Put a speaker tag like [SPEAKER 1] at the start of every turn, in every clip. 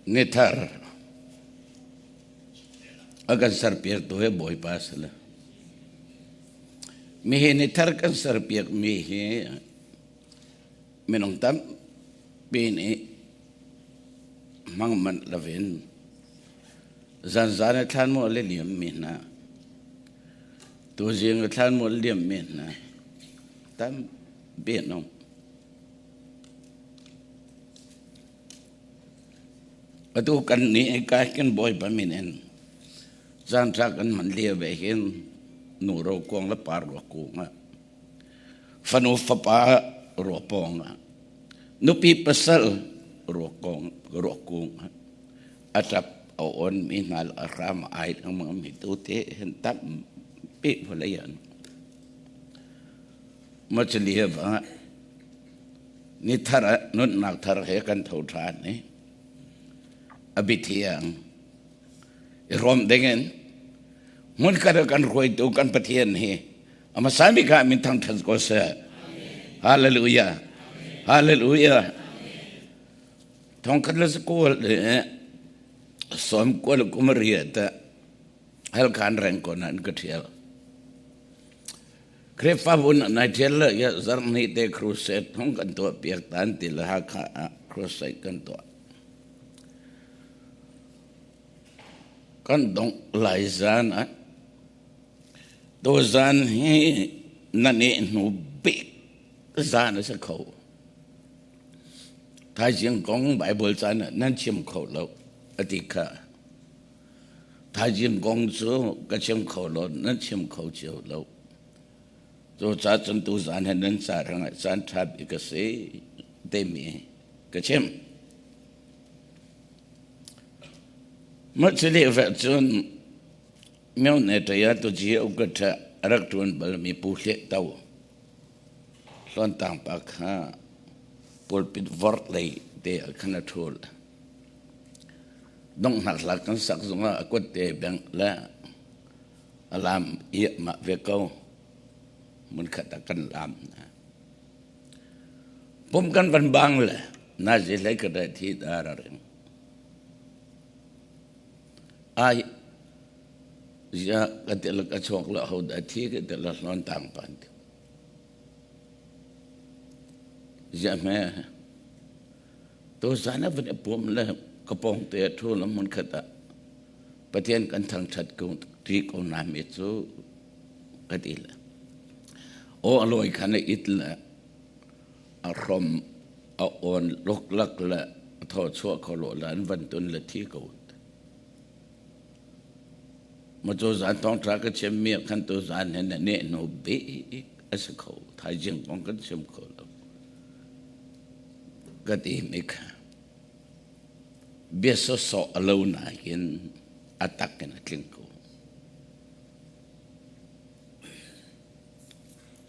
[SPEAKER 1] Nithar a kan serpiaktu hi Bawipa a si le mihi nithar kan serpiakmi hi minung tampi nih hmang manh loin zanzan i thlanmual i liammi hna tuzing i thlanmual liammi hna tampi an um. Atu kan nih kai kan Bawipa min in caan ṭha kan hman lio ve hin nu ro kuang le par rua kung ah fanu fapa rua pawng ah nupi pasal rua kong rua kung ah a ṭap a on mi hna le a hram a ai lengmang mi tu te hin tampi vawlei an Macalia ah ni thar ah nunnak thar he kan tho ṭhan i a biathiang i hrawm dingin hmunkhat ah kan hruaitu kan Pathian hi a hmasa bik ah min thangṭhat ko seh. Hallelujah. Hallelujah. Thongkhat le zakua le sawm kua le kum riat ah halkhan reng ko nan ka ṭhial. Khrihfabu nai ṭhial le ya zarhni te crusade hong kan tuah piak tan ti le Hakha ah crusade kan tuah. Kan dongh lai zan ah tu zan hi na nih hnu bik zan a si kho. Thaizing kong Bible caan ah nan chim kho lo a ti kha. Thaizing kong cu ka chim kho lo, nan chim kho cio lo. Cucaah cun tuzaan he nan ca hrangah caan ṭha bik a si timi ka chim. Mah cu leh ve cun Myone ṭaya tuji ka ṭha a rak ṭuan balmi Pu Hliah To Hlawntang pa kha pulpit vorh lei te ah khan a ṭhul. Donghnak hla kan sak zongah a kut te bengh le a lam iahmah ve ko. Hmunkhat ah kan lam hna. Pum kan van bang le nazi hlei ka dai thi dar a ring. Ai ya ka te la ka chuak la ho da thi ka te la hlon tang pan. Ya me to zan a van pum le ka pong te thu la mun khat ah Pathian kan thangṭhat ko ti ko na mi cu ka ti le aw a lawi khan a it le a hrom a awn luklak le a thaw chuah kho lo le an van tun le thi ko ma cu zan thawng ṭha ka chim mi khan tu zan hin ne no bi a si kho thaizing kong kan chim kho lo ka ti mi kha bia sawsawh a lo nain a tak in a tling ko.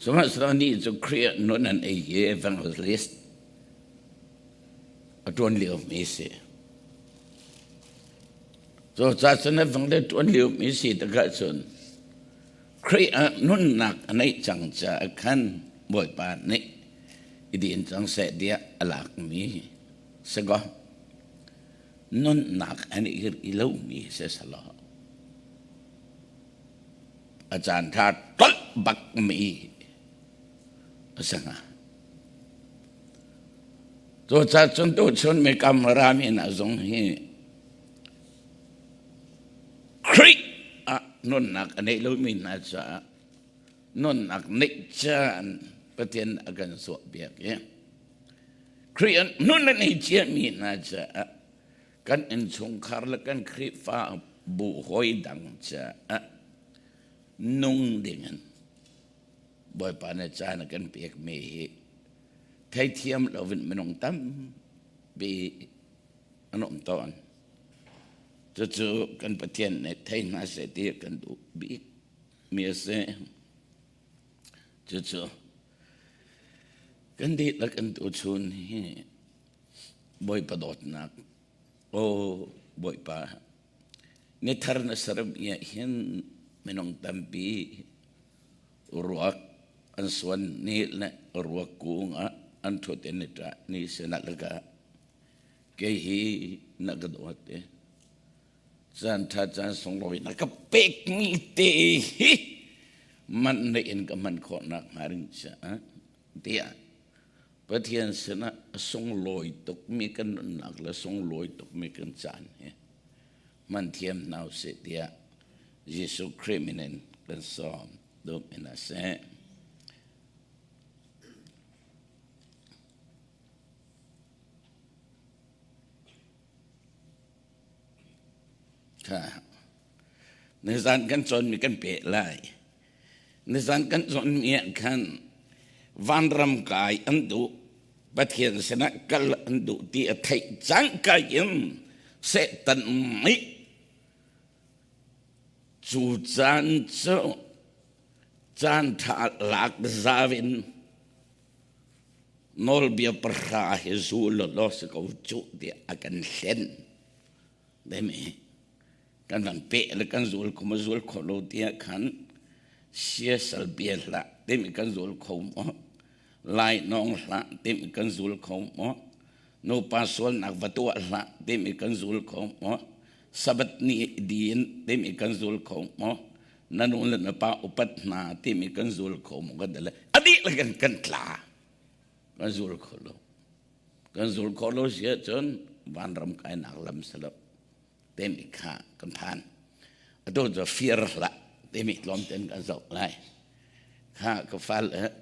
[SPEAKER 1] Sihmanhsehlaw nih cu Khrih nun an ei i evangelist a ṭuan liomi si. Cucaah cun evangelist ṭuan liomi si tikah cun Khrih ah nunnak a neih cang caah khan Bawipa nih i din cang seh tiah a lakmi si kaw nunnak an i i lomi si selaw a caan ṭha tolh bakmi a si hnga. Cucaah cun tuchun mi kam rami hna zong hi Khrih ah nunnak a neih lomi hna caah nunnak neih caan Pathian a kan suahpiak i Khrih ah nun a nei ciami hna caah kan innchungkhar le kan Khrihfa bu hawi dang caah nung dingin Bawipa nih caan a kan pekmi hi theithiam loin minung tampi an um tawn. Cucu kan Pathian nih thei hna seh ti kan duh bik mi a si. Cucu kan dihlak in tuchun hi Bawipa dawtnak aw Bawipa ni thar na sermi ah hin minung tampi ruak an suan ni le ruak kung ah an ṭhut in ni ṭah ni sinah laka. Kei hi na ka dawt e. Caan ṭha caan sunglawi na ka pekmi te hi man na in ka hman khawhnak hnga ding caah tiah Pathian sinah a sunglawi tukmi kan nunnak le sunglawi tukmi kan caan hi hman thiam hna usih tiah Jesuh Khrih min in kan sawm dum in a seh. Nizan kan cawnmi kan peh lai. Nizan kan cawnmi ah khan vanram kai an duh, Pathian sinah kal an duh ti a theih cangka in Satan nih cu caan cu caan ṭha lak zau in nawlbia pahra hi zul law si ko cuh tiah a kan hlen. Demi kan van peh le kan zul kho ma zul kho lo tiah khan siasal bia hlah timi kan zul kho maw lai nawng hlah timi kan zul kho maw nupa sualnak va tuah hlah timi kan zul kho maw sabat ni din timi kan zul kho maw na nu le na pa upat hna timi kan zul kho maw kan le adi le kan kan tla kan zul kho lo kan zul kho lo si ahcun vanram kainak lam si lo timi kha kan phan atu cu fir hlah timi tlawmten kan zoh lai kha ka fal eh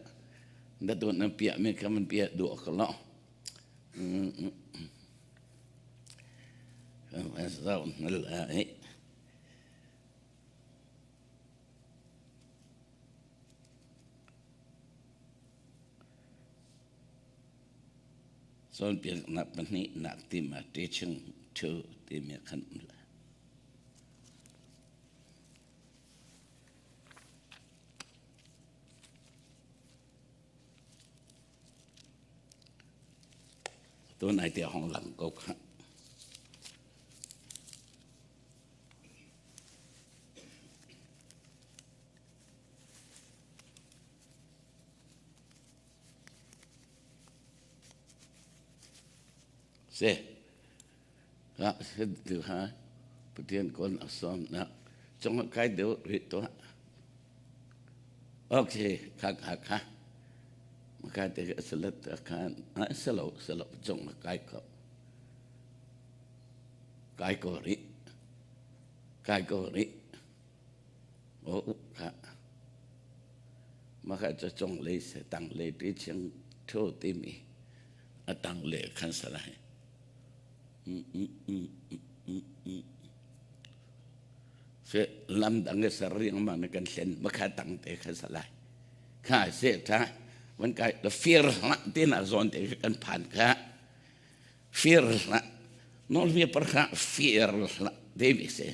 [SPEAKER 1] na tu na piah mi kha man piah duh ka lo zoh na lai Cawnpiaknak pahnihnak timi teaching to timi khan um lai. Tunai te hong lang ko kha. Si. Ka tu ha Pathian kon a som na chung ah kai deuh rih tuah. Okay, kha kha kha. Maka te ka salat khan a salo salo chung ah kai ko. Kai ko rih. Kai ko rih. Mah cu cunglei seh tanglei ti ching ṭhu timi a tanglei khan si lai. Se lam dang i ser riangmang na kan hlen makha tang te kha si lai. Kha se tha van kai la fir hlah ti na zawn te kan phan kha. Fir hlah nawlbia parha fir hlah timi si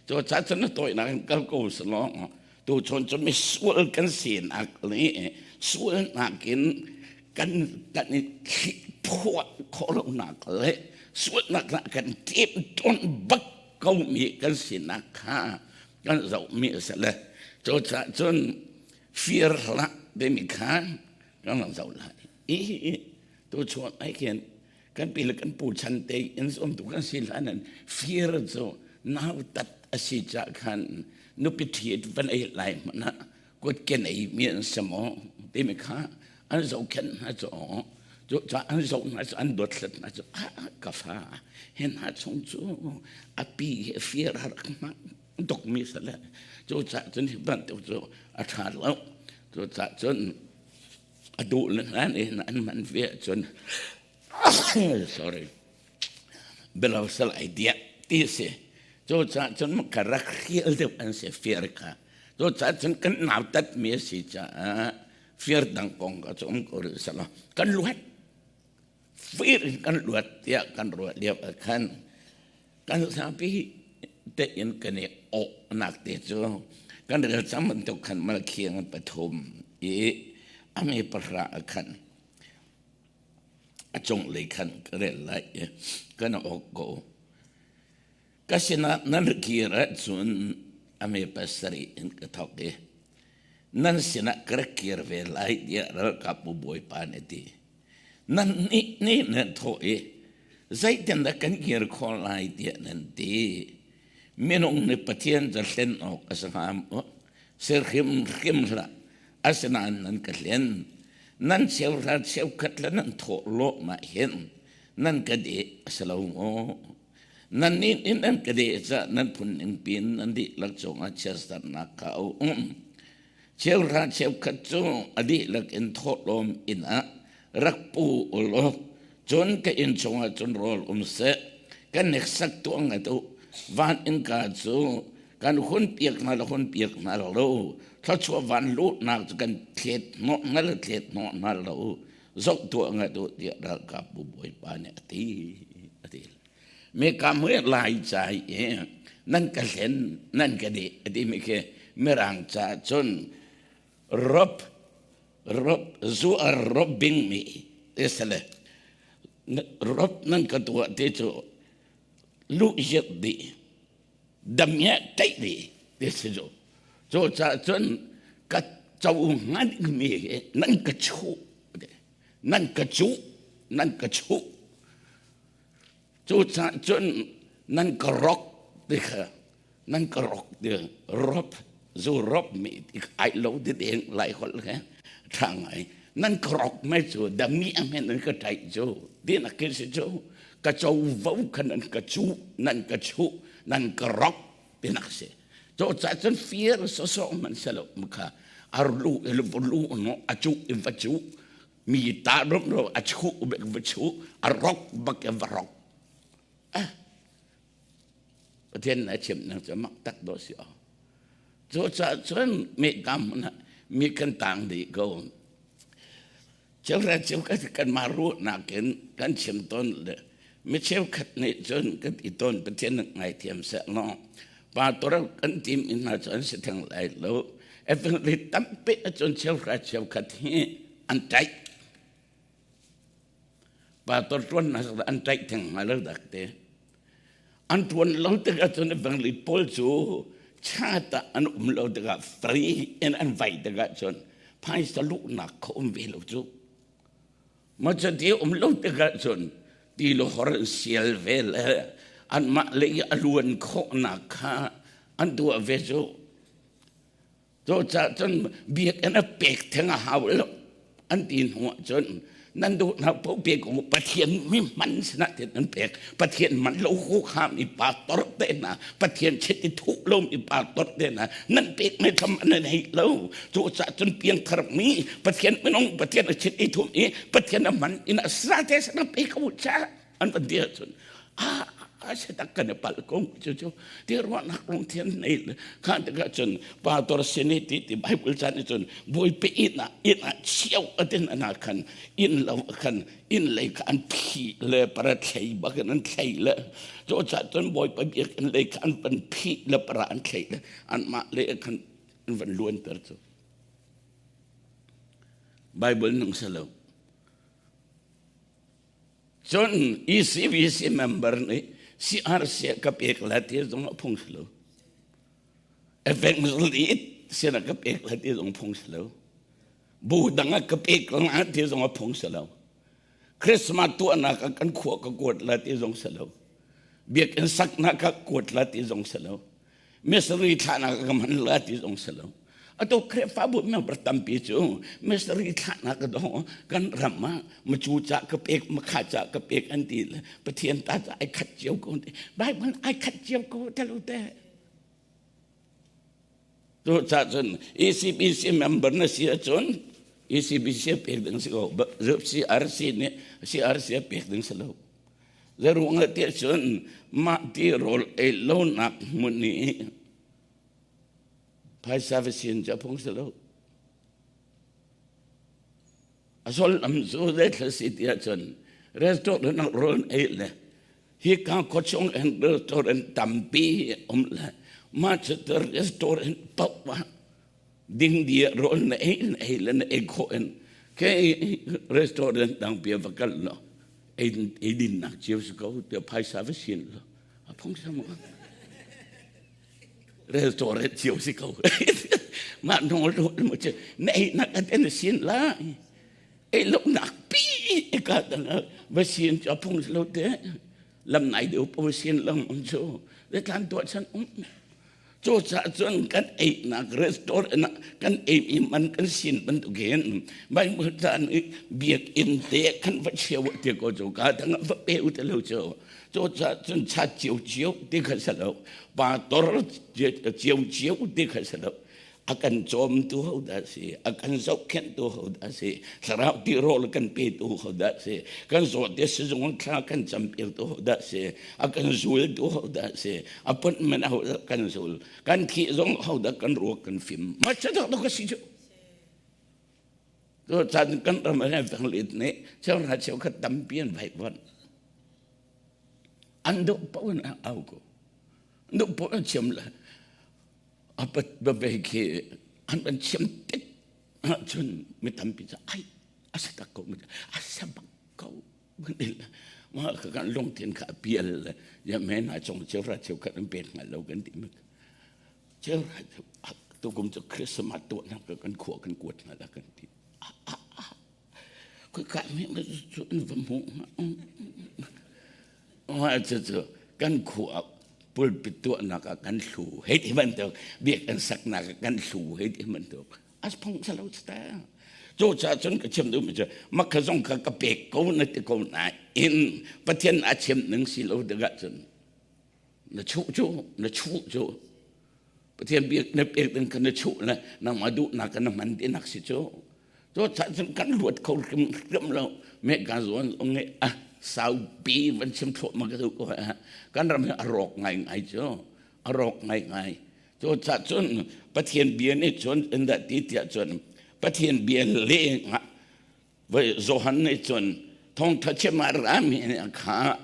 [SPEAKER 1] cu ca cun na tawinak in kal ko si law tu chun cu misual kan sinak le sualnak in kan kan i phuah khawh lonak le sualnak ah kan tim ton bak ko mi kan sinak kha kan zohmi a si le cu ca cun fir hlah timi kha kan zoh lai i tu chuan ai khin kan pi le kan pu chan te in um tu kan si hlan an fir cu nautat a si ca khan nupi ṭhit van ei lai hmanh ah kut ken ei mi an si maw timi kha an zohkhenh hna cu cu ca an zoh hna cu an dothlat hna cu ah ka fa he hna chung cu a pi he fir a rak hmang tuk mi si le cu ca cun hi bantuk cu a ṭha lo cu ca cun a duh le hlan in an man ve ahcun sorry belo sal ai diak ti si cu caah cun ka rak hrial deuh an si fir kha cu caah cun kan nautat mi a si caah fir dang kong ka cu um ko rih sala kan luat fir in kan luat tiah kan ruah lio ah khan kan zapi tein kan i awhnak te cu kan rel cang bantuk khan malkhiang pathum i a mi pahra ah khan a cunglei khan ka rel lai i kan awk ko. Ka sinah nan kir ahcun a mi pasarih in ka thawk i nan sinah ka rak kir ve lai tiah ralkapbu bawipa nih a ti. Nannih nih nan thawh i. Zeitindah kan kir khawh lai tiah nan ti? Minung nih Pathian cu hlen awk a si hnga maw? Si hrimhrim hlah. Asinain nan ka hlen. Nan cheuhra cheukhat le nan thawh lawm ah hin nan ka deh a si lo maw? Nannih nih nan ka deh caah nan phun ning piin nan dihlak cungah chiatsernak kha a um. Cheuhra cheukhat cu a dihlak in thawhlawm inn ah rak pu u law cun ka inn chungah cun rawl um seh. Ka hneksak tuah ngat u. Van innka cu kan hun piak hna le hun piak hna lo. Thluachuah van luhnak cu kan thlet hnawh hna le thlet hnawh hna lo. Zoh tuah ngat u tiah ralkapbu bawipa nih a ti. A ti. Me ka mui lai ca i nan ka hlen nan ka deh a timi khi mirang ca cun rob rob zu a robbing mi ti sale rob nan ka tuah ti cu lu yet di damye taih di ti si cu cu ca cun ka co ngan mi nan ka chuh nan ka cuh nan ka chuh Cucaah cun nan ka rok ti kha nan ka rok ti rop zu rop mi ti ai lo ti deng lai holh he tha ngai nan ka rok mai cu dami a men nan ka tai cu ti na kin si cu ka cho vo kha nan ka chu nan ka chu nan ka rok ti nak si cu ca cun fir so so man se lo kha ar lu il lu no a chu in va chu mi ta rum a chuh bek va chuh a rok bak in va rok ah Pathian na chim nang cu mak tak do si o cu ca cun mi kam na mi kan tang dih ko cheuhra cheu kan kan ma ru nakin kan chim ton le mi cheukhat nih cun kan ti ton Pathian ngai thiam seh law pa tor kan tim in hna cun si theng lai lo evangelist tampi cun cheuhra cheukhat hi an taih pastor tuan na an taih theng hnga lo dak te an tuan lo tikah cun evangelist pawl cu chata an um lo tikah free in an vai tikah cun phaisa luhnak kha um ve lo cu ma cuti um lo tikah cun ti lo hor an sial ve le anmah lei a luan khawhnak kha an tuah ve cu Cucaah cun biakinn a pek theng a hau lo an ti hnu ahcun nan duhnak paoh pek u Pathian mi hman sinah tin an pek Pathian man lo hu kha mi pastor te hna Pathian chit i thuh lo mi pastor te hna nan pek mi tham an nei lo cucaah cun piangthar mi Pathian minung Pathian a chit i thum i Pathian a man in a sa te sana pek u cha an van ti ahcun ah a si tak kan i palh ko cu cu ti ruahnak lungthin nei kha tikah cun pastor sin i ti ti Bible chan i cun Bawipa inn ah inn ah chio atin ana khan inn lo khan inn lei kha an phi le para thlei bakin an thlei le cu ca cun Bawipa biakinn lei kha an van phi le para an thlei le anmah le khan an van luanter cu Bible nung selo Cun ECBC member nih CRC ka pek la ti zong a phung si lo. Evangelist sin a ka pek la ti zong phung si lo. Bu dang a ka pek la ti zong a phung si lo. Christmas tuahnak ah kan khua ka kuat la ti zong si lo. Biakinn saknak ka kuat la ti zong si lo. Missionary thlahnak ka hman la ti zong si lo. Atu Khrihfabu member tampi cu missionary thlahnak ka dong kan ram ah macu ca ka pek makha ca ka pek an ti le Pathian ta ca ai khat cio ko ti Bible ai khat cio ko te lo te. Cu ca cun ECBC member na si ahcun ECBC pek ding si ko CRC nih CRC pek ding si lo. Zeruang ah tiah cun mah ti rawl ei lonak hmun i phaisa va sin cu a phung si lo. A sullam cu zeithla si tiah cun restaurant ah rawl ei le hika khuachung in restaurant tampi um le mah cu restaurant paoh ah dingdi rawl na ei na ei le na ei khawh in ke restaurant dang pi va kal lo ei ei din nak cio si ko te phaisa va sin lo a phung sam restaurant cio si ko ma nol lo mo che na ei nak an en sin la ei lo nak pi. Ika tang va sin cu a phung lo te. Lam nai deuh po sin lam um cu. Le tlan tuah chan um. Cu caah cun kan einak restaurant ah kan ei mi man kan sin bantukin Bible caan i biakinn te kan va cheu ti ko cu ka dang va pe u te lo cu. Cu caah cun chat cio cio ti kha si lo. Pastor cio cio ti kha si lo. A kan cawmtu ho dah si, a kan zohkhenhtu ho dah si, thlarau tirawl kan petu ho dah si, kan zawt te sizung thla kan campiaktu ho dah si, a kan zultu ho dah si, appointment ho dah kan zul, kan thih zong ho dah kan ruak kan fim. Ma cha dak ka si cu. To chan kan ram a fang lit ne, cheu ra cheu khat tampi an vai von. An do po in au ko. An do po an chiam la. A pat ba ve khi an ban chiam tik ahcun mi tampi cu ai a sa tak ko a sa bak ko mah ka kan lungthin kha a pial le ya men a chong cheu ra cheu khat an pek hngal lo kan ti mi cheu ra tukum cu Christmas tuah nak kan khua kan kuat hna la kan ti Khoi mi cu an va hmuh hnga? Cucu kan khua pulpit tuahnak ah kan hlu hei ti bantuk biakinn saknak ah kan hlu hei ti bantuk as phung sa lo ta. Cu caah cun ka chim duhmi cu makha zong kha ka pek ko na ti ko nain Pathian a chim ning si lo tikah cun na chuh cu na chuh cu Pathian biak na pek ding kha na chuh le nangmah duhnak na hman tinak si cu. Cu cun kan luat kho hrimhrim lo. Me ka zuan zong nih a saupi van chim thluahmah ka duh ko. Kan ram hi a rawk ngaingai cu. A rawk ngaingai. Cu cun Pathian bia nih cun in dah ti tiah cun Pathian bia lengah Voi Johan nih cun thawngṭha chim ah rami nih kha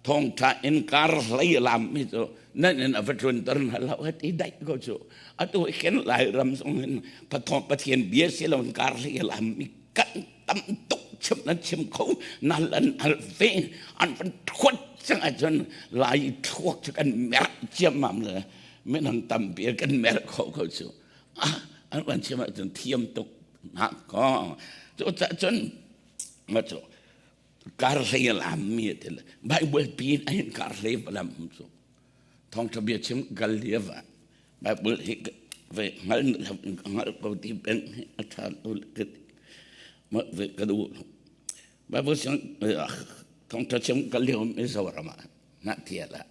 [SPEAKER 1] thawngṭha in kar hlei lammi cu nan in a va tlunter hna lo a ti daih ko cu. Atu hin Lairam zong hin Pathian bia si lo in kar hlei lammi kan tam tuk chim nan chim kho nal an al ve an van thuat cang ahcun Lai thluak cu kan merh ciammam le minung tampi kan merh kho ko cu. An van chim ahcun thiam tuk Ko cu cun ma cu kar hlei lam mi ti le Bible pi in ahin kar hlei lam cu thawngtha bia chim gal liava Bible hi ve ngal ngal ko ti peng hi a tha lo ka ma ve ka du Bible siang thawngtha chim kal lio mi Zoram ah na tia la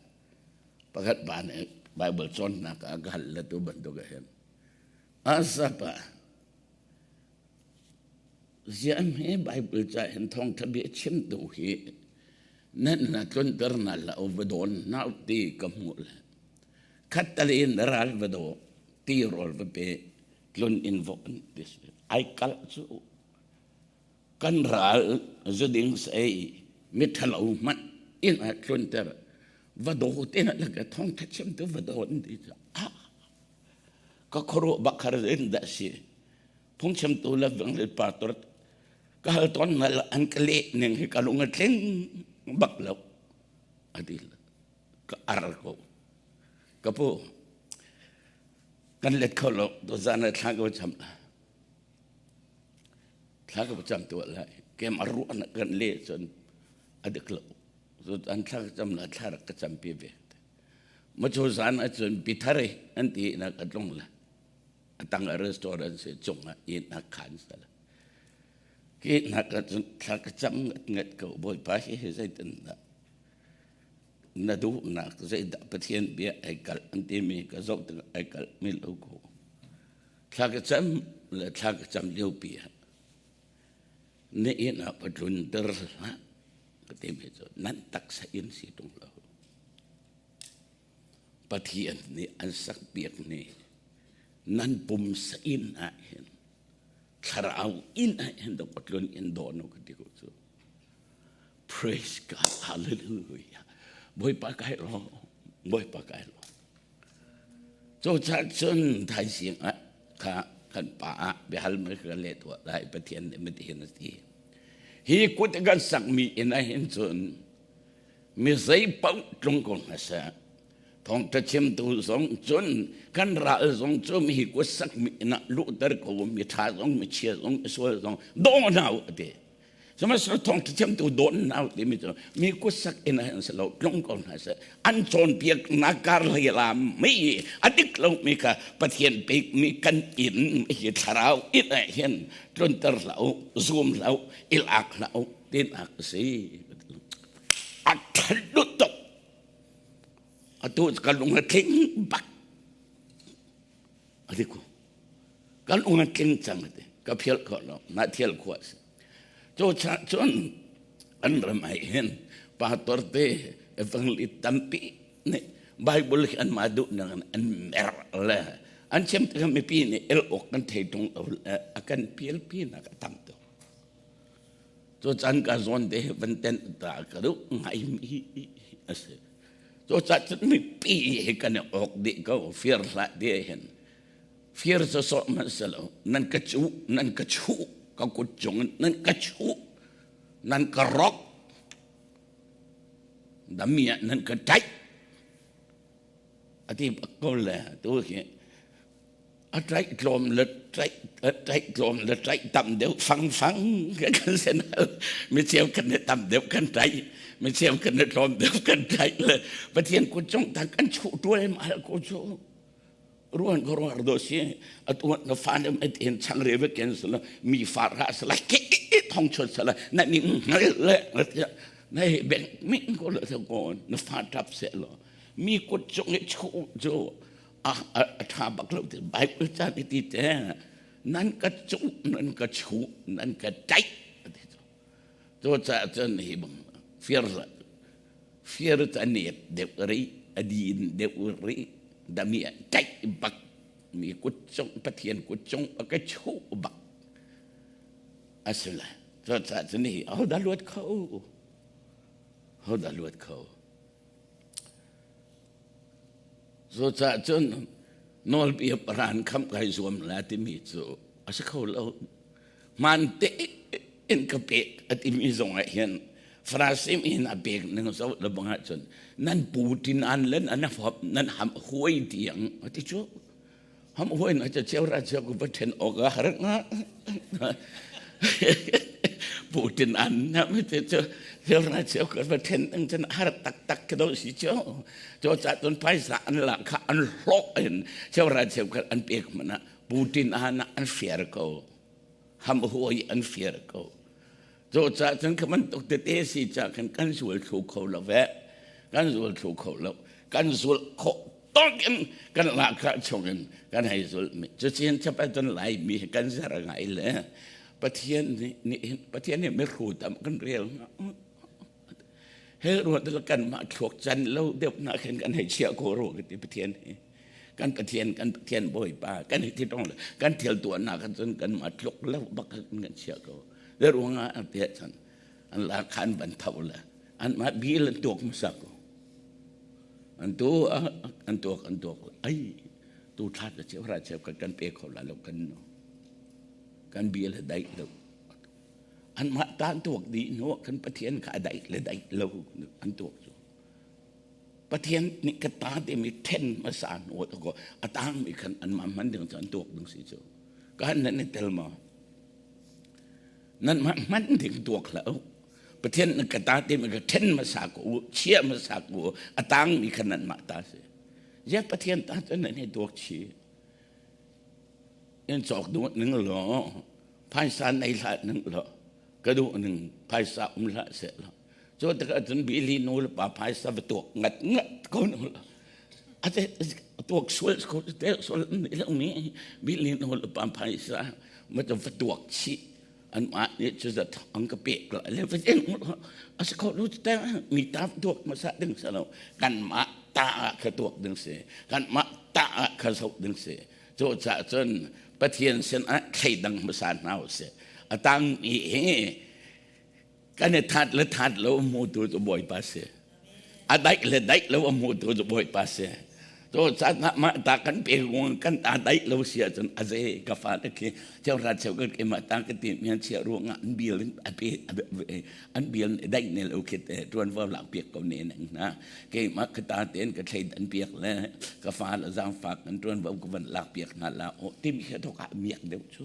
[SPEAKER 1] pakhat pa nih Bible cawnnak ah ka hal le tu bantuk hin Asapa ziah hme Bible ca hin thawngṭha bia chimtu hi nan na tlunter na la va dawn nau ti ka hmuh le khattali in ral va daw ti rawl va pe tlun in vok ti si ai kal cu kan ral zuding sei mithalo hmanh in a tlunter va daw te na la thawngṭha chimtu va dawn ti cu ah Ka khuaruah bak har in dah si. Phungchimtu le venglet pastor ka hal tawn hna an ka leh ning hi ka lung a tling bak lo. A ti ka ar ko. Ka pu kan let kho lo to zan ah thla ka cham la. Thla ka cham tu la kem a ruah na kan le cun a dik lo. An thla ka cham la thla rak ka cham pi ve. Macu zan ahcun pithar an ti nak a tlung le a tang a restaurant si cung ah inn a khan sala. Ki nak ahcun thla ka cam ngat ngat ko Bawipa hi hi zeitin dah na duhnak zeidah Pathian bia ai kalh an timi ka zoh tikah ai kalh mi lo ko. Thla ka cam le thla ka cam lio pi ah na inn ah va tlunter hlah ka timi cu nan taksa inn si tung lo. Pathian nih an sakpiak ni nan pumsa inn ah hin thlarau inn ah hin dok tlun in dawn ka ti ko cu. Praise God. Hallelujah. Bawipa kai lo. Bawipa kai lo. Cucaah cun thaizing ah kha kan pa ah biahal mei ka leh tuah lai Pathian nih mitihin a ti. Hi kut kan sakmi inn ah hin cun mi zei paoh tlung ko hna seh. Thawngṭha chimtu zong cun kan ral zong cu mi hi kut sakmi inn ah luhter ko mi ṭha zong mi chia zong mi sual zong daw hna u a ti. Sihmanhsehlaw thawngṭha chimtu dawn nau timi cu mi kutsak in an si lo, tlung ko hna seh. An cawnpiaknak kar hlei la mi a dik lomi kha Pathian pekmi kan inn hi thlarau inn ah hin tlunter hlah u, zum hlah u, i lak hlah u tinak a si. A ṭha tuk. Atu ka lung a tling bak. A ti ko. Kan lung a tling cang a ti. Ka phial kho lo. Na thial khua a si. Cu cha cun an ram ai hin pastor te evangelist tampi nih Bible hi anmah duhnak in an mer le an chim tikah mipi nih el awk kan thei tung lo le a kan pialpi nak a tam tuk. Cu caan ka zawn te van ten ta ka duh ngai mi a si. Cu ca cun mipi hi kan i awk dih ko fir hlah ti hin fir sawsawh hmanh si lo nan ka cuh nan ka chuh ka kut cung in nan ka chuh nan ka rok dami ah nan ka ṭaih a ti bak ko le tu hi a ṭaih tlawm le ṭaih ṭaih tlawm le ṭaih tam deuh fangfang kan sen mi cheu kan tam deuh kan ṭaih mi cheu kan tlawm deuh kan ṭaih le Pathian kut cung ta kan chuh tual mal ko cu ruan ko ruar do si atu na fa le mai ten chang re ve ken sala mi fa ra sala ke thong chot sala na ni ngal le na he beng mi ko le ko na fa tap se lo mi kut cung i chu chu a a tha bak lo te bible cha ti ti te nan ka chu nan ka chu nan ka tai to cha chan hi bang fir la fir ta net deuh ri adin deuh ri dami tai bak mi kut cung pathian kut cung a ka chu bak asila to cha chan hi ho da luat kho ho da luat kho Cucaah cun nawlbia paran khamh kai zuam la timi cu a si kho lo. Hmaan tein ka pek a timi zong ah hin Farasi mi in a pek ning zoh le bang ahcun nan pu tin an le nan nan ham huai tiang a ti cu. Ham huai na cha cheu ra cheu ku va then awk a har nga. Pu tin an na mi te chu cheu ra cheu ka va then ang chan har tak tak ke do si cho. Cho cha ton phaisa an la kha an hlok in cheu ra cheu ka an pek mana pu tin an an fiar ko. Ham huai an fiar ko. Cu ca cun kha bantuk tete si ca khan kan zul thlu kho lo ve. Kan zul thlu kho lo. Kan zul khawh tawk in kan lahkhah chung in kan hei zul mi. Cucin chap cun lai mi kan zer ngai le Pathian nih nih Pathian nih mihru tam kan rel he ruat kan mah thluak can lo deuh na khin kan hei chia ko ru ka ti Pathian hi. Kan Pathian kan Pathian Bawipa kan hi ti tong kan thil tuahnak kan cun kan mah tluk lo bak kan chia ko. Le ruangah an peh chan an la khan ban tho le an mah bil an tuak hmasa ko an tu an tuak an tuak ai tu thla ta cheu ra cheu kan kan pe kho la lo kan no kan bil dai lo an mah ta an tuak di no kan pathian kha dai le dai lo an tuak cu pathian nih ka ta te mi then hmasa no to ko atang mi khan an ma man ding cu an tuak ding si cu kan nan ni tel ma Nanmah hmanh ding tuak hlah u. Pathian na ka ta te ka ṭhen hmasa ko u, chia hmasa ko u, a tangmi kha nanmah ta si. Ziah Pathian ta cu nan hei tuak chih. In cawk duh ning law, phaisa nei hlah ning law, ka duh ning phaisa um hlah seh law. Cu tikah cun bili nu le pa phaisa va tuak ngat ngat ko ning law. A te tuak sual ko te sual ni lo mi bili nu le pa phaisa ma va tuak chih an mah nih cu zat an ka pek la le va eng a si kho lu te mi ta tuak ma sa ding sa lo kan mah ta ah kha tuak ding si kan mah ta ah kha zoh ding si cu ca cun pathian sin ah thleidang hmasa hna usih a tang mi hi kan i that le that lo hmutu cu bawipa si a daih le daih lo a hmutu cu bawipa si to caan ah mah ta kan pe ruang kan ta daih lo si ahcun a ze ka fa te khi cheu ra cheu kan ke mah ta ka ti mian chia ruang ah an bil a pe an bil daih ne lo khi te tuan vo lak piak ko ne nang na ke ma ka ta ten ka thlei dan piak le ka fa la zang fa kan tuan vo ka van lak piak na la o tim khe thok a miak deuh chu.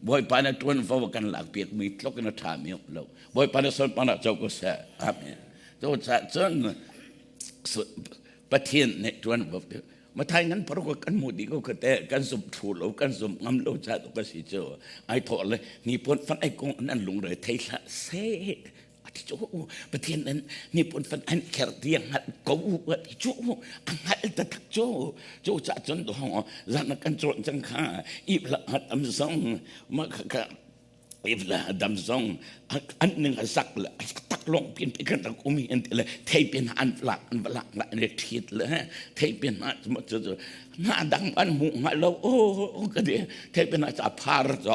[SPEAKER 1] Bawipa na ṭuanvo kan lakpiak mi tluk in a ṭha mi um lo. Bawipa na sunparnak co ko seh. Amen. Cu caah cun Pathian nih ṭuanvo Mathai ngan paruk kan hmuh dih ko kate kan zum thlu lo kan zum ngam lo ca tu ka si cu ai thawh le ni pon fan ai kong an lungre thei hlah seh ati cu Pathian nan ni pon fan an kher ti hngal ko ati cu a hngal taktak cu cu ca cun do hong zan kan cawn cang kha ip la am zong ma kha if la dam zong an ning a zak le tak long pin pe kan rak umi an ti le thei pin an lak an lak la an thit le thei pin na chu chu na dang an mu nga lo o ka de thei pin na cha phar cho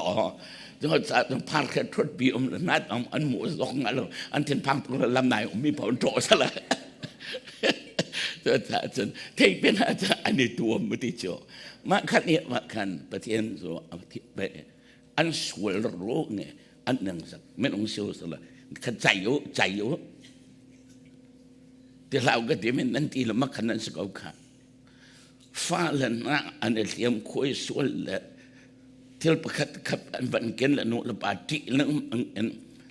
[SPEAKER 1] cho cha phar khe thut bi um na dang an mu zok nga lo an thin phang tu lam nai umi pa to sa la cho cha chun thei pin na cha an i tuam ti cho ma khan ni ma khan pathian zo pe an sual ro nge an nang sak men ong sio sala kha chai u chai u ti hlau ka ti men nan ti le ma khan nan si ko kha fa le na an hliam khuai sual le thil pakhat khat an van ken le nu le pa ti le an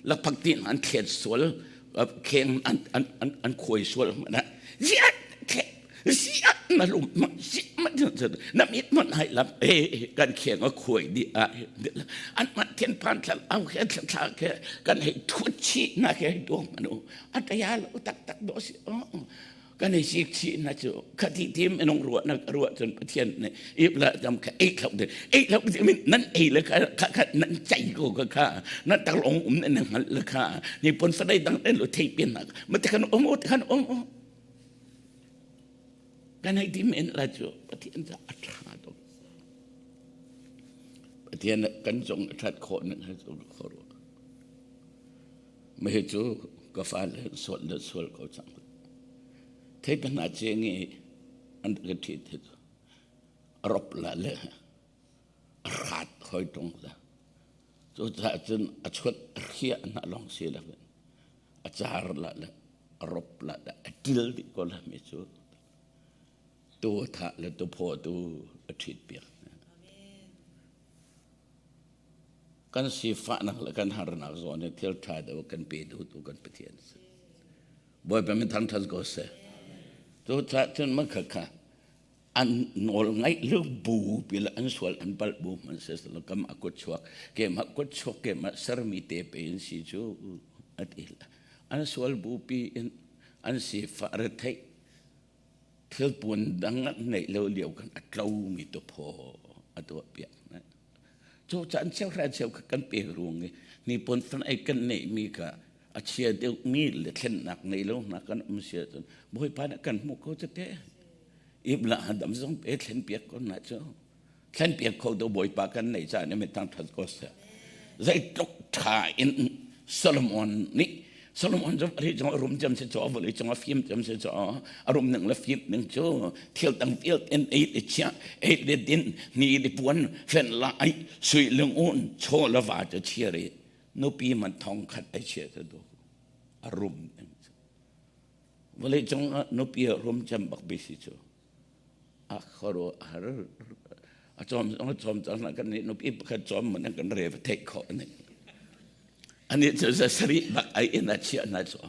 [SPEAKER 1] la phak ti an thlet sual kheng an an an an khuai sual mana ziat ziat na lum ma ziat ma na mit mon hai lam e kan kheng a khuai di a an ma thiên phan thla au khe thla thla khe kan hei thut chi na khe duang manu a taya lo tak tak do si o kan hei sik chi na chu khati tim enong ruwa na ruwa chun pathian ne ip la jam kha ei khau de ei khau de min nan ei le kha kha kha nan chai ko kha kha nan tak long um nan ngal le kha ni pon sa dai dang lo thei pin na ma te kan om o te kan om o Kan hei ti men la cu Pathian ca a ṭha tuk. Pathian kan cung a ṭhat khawh ning hi cu ka khuaruah. Mah cu ka fale sual le sual ko cang. Thei pa hna ceng i an ka ṭhit hi cu a rop la le a hrat hoi ṭung la. Cucaah cun a chuat a hriah hna lawng si lo in a car la le a rop la le a til dih ko la mi cu tu thah le tu phaw tu a ṭhit piak. Kan sifahnak le kan harnak zawn hi thil ṭha deuh kan pe duhtu kan Pathian si. Bawipa min thangṭhat ko seh. Cu caah cun makha kha an nawl ngaih lu bu pi le an sual an palh bu hmanh se lo kam a kut chuak keimah kut chuak keimah sermi te pe in si cu a ti an sual bu pi in an si fa retheih thil puan dang an neih lo lio kan a tlo mi tu phaw a tuah piak cu caan cheu hra cheu kha kan pek ruang i ni pon fan ei kan neih mi kha a chia deuh mi le thlennak nei lo hna kan um sia cun bawipa nih kan hmuh ko cu te ibla dam zong pe thlen piak ko na cu thlen piak kho do bawipa kan nei ca ne mitang that ko se zeitluk tha in Solomon nih Solomon cu vawlei cung a rum cem si cu vawlei cung a fim cem si cu a rum ning le fim ning cu thil dang vialte in ei le chia ei le din ni le puan fen la ai sui le ngun chaw le va cu chia ri nupi man thong khat ai chia cu du a rum ning cu vawlei cung ah nupi a rum cem bak bi si cu a khoro har a cawm zong a cawm cang kan nih nupi pakhat cawm man kan re va theih khawh ning ani cu sarih bak ai in a chiah na cu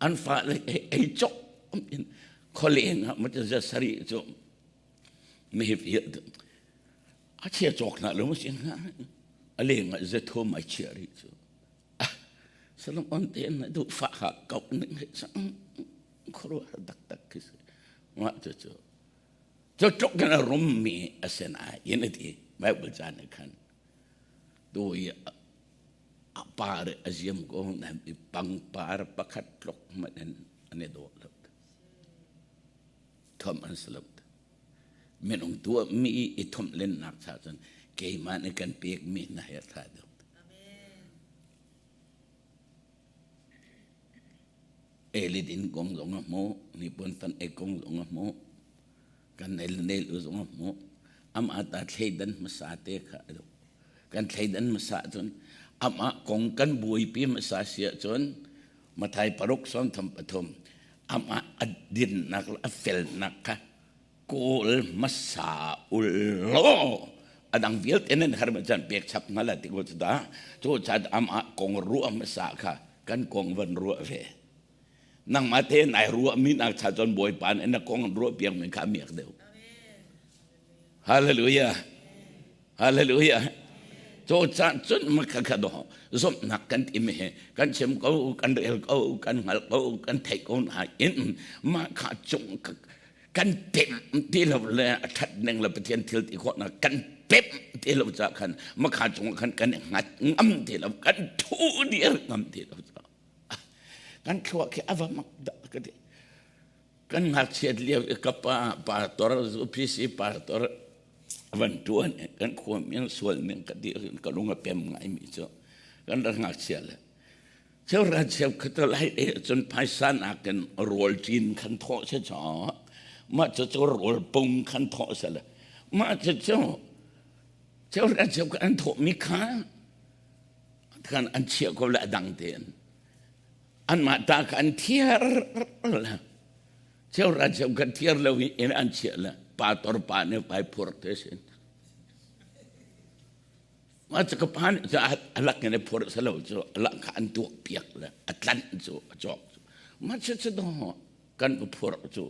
[SPEAKER 1] an fa le ei cok in kholeng ah ma za sarih cu mi hi a chia cawk na lo sin ha a leng ah za thum ai chia ri cu salam on te na du fa ha kau ning he sang khuaruahhar taktak khi si. Mah cucu cu tluk in a rummi a si nain a ti Bible ca nih khan tu i a par a ziam ko na i pangpar pakhat tluk hmanh in an i dawh lo. Thom an si lo. Minung tuahmi i thomh lennak cha cun keimah nih kan pekmi na he tha deuh. Elit in kong zong a hmuh, nipuan fan ek kong zong a hmuh, kan nel nel u zong a hmuh. Amah ta thleidan hmasa te kha a duh. Kan thleidan hmasa cun amah kong kan buaipi hmasa si ahcun Mathai paruk 33 amah a dinnak le a felnak kha kawl hmasa ul law. A dang vialte nan har ma chan pek chap hna la ti ko cu ta. Cu chan amah kong ruah hmasa kha kan kong van ruah ve. Nangmah te nai ruah mi nak cha cun Bawipa nih na kong ruah piak mi kha miak deuh. Hallelujah. Hallelujah. Cu caan cun ma kha kha do zumhnak kan tim he kan chim ko kan rel ko kan hngal ko kan theih ko na in mah kha cung kan pem ti lo le a that ning le Pathian thil ti khawhnak kan pem ti lo ca khan ma kha cung khan kan ngat ngam ti lo kan thu dir ngam ti lo ca kan thluak khi ava mak dah ka ti kan ngakchiat lio i ka pa pastor PC pastor van tuan kan khua min sual ning ka ti ka lung a pem ngai mi cu kan rak ngakchia le cheu ra cheu khat lai e cun phaisa nakin rawl cin khan thawh se chaw mah cu cu rawl pung khan thawh se le mah cu cu cheu ra cheu khat an thawh mi kha khan an chiah ko le a dang tein anmah ta kha an thiar le cheu ra cheu kha thiar lo in an chiah le pa tor pa nih vai phur te sin ma cu ka pa nih cu a lak in a phur salo cu a lak kha an tuak piak le a tlanh cu a cawk cu ma cu cu do kan phur cu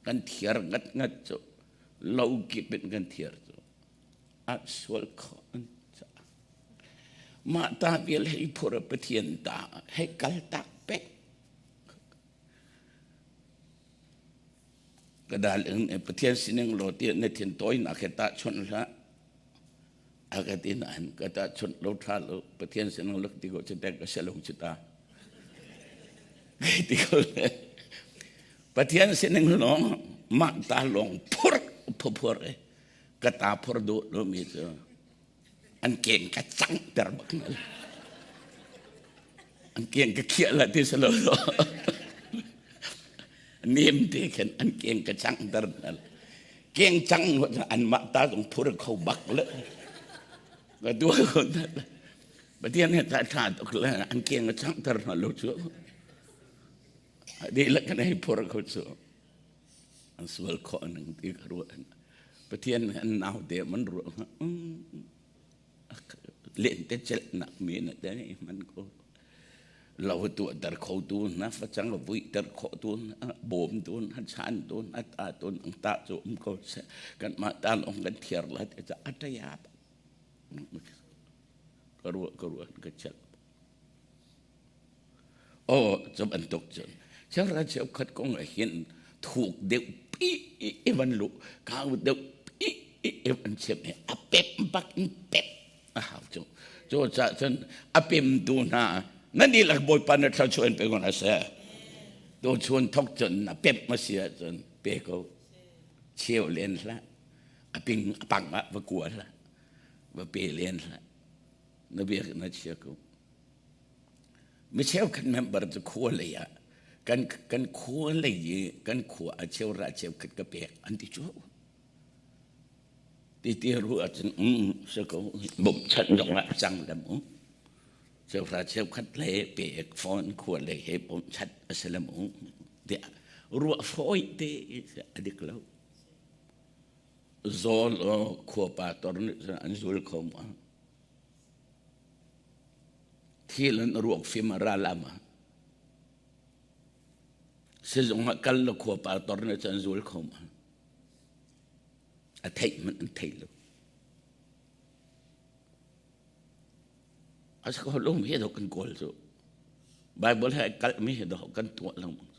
[SPEAKER 1] kan thiar ngat ngat cu lo kip in kan thiar cu a sual kho an Mah ta vial hei phur Pathian ta hei kal tak pek. Ka dal in Pathian sining lo ti na thin tawi nak he ta chun hlah. A ka ti nain ka ta chun lo tha lo Pathian sining lak ti ko chu tek ka se lo chu ta. Ti ko le. Pathian sining long mah ta long phur phur e. Ka ta phur du lo mi cu. An keng ka cangter bak na an keng ka khiah la ti salo lo nem te khan an keng ka cangter na keng cang an mah ta zong phur kho bak le ka tua ko na Pathian he ta tha tuk le an keng ka cangter na lo chu dihlak kan hei phur kho chu an sual khawh ning ti ka ruah Pathian nih an nau te man ruah len te celh nak mi na te man ko lo tu ter kho tu na facang vui ter kho tu na bawm tu na chan tu na ta tu ang ta chu um ko se kan ma ta long kan thiar la te cha ataya ka ruah ka ruah ka chelh Aw, cu bantuk cun cheuhra cheukhat kong ah hin thuk deuh pi i van luh kau deuh pi i van chim hi a pem bak in pem a hau cu. Cu caah cun a pemtu hna nan dihlak Bawipa na thluachuah in pe ko hna seh. Tuchun thok cun a pem a si ahcun pe ko. Cheu len hlah. A ping a pang ah va kua hlah. Va pe len hlah. Na biak na chia ko. Mi cheukhat member cu khua lei ah kan kan khua lei i kan khua a cheu ra cheukhat ka pek an ti cu. Ti ti ru ahcun um si ko bawmchanh zong ah cang le mu. Cheuhra cheukhat le pek fawn khua lei he bawmchanh a si le mu. Tiah ruah fawi te a dik lo. Zawl khua pa tor nih cun an zul kho ma. Thil an ruak fim a ral ama. Sizung ah kal le khua pa tor nih cun zul kho ma. A theih hmanh an thei lo. A ko lung hi do kan kawl cu. Bible he kal mi hi do kan tuah lengmang.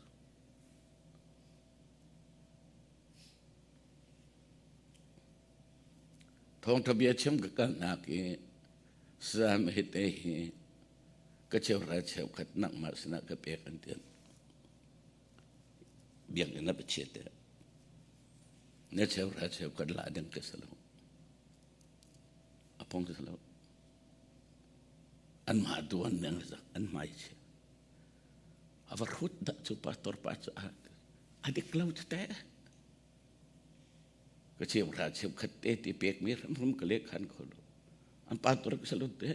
[SPEAKER 1] Thawngṭha bia chim ka kalnak i Sam hite hi ka cheuhra cheukhat nangmah sinah ka pek an ti. Biakinn ah chia te. Na cheuhra cheukhat la ding ka si lo. A pong ka si lo. An mah tu an neng zak an hmai chia. A va hrut dah cu pastor pa cu a dik lo cu te. Ka cheuhra cheukhat te ti pekmi hramhram ka leh khan kho lo. An pastor ka salut te.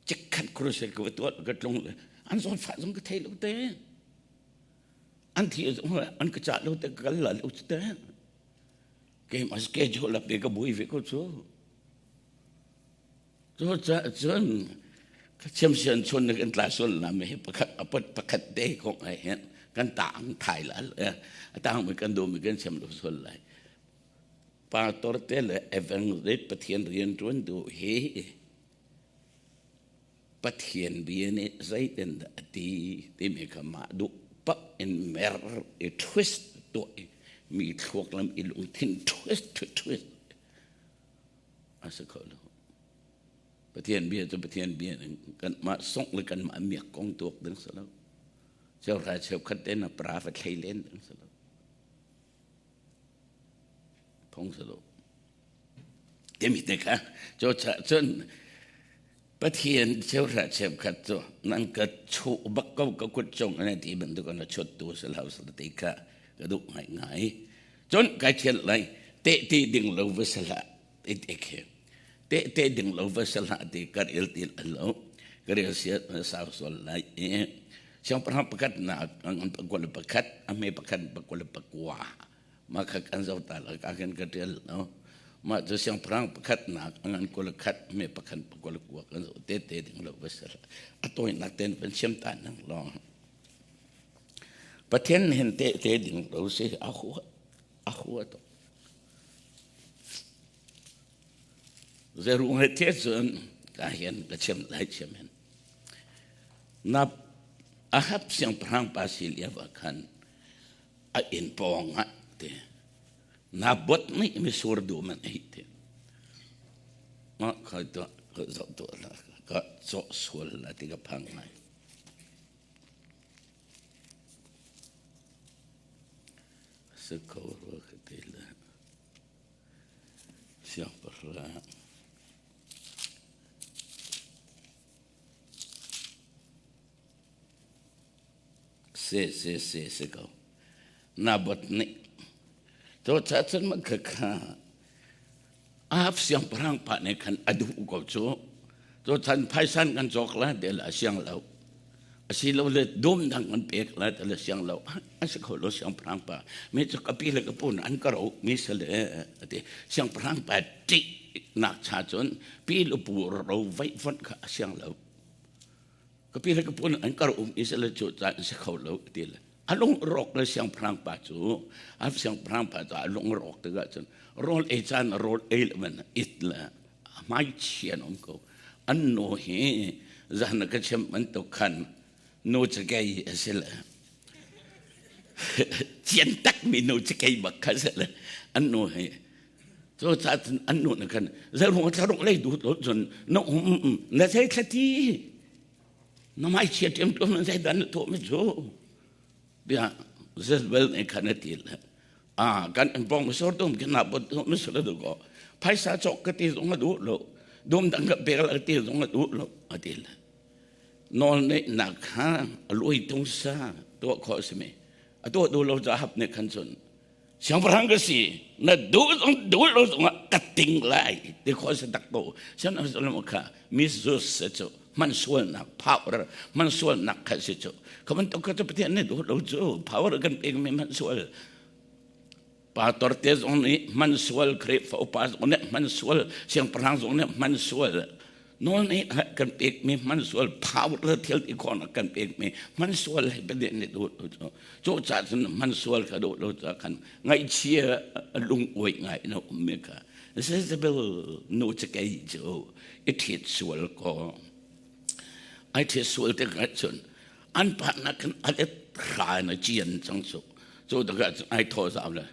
[SPEAKER 1] Chikkhat crusade ka va tuah ka tlung le an zawnfah zong ka thei lo te. An thi zong an ka cah lo te ka kal la lo te. Keimah schedule pe ka bui ve ko cu. Cucaah cun siamsian chun na kan tla sual na mi hi pakhat apat pakhat te kong ai hin kan taang thai la a taang mi kan duh mi kan siam lo sual lai. Pastor te le evangelist Pathian rian ṭuan duh hi Pathian bia nih zeitin dah a ti timi kha mah duh pak in mer i twist tuah i mi thluak lam i lungthin twist to twist a si kho lo. Pathian bia cu Pathian bia ning kanmah sungh le kanmah miak kong tuak ding si lo. Cheuhra cheukhat te na pra va thlei len ding si lo. Phung si lo. Timi te kha cu cun Pathian cheuhra cheukhat cu nan ka chuh bak ko ka kut cung an ti bantuk an chut tu si lo sa ti kha ka duh ngai ngai. Cun kai thial lai te ti ding lo va sala te te khe te te ding lo va sala ti kar il til lo ka rel sia sau sual lai siangpahrang pakhat na an pakua le pakhat a hme pakhat pakua le pakua mah kha kan zoh ta la ka kan ka ṭial no mah cu siangpahrang pakhat nak a ngan kul khat me pakhat pakua le kua kan zoh te te ding lo va si a tawinak ten van siam ta nang long Pathian hin te te ding lo si a hua a hua to zeru he te cun ka hian ka chim lai chim hin na Ahab siangpahrang pa si lio ah khan a inn pawng ah ti Naboth nih misur dum an ei ti ma khoi to ka zoh tu la ka cawh sual la ti ka phang ngai si ko rua ka ti le siangpahrang Si si si si ko. Naboth nih cu ca cun man kha kha Ahab siangpahrang pa nih khan a duh ko cu. Cu chan phaisan kan cawk la ti la siang lo. Asilole dum dang kan pek la ti la siang lo. A si kho lo siangpahrang pa. Mi cu ka pi le ka pu an ka ro mi si le ati siangpahrang pa ṭih nak cha cun pi le pu ro vaih fonh kha a siang lo. Ka pi le ka pu an kar um Israel cu ca an si kho lo ti le a lung rawk le siangpahrang pa cu a siangpahrang pa cu a lung rawk tikah cun rawl ei caan rawl ei le man it le a hmai chia an um ko an nu hi zan ka chim bantuk khan nu cakei a si le cian tak mi nu cakei bak kha si le an nu hi cu ca cun an nu nih khan zeirung thlarung lei duh lo cun na um na zei thlati na mai chia ṭiam ṭuam na zei dan na tuah mi cu tiah Jezebel nih khan a ti le a kan in pong sor dum kin na bot mi sur du ko phaisa chok ka ti zong a duh lo dum dang ka pek la ti zong a duh lo a ti le nawl neih nak kha a lui tung sa tuah khawh si mi a tuah duh lo ca hap nih khan cun Siangpahrang ka si na duh zong duh lo zongah ka ting lai ti khawh si tak ko sihmanhsehlaw kha misuse cu hman sualnak power hman sualnak kha si cu kha bantuk kha cu Pathian nih duh lo cu power kan pek mi hman sual pastor te zong nih hman sual Khrihfa upa zong nih hman sual siangpahrang zong nih hman sual nawl nih kan pekmi hman sual power le thil ti khawhnak kan pekmi hman sual he Pathian nih duh lo cu cu ca cun hman sual kha duh lo ca khan ngaihchia lunguai ngai na um mi kha Jezebel nu cakei cu i ṭhit sual ko ai ṭhit sual tikah cun an pahnak khan a let hra in a cian cang cu cu tikah cun ai thawh zau le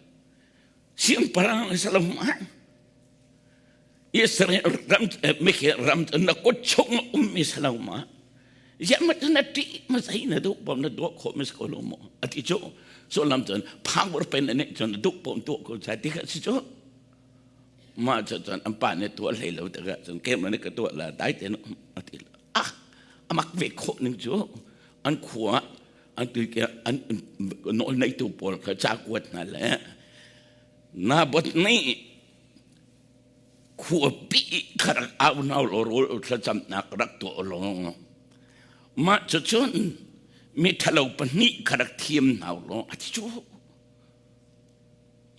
[SPEAKER 1] siangpahrang Salom ah Israel ram Mikhail ram cu na kut chung a ummi si lo ma ziah na ṭih ma zei na duh pom na duah khawh mi si ko lo maw a ti cu sullam cun power pen nih cun duh pom tuah ko sai ti kha si cu mah cu cun an pa nih tuah hlei lo tikah cun keimah nih ka tuah la dai tein a ti ah amak ve khawh ning cu an khua an an nawl neitu pawl kha ca kuat hna le Naboth nih khuapi kha rak au hna law rawl thlacamnak rak tuah law mah cucun miṭhalo pahnih kha rak thiam hna law a ti cu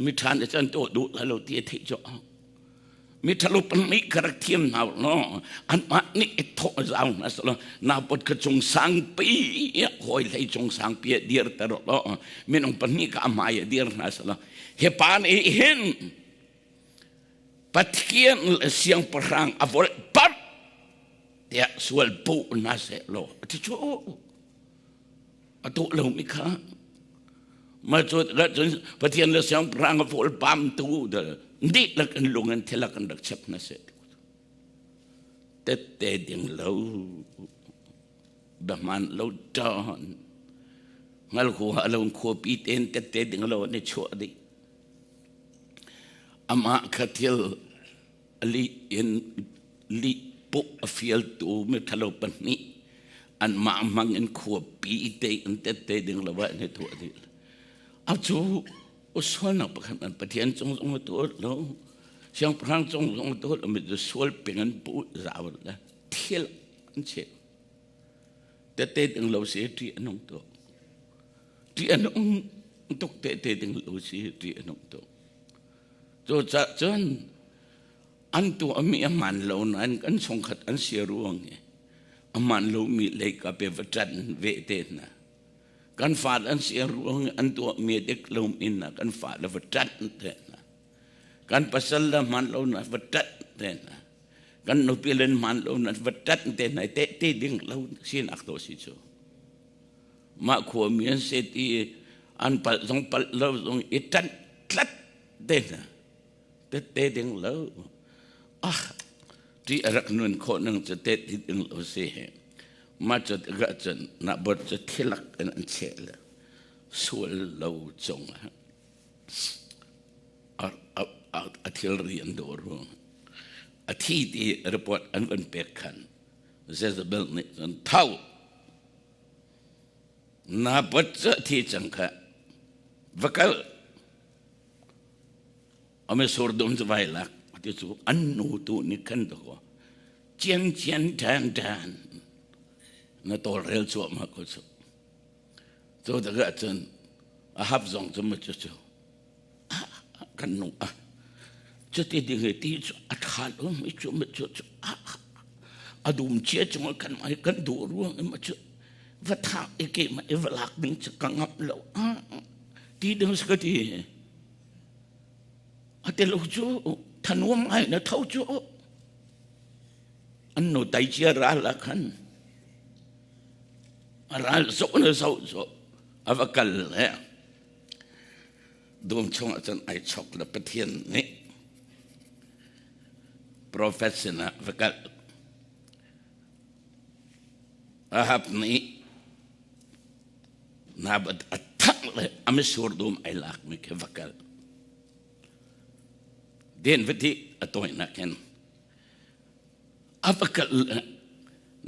[SPEAKER 1] miṭha nih cun tuah duh lo ti a theih cu. Mi ṭhalo pahnih ka rak thiam hna law anmah nih i thawh zau hna selaw napot ka cung sangpi hawi hlei cung sangpi ah dirter law minung pahnih ka hmai ah dir hna selaw hi pa nih hin Pathian le siangpahrang a volh parh tiah sual puh hna seh law a ti cu a tuah lomi kha mah cu cun Pathian le siangpahrang a vol pamtu dihlak in lung in thilak in rak chep hna seh tette ding lo biahman lo ṭon ngal khua lo khuapi ten tette ding lo an i chuah dih Amah kha thil a lih in lih puk a fialtu miṭhalo pahnih anmah hmang in khuapi te in tette ding lo ah an i tuah dih. A cu sualnak pakhat man Pathian cung zong a tuah lo, siangpahrang cung zong a tuah lo, mi cu sual ping an puh zau le thil an cheh. Tette ding lo si ṭih a nung tuk. Ṭih a nung tuk tehte ding lo si ṭih a nung tuk. Cucaah cun an tuahmi a hmaan lo nain kan chungkhat an si ruang i a hmaan lomi lei ka pe va ṭan ve te hna. Kan fa an si ruang i an tuahmi a dik lomi hna kan fa le va ṭan te hna. Kan pasal le hmaan lo na va ṭan te hna. Kan nupi le hmaan lo na va ṭan te hna. Tehte ding lo sinak to si cu. Mah khuami an si ti an palh zong palh lo zong i ṭanh tlat te hna tette ding lo ah ti a rak nun khawh nang cu te ti ding lo si he mah cu tikah cun na bot cu thilak in an cheh le sual lo cung ah a thilri an dawr ruang a thi ti report an van pek khan Jezebel nih cun tho Na pot cu a thi cang kha. Va kal. Ame sur dum cu vai lak. Ti cu an nu tu nih khan to ko. Cian cian dan dan. Na tawlrel cuahmah ko cu. Cu tikah cun a hap zong cu ma cu cu kan nung ah cuti ding hi ti cu a ṭha lo mi cu ma cu cu a dum cia cungah kan mai kan duh ruang i ma cu va thah i ke ma i va lak ding cu ka ngamh lo ti ding si ka ti a te lo cu thanuam ngai na tho cu an nu tai cia ral ah khan a ral zoh na zoh zo a va kal le Dum chungah cun ai chok le Pathian nih profet sinah va kal. Ahab nih Naboth a thangh le a mitsur dum ai lakmi khi va kal. Den va ti a tawinak hin a va kal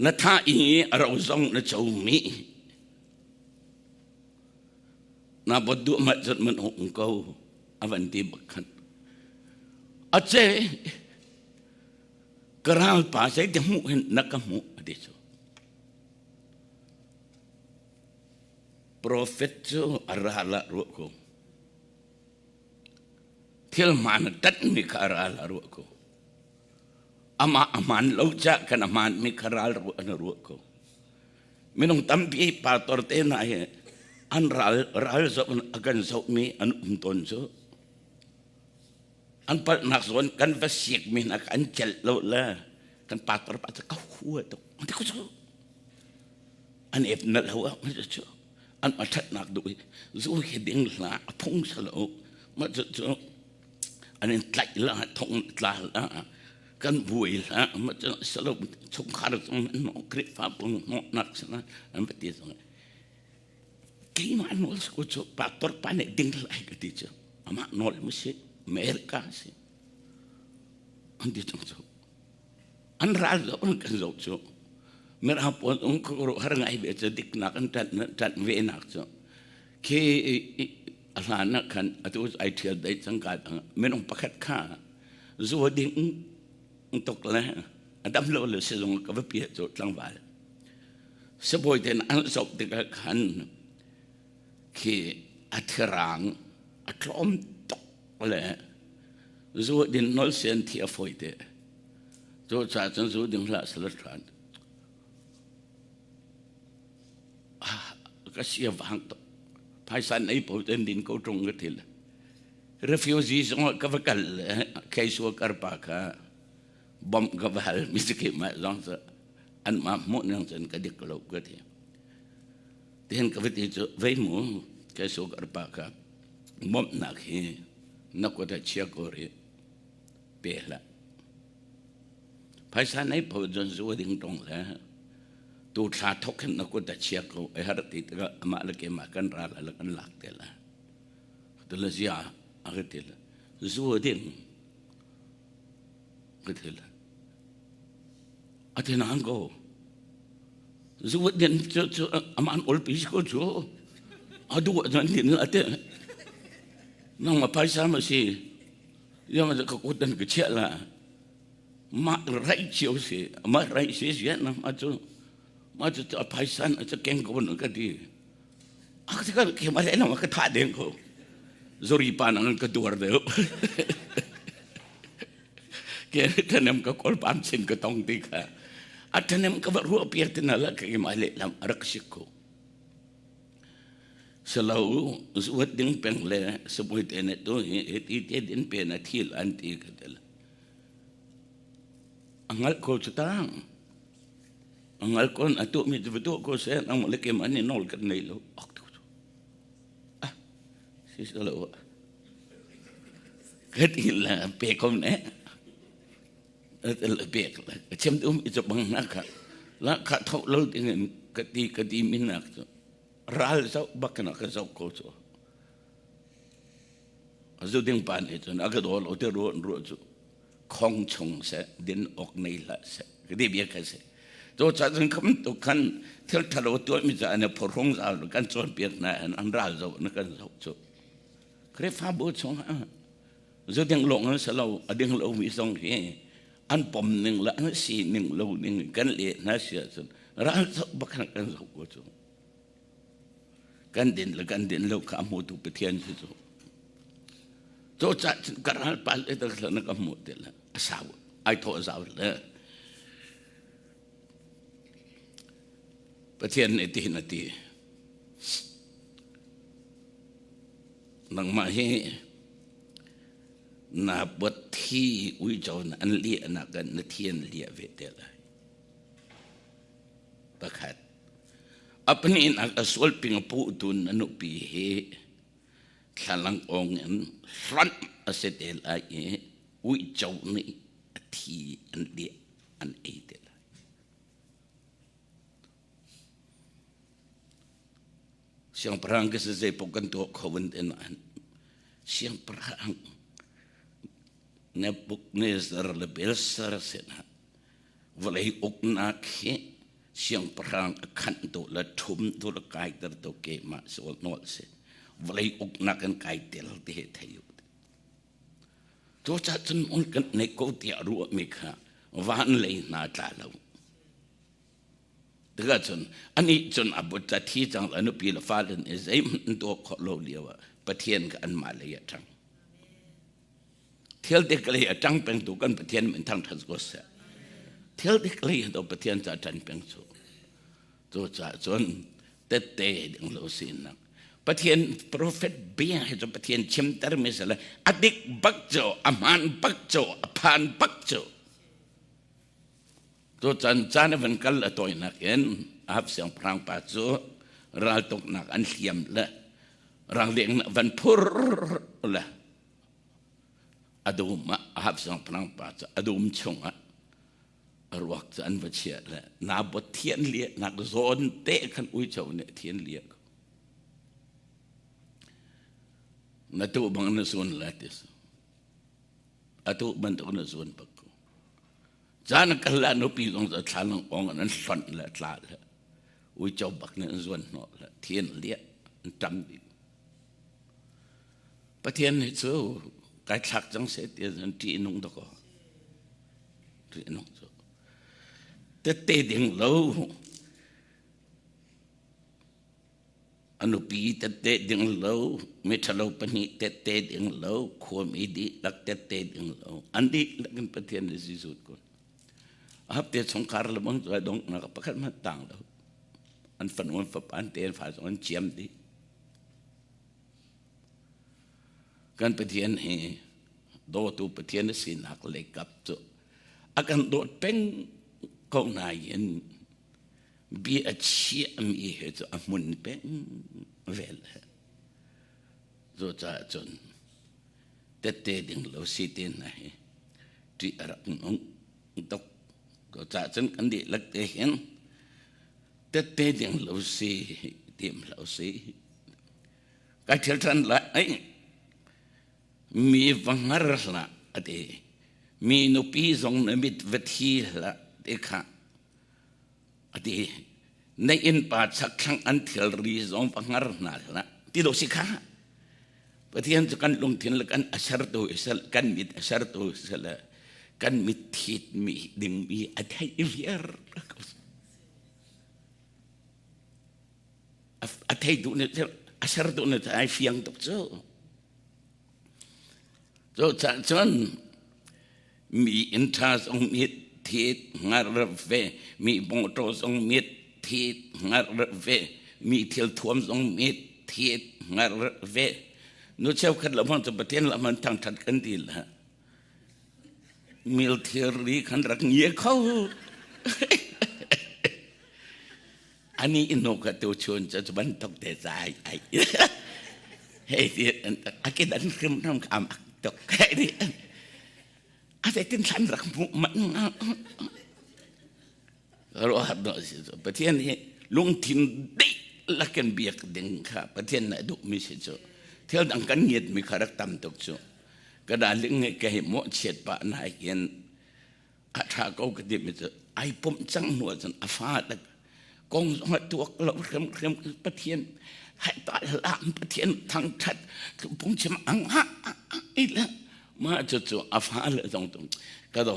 [SPEAKER 1] na tha i a ro zong na comi Na bot duh mat zat man ong ko a van ti bak khan. A ce ka ral pa zei te hmuh hin na ka hmuh a ti cu. Profet cu a ral ah ruah ko. Thil hmaan a ṭanhmi kha a ral ah ruah ko. Amah a hmaan lo cah kan a hmaanmi kha ral ruah na ruah ko. Minung tampi pastor te hna hi an ral ral zoh a kan zohmi an um tawn cu an palhnak zawn kan va siakmi hna an celh lo le kan pastor pa cu ka hua tuk ti ko cu an ep na lo ah cu an ma ṭhatnak duh i zu hi ding hlah a phung salo ma cu cu an in tlaih la thong tla la kan buai hlah ma cu salo chungkhar zong an hnawh Khrihfabu hnawhnak sana an va ti zong keimah nawl ko cu pastor pa nih ding lai ka ti cu amah nawl mu si America si an ti cang cu an ral zo an kan zo cu mirang pawl um ko har ngai ve cu diknak an ṭanh ṭanh ve nak cu khi a hlan ah khan atu ai ṭhial dai cang ka minung pakhat kha zua ding tuk le a dam lo le sizung ka va piah cu tlangval sibawi ten an zoh tikah khan khi a thirang a tlawm tuk le. Zu din nol sian thi a fawi te. Cu ca cun zu ding hlah sala ṭhan. Ka sia vang to. Phaisa nei po ten din ko ṭung ka thil. Refugee zong ka va kal case worker pa kha bom ka va hal mi si ke ma zong cu an ma hmuh ning cun ka dik lo ka ti. Tihin ka va ti cu vei mu case worker pa kha bawmhnak hi na kut ah chia ko rih pe hlah. Phaisa nei pho cun zu ding tong le tu thla thok hin na kut ah chia ko ai har ti tikah amah le keimah kan ral ala kan lak te la. Tu le zia a ka ti le zu ding ka ti le a ti nang ko zu din cu cu aman ol pi ko cu adu nan din la te nang ma phaisa ma si ya ma ka kut dan ka chia la ma rai chiu si ma rai si si na ma chu ma chu a phaisa na chu keng ko na ka ti a ka ka ke ma le na ma ka tha deng ko zori pa nang ka duar deu ke thanem ka kol pam chin ka tong ti kha a thanem ka va ruah piak ti na la ka ima le lam rak sik ko salo zuat ding peng le sabui te ne tu hi ti te din pe na thil an ti ka tel angal ko chu tang angal kon atu mi tu tu ko se ang le ke man ni nol kan nei lo ok tu ah si salo Ka ti la pe kom ne. Pek la. Chem um i bang na kha. La kha tho lo ding ka ti ka ti min nak chu. Ral zau bak na ka zau ko chu. Azu ding pan e chun aga do lo te ro ro chu. Khong chung se din ok nei la se. Ka ti bia ka se. To cha chung kham to khan thil thalo to mi cha ne phorong za kan chon piak na an ral zau na kan zau chu. Khrihfabu chungah zu ding lawng an si lo, a ding lomi zong hi an pom ning le an si ning lo ning kan leh hna si ahcun ral zoh bak kan zoh ko cu. Kan din le kan din lo kha a hmutu Pathian si cu. Cu cah cun ka ral pal le tak na ka hmuh ti le a sau ai thawh zau le Pathian nih tihin a ti. Nangmah hi na buat thi uico na an liahnak ah na thi an liah ve te lai. Pakhat. A pahnihnak a sualping a puhtu na nupi hi thlalangawng in hlonh a si te lai i uico nih a thi an liah an ei te lai. Siangpahrang ka si zei paoh kan tuah kho an ti nain siangpahrang Nebuchadnezzar le Belshazzar sinah vawlei uknak hi siangpahrang a khanh tu le ṭhum tu le kaiter tu keimah si nawl si vawlei uknak in kai tel ti hi thei u. Cucaah cun on kan nei ko tiah ruahmi kha van lei hna tla lo. Tikah cun anih cun a but a thi cang a nupi le fale nih zeihmanh an tuah khawh lo lio ah Pathian kha anmah lei a ṭang. Thil dik lei a ṭang pengtu kan Pathian min thangṭhat ko seh. Thil dik lei to Pathian ca ṭan peng cu. Cucaah cun tette ding lo sinak. Pathian prophet bia hi cu Pathian chimter mi si le a dik bak cu a hmaan bak cu a phan bak cu Tuchan caan a van kal a tawinak in Ahab siangpahrang pa cu raltuknak an hliam le rangleng van phur le a dum ah Ahab siangpahrang pa cu a dum chungah a ruak cu an va chiah le Naboth thian liahnak zawn te khan uico nih thian liah ko. Na tu bang na sun la ti Atu bantuk na zuan bak ko. Caan a kal la nupi zong cu thlan ong an hlonh le tla le uico bak nih an zuan hnawh le thi an liah an ṭam dih. Pathian nih cu kai thlak cang seh ti an ṭih nung dakaw. Ṭih nung cu. Tette ding lo. A nupi tette ding lo, miṭhalo pahnih tette ding lo, khuami dihlak tette ding lo. An dihlak in Pathian nih Jesuh kun. A hapte chungkhar le bang cu a donghnak pakhat hmanh tang lo. An fanu an fapa an te an fa zong an ciam dih. Kan Pathian hi dawtu Pathian a sinak lei kap cu a kan dawt peng ko nain bia a chiahmi he cu a hmun peng vel he. Cucaah cun tette ding lo si te hna hi ṭih a rak nung tuk. Cucaah cun kan dihlak te hin tette ding lo si tim lo si. Kai ṭhial ṭhan lai. Mi va hngar hlah a ti. Mi nupi zong na mit va thi hlah ti kha a ti. Na innpa chakthlang an thilri zong va hngar hna hlah ti lo si kha. Pathian cu kan lungthin le kan a sertu kan mit a sertu sile kan mit thitmi dingmi a theih viar. A thei duh nih a ser duh nih ai fiang tuk cu. Cu cah cun mi inn ṭha zong mit thit hngar ve, mi mawṭaw zong mit thit hngar ve, mi thil thuam zong mit thit hngar ve. Nu cheukhat le hmang cu Pathian lam an thangṭhat kan ti la. Mil thilri khan rak ngia kho. Ani inu ka tu chun cu cu bantuk te zai ai. Hei ti a ke dan hrim nam ka am ak tuk. Hei ti a te tin thlan rak mu man nga. Ruah do si cu Pathian hi lungthin dih lakin biak ding kha Pathian na duh mi si cu. Thil dang kan ngiat mi kha rak tam tuk cu. Ka da ling nge ka hi mo chiat pa na hin a ṭha ko ka timi cu ai pumh cang hnu ahcun a fa tak kong zong a tuak lo hrimhrim Pathian hai ta hlam Pathian thangṭhat phungchim ang ha i le mah cu cu a fa le zong tung ka do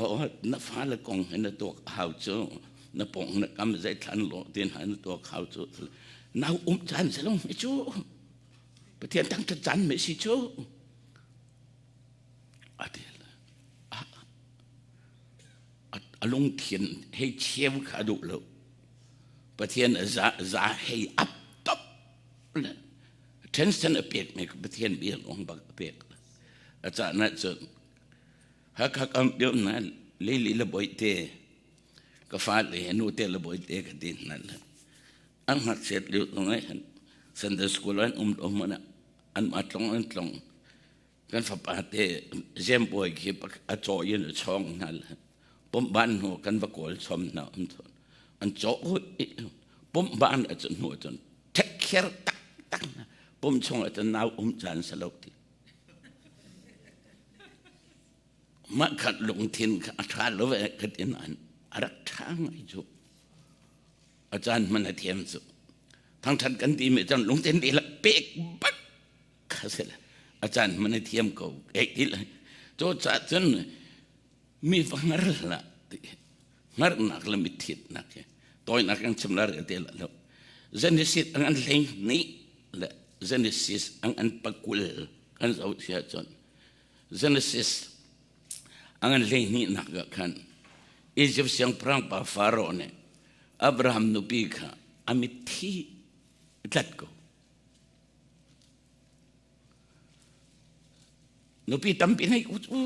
[SPEAKER 1] na fa le kong hi na tuak hau cu na pong na kam zei thlan lo tin ha na tuak hau cu nau um caan se long mi cu Pathian thangṭhat caan me si cu a ti a lungthin hei cheu kha a duh lo. Pathian za, za hei ap top le tension a pek mi Pathian bia lawng bak a pek. A caan ah cun Hakha kam deuh na lili le bawihte ka fale nu te le bawihte ka ti hna le an ngakchiat lio zong ah hin Sunday school an um lo hmanh ah an mah tlong an tlong Kan fapa te Zembawi khi a caw in a chawng hna le pumban hnu kan va kawl chom hna an thon. An caw pumban a cun hnu cun thekher tak tak pum chung ah cun nau um caan sa lo ti. Mah khat lungthin kha a ṭha lo ve ka ti nain a rak ṭha ngai cu. A caan hman a thiam cu. Thangṭhat kan ti mi cun lungthin dihlak pek bak kha si le a caan hman i thiam ko ei ti le cu ca cun mi va hngar hlah ti hngarnak le mitthitnak hi tawinak kan chim la te la lo Genesis ang an hlei ni le Genesis ang an pakul kan zoh sia cun Genesis ang an hlei hnih nak ah khan Egypt siangpahrang pa Pharaoh nih Abraham nupi kha a mitthi tlat ko Nupi tampi nei u cu.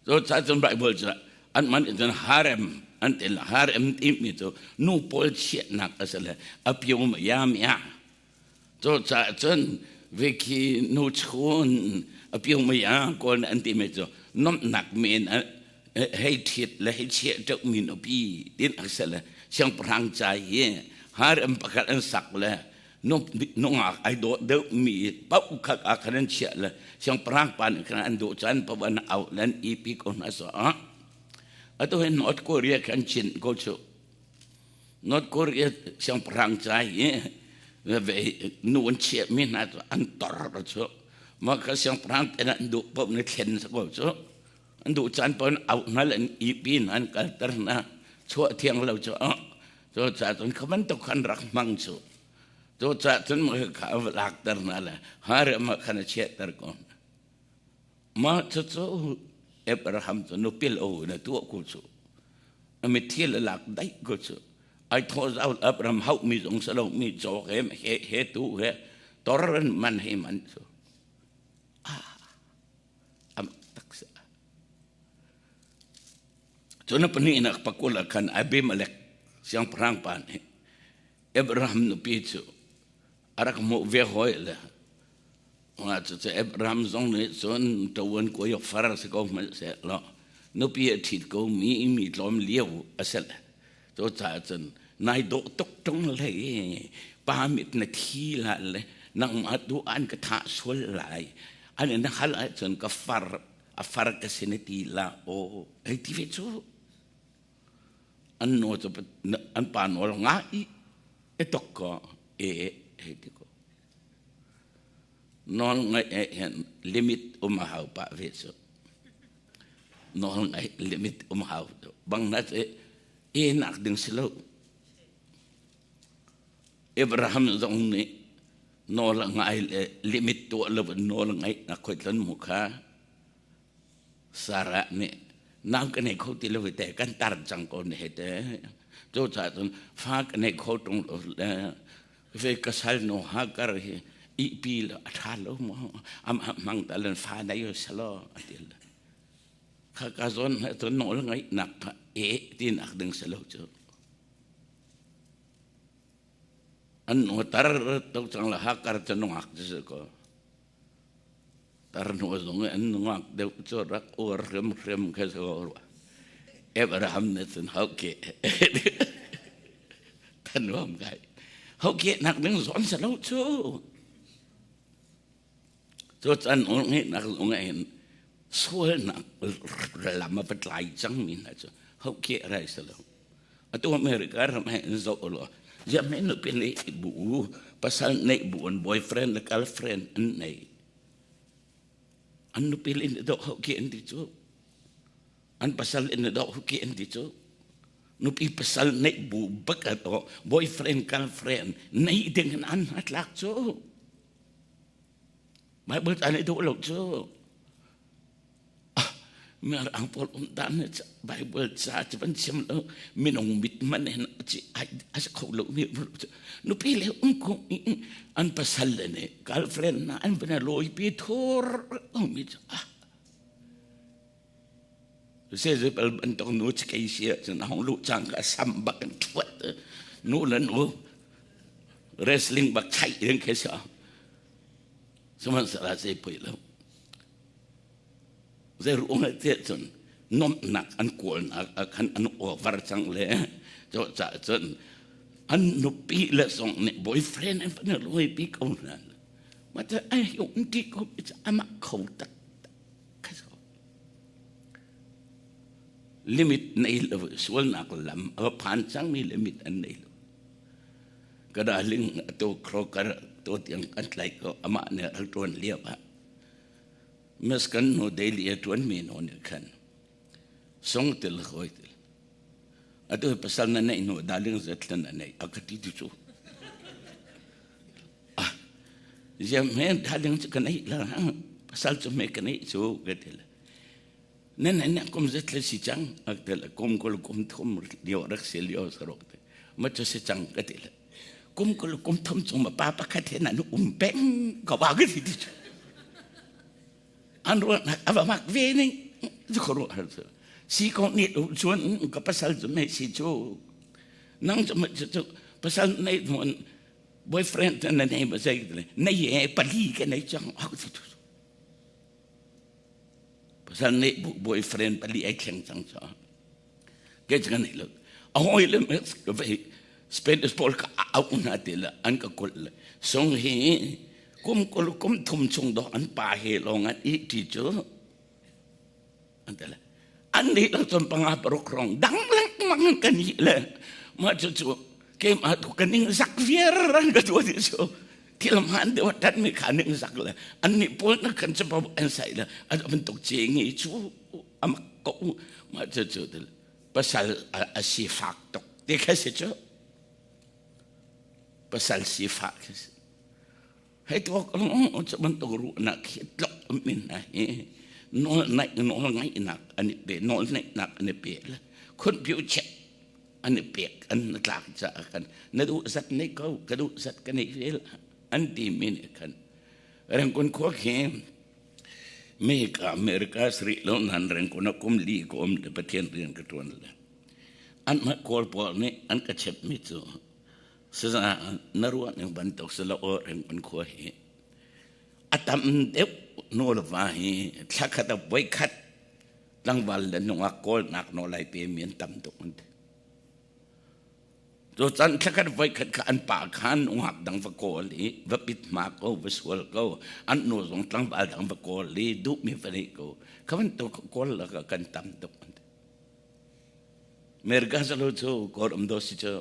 [SPEAKER 1] So ca cun Bible cu an man in cun harem an ti la harem timi cu nu pawl chiahnak a si le a pium yam ya. Cu ca cun veki nu chun a pium ya kawl an timi cu nomnak men hei ṭhit le hei chiah ṭeuhmi nupi tin a si le siangpahrang ca hi harem pakhat an sak le nungak ai dawh deuhmi paoh kha ah khan an chiah le siangpahrang pa nih khan an dawh caan paoh an auh le an ipi ko hna so atu hi North Korea khan chin ko cu North Korea siangpahrang ca hi nu an chiahmi hna cu an tor cu mah kha siangpahrang te an duh paoh ni thlen ko cu An duh caan paoh in auh hna le an ihpi hna an kalter hna. Chuah thiang lo cu cu caah cun kha bantuk khan rak hmang cu. Cucaah cun kha a va lakter hna le harem ah khan a chiahter ko hna. Mah cucu Abraham cu nupi lo in a tuah ko cu. A mitthli le lak daih ko cu. Ai thawh zau Abraham hauhmi zong si lo mi cawk he he he tu he tor in man he man cu. Ah, amak tak si. Cun a pahnihnak pakul ah khan Abimelek siangpahrang pa nih Abraham nupi cu a rak hmuh ve hawi le cucu Abraham zong nih cun ṭavuan kuai far si ko hmanhsehlaw nupi a ṭhit ko mi mi tlawm lio a si le cucaah cun nai dawh tuk ṭung hlei pa mit na thi la le nangmah tu an ka thah sual lai an in hal ahcun ka far a far ka si na ti la aw hei ti ve cu an nawl cu an pa nawl nga i e tok ko e hei ti ko nawl ngaih eh hin limit um a hau pah ve cu nawl ngaih limit um hau bang na ce e nak ding si lo Abraham zong nih nawl a ngai le limit tuah lo in nawl a ngaih nak khoi tlon mu kha Sarah nih nau ka nei kho ti lo te kan tar cang ko ne he te cu caah cun fa ka nei kho tung lo le ve ka sal no ha kar hi ipi lo a tha lo mo am mang ta len fa nei salo ati le kha ka zon he cun nawl ngaih nak kha e ti nak ding salo cu An tar tuk cang le hakar cu nungak cu si ko. Tar hnu zong i an nungak deuh cu rak uar hrimhrim kha si ko rua. Abraham nih cun hauke thanuam kai. Hauke nak ding zawn si lo cu. Cu can ngeihnak zong ah hin sualnak lam a va tlai cangmi hna cu hauke rai si lo. Atu America ram he in zoh law ziah hme nupi neih bu pasal neih bu an boyfriend le girlfriend an nei. An nupi le in dawh hauke an ti cu. An pasal in dawh hauke an ti cu. Nupi pasal neih bu bak boyfriend girlfriend nei ding in an hnatlak cu. Bible ca nih duh lo cu mirang pawl um dan nih Bible ca cu van chim lo minung mit man hin ci a si kho lo mi nupi le um ko an pasal le nih girlfriend na an van lawi pi thur mi cu ah se ze bal bantuk nu chi kei si cun a hong lu cang ka sam bak in thuat nu le nu wrestling bak chai ding khi si sihmanhsehlaw zei poi lo zei ruang ah tiah cun nuamhnak an kawlnak ah khan an over cang le cu caah cun an nupi le zong nih boyfriend an van lawi pi ko hna ma ta ai um ti ko amah kho tak limit nei lo sualnak lam a va phan cangmi limit an nei lo ka darling to krokar to tiang kan tlai ko amah nih a ṭuan lio ah mes kan no daily a ṭuan mi no nih khan song til hoi til atu pasal na nei no darling zetlan na nei a ka ti tu cu ah ziam he darling cu ka nei la pasal cu me ka nei cu ka ti le nan nan kum zet le si cang ak te le kum kul kum thum lio rak si lio sarok te ma chu si cang ka ti le kum kul kum thum chung ma pa pakhat he nan um peng ka wa ka ti ti chu an ru ava mak ve ning zu ko ru har chu si ko ni chuan ka pasal chu me si chu nang chu ma chu pasal nei mon boyfriend na nei ma sai nei he pali ke nei chang ak chu Pasal nih boyfriend pali ai thleng cang caah ke cu kan nei lo. A hawi le Spanish pawl ka au hna ti le an ka kulh le sung hi kum kul kum thum chung dawh an pa he lawng an ih ti cu an ti le an nih lo cun panga paruk rong dang lengmang kan ih le mah cu cu keimah tu ka ning zak viar an ka tuah ti cu thil hmaan deuh a ṭanmi kha ning zak le annih pawl na kan capo an sai le a bantuk ce ngi cu amak ko mah cu cu pasal a si fak tuk ti kha si cu. Pasal sifah khi si. Hei tuak cu bantuk ruahnak khi tlok min hna hi nawl naih nawl ngaihnak an i pe nawl naihnak an i pe le khunphiu check an i pek an tlak caah khan na duh zat nei ko ka duh zat ka nei vel an ti mi nih khan Rengkun khua khi Meka America sri lo nan Rengkun a kum li ko um le Pathian rian ka tuan le an mah kawl pawl nih an ka chep mi cu Saza na ruah ning bantuk si lo aw Rengkun khua hi a tam deuh nu le va hi thla khat ah voi khat tlangval le nungak kawlnak nawl ai pe mi an tam tuk an ti. Cu can thla khat voi khat kha an pa khan nungak dang va kawl i va pit hma ko va sual ko an nu zong tlangval dang va kawl i duhmi va neih ko kha bantuk kawl lakah kan tam tuk an ti. America salo cu kawl um do si cu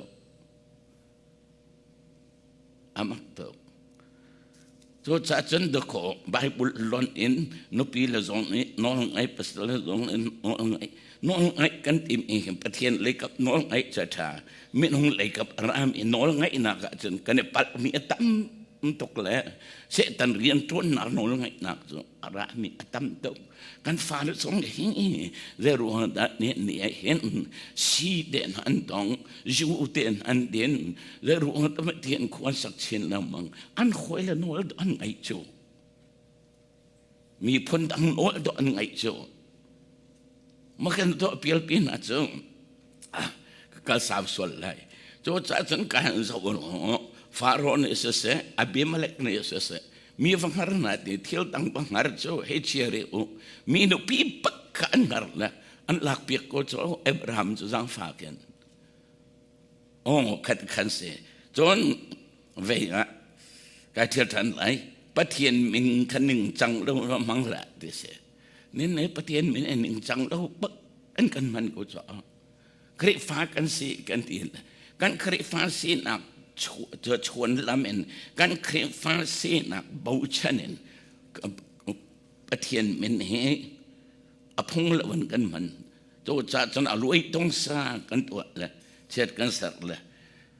[SPEAKER 1] Amak tuk. Cucaah cun dakaw Bible lonh in nupi le zong nih nawl ngai pasal le zong nih nawl ngai nawl ngaih kan tim i Pathian leikap nawl ngaih cu a ṭha minung leikap a ram i nawl ngaihnak ahcun kan i palhmi a tam tuk le Satan rian ṭuannak nawl ngaihnak cu a rami a tam tuk. Kan fale zong hi zeiruang dah nih ni ah hin si tein an tong, zu tein an din, zeiruang dah tian khua sak chin lengmang, an hawi le nawl an ngaih cu. Miphun dang nawl dawh an ngaih cu. Makan tuah pial pi hna cu kal sau sual lai. Cu caah cun kan zoh Faro nih siseh, Abimelech nih siseh, mi va hngar hna ti thil dang va hngar cu hei chia rih u. Mi nupi bak kha an hngar le an lak piak ko cu Abraham cu zaangfak in. Oh, khat khan si. Cun vei ah kai thil ṭhan lai. Pathian min kha ning cang lo hmang hlah ti si. Nin ne Pathian min ning cang lo bak an kan hman ko caah Khrihfa kan si kan ti kan Khrihfa sinak chuan lam in kan Khrihfa sinak bochan in Pathian min hi a phung lo in kan hman cu ca cun a luai tung sa kan tuah le chiat kan ser le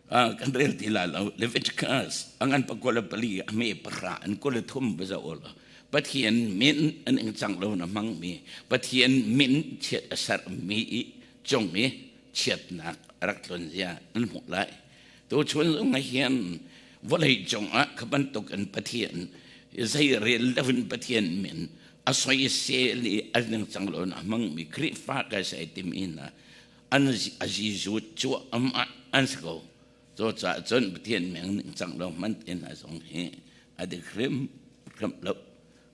[SPEAKER 1] kan rel ti lai lo Leviticus a ngan pakua le pali a me pahra an kul le thum va zoh law Pathian min an ing cang lo na hmangmi Pathian min chiat a sermi i cung i chiatnak a rak tlun zia an hmuh lai tu chun zong ah hin vawlei cung ah kha bantuk in Pathian zei rel lo in Pathian min a soisel i a ning cang lo na hmangmi Khrihfa ka sai timi hna an a Jesuh cu amah an si ko. Cucaah cun Pathian meng ning cang lo hmanh in a zong hi a dik hrim hrim lo.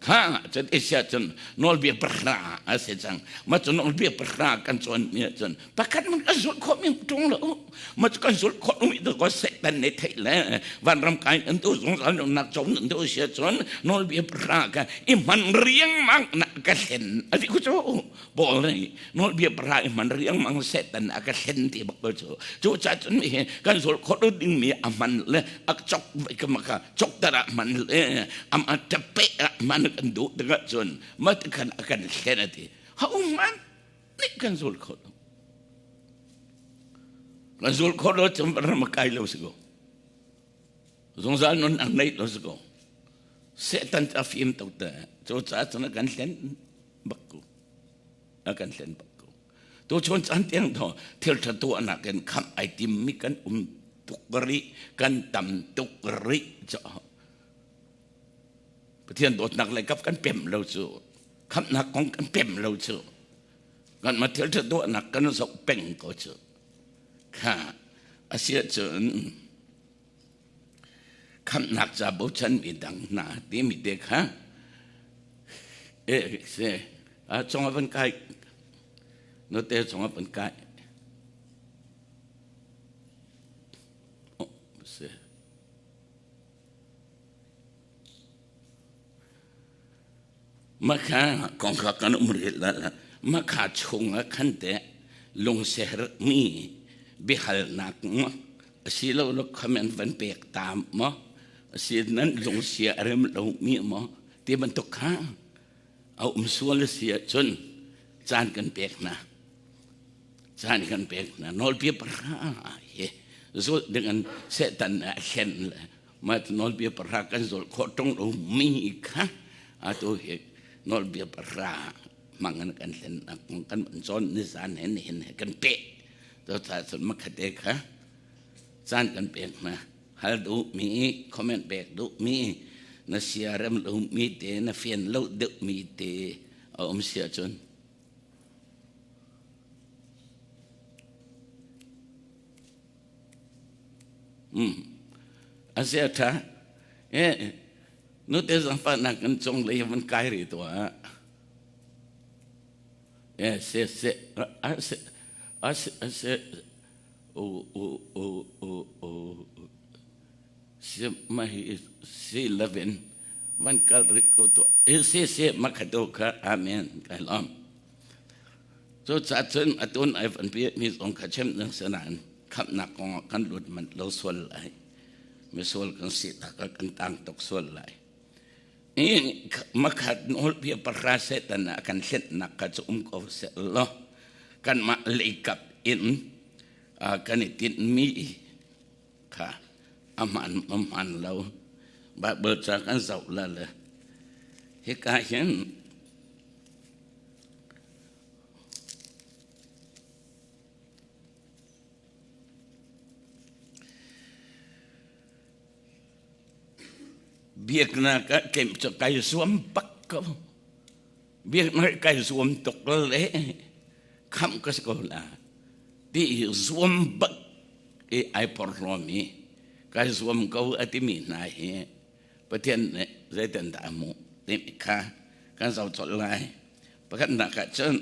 [SPEAKER 1] Kha cun Asia cun nawlbia pahra a si cang. Ma cu nawlbia pahra kan cawn mi ahcun pakhat man kan zulh khawh mi ṭung lo. Ma cu kan zulh khawh mi ko Satan nih theih le vanram kai an tu zungzal nunnak cawn an tu sia cun nawlbia pahra ka i hman riangmang na ka hlen a ti ku cu. Paul nih nawlbia pahra i hman riangmang Satan a ka hlen ti bak ko cu cu ca cun hi kan zul khawh ding mi a hman le a chok ka maka chok tar ah hman le ama tape ah hman kan duh tikah cun ma kan a kan hlen ati ha um man nih kan zul khawh lo kan zul khawh lo cun ram kai lo si ko zungzal nun ang nei lo si ko Satan a fim tuk te cu ca cun a kan hlen bak ko a kan hlen bak ko tu chun chan tiang tho thil tha tu anak in kham ai tim mi kan um tuk ri kan tam tuk ri cho Pathian dawtnak le kap kan pem lo cu khamnak kong kan pem lo cu kan ma thil tha tu anak kan zoh peng ko cu kha asia cun Khamhnak ca bochanmi dang hna timi te kha e se a chung a van kai note chung a van kai oh se Makha kong kha kan um rih la makha chung ah khan te lungsiaherhmi biahalnak maw asilo lo comment van pek ta maw asi nan lungsia a rem lomi maw ti bantuk kha a um sual a si ahcun caan kan pek hna caan kan pek hna nawlbia pahra hi. Zulh ding in Satan a hlen le mah nawlbia pahra kan zulh khawh ṭung lo mi kha atu hi nawlbia pahra hmang in kan hlen kan cawn nizan he nihin he kan peh. Cucaah cun makhate kha caan kan pek hna. Hal duhmi, comment pek duhmi, na siarem lomi te, na fian lo deuhmi te a um si ahcun A si a ṭha. Nute zaangfahnak kan cung lei van kai rih tuah. Se se a se a se a se u u u u u si ma hi si lovin van kal rih ko tuah. Si si makhatu kha amen kai lawm. Cucaah cun atun ai van mi zong kha chim ding si nain khamhnak kong ah kan lut manh lo sual lai. Misual kan si tak ah kan tang tuk sual lai. Makhat nawlbia pahra Satan ah kan hlennak kha cu um ko seh law kanmah leikap in kan i tinhmi kha a hmaan a hmaan lo. Bible ca kan zoh la le hika hin Biaknak ah kemh cu kai zuam bak ko. Biaknak kai zuam tuk le khamh ka si ko la. Ti zuam bak i ai porhlawmi kai zuam ko a timi hna hi Pathian nih zeitin dah a hmuh timi kha kan zoh colh lai. Pakhatnak ah cun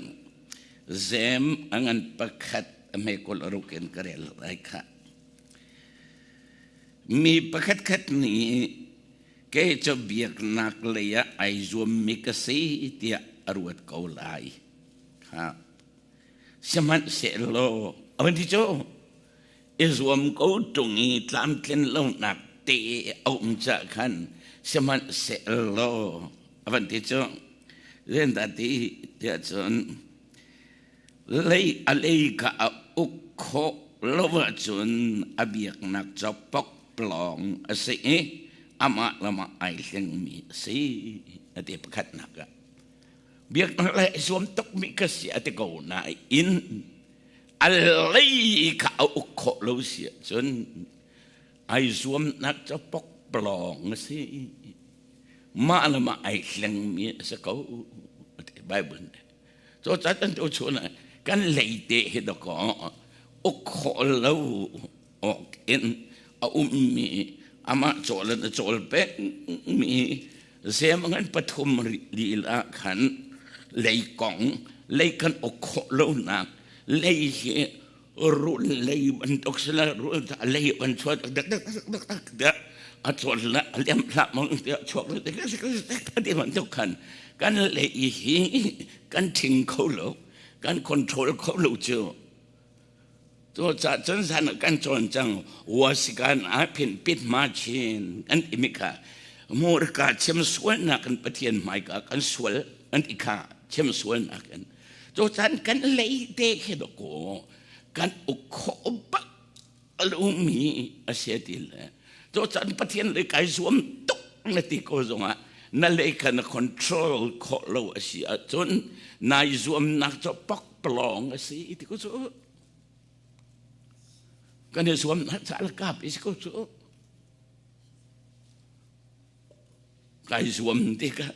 [SPEAKER 1] zem a ngan pakhat a hme 26 in ka rel lai khah. Mi pakhatkhat nih kei cu biaknak lei ah ai zuammi ka si tiah a ruat ko lai. Kha. Sihmanhsehlaw a van ti cu i zuam ko ṭung i tlamtlin lonak te a um cah khan sihmanhsehlaw a van ti cu zeidah ti tiah cun lei a lei kha a uk khawh lo ahcun a biaknak cu pokplawng a si i amah lamah ai hlengmi a si a ti pakhatnak ah biaknak le zuam tukmi ka si a ti ko nain a lei kha a uk khawh lo si ahcun ai zuamnak cu pokplawng a si mah le mah ai hlengmi a si ko ti Bible nih cu ca kan tu chun kan leite hi dakaw uk khawh lo awk in a ummi amah cawl in a cawl pengmi zem ngan pathum lila khan lei kong lei kan uk khawh lonak lei hi rul lei bantuk sila rul lei ban chuat dak dak dak dak dak a chuat la lem hlah mong tiah chuak ti bantuk khan kan lei hi kan thing kho lo kan control kho lo cu cu ca cun zan kan cawn cang wasikan a phin pit ma chin kan imi kha murka chim sual nak kan pathian hmai ka kan sual an ti kha chim sual nak kan cu chan kan lei te khi do ko kan uk kho bak alumi a si ti le cu chan pathian le kai zuam tuk na ti ko zongah na lei kha na control khawh lo a si ahcun nai zuamnak cu pakpalawng a si ti ko cu kan i zuamnak ca kap i si ko cu kai zuam tikah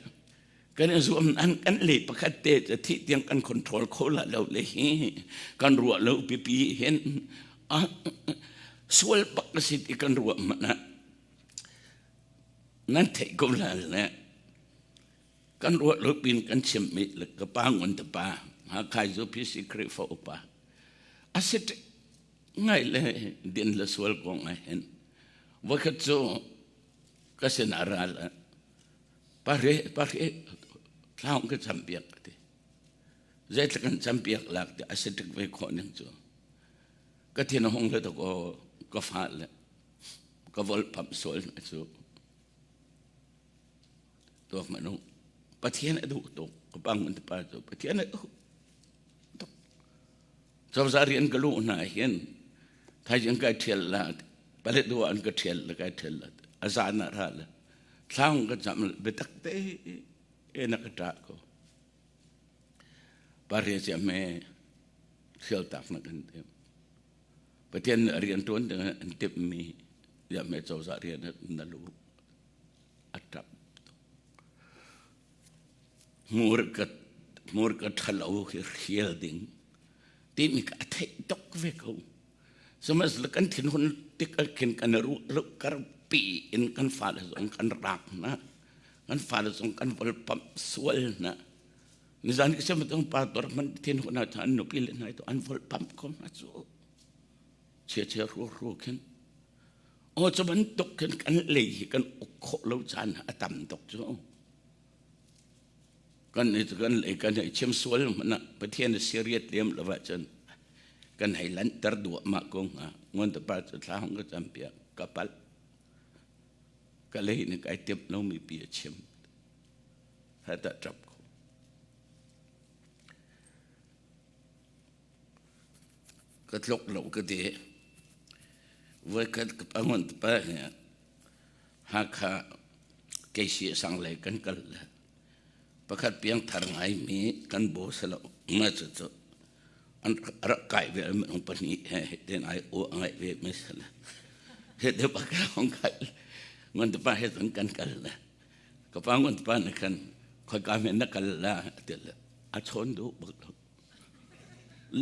[SPEAKER 1] kan i zuam an kan le pakhat te cu thih tiang kan control kho la lo le hi kan ruah lo pipi hin sual bak a si ti kan ruah hmanh ah nan theih ko la le kan ruah lo pin kan chimmi le ka pa ngun te pa Hakha zu PC Khrihfa upa a si ngai le din le sual kong ah hin voikhat cu ka sin a ral pahre pahre thlaung ka campiak ka ti zeitluk kan campiak lak ti a si tik ve khawh ning cu ka thin a hung le tuk aw ka fa le ka vol pam sual na cu tuak manu pathian a duh tuk ka pang pa cu pathian a duh tuk cozah rian ka luh hna hin. Thaizing kai ṭhial la Paletwa an ka ṭhial la kai ṭhial la a zan ah ra la thlang ka cam biatak te na ka ṭah ko. Pare cia me ṭhial tak na kan tim. Pathian nih a rian ṭuan ding an timhmi ya me cozah rian na lu a ṭap. Hmurka hmurka ṭhalo hi hrial ding timi ka a theih tuk ve ko. Sihmanhsehlaw kan thinhun tik ah khin kan ruah lo karpi in kan fale zong kan raak hna. Kan fale zong kan volpamh sual hna. Nizan ka sim tung pa tor man thinhun ah an nupi le hna to an volpamh ko hna cu. Chia chia ru ru khin. Aw cu bantuk khin kan lei hi kan uk khawh lo caan a tam tuk cu. Kan i kan lei kan hei chim sual hmanh ah Pathian a seriat lem lo ahcun kan hei lanhter duahmah ko hnga. Ngun te pa cu thla hong ka cam piak ka palh. Ka lei nih kai timh lomi pi a chim. Hata ṭap ko. Ka tluk lo ka ti. Voikhat ka pangon te pa hi Hakha Keisi sang lei kan kal le pakhat piangthar ngaimi kan bo selo ma cu cu an rak kai ve minung pahnih he ten ai u ngai ve mi sele he te pa ka hong kai ngon te pa he kan kan kal le ka pa ngon te pa ne khan khoi ka men na kal la te le a chon du bak lo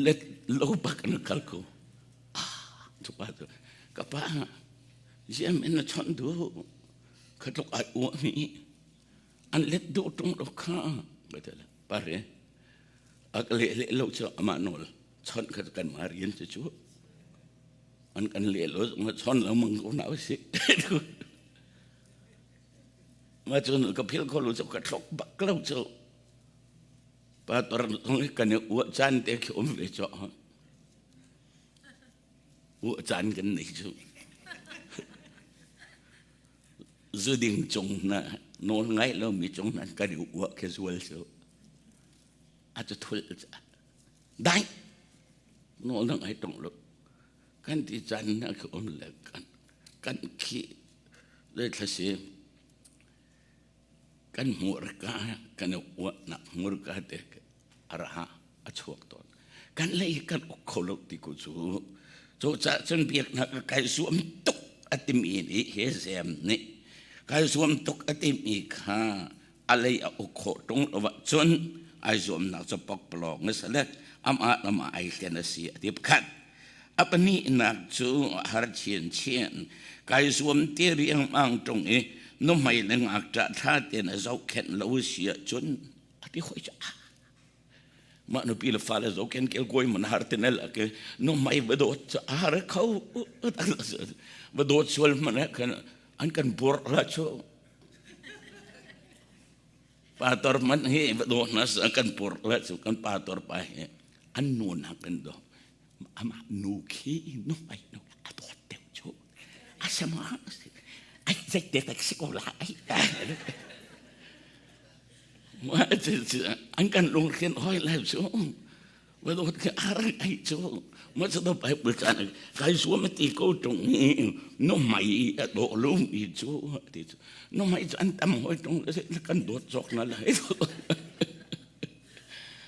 [SPEAKER 1] let lo bak na kal ko ah chu pa chu ka pa ziam in na chon du kha tluk ai u mi an let duh ṭung lo kha ka ti le pare a ka leh leh lo cu amah nawl chawnh kha kan mah rian cu cu an kan leh lo zong chawn lo mang ko na si ma cun ka phil kho lo cu ka thlok bak lo cu pa tor zong kan i uah caan te khi um ve cu uah caan kan nei cu Zuding cung na nawl ngai lomi cung nan kan i uah khi zual cu a cu thul dai nawl na ngai tong lo kan ti caan na khi um le kan kan khi le thlasi kan hmurka kan i uahnak hmurka te a ra a chuak tawn kan lei kan uk kho lo ti ko cu cu cah cun biaknak ka kai zuam tuk a timi nih he zem nih kai zuam tuk a timi kha a lei a uk khawh ṭung lo ah cun ai zuamnak cu pokpalawng a si le amah lam ah ai hlen a si a ti pakhat a pahnihnak cu har chin chin kai zuam ti riangmang ṭung i nuhmei le ngakṭah ṭha tein a zohkhenh lo si ahcun a ti hoi cu mah nupi le fale zoken kel koi man har tenel ake no mai va dawt har kho va dawt sual man khan an kan bur la chu pator man hi va dawt na kan pur la chu kan pator pa hi an nu na kan do ama nu khi nu mai nu a dawt deuh chu asama ai zai te tak si ko la ai An kan lungthin hoi lai cu va dawt ke ar ai cu ma cu do Bible caan kai zuam ti ko tung no mai a do lum i cu ti cu no mai cu an tam hoi tung le kan dawt zawk na lai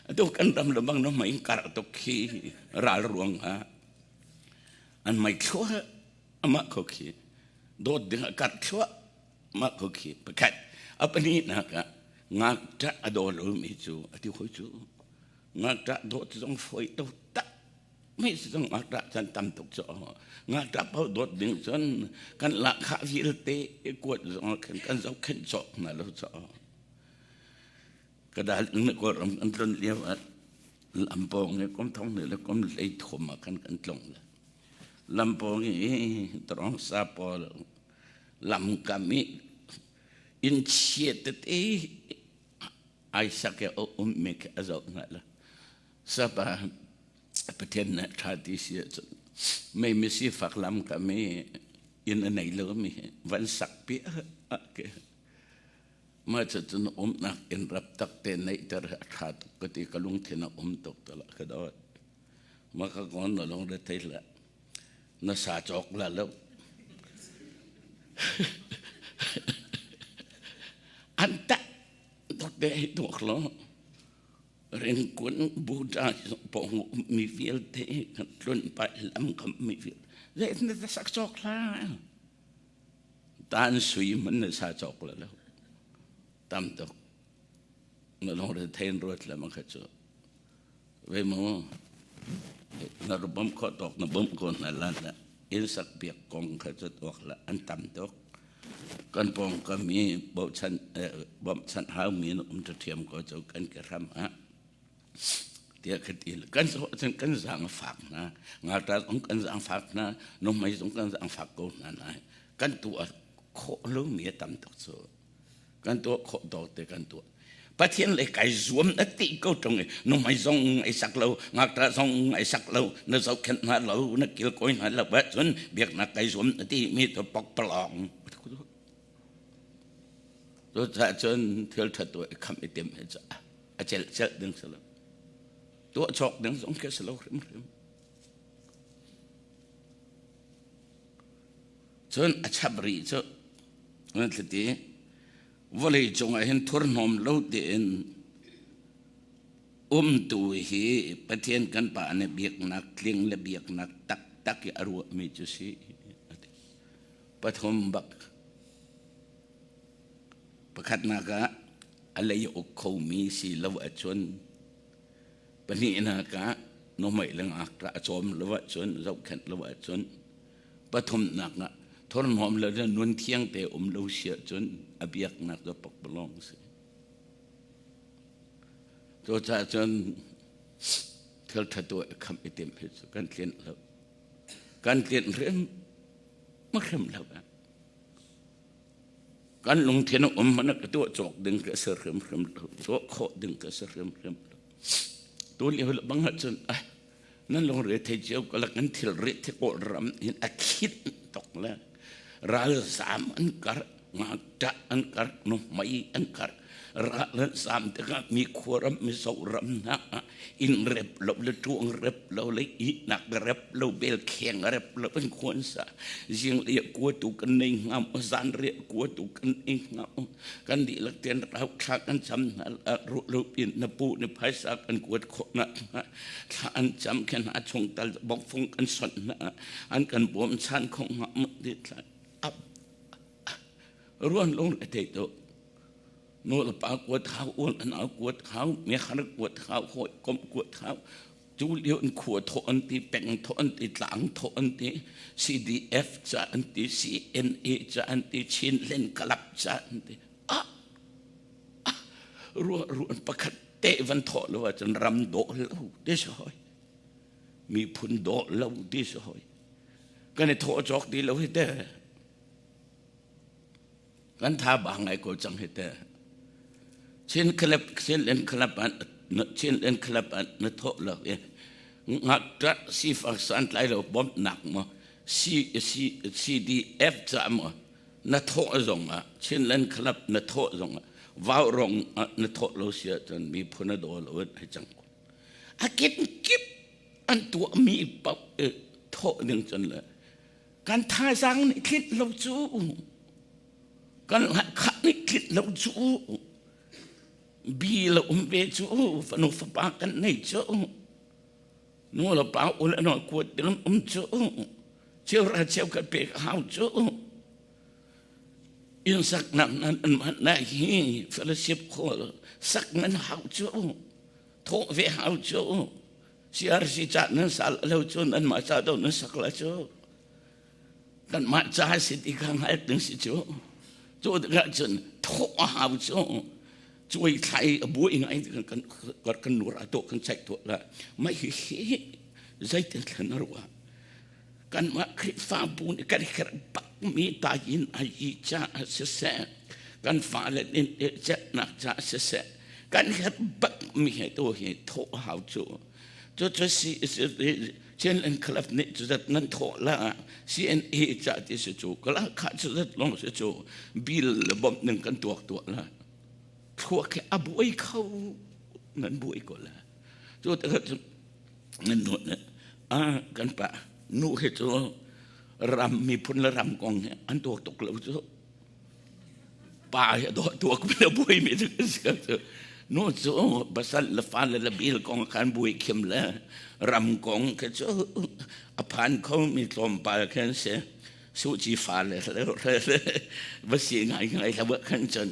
[SPEAKER 1] atu kan ram le bang no mai kar tuk khi ral ruang ah an mai thluah amah ko khi dawt ding a kar thluah Mah ko khi pakhat a pahnihnak ah ngakṭah a daw lomi cu a ti hoi cu ngakṭah dawt zong fawi to tak mi si zong ngakṭah chan tam tuk cu ngakṭah paoh dawt ding cun kan lahkhah vialte kuat zong khan kan zohkhenh cawk hna lo cu ka dal na kawlram kan tlun lio ah lampawng i kum thong nih le kum hlei thum ah khan kan tlung le lampawng i tarong sa pawl lamkam i inn chia tete ai sak i a ummi khi a zoh hna la sapa Pathian nih ṭha ti si ahcun mei mi sifak lamkam i inn a nei lomi hi van sak pi ah ke mah cucun umnak inn rap tak te neihter hi a ṭha tuk ka ti ka lungthin a um tuk tala ka dawt mah ka kon na lung re thei hlah. Na sa cawk la lo. An tak tuk te hi tuak lo. Ringkun Buddha pawng mi vialte kan tlun pai lam kam mi vialte. Zei na sak cawk la. Tan sui man na sa cawk la lo. Tam tuk. Na lungre thein ruat le ma kha cu. Ve mu na bom kho tawk na bom ko hna la la inn sak piak kong kha cu tuak la an tam tuk. Kan pawng ka mi bochan bawmchan hau mi na um ṭhiam ko cu kan ke hram ah tiah ka ti kan so cun kan zaang a fak hna ngata zong kan zaang fak hna nuhmei zong kan zaang fak ko hna nai kan tuah khawh lo mi a tam tuk cu. Kan tuah khawh dawt te kan tuah. Pathian le kai zuam na ti ko ṭung i nuhmei zong ai sak lo, ngakṭah zong ai sak lo, na zohkhenh hna lo, na kilkawi hna lo ahcun biaknak kai zuam na ti mi cu pokpalawng. Cucaah cun thil ṭha tuah i khamh i timh hi cu a celh celh ding si lo. Tuah cawk ding zong khi si lo hrimhrim. Cun a chap rih cu an ti vawlei cungah hin thurhnawm lo tein umtu hi Pathian kan Pa nih biaknak tling le biaknak taktak i a ruahmi cu si. Pathum bak pakhatnak ah a lei uk khomi si lo ahcun Pahnihnak ah nuhmei le ngakṭah a cawm lo ahcun zohkhenh lo ahcun pathumnak ah thurhnawm le nun thiang te um lo si ahcun a biaknak cu pakpalawng a si. Cucaah cun thil ṭha tuah i khamh i timh hi cu kan tlinh lo. Kan tlinh hrim hrim lo. Kan lungthin a um hmanh ah ka tuah cawk ding ka si hrimhrim lo. Tuah khawh ding ka si hrimhrim lo. Tu lio bang ahcun ah nan lungre thei cio ko la kan thil ri thi kawl ram hin a khit tok le ralzam an kar ngakṭah an kar nuhmei an kar ral zam tikah mi khuaram mi zoram hna ah inn rep lo le ṭuang rep lo le ihnak rep lo bel kheng rep lo in khuan sa zing le kua tu kan nei ngam zan re kua tu kan nei ngam kan dihlak ten rau thla kan cam hna ru lo pin na pu ni phaisa kan kuat khawh na thla an cam khen a chung tal bok fung kan son na an kan bawm chan khong nga mu ti thla ap ruan long le te to nu le pa kuat hau un an au kuat hau mi har kuat hau hoi kom kuat hau cu lio in khua tho an ti peng tho an ti tlang tho an ti CDF ca an ti CNA ca an ti Chinland Club ca an ti ah ruah ruan pakhat te van tho lo ahcun ram dawh lo ti si hoi miphun dawh lo ti si hoi kan i thawh cawk ti lo hi te Kan tha bang ngai ko cang hi te. Chin club Chinland club an Chinland club an na thawh lo i ngakṭah sifak santlai lo bawmhnak maw C C CDF ca maw na thawh zong ah Chinland club na thawh zong ah vaurawng ah na thawh lo si ahcun miphun a daw lo in ai cang ko. A kip an tuahmi paoh thawh ding cun le Kan thazaang nih tlinh lo cu kan khah nih tlinh lo cu bi le um ve cu fanu fapa kan nei cu nu le pa u le no kuat ding um cu cheuhra cheu khat pek hau cu inn saknak nan an hman na hi fellowship hall sak nan hau cu thawh ve hau cu CRC ca nan sal lo cu nan mah ca do nan sak la cu kan mah ca si ti kha hngal ding si cu cu tikah cun thawh a hau cu cuai thlai a buai ngai kan kan kan nur a to kan chaih to la mai hi hi zeitin thlen a ruah kanmah Khrihfabu nih kan herh bakmi tayin ayi ca siseh kan fale nin cetnak ca siseh kan herh bakmi he tu hi thawh hau cu cu cu si Chinland Club nih cu zat nan thawh la CNA ca ti si cu kala kha cu zat long si cu bill le bomb ning kan tuak tuah la thluak he a buai kho nan buai ko la cu tikah nan nuat ah kan pa nu he cu. Ram miphun le ram kong hi an tuak tuk lo cu. Pa hi dawh tuak mi le buai mi cu si cu. Nu cu pasal le fale le bil kong khan buai khim le ram kong khi cu a phan kho mi tlawmpal khan si. Suci fale le va si ngai ngai la khan cun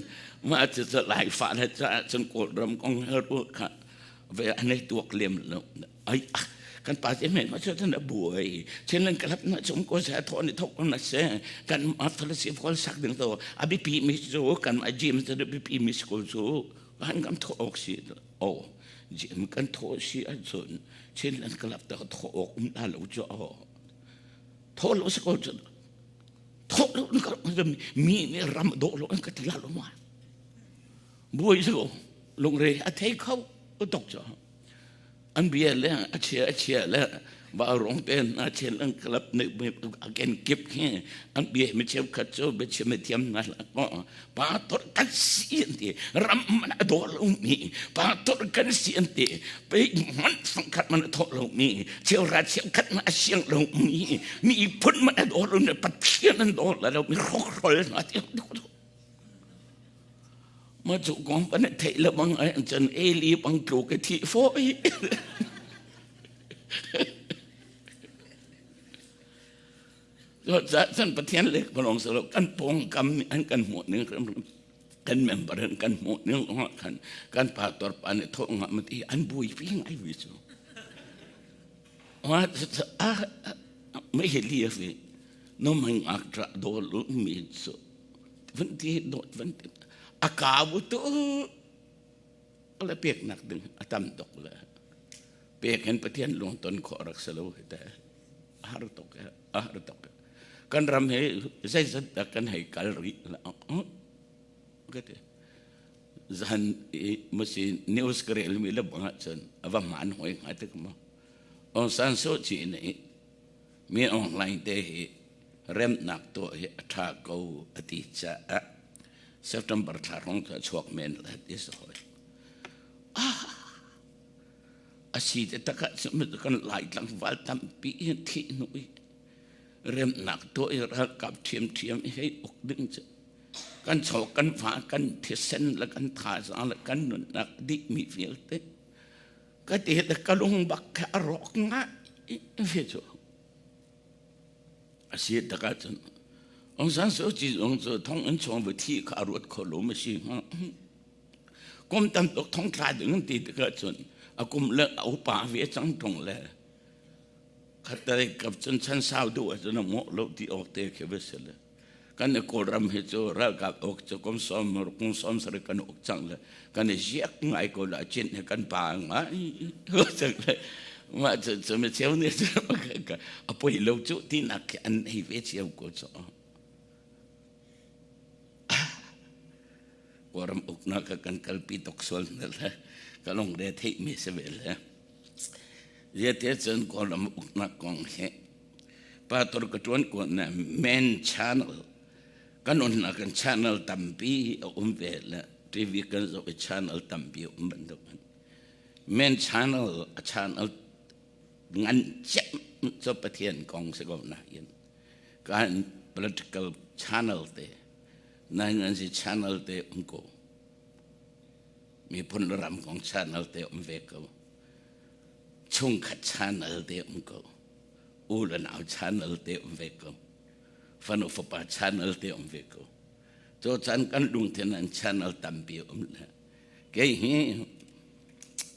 [SPEAKER 1] mah cu cu lai fale caah cun Kawlram kong he ruah kha ve an ei tuak lem lo. Ai kan pa te men ma chu tan buai chen lan kalap na chung ko sa tho ni thok na se kan ma fellowship hall sak ding to abi pi mi chu kan ma gym chu bi pi mi school chu kan kam tho ok si o gym kan tho si a chun chen lan kalap ta tho ok um na lo chu o tho lo se ko chu tho lo ka mi ni ram do lo ka ti la lo ma buai chu lungre a thei kho tok chu An bia le a chia a chia le vaurawng te hna chen an club nih a kenkip hi an bia mi cheukhat cu biachim a thiam hna hlah kaw pa tor kan si an ti ram man a daw lo mi pa tor kan si an ti pe man fangkhat man a thawh lo mi cheuhra cheukhat man a siang lo mi mi phun man a daw lo mi pathian an daw lo mi hrawkhrol hna ti. Ma cu kong pan theih le bang ai an cun Eli bang tluk i thih fawi. Cun Pathian lek balong salo kan pawngkam an kan hmuh ning kan member an kan hmuh ning khan kan pastor pa nih thawh nga mati an bui pi ngai vi cu. Ah me hi li fi no mang ak tra do lu mi cu van ti dawt van ti a kau tu le peknak ding a tam tuk le pek in Pathian lung ton khawh rak si lo hi te a har tuk a har tuk kan ram he zeizat dah kan hei kal rih la ka ti zan i masi news ka rel mi le bang ahcun a va man hoi hnga tik ma Aung San Suu Kyi nih mi online te hi remnak tuah hi a ṭha ko a ti caah September thla hrawng cu a chuak men lai ti si hoi. Ah, a si te tak ah cun kan Lai tlangval tampi hin thih hnu i remnak tuah i ralkap ṭhiamṭhiam i hei uk ding cu kan chaw kan va kan thisen le kan thazaang le kan nunnak dihmi vialte ka ti te ka lung bak kha a rawk ngai ve cu. A si tak ahcun Aung San Suu Kyi zong cu thonginn chung va thi kha a ruat kho lo ma si hnga. Kum tam tuk thong thla ding an ti tikah cun a kum le a upa ve cang ṭung le khattei kap cun chan sau duh ahcun a mawh lo ti awk te khi va si le kan i Kawlram hi cu ralkap uk cu kum sawm kum sawm sarih kan uk cang le kan i ziak ngai ko la chin he kan pa ngai cang le mah cu cu mi cheu nih cu a poi lo cu tinak khi an hei ve cio ko cu Kawlram uknak ka kan kalpi tuk sual na le ka lung re theih mi si ve le Ziate cun Kawlram uknak kong hi pastor ka ṭuan ko na main channel kan unnak kan channel tampi a um ve le TV kan zoh i channel tampi a um bantuk in main channel a channel ngan cem cu Pathian kong si ko nain kan political channel te nai si channel te um ko miphun le ram kong channel te um ve ko chungkhat channel te um ko u le nau channel te um ve ko fanu fapa channel te um ve ko cu chan kan lungthin an channel tampi um le kei hi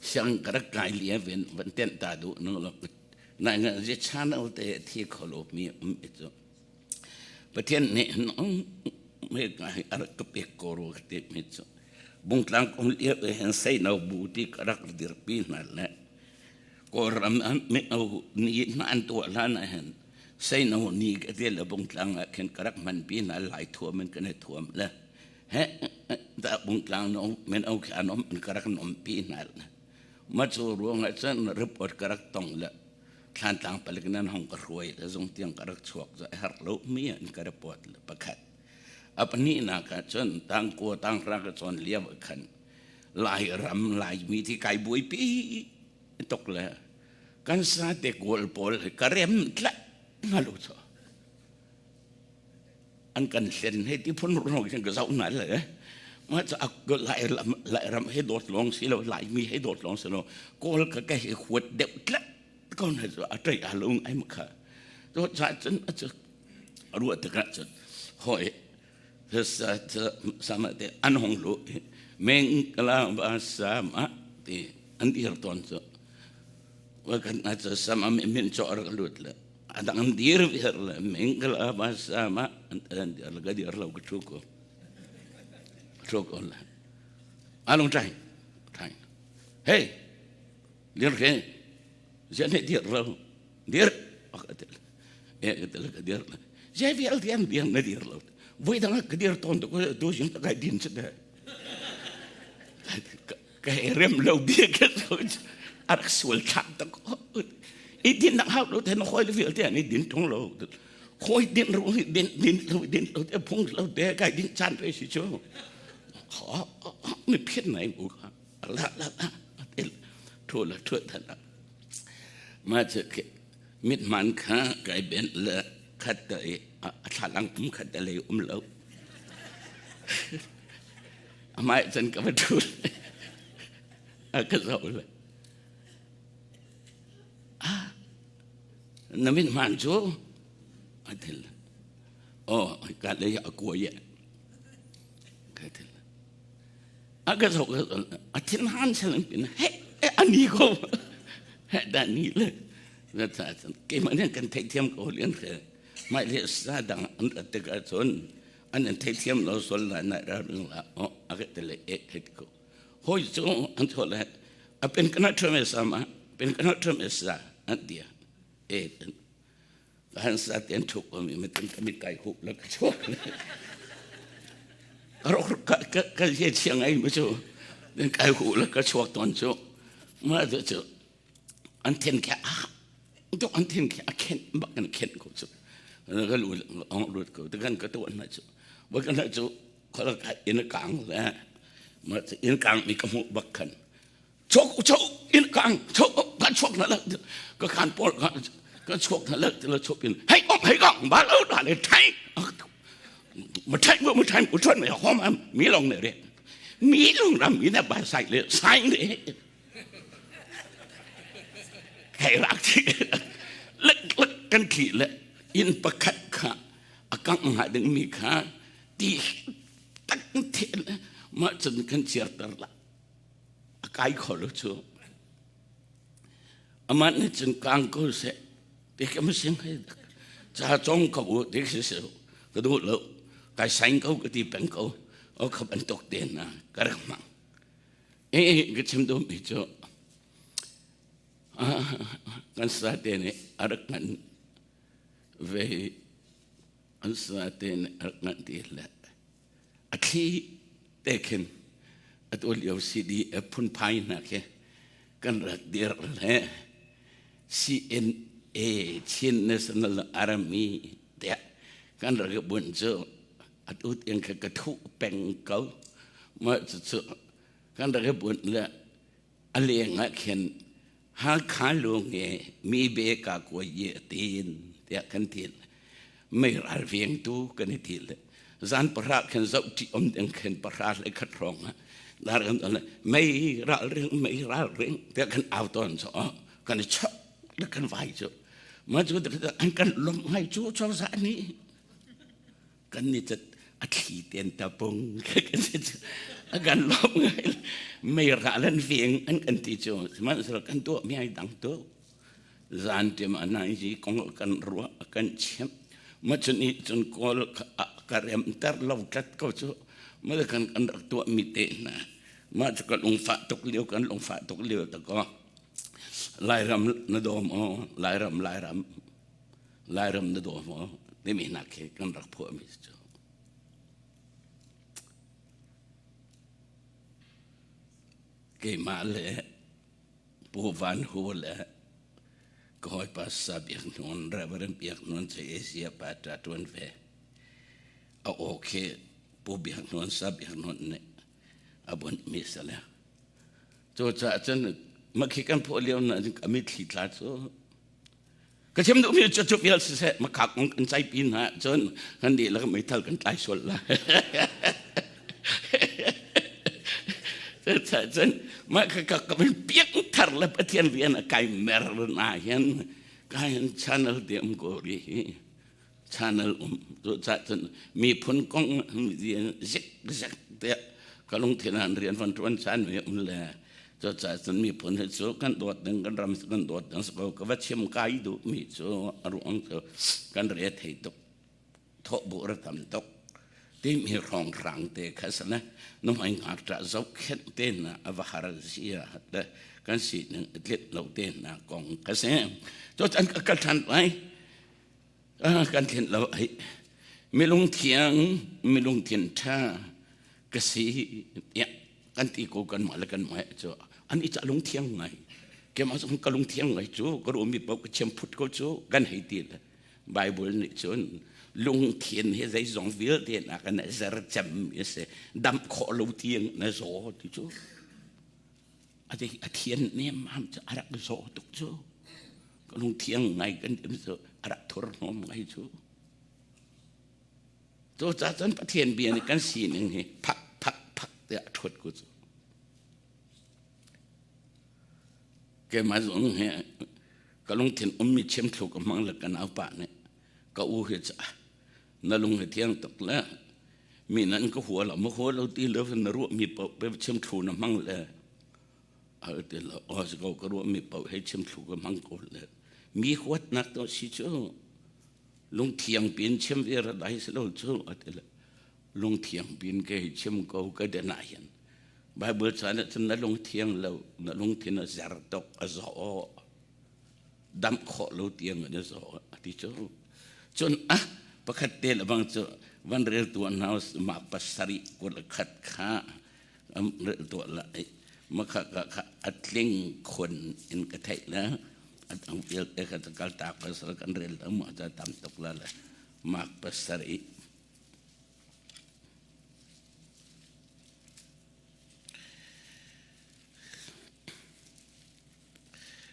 [SPEAKER 1] siang ka rak kai lia ven van ten ta du no lo na nga je channel te thi kholo mi um chu Pathian nih me ka hi a rak ka pek ko rua ka ti mi cu Bungtlang um lio hin seino bu ti ka rak dirpi hna le Kawlram ah mino ni hna an tuah hlan ah hin seino ni ka ti le Bungtlang ah khin ka rak hmanpi hna Lai thuam in kan i thuam le he da Bungtlang no mino khi an um in ka rak nompi hna le ma cu ruang ah cun report ka rak tong le Thlantlang palik nan hong ka hruai le zung tiang ka rak chuak cu a herh lo mi an ka report le pakhat a pahnihnak ah cun tangkua tanghra ka cawn lio ah khan Lai ram Laimi thi kai buaipi tuk le kan sate kawl pawl hi ka rem tlat nga lo cho. An kan hlen hei ti phun rong khin ka zoh hna le ma ca lai ram lai ram he dawt lawng si lo Laimi he dawt lawng si lo Kawl ka ka he huat deuh tlat ko na cu a ṭei a lung ai ma kha to cha cun a cu ruah tikah cun hoi sama te an hong lu meng kala ba sama ti an dir ton cu wa kan na cu sama min cho ar lut le adang an dir viar le meng kala ba sama an dir le ka dir lo ka thu ko thu ko le along trai trai hey dir ke zian he dir lo dir e ka ka dir je vial tiang diang na dir lo voi dang ka dir ton to ko tu jing ta kai din che de ka rem lo bia ka so arak sual thak ta ko i din nak hau lo ten khoi le vial te ani din tong lo khoi din ru din din lo din lo te phung lo te kai din chan pe si chu ho mi phiat nai bu kha la la la thu la thu than ma che ke mit man kha kai ben le khat te a thlalang um khat te le um lo amai chan ka va thu a ka zo le ah na mit man chu a thil oh ka le a ko ye ka thil a ka zoh a thin han sel pin he ani ko he da ni le na ta keimah nih kan theihthiam ko lian khe mai le sa dang an rat tikah cun an an theihthiam lo sol la na ra ring la o a ka te le e het ko hoi cu an tho le a pen kana thame sama pen kana thame sa an tia e han sa ten thuk ko mi mi kan mi kai hup la ka chuak ka ka ka ka ye chiang ai mu chu den kai hu la ka chuak ton chu ma chu chu an then kha a to an then kha a khen ba kan khen ko chu ka lu ong lut ko te kan ka to na chu ba kan na chu khala ka in kang la ma in kang mi ka mu bak khan chok chok in kang chok ka chok na la ka khan por ka ka chok na la la chok in hei ong hei kong ba lo da le thai ma thai ma thai u chon me hom am mi long ne re mi long ram mi na ba sai le sai le hei rak thi lek lek kan thi le in pakhat kha akang ha ding mi kha ti tak the ma chun kan chiar tar la a kai kho lo cu amah nih cun kang ko seh ti ka mising hei ca cong ko u ti si si ka duh lo kai sain ko ka ti peng ko o kha bantuk te na ka rak hmang e ka chim duh mi cu kan sa te nih a rak ngan ve an sa te nih a rak ngan ti le A thli te khin atu lio CDF phunphai hna khi kan rak dir le CNA Chin National Army tiah kan rak i bunh cu atu tiang kha ka thuh peng ko. Mah cucu kan rak i bunh le a leng ah khin Hakha lung i mi be ka kuai ye tin tiah kan ti mei ral vengtu kan i ti le zan pahra khin zoh ṭi om ding khin pahra le khat hrawng ah dar kan ton le mei ral ring mei ral ring tiah kan au tawn cu kan i chok le kan vai cu ma cu an kan lawmh ngai cu cozah nih kan ni cat a thli ten ta pung a kan lawm ngai mei ral an veng an kan ti cu sihmanhsehlaw kan tuah mi ai dang tuk zan tim a nai ji kong kan ruah kan chim ma chun i cun kawl ka rem ter lo tlat ko cu ma kan kan rak tuah mi te na ma cu kan lungfah tuk lio kan lungfah tuk lio ta ko Lairam na dawm o Lairam Lairam Lairam na daw maw timi hna khi kan rak phuahmi cu. Keimah le Pu Van Hu le ka hawipa Sa Biak Hnuan, Reverend Biak Hnuan cu Asia pa ṭa ṭuan ve. A aw khi Pu Biak Hnuan, Sa Biak Hnuan nih a bunhmi si le. Cucaah cun makhi kan phuah lio na ka mitthli tla cu. Ka chim duhmi cu cu vial siseh makak kan caipi hna cun kan dihlak meithal kan tlai sual lai. Cun mah ka ka ka piak thar le Pathian rian a kai mer na hin ka hin channel te um ko ri hi channel um cu ca cun miphun kong zik zek te ka lungthin an rian van tuan chan mi um le cu ca cun miphun hi cu kan dawt ding kan ram kan dawt ding ko ka va chim kai duh mi cu a ruang cu kan re thei tuk thawh bu ra tam tuk timi hrawnghrang te kha sana nuhmai ngakṭah zohkhenh te na a va har zia le kan sining a tlit lo te na kong ka si to chan ka kal ṭhan lai kan thlin lo ai milung thiang milung thin ṭha ka si tiah kan ti ko kan mah le kan mah cu an i ca lung thiang ngai keimah zong ka lung thiang ngai cu ka ruahmi paoh ka chiam phut ko cu kan hei ti le Bible nih cun lungthin hi zeizong vialte nak in a zer cem mi a si damh khawh lo tiang na zaw ti cu a thian nemam cu a rak zaw tuk cu ka lungthiang ngai kan tim cu a rak thur hnawm ngai cu cu ca cun Pathian bia nih kan sining hi phak phak phak tiah a ṭhuat ku cu Keimah zong hi ka lungthin ummi chimthlu ka hmang le ka naupa nih ka u hi ca na lung hi thiang tuk le mi nan ka hua lo ma hua lo ti lo na ruahmi paoh pe chimthlu na hmang le a ti lo aw si ko ka ruahmi paoh hei chimthlu ka hmang ko le mi huatnak to si cu lungthiang pin chim ve ra dai si lo cu a ti le lungthiang pin ke hi chim ko ka den ah hin Bible ca nih cun na lungthiang lo na lungthin a zer tuk a zaw damh khawh lo tiang in a zaw a ti cu cun ah pakhat te le bang cu van rel tuah hna mah pasarih 21 kha rel tuah la makha ka kha a tling khun in ka theih le a dang vialte kha kal tak pasal kan rel lo ma ca tam tuk la le mak pasarih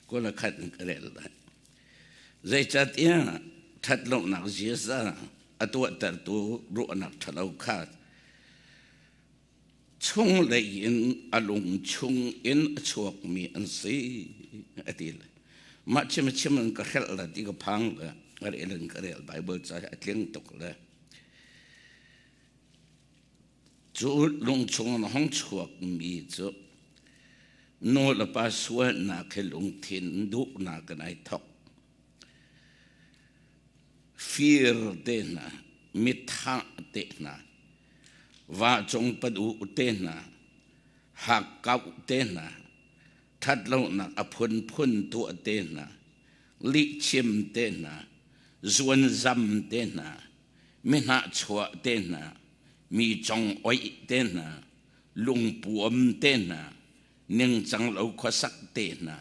[SPEAKER 1] 21 in ka rel lai. Zeicahtiah ṭhatlonak ziaza a tuahtertu ruahnak ṭhalo kha chunglei in a lung chung in a chuakmi an si a ti le mah chim chim in ka hrelh la ti ka phang le ka rel in ka rel Bible ca a tling tuk le Cu lungchung in a hung chuakmi cu nu le pa sualnak hi lungthin duhnak in ai thawk. Fir te hna, mithah te hna, vacung paduh te hna, hakkauh te hna, ṭhatlonak a phunphun tuah te hna, lihchim te hna, zuanzam te hna, mi hnahchuah te hna, mi congoih te hna, lungpuam te hna, ningcang lo khuasak te hna,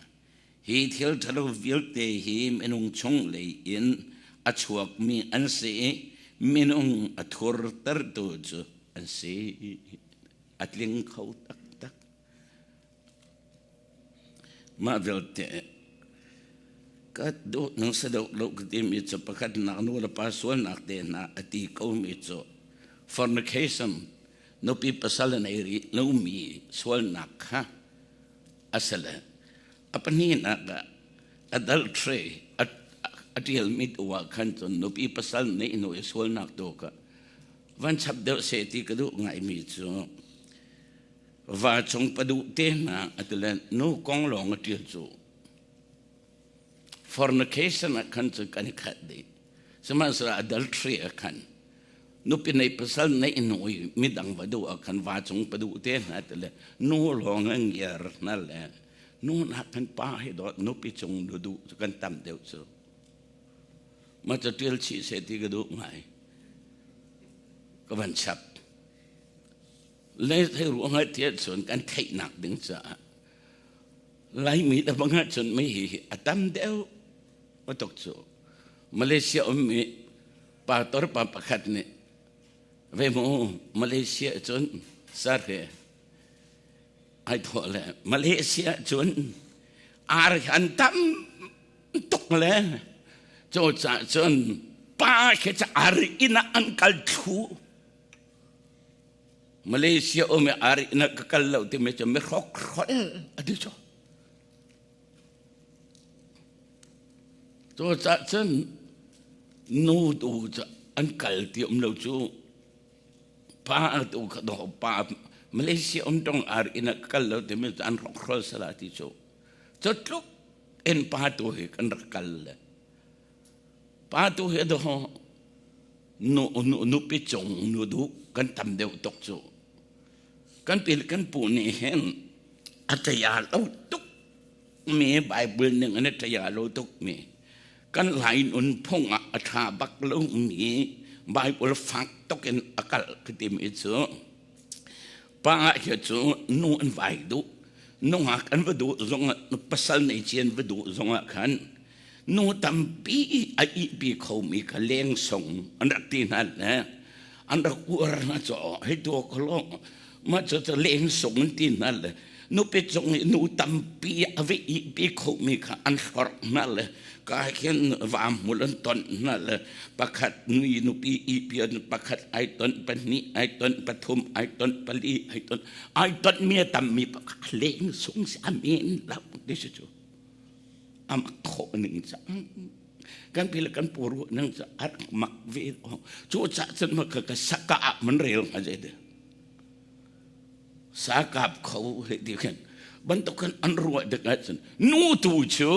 [SPEAKER 1] hi thil ṭhalo vialte hi minung chung lei in a chuakmi an si i minung a thurtertu cu an si. A tling kho taktak. Mah vialte ka duh nang sa deuh lo ka timi cu pakhatnak nu le pa sualnak te hna a ti komi cu fornication nupi pasal a nei rih lomi sualnak kha a si le a pahnihnak ah adultery a ṭialmi tu ah khan cun nupi pasal neih hnu i sualnak tu kha van chap deuh seh ti ka duh ngaimi cu Va cung paduh te hna a ti le nu kong lawng a ṭial cu. Fornication ah khan cu kan i khat dih. Sihmanhsehlaw adultery ah khan nupi nei pasal neih hnu i midang va duh ah khan va cung paduh te hna ti le nu lawng a ngiar hna le nu nak khan pa hi dawt nupi cung nu duh cu kan tam deuh cu. Ma ca ṭial chih seh ti ka duh ngai. Ka van chap. Le thei ruang ah tiah cun kan theihnak ding caah Laimi le bang ah cun mei hi a tam deuh patuk cu Malaysia ummi pastor pa pakhat nih ve mu Malaysia cun sar he ai thawh le Malaysia cun ar hi an tam tuk le. Cucaah cun pa khi cu ari inn ah an kal thlu. Malaysia um i ari inn ah ka kal lo timi cu mi hrokhrol a ti cu. Cucaah cun nu tu cu an kal ti um lo cu pa tu kha pa Malaysia um tong ari inn ah ka kal lo timi cu an hrokhrol sala ti cu. Cu tluk in pa tu hi kan rak kal le pa tu hi do nu nu nupi cung nu duh kan tam deuh tuk cu kan pi kan pu nih hin a ṭaya lo tuk mi Bible ning in a ṭaya lo tuk mi kan lai nun phung ah a ṭha bak lo mi Bible fak tuk in a kal ka ti mi cu Pa hi cu nu an vai duh. Nungak an va duh zongah pasal nei ci an va duh zongah khan nu tampi a ihpi khomi kha lengsong an rak ti hna le an rak uar hna cu hei tu kholo mah cu cu lengsong an ti hna le nupi cung i nu tampi a va ihpi khomi kha an hlorh hna le ka hin vamhmul an tonh hna le pakhat nui nupi ihpi an pakhat ai tonh pahnih ai tonh pathum ai tonh pali ai tonh ai tonh mi a tam mi pakhat leng sung si amen lo ti si cu amak khawh ning cang kan pi le kan pu ru nang ca a rak mak ve cu ca cun ma ka ka saka ah man rel nga je de sakap kho he ti khin bantuk kan an ruah dek ah cun nu tu cu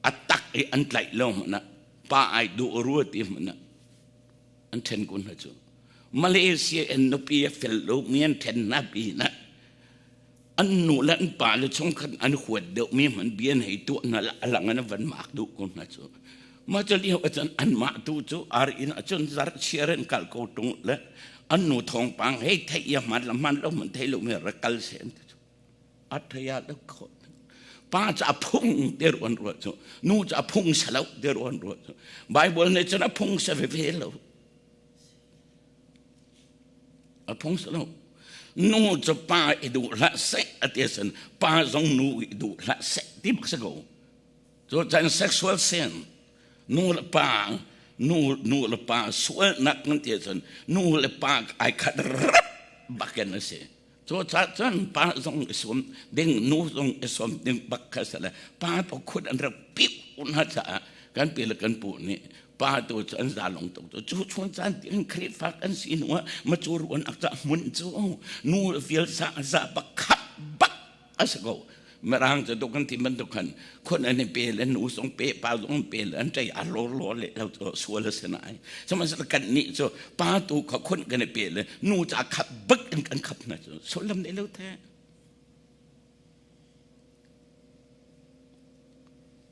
[SPEAKER 1] a tak i an tlaih lo hmanh ah pa ai duh rua ti hmanh ah an ṭhen kun hna cu Malaysia in nupi a fel lo mi an ṭhen hna pin ah an nu le an pa le chungkhat an huat deuh mi hmanh bia an hei tuah hna a lang an van mak duh ko hna cu mah cu lio ahcun anmah tu cu ar inn ahcun zarh chiar in kal ko ṭung le an nu thawngpang hei theih i a hman le hman lo hmanh thei lo mi rak kal seh an ti cu a thaya lo kho pa cu a phung te ruan ruah cu nu cu a phung sa lo te ruan ruah cu Bible nih cun a phung sa veve lo a phung sa lo nu cu pa i duh hlah seh a ti sin pa zong nu i duh hlah seh ti bak si ko cu chan sexual sin nu le pa nu nu le pa sualnak kan ti cun nu le pa ai khat rap bakin a si Cucaah cun pa zong i sum ding nu zong i sum ding bak kha si le pa tu khut an rak piu hna caah kan pi le kan pu nih pa tu cu an zalong tuk cu cu chun caan tiang Khrihfa kan si hnu ah macu ruan ak ca hmun cu nu vial sa za pakhat bak a si ko Mirang cu tu kan ti bantuk khan khun an i pe le nu zong pe pa zong pe le an ṭei a lo lo le lo cu sual a si nai sihmanhsehlaw kan nih cu pa tu kha khun kan i pe le nu ca khap bak in kan khap hna cu sullam nei lo the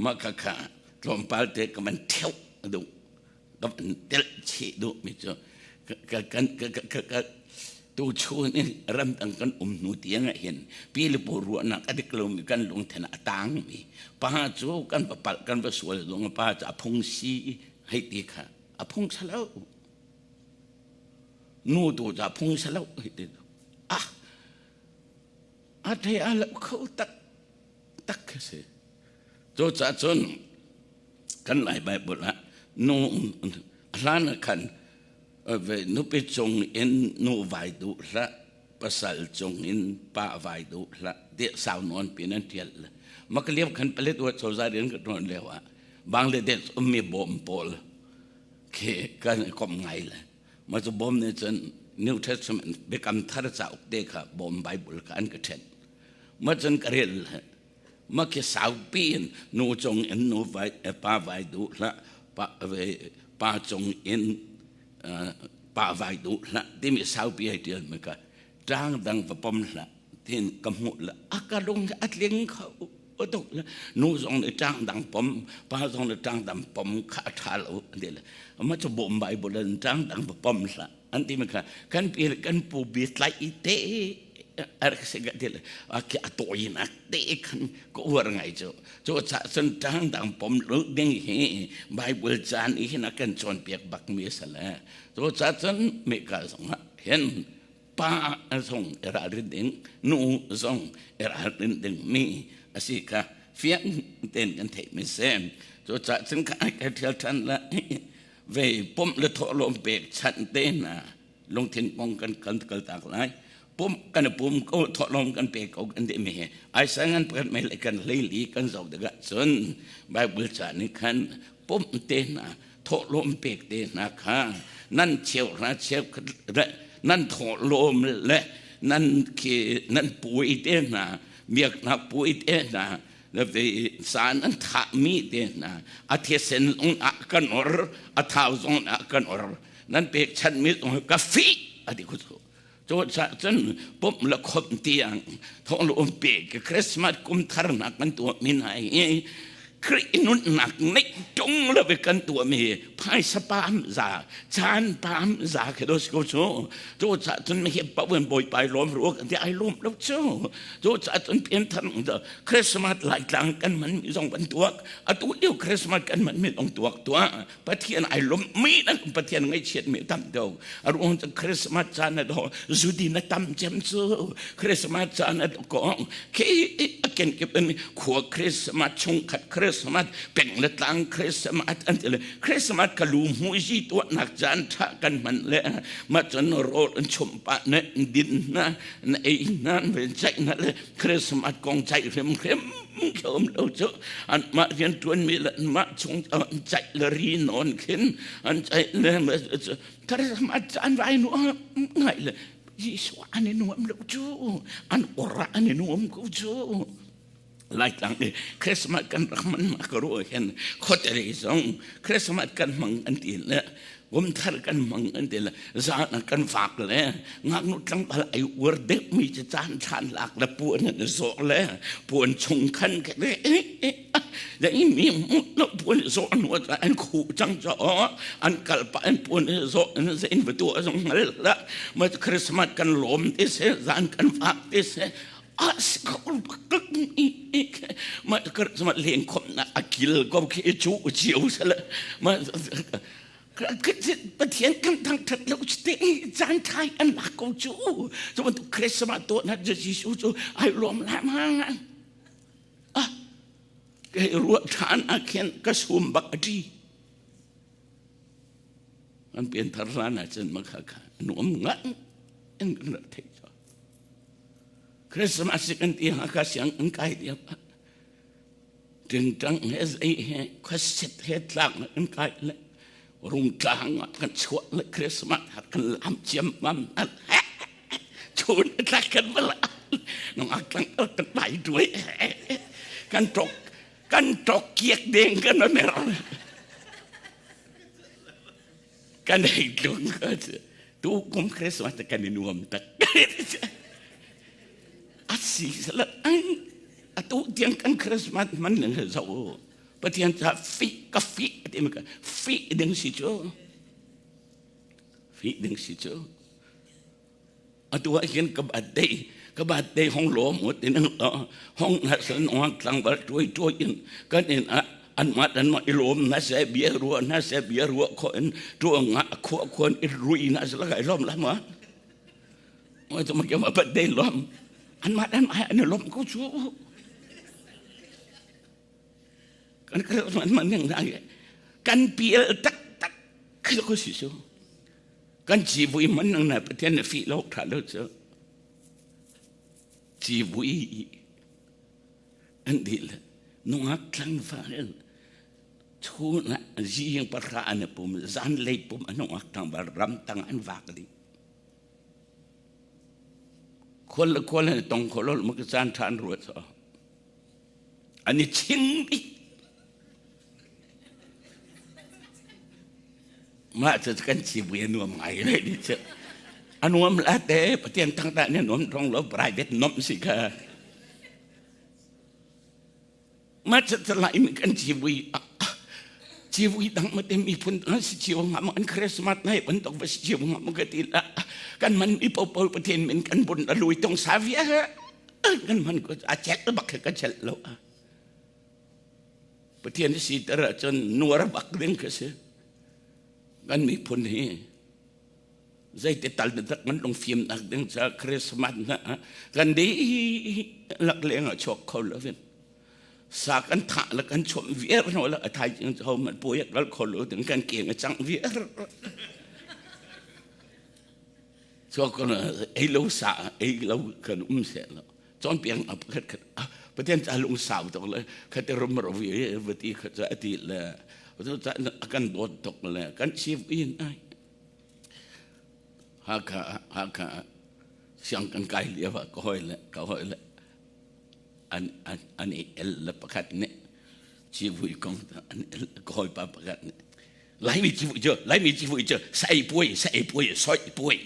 [SPEAKER 1] mah kha kha tlawmpal te ka man theu duh ka van telh chih duh mi cu ka kan ka ka ka tu chun in ramdang kan um hnu tiang ah hin pi le pu ruahnak a dik lomi kan lungthin a tang mi pa cu kan va palh kan va sual zong pa cu a phung si hei ti kha a phung salo nu tu ca phung salo hei ti ah a thei a lo kho tak tak kha si cu ca cun kan Lai Bible ah nu hlan ah khan nupi cung in nu vai duh hlah pasal cung in pa vai duh hlah tiah sau nawn pin an ṭial maka lio khan Paletwa cozah rian ka ṭuan lio ah Bangladesh ummi bawm pawl khi kan i komh ngai le mah cu bawm nih cun New Testament Biakam Thar cauk te kha bawm Bible kha an ka ṭhen mah cun ka rel mah khi saupi in nu cung in nu vai pa vai duh hlah pa pa cung in pa vai duh hlah timi saupi ai ṭial mi ka ṭang dang va pom hlah tin ka hmuh le a ka lung a tling kho tuk le nu zong nih ṭang dang pom pa zong nih ṭang dang pom kha a ṭha lo an ti le mah cu bawm Bible in ṭang dang va pom hlah an ti mi kha kan pi kan pu bi tlaih te a rak si ka ti le a tawinak te khan ka uar ngai cu cu ca cun ṭang dang pom lo ding hi Bible caan i hin a kan cawnpiak bak mi a si le cu ca cun meka zong ah hin pa zong i ralrin ding nu zong i ralrin ding mi a si kha. Fiang tein kan theih mi si. Cu ca cun ka ka thial than la ve pom le thawhlawm pek chan te na lungthin kong kan kan kal tak lai. Pum kan pum ko thawhlawm kan pe ko kan ti mi hi ai sangan pakhat mei le kan leili kan zoh tikah cun Bible ca nih khan pum te hna thawhlawm pek te hna kha nan cheu hna cheu nan thawhlawm le nan khi nan puai te hna biaknak puai te hna san an thahmi te hna a thisen zong ah kan or a thau zong ah kan or nan pekchanhmi zong ka fi a ti khu cu cun pumh le khop tiang thawng pe Christmas kum thar nak kan tuah mi hna hi Khrih nunnak neih tung lo kan tuah mi phaisa pam za caan pam za khi do ko cu cu ca cun mi pa wen bawipa ai lawm ruak ti ai lawm lo cu cu ca cun pian thar Christmas lai tlang kan man mi zong kan tuak atu lio Christmas kan man mi zong tuak tuah Pathian ai lawmhmi nan Pathian ngaihchiatmi tam deuh. A ruang cu Christmas caan a do zudi na tam cem cu Christmas caan a do kong khi a kenkip in khua Christmas chungkhat Christmas peng le tlang Christmas an ti le Christmas ka lu hmu zi tuahnak caan tha kan hman le ma cun rawl an chum pa ne din na na ei na ven chaih na le Christmas kong chaih hrim hrim khom lo cu an mah rian tuan mi le an mah chung an chaih le ri nawn khin an chaih le Christmas caan vai nu ngai le Jesuh an i nuam lo cu an ora an i nuam ko cu Laitlang i Christmas kan rak man ma ka ruah hin khuate zong Christmas kan hmang an ti le Kumthar kan hmang an ti le zan ah kan vak le ngaknu tlangval ai uar deuhmi cu caan thlan lak le puan an zawh le puan chung khan ka le le mi lo puan zawh nu an khuh cang cho an kal pa an puan zawh an zein va tu zong ngal la ma Christmas kan lawm ti se zan kan vak ti se ma ma leng khom na akil ko khi chu chiu sala ma Pathian kan thangṭhat lo te caan ṭhai an lak ko cu. Cu bantuk Christmas tuah Jesuh cu ai lawm lai ma. Ah, kei ruah ṭhan ah khin ka sum bak a ṭi. An pianthar hlan ah cun makha kha nuam ngan in kan rak theih cu. Christmas kan ti ha ka siang an kai dia. Tingtang he zei he khuasit he tlak in kai le rungtlang ah kan chuah le Christmas ah kan lam ciammam chun tlak kan bala nungak tlang kan pai duai kan tok kan tok kiak deng kan mer kan hei tlung tu kum Christmas kan i nuam tak asi sala atu tiang kan Christmas man le zo Pathian ca fi ka fi ti ka fi ding si cu fi ding si cu atu ah hin ka birthday ka birthday hong lawm ut in hong na san ong tlang bal tuai tuai in kan in a an ma an ma ilom na se bia ruwa na se bia ruwa kho in tu nga khua khuan i rui na se la kai lom la ma ma tu ma ke ma birthday lom an ma an ma an lom ko chu kan kan man man na kan pial tak tak ko si su Kan civui man nang na Pathian na fih lo tha lo cu. Civui an di le nungak tlangval chun ah zing pahra an pum zan lei pum an nungak tlangval ram tang an vak ding. Khual le khual an tong kho lo ma ka caan tha an ruat so. An i ching bik. Mah cu kan civui a nuam ngai le ni cu. A nuam la te Pathian thangtah nih a nuam rong lo private nom si kha. Mah cu lai mi kan civui civui dang ma te miphun dang si cio nga ma an Christmas nai bantuk va si cio nga ma ka ti la kan man mi po po Pathian min kan bun a lui tong sa via kan man ko a chet bak ka chet lo Pathian siter ahcun nuar bak ding khi si. Kan miphun hi zeiti tal tak kan lung fimnak ding ca Christmas na kan dihlak leng ah chuak kho lo in. Sa kan thah le kan chawmh viar hnu le a thaizing cu hohmanh puai a kal kho lo ding kan keng a cang viar. So kan ei lo sa ei lo kan um seh lo. Cawnpiak a pakhat khat Pathian ca lung sau tuk le khat rum ro vi vati khat ca ati le a kan dawt tuk le kan chief in ai. Hakha Hakha siang kan kai lio ah ka hoi le ka hoi le an an an i el le pakhat nih civui kong an el ka hawipa pakhat nih Laimi civui cu Laimi civui cu sai puai sai puai soi puai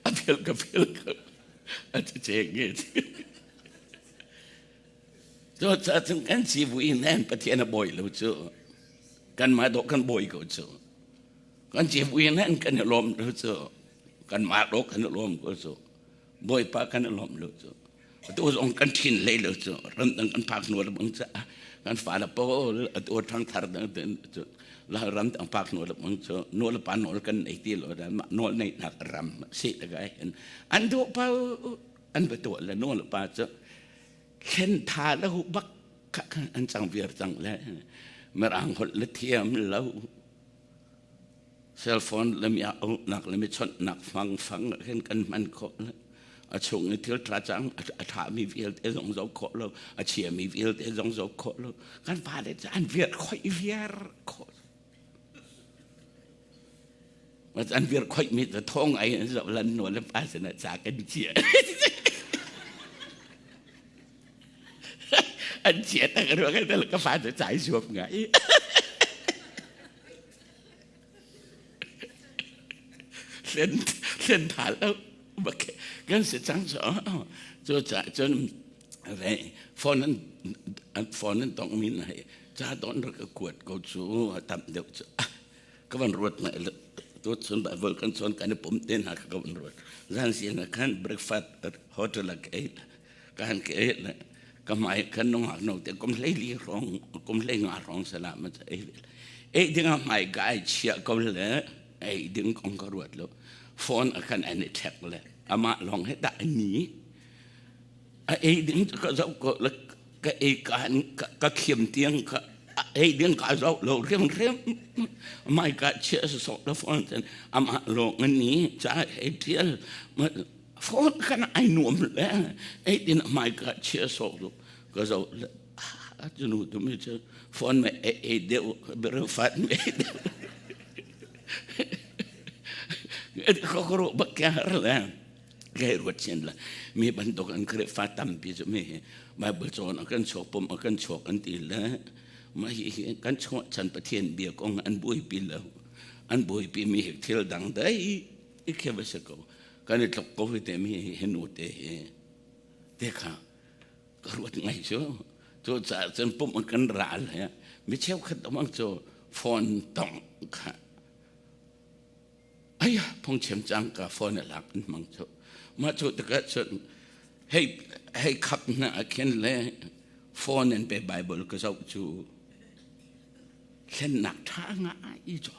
[SPEAKER 1] a phil ka phil ka a che nge cu ca cun kan civui nen Pathian a bawi lo cu kanmah dawh kan bawi ko cu kan civui nen kan i lawm lo cu kanmah dawh kan i lawm ko cu bawipa kan i lawm lo cu atu zong kan thin hlei lo cu ramdang kan phak hnu bang ca kan fale pawl atu ṭhangthar dang cu la ramdang phak hnu bang cu nu le pa nawl kan nei ti lo mah nawl neihnak ram si takai an duh pa an va tuah le nu le pa cu thlen tha lo bak an cang viar cang le mirang holh le thiam lo cell phone le mi nak le mi chawnhnak fang fang khin kan hman khawh le a chung i thil ṭha cang a ṭhami vialte zong zoh khawh lo a chiami vialte zong zoh khawh lo kan fale cu an viar khoih viar khawh an viar khoih mi cu thong ai an zoh lan nual le pa sinah ca kan chia an chia tak ruang ka fa cu cai zuam ngai Hlen hlen tha lo kan si cang cu cu caah cun ve phone an an phone an tong mi na hi ca don rak ka kuat ko cu a tam deuh cu ka van ruat na tu chun Bible kan chon kan i pum te hna ka van ruat zan siang ah khan breakfast hotel ah ka ei ka han ka ei le ka hmai kan nungak no te kum hlei li hrawng kum hlei nga hrawng sala ma cha ei ei ding a hmai ka ai chia ko le ei ding kong ka ruat lo phone a kan an i thek le amah lawng he dah ni a ei ding ka zoh ko le ka ei kan ka khiam tiang ka ei ding ka zoh lo rem rem mai ka chia so la phone ten amah lawng ni cha ei tial phone kan ai nuam le ei tin mai ka chia sok lu ka zo le a chu nu tu mi chu phone me e e deu ber fat me ko ko ro bak kya har le kai ruat chen la mi bantuk an kre fa tampi chu mi bible chon kan chok pom kan chok an ti le ma hi hi kan chok chan pathian bia kong an bui pi lo an bui pi mi thil dang dai i khe va si ko kan i tlok ko hi te mi hi nu te hi te kha ka ruat ngai cu cu caah cun pum kan ral he mi cheukhat amang cu phone tong kha aya phungchim cang ka phone a lak an hmang cu mah cu tikah cun hei hei khap na a khin le phone in pe bible ka zoh cu thlennak ṭha ngai cu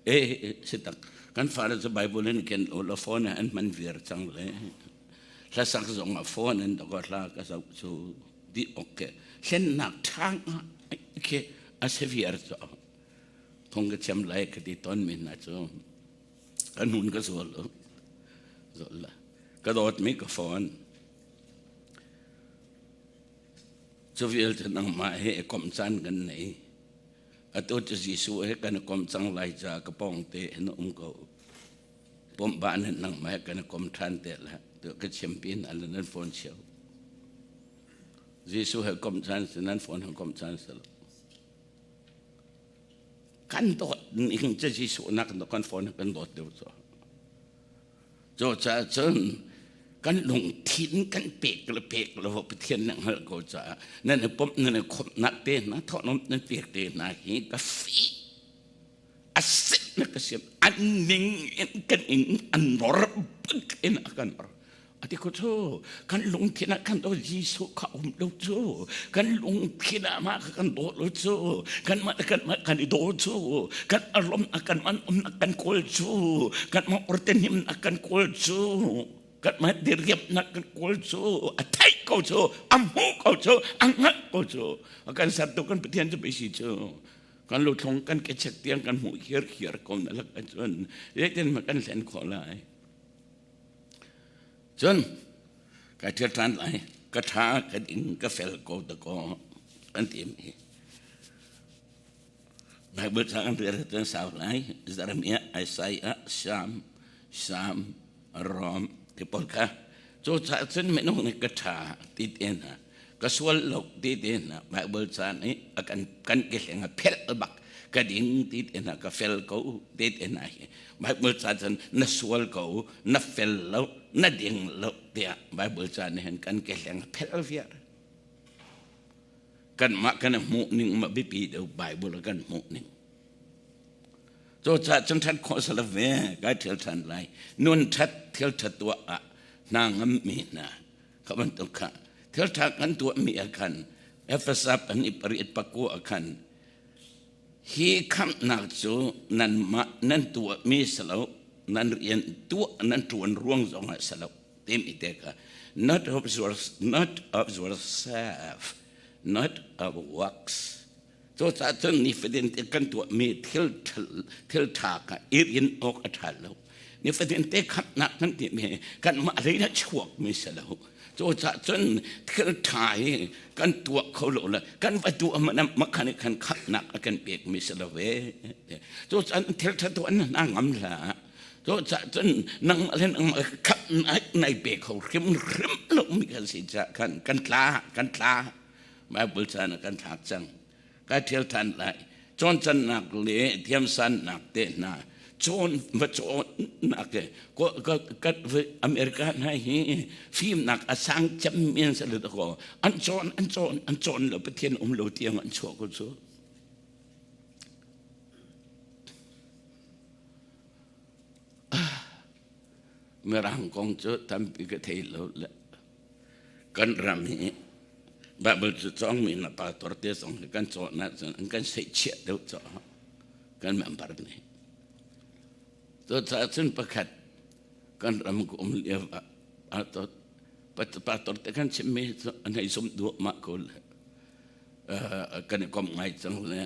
[SPEAKER 1] E si tak kan fale cu Bible in ken u law phone an hman viar cang le hlasak zong ah phone in dawk hla ka zoh cu di ok ke hlennak ṭha khi a si viar cu thong ka chem lai ka ti ton mi hna cu ka nun ka zual lo zual la ka dawt mi ka phone cu vialte nangmah he i komh caan kan nei Atu cu Jesuh he kan i kom cang lai caah ka pawngte in um ko. Pumh nan nangmah he kan i kom ṭhan te la. Tu ka chim pin ah nan phone cio. Jesuh he kom caan si nan phone he kom caan si lo. Kan dawt ning cu Jesuh nak kan phone kan dawt deuh cu. Cucaah cun kan lungthin kan pek le pek lo Pathian nih hngalh ko caah nan i pumh nan i khawmhnak te hna thawhlawm nan pek te hna hi ka fih a sik na ka siam an ning in kan in an nor bak in a kan nor ati ko cu kan lungthin ah kan do Jesuh kha um lo cu kan lungthin ah mah kha kan daw lo cu kan mah kan mah kan i daw cu kan alom a kan man um kan kawl cu kan mah orte hnim a kan kawl cu. Kanmah diriamnak kan kawl cu a theih ko cu, a hmuh ko cu, a hngalh ko cu. A kan sertu kan Pathian cu pei si cu. Kan luthlung kan kechek tiang kan hmuh hiar ko na lak ahcun zeitin hmanh kan hlen khawh lai. Cun kai ṭhial ṭhan lai. Ka ṭha, ka ding, ka fel ko ta ko kan ti mi. Bible ca kan rel cun sau lai. Jeremiah, Isaiah, Psalm, Psalm, Rom ti pawl kha cu caah cun minung nih ka ṭha ti te hna ka sual lo ti te hna Bible ca nih a kan kan kehleng a phelh bak ka ding ti te hna ka fel ko ti te hna hi Bible ca cun na sual ko na fel lo na ding lo tiah Bible ca nih hin kan kehleng a phelh viar kanmah kan hmuh ning ma biapi deuh Bible kan hmuh ning Cucaah cun ṭhat khawh si lo ve kai ṭhial ṭhan lai. Nun ṭhat thil ṭha tuah ah hna ngammi hna kha bantuk kha thil ṭha kan tuahmi ah khan Efesa pahnih pariat pakua ah khan hi khamhnak cu nanmah nan tuahmi si lo nan rian tuah nan ṭuan ruang zongah si lo timi te kha not of your, not of yourself not of works. Cucaah cun nifatin te kan tuahmi thil thil ṭha kha i rin awk a ṭha lo. Nifatin te khamhnak kan timi kanmah lei in a chuakmi si lo. Cucaah cun thil ṭha hi kan tuah kho lo le kan va tuah hmanh ah makhan i khan khamhnak a kan pekmi si lo ve. Cucaah thil ṭha tuah na hna ngam hlah. Cucaah cun nangmah le nangmah khamhnak nai pe kho hrimhrim lomi kan si caah khan kan tla kan tla. Bible caan ah kan thlak cang. Ka ṭhial ṭhan lai. Cawncannak le thiamsannak te hna cawn va cawnnak ko ka America hna hi fimnak a sang cemmi an si lo ko an cawn an cawn an cawn lo Pathian um lo tiang an chuah ko cu. Mirang kong cu tampi ka thei lo le kan ram hi Bible cu cawngmi na pastor te zong hi kan cawn ahcun an kan seihchiah deuh caah kan member nih. Cucaah cun pakhat kan ram ka um lio ah pastor te kan chimmi cu an hei zumh duahmah ko le kan i komh ngai cang le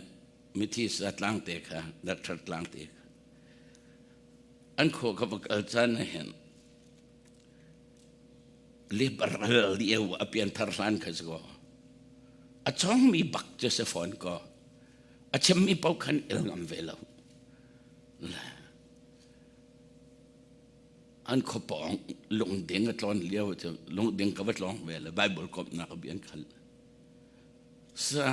[SPEAKER 1] mithi sa tlang te kha doctor tlang te kha an khua ka va kal caan ah hin liberal lio a pianthar hlan kha si ko. A chongmi bak cu si fawn ko. A chimmi paoh khan il ngam ve lo. An khuapawng lungding a tlawn lio cu lungding ka va tlawng ve le Bible komhnak a bian khal. Sa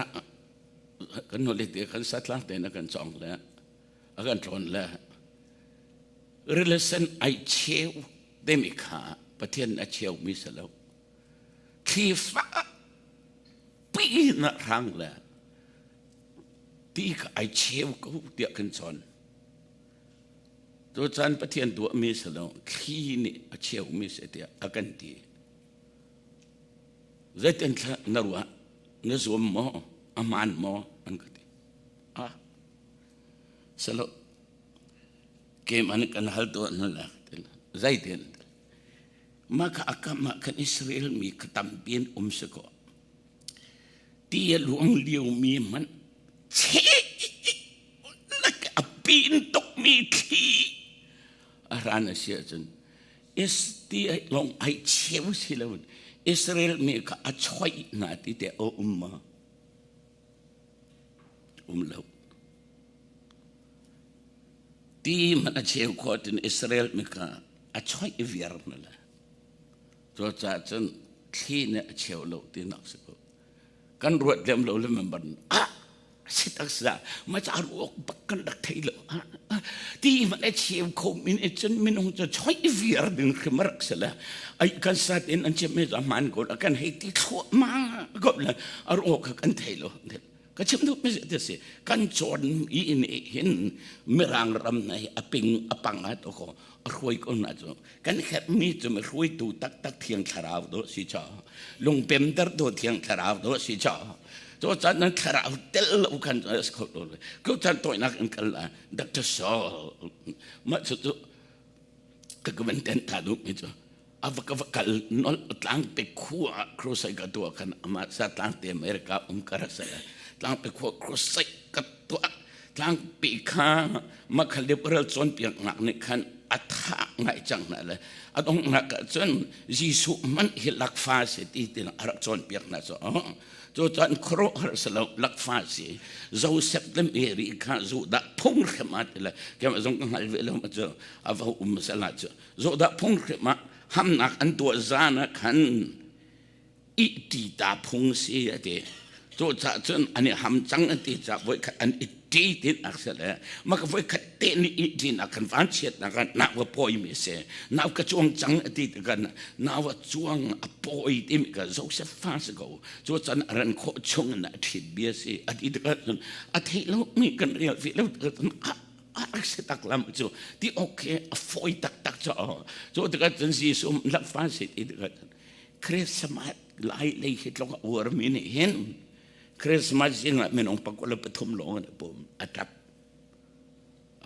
[SPEAKER 1] kan nule te kan satlang te na kan cong le a kan tlawn le rilisen ai cheu timi kha Pathian a cheumi si lo. Thli fak pi na hrang le ti kha ai cheu ko tiah kan cawn. Tu caan Pathian tuahmi si lo, thli nih a cheumi si tiah a kan ti. Zeitin thla na ruah, na zuam maw, a hmaan maw an ka ti. Ah, salo Keimah nih kan hal tuah hna la zeitin mah kha a kam ah khan Israel mi kha tampi an um si kaw ti a luang liomi hmanh a pin tukmi thli a ran a si ahcun is ti lawng ai cheu si lo Israel mi kha a choih hna ti te a um ma um lo Ti hmanh a cheu khawh tin Israel mi kha a choih viar hna le. Cucaah cun thli nih a cheu lo tinak si ko. Kan ruat lem lo le member ah si tak sa ma ca ruak bak kan rak thei lo. Ti hmanh a cheu kho min e cun minung cu choih viar ding hrim rak si le. Ai kan sat in an chim mi hmaan ko kan hei ti thluahmah ko le a ruak kha kan thei lo. Ka chim duh mi ti si kan cawn i nih hin mirang ram na hi a ping a pang a to ko a hruai ko na cu kan herh mi cu mi hruaitu taktak thiang thlarau do si cha lungpem ter do thiang thlarau do si cha to chan nan thlarau tel lo khan as kho lo ko chan toinak in kal la Dr. Saul ma chu chu ka ka ten ta du mi chu. A va ka va kal nol tlangte khua ah crusade ka tuah khan amah sa tlangte America um ka rak sa tlangte khua crusade ka tuah tlangpi kha makha liberal cawnpiak nak nih khan a tha ngai cang hna le a donghnak ah cun Jesuh hmanh hi lakfa si ti tin a rak cawnpiak hna cu cu cun khuaruahhar si lo lakfa si Joseph le Mary kha Judah phung hrim ah ti le keimah zong ka hngal ve lo ma cu a va um sala cu Judah phung hrim ah hamnak an tuah zan ah khan ih ta phung si a ti. Cucaah cun an i ham cang an ti caah voikhat an i ṭi tin ak si le maka voikhat te nih ih ṭinak kan vanchiatnak ah nau a pawimi a si. Nau ka cuang cang a ti tikah nau a cuang a pawi timi ka Joseph fa si ko. Cucaah a ran khawh chung in a ṭhit bia si. A ti tikah cun a theih lomi kan rel ve lo tikah cun a rak si tak lam cu ti awk khi a fawi taktak cu. Cu tikah cun Jesuh lakfa si ti tikah cun Christmas lai lei hi tlok a uarmi nih hin Christmas zing ah minung 23 lawng an pum a tap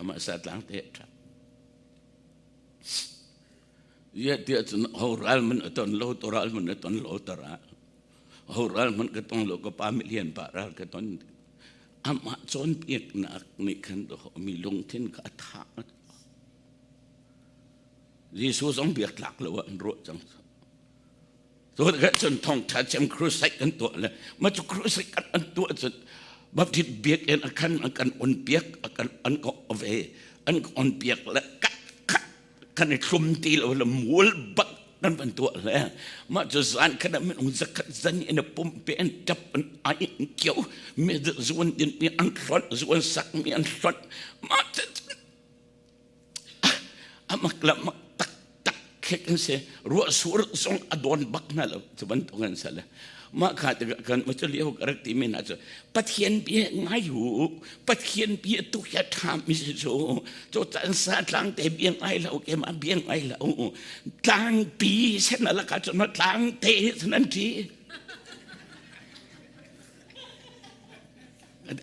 [SPEAKER 1] amah sa tlang te a tap ya tiah cun ho ral man a ton lo to ral man a ton lo to ra ho ral man ka tong lo ka pa milian pa ral ka ton amah cawnpiaknak nih khan mi lungthin kha a tha Jesuh zong biak tlak lo ah an ruah cang. Cu cun thawngṭha cem crusade kan tuah le ma cu crusade kan an tuah cun Baptist biakinn a khan an kan on piak a kan an ka ve an ka on piak le kat khat kan i thlum ti lo le mual bak kan van tuah le mah cu zan khan ah minung zakhat zan in a pum pe an tap an ai an kio mi zuan din mi an hlawt zuan sak mi an hlawt mah cu amak le mak taktak khi kan si ruah sur zong a dawn bak hna lo cu bantuk an si le mah kha tikah kan ma cu lio ka rak timi hna cu Pathian bia ngai u Pathian bia tu hi a ṭha mi si cu cu can sa tlang te bia ngai lo ke ma bia ngai lo tlangpi sen alaka cun tlang te sen an ṭi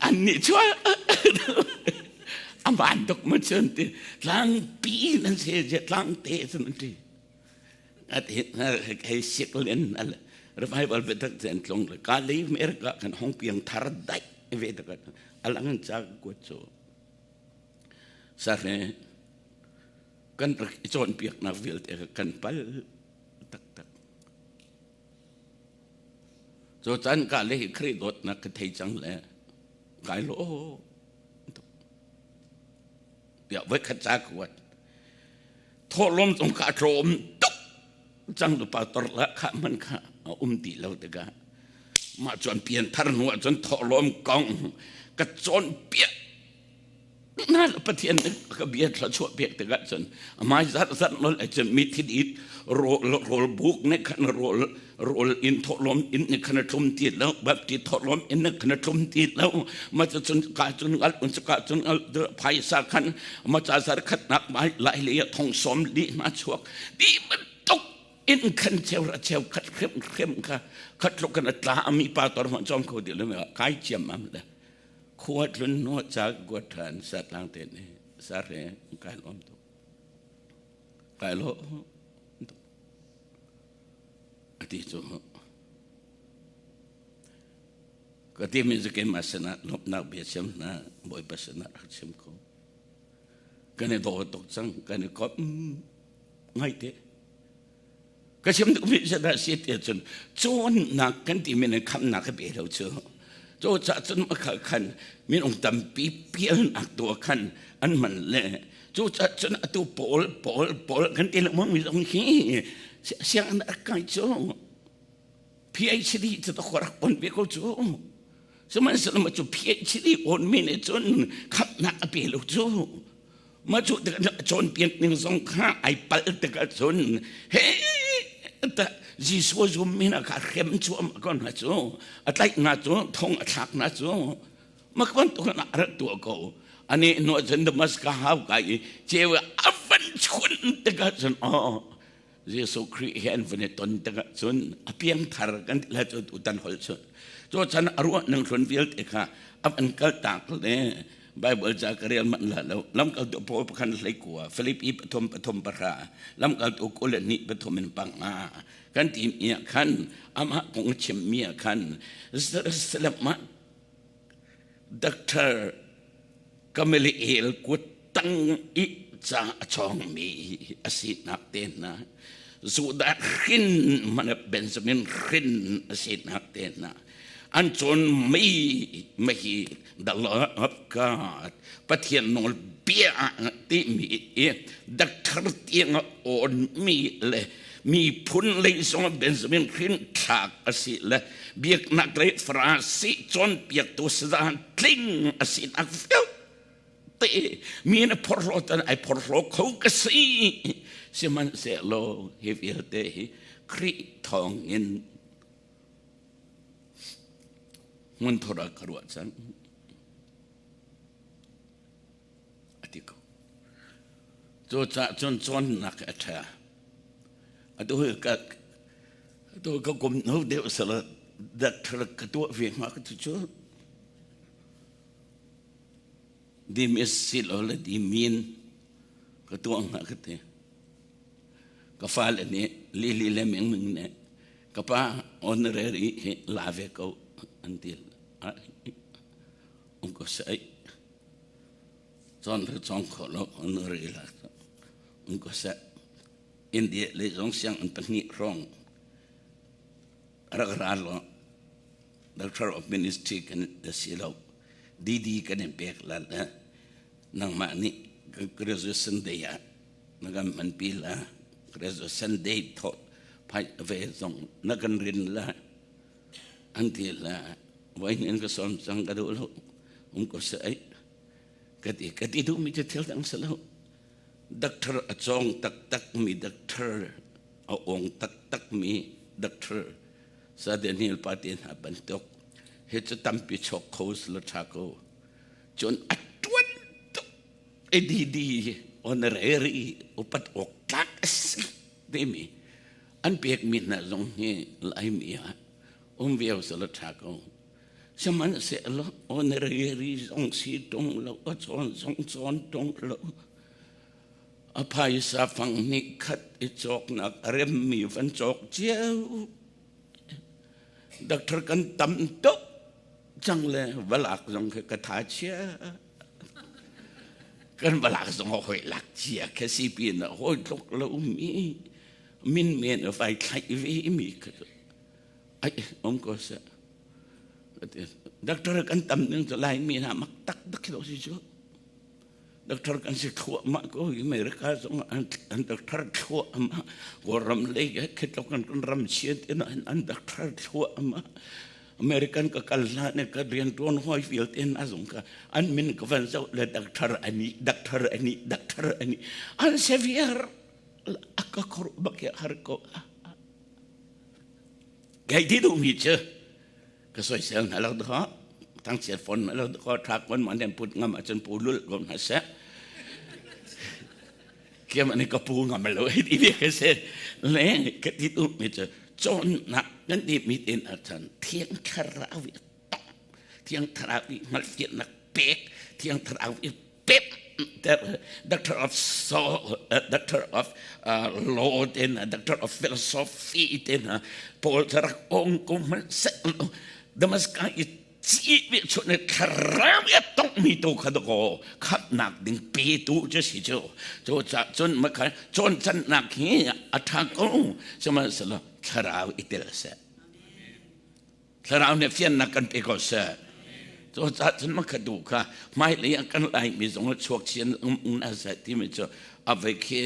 [SPEAKER 1] Annih cu a van tuk ma cun ti tlangpi nan si tlangte cun an ti. At hei sik len al revival ve tak chen tlong le ka lei America kan hong piang thar dai ve tak alang an cha ko chu sa re kan rak i cawn piak nak vialte kan pal tak tak Cu caan ka le hi Khrih dawtnak ka thei cang le kai lo tiah voikhat ca ka kuat. Thawhlawm zong kha a tlawm tuk cang tu pastor la kha man kha a um ti lo tikah mah cuan pian thar hnu ah cun thawhlawm kong ka cawn piak Na Pathian ka bia thluachuah pek tikah cun amai zat zat nol ai cun mi thil it rawl buk ne khan rawl rawl in thawhlawm in ne khan tlum ti lo bapti thawhlawm in ne khan tlum ti lo ma cu cun ka cun ngal un ka cun ngal phaisa khan ma cha zar khat nak mai lai le thong som li na chuak di bantuk in khan cheu ra cheu khat khrem khrem kha khat lo kan tla ami pa tor ma chom kho di lo me kai chiam am le Khua tlun hnawh ca kuat ṭhan satlang te nih sahre kai lawm tuk. Kai lawm tuk. A ti cu ka ti mi cu keimah sinah lawmhnak bia chim hna Bawipa sinah rak chim ko. Kan i daw tuk cang, kan i komh ngaite. Ka chim duhmi cu dah si ti cun cawnnak kan timi nih khamnak a pe lo cu. Cu caah cun makha khan minung tampi pialnak tu ah khan an hman le cu caah cun atu pawl pawl pawl kan ti lengmang mi zong hi sianginn rak kai cu PhD cu ta rak on ve ko cu. Sihmanhsehlaw cu PhD on mi nih cun khamnak a pe lo cu. Mah cu tikah cawnpiak ning zong kha ai palh tikah cun he ta Jesuh zummi hna kha hrem cuahmah ko hna cu a tlaih hna cu thong a thlak hna cu mak bantuk in a rak tuah ko ani hnu cun Damascus hau ka i ceu a van chun tikah cun aw Jesuh Khrih he an van i ton tikah cun a piangthar kan ti lai cu tutan holh cun cu chan a ruah ning hlun vialte kha a van kal tak le. Bible ca ka rel manh la lo. Lamkaltu Paul pakhan hlei kua, Filipi pathum pathum pahra, lamkaltu 22 pathum in panga. Kan ti mi ah khan, amah kong chim mi ah khan, Jerusalem ah Dr. Gamaliel kut tang i ca a chawngmi a sinak te hna, Judah hrin mana Benjamin hrin a sinak te hna, an cawnmi hi the law of God Pathian nawl bia timi i doctor tiang a awnmi le miphun lei zong Benjamin hrin thlak a si le biaknak lei Farasi cawnpiaktu sazan tling a sinak vialte mi na phorhlaw tan ai phorhlaw kho ka si sihmanhsehlaw hi vialte hi Khrih thawngin hmunthur ah ka ruah cang a ti ko. Cucaah cun cawnnak a ṭha. Atu hi ka atu ka kum no deuh sala doctor ka tuah ve hnga ka ti cu. Dim is silo le dimin ka tuah hnga ka ti. Ka fale nih Lili le Ming Ming nih ka pa honorary hi la ve ko an ti. Um ko sai. Chon le chong kho lo honorary la. Um ko sai. India le zong siang an pahnih hrawng rak ra lo. Doctor of Ministry kan si lo. DD kan in pek la le nangmah nih graduation day ah na kan hmanpi la graduation day thawh phai ve zong na kan rin la an ti la voi in ka som cang ka duh lo um ko se ai ka ti ka ti duh mi cu thil dang si lo doctor a cawng taktak mi doctor a ong taktak mi doctor sa Daniel pa te hna bantuk hi cu tampi chok kho la tha ko cun a tuan tuk ADD honorary upat awk tlak a si timi an pekmi hna zong hi Laimi ah um viau sala ṭha ko. Sihmanhsehlaw honorary zong si ṭung lo, a cawn zong cawn ṭung lo. A phaisa fang hnih khat i cawknak a remmi van cawk cio. Doctor kan tam tuk cang le valak zong khi ka tha chia. Kan valak zong hoi lak chia kha si pin ah hoi tluk lo mi min men a vai thlaih ve mi kha ai om ko se doctor kan tam ning cu lai mi hna mak tak tak lo si cu doctor kan si thluahmah ko America zong an doctor thluahmah Kawlram lei khitlok kan ram chiat in an doctor thluahmah American ka kal hlan ka rian tuan hoi vialte na zong ka an min ka van zoh le doctor ani doctor ani doctor ani an severe aka khor bak har ko gai ti du mi chu ka soisel hna lo dawh thangchiat fawn hna lo dawh thak kon man den put ngam ahcun pu lul ko hna seh kiam ani ka pu ngam lo hi ti ka se le ka ti tu mi cu cawnnak kan ti mi tin ahcun thiang thlarau i thiang thlarau i hngalhfiannak pek thiang thlarau i pep doctor of so doctor of law te na doctor of philosophy te na paul rak ong ko man se Damascus i ci bi chu ne thlarau i tong mi tu kha ko khatnak ding pe tu chu si chu chu cha chun ma kha chon chan nak hi a tha ko sihmanhsehlaw thlarau i tel se Thlarau nih fiannak kan pe ko seh. Cucaah cun makha duh kha hmailei ah kan Laimi zong a chuak chin um na seh timi cu a vei khi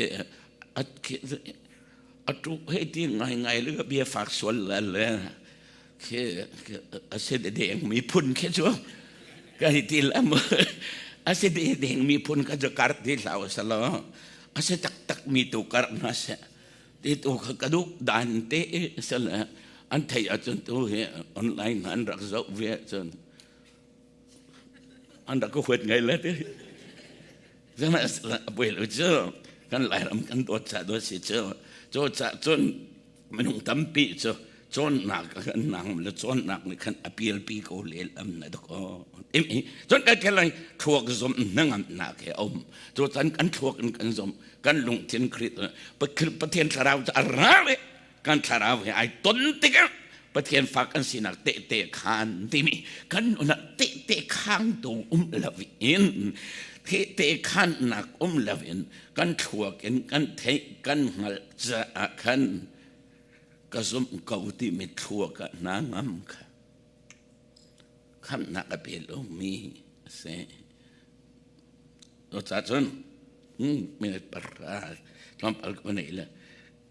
[SPEAKER 1] a tu hei ti ngaingai le bia fak sual le le khi a si deng mi phun khi cu ka hi ti lam a si deng mi phun kha cu kar ti hlau salo a si taktak mi tu kar na seh Ti tu kha ka duh dan te sal an theih ahcun tu hi online an rak zoh ve ahcun an rak ka huat ngai le ti. Zama buai lo cu kan Lairam kan dawt ca dawt si cu. Cu ca cun minung tampi cu Cawnnak kan nang le cawnnak nih khan a pialpi ko lel am na dok imi cun kan khelai thluak zom hnangamnak he um cu can kan thluak in kan zom kan lungthin Khrih Pathian thlarau cu a ra le kan thlarau he ai ton tikah Pathian fa kan sinak tehte khan timi kan nunah tehte khangtu um lo in tehte khannak um lo in kan thluak in kan theih kan hngalh caah khan ka zumh ko timi thluak ah hna ngam kha khamhnak a pe lomi a si. Cucaah cun minute pahra tlawmpal ka nei le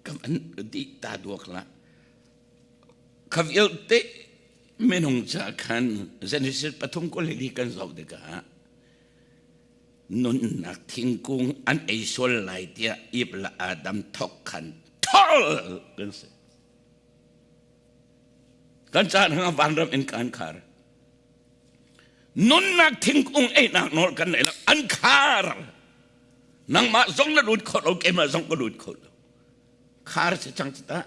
[SPEAKER 1] ka van dih ta duak la. Kha vialte minung ca khan Genesis 3:24 kan zoh tikah nunnak thingkung an ei sual lai tiah Eve le Adam thok khan thol kan si. Kan caan hang vanram in kan khar. Nunnak thingkung einak nawl kan nei lo an khar. Nangmah zong na lut kho lo keimah zong ka lut kho lo. Khar si cang ta.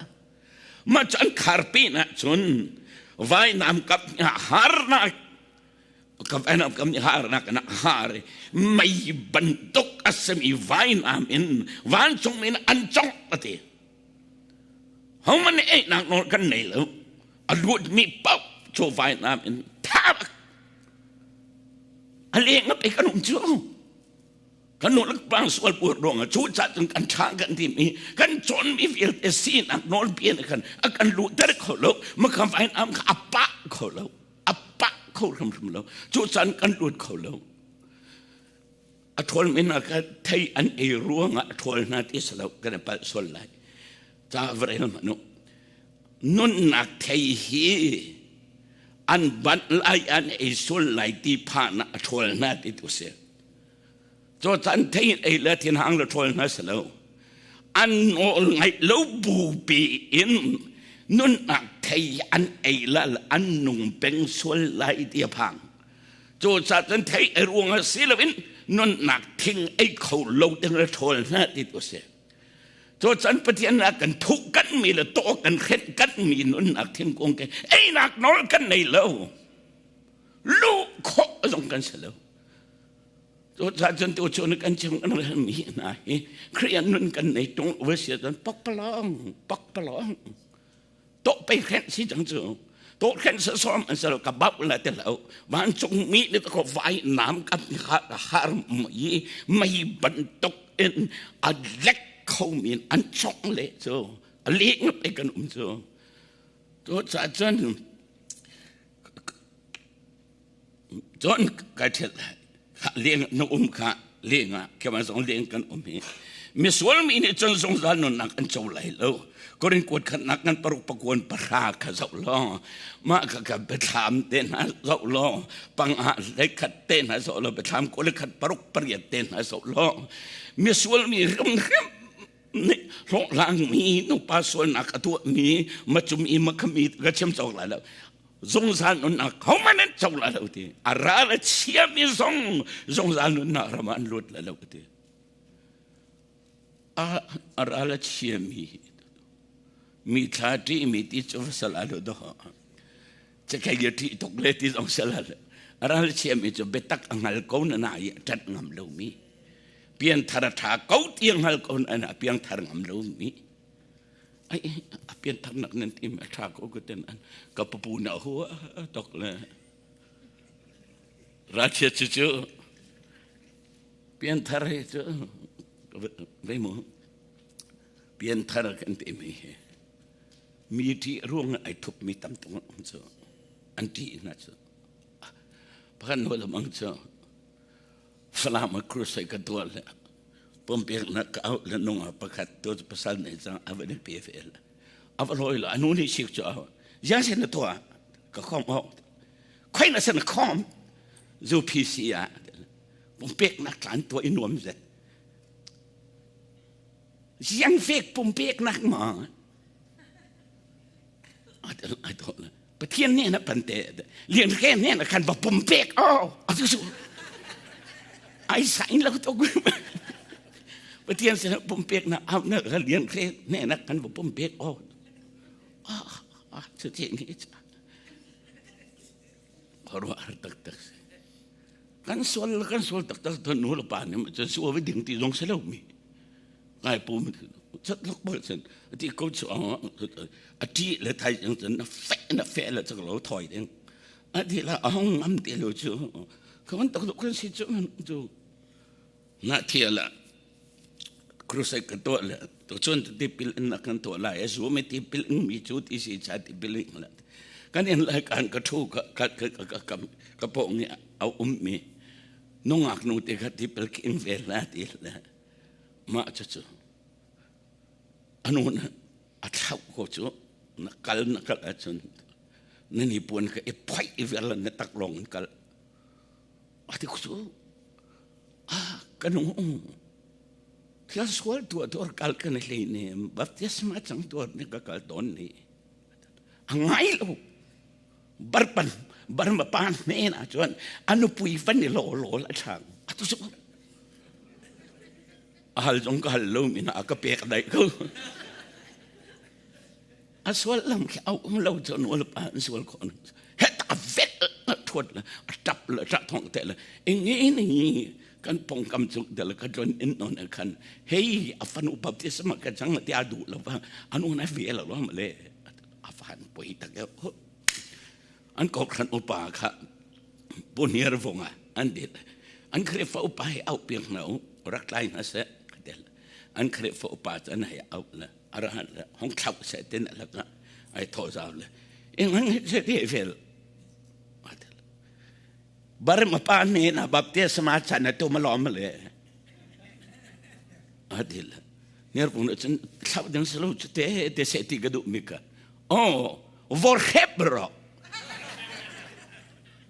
[SPEAKER 1] Mah cu an khar pin ah cun vainam kap harnak ka kam harnak na har mei bantuk a simi vainam in vancung in an congh ati homan ei nak nawl kan nei lo a lut mi paoh cu vainam in tha a leng a pe kan um cu kan nu pang sual pur ruang cu ca cun kan tha kan ti mi kan cawn mi vialte sinak nawl pian khan a kan luhter kho lo makam vainam kha a pah kho lo a pah kho hrimhrim lo cu caan kan lut kho lo a ṭhawl min ah ka thei an ei ruangah a ṭhawl hna ti si lo kan i palh sual lai ca vrel manu nunnak thei hi an banh lai an ei sual lai ti phahnak a ṭhawl hna ti tu si Cu can thei ei le thinhang le ṭhawl hna si lo. An nawl ngaih lo bupi in nunnak thei an ei la an nung peng sual lai ti a phang. Cu cun thei ei ruang ah si loin nunnak thing ei kho lo ding le ṭhawl hna ti tu si. Cu cun Pathian ah kan thuh kan mi le tawh kan khenh kan mi nunnak thingkung ke einak nawl kan nei lo. Luh khawh zong kan si lo. Cucaah cun tu cu kan chim kan mi hna hi Khrih nun kan nei tung va si cun pakpalawng pakpalawng to pe khen si cang cu to khen sa som an sal ka bau la te lo vancung mi le ko vai nam kan har har yi mei bantuk in a lek kho min an chong le cu a leng pe kan um cu cucaah cun Cun kai ṭhial leng na um kha leng ah keimah zong leng kan um hi misual mi nih cun zungzal nunnak an co lai lo Korin kuat khatnak ngan paruk pakuan pahra kha zoh law mah kha ka biathlam te hna zoh law panga le khat te hna zoh law biathlam kul le khat paruk pariat te hna zoh law misual mi hrimhrim nih hlawhhlang mi nupa sualnak a tuah mi macum i makhami ka chim cawk lai lo zungzal nunnak hohmanh an co lai lo ti a ral a chiami zong zungzal nunnak ram ah an lut lai lo ti a ral a chiami mi thla ṭihmi ti cu va sal lo do cakei a ṭih tuk le ti zong sal lo a ral a chiami cu biatak a hngal ko na na i a ṭanh ngam lomi pianthar a ṭha ko ti a hngal ko na na piangthar ngam lomi Ai a pianthar nak nan tim a tha ko ko ten an ka papu na hu tok le rachia chu chu pianthar he chu ve mu pianthar kan ti mi he mi ti ruang ai thup mi tam tung um chu an ti na chu pakhat no lamang chu Falam a crusade ka tuah le pumpeknak ka auh le nungak pakhat tu pasal nei cang a va pe ve le a va loi lo anu nih sik cu au ziang sin na tuah ka khom ok khoi na sin khom zu PC ah pumpeknak tlan tuah i nuam zet ziang fek pumpeknak ma ai to Pathian nih na pante lian khe nih na khan va pumpek oh atu su ai sain lo to Pathian sin pumpek na au na lian khe ne na kan va pumpek oh. Cu ti ni cha. Khuaruah har taktak si. Kan sual kan sual taktak to nu le pa nih cun sual ve ding ti zong si lo mi. Ngai pu mi chat lok bal cun ti ko chu a ti le thai cun cun na fe na fe le chak lo thoi ding. A ti la a hong ngam ti lo chu. Kan tak kan si chu chu na thia la crusade kan tuah le to cun tipil in kan tuah lai a zu mi tipil in mi cu ti si cha tipil in la kan in lai kan ka thu ka ka ka ka ka ka po ngi a um mi nungak nu te kha tipil in ve la ti la ma chu chu anu na a thlau ko chu na kal na kal ahcun na ni puan ka i phoi i vel na tak long in kal ati ku chu ah kan um thil sual tuah tuar kal kan hlei ne baptisma chang tuar ne ka kal ton ni a ngai lo barpan barma pa hne na chuan anupui van ni lo lo la thang atu chu a hal zong ka hal lo mi na ka pek dai ko a sual lam khi au um lo chu nu pa an sual kho he ta vet thuat la a tap la ta thong te la ing ni kan pong kam chu de la ka jon in non khan hei a fanu baptisma ka chang ti a du lo va anu na ve la lo ma le a fan poi tak e an ko khan upa kha punier vonga an dit an khre fa upa he au piang na rak tlai na se an khre fa upa chan he au la arahan le hong thlauh se tin la ka ai tho zau le ing hang se ti fel bar ma pa ne na baptisma chan na tu ma lom le adil ner pun cun thlauh ding salo chu te te se ti ka du mi ka oh vor khep ro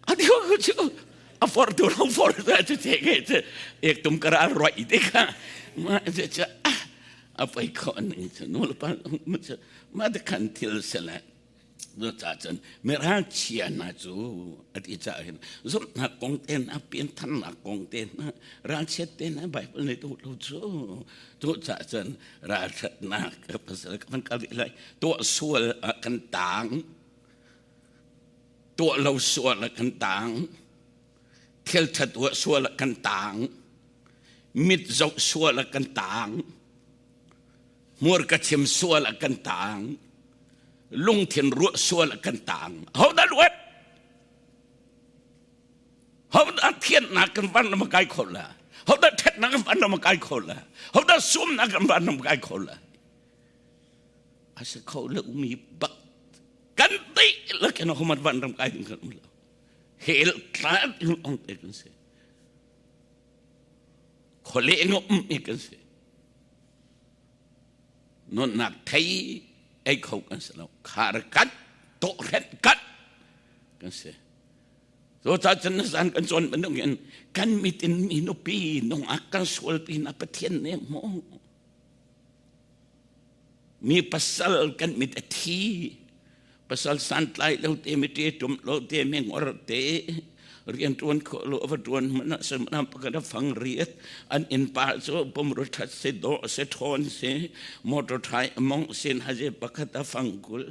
[SPEAKER 1] adi ko chu a for tu lo for ta chu te ke te ek tum kara roi te ka ma che a poi kho ning cu nu le pa ma de kan thil se le do cha cun mirang chia na cu a ti cha hin zumhnak kong te na pianthannak kong te na ralchiat te na bible ne tu lo cu tu cha cun ralthatnak pasal kan kal lai tuah sual kan tang tuah lo sual kan tang thil that tuah sual kan tang mit zoh sual a kan taang hmurka chim sual a kan taang lungthin ruah sual a kan taang hodah luat hodah thiannak kan van lam kai kho la hodah ṭhatnak kan van lam kai kho la hodah sumnak kan van lam kai kho la a si kho lo mi bak kan dih lakin homat van ram kai ding kan um lo hel tla ong te kan si Khuale ngom hi kan si. Nunnak thei ei kho kan si lo. Khar kat, tawhret kat kan si. So ca cun na zan kan cawn bantuk in kan mit in mi nupi nungak kan sual pi na Pathian nih mu. Mi pasal kan mit a thi. Pasal santlai lo te mi ṭe ṭum lo te mi ngor te rian ṭuan khawh lo va ṭuan hmanh ah sihmanhsehlaw pakhat a fang riat an innpa cu pumru ṭhat si dawh si ṭhawn si motor ṭhai a mong sin haze pakhat a fang kul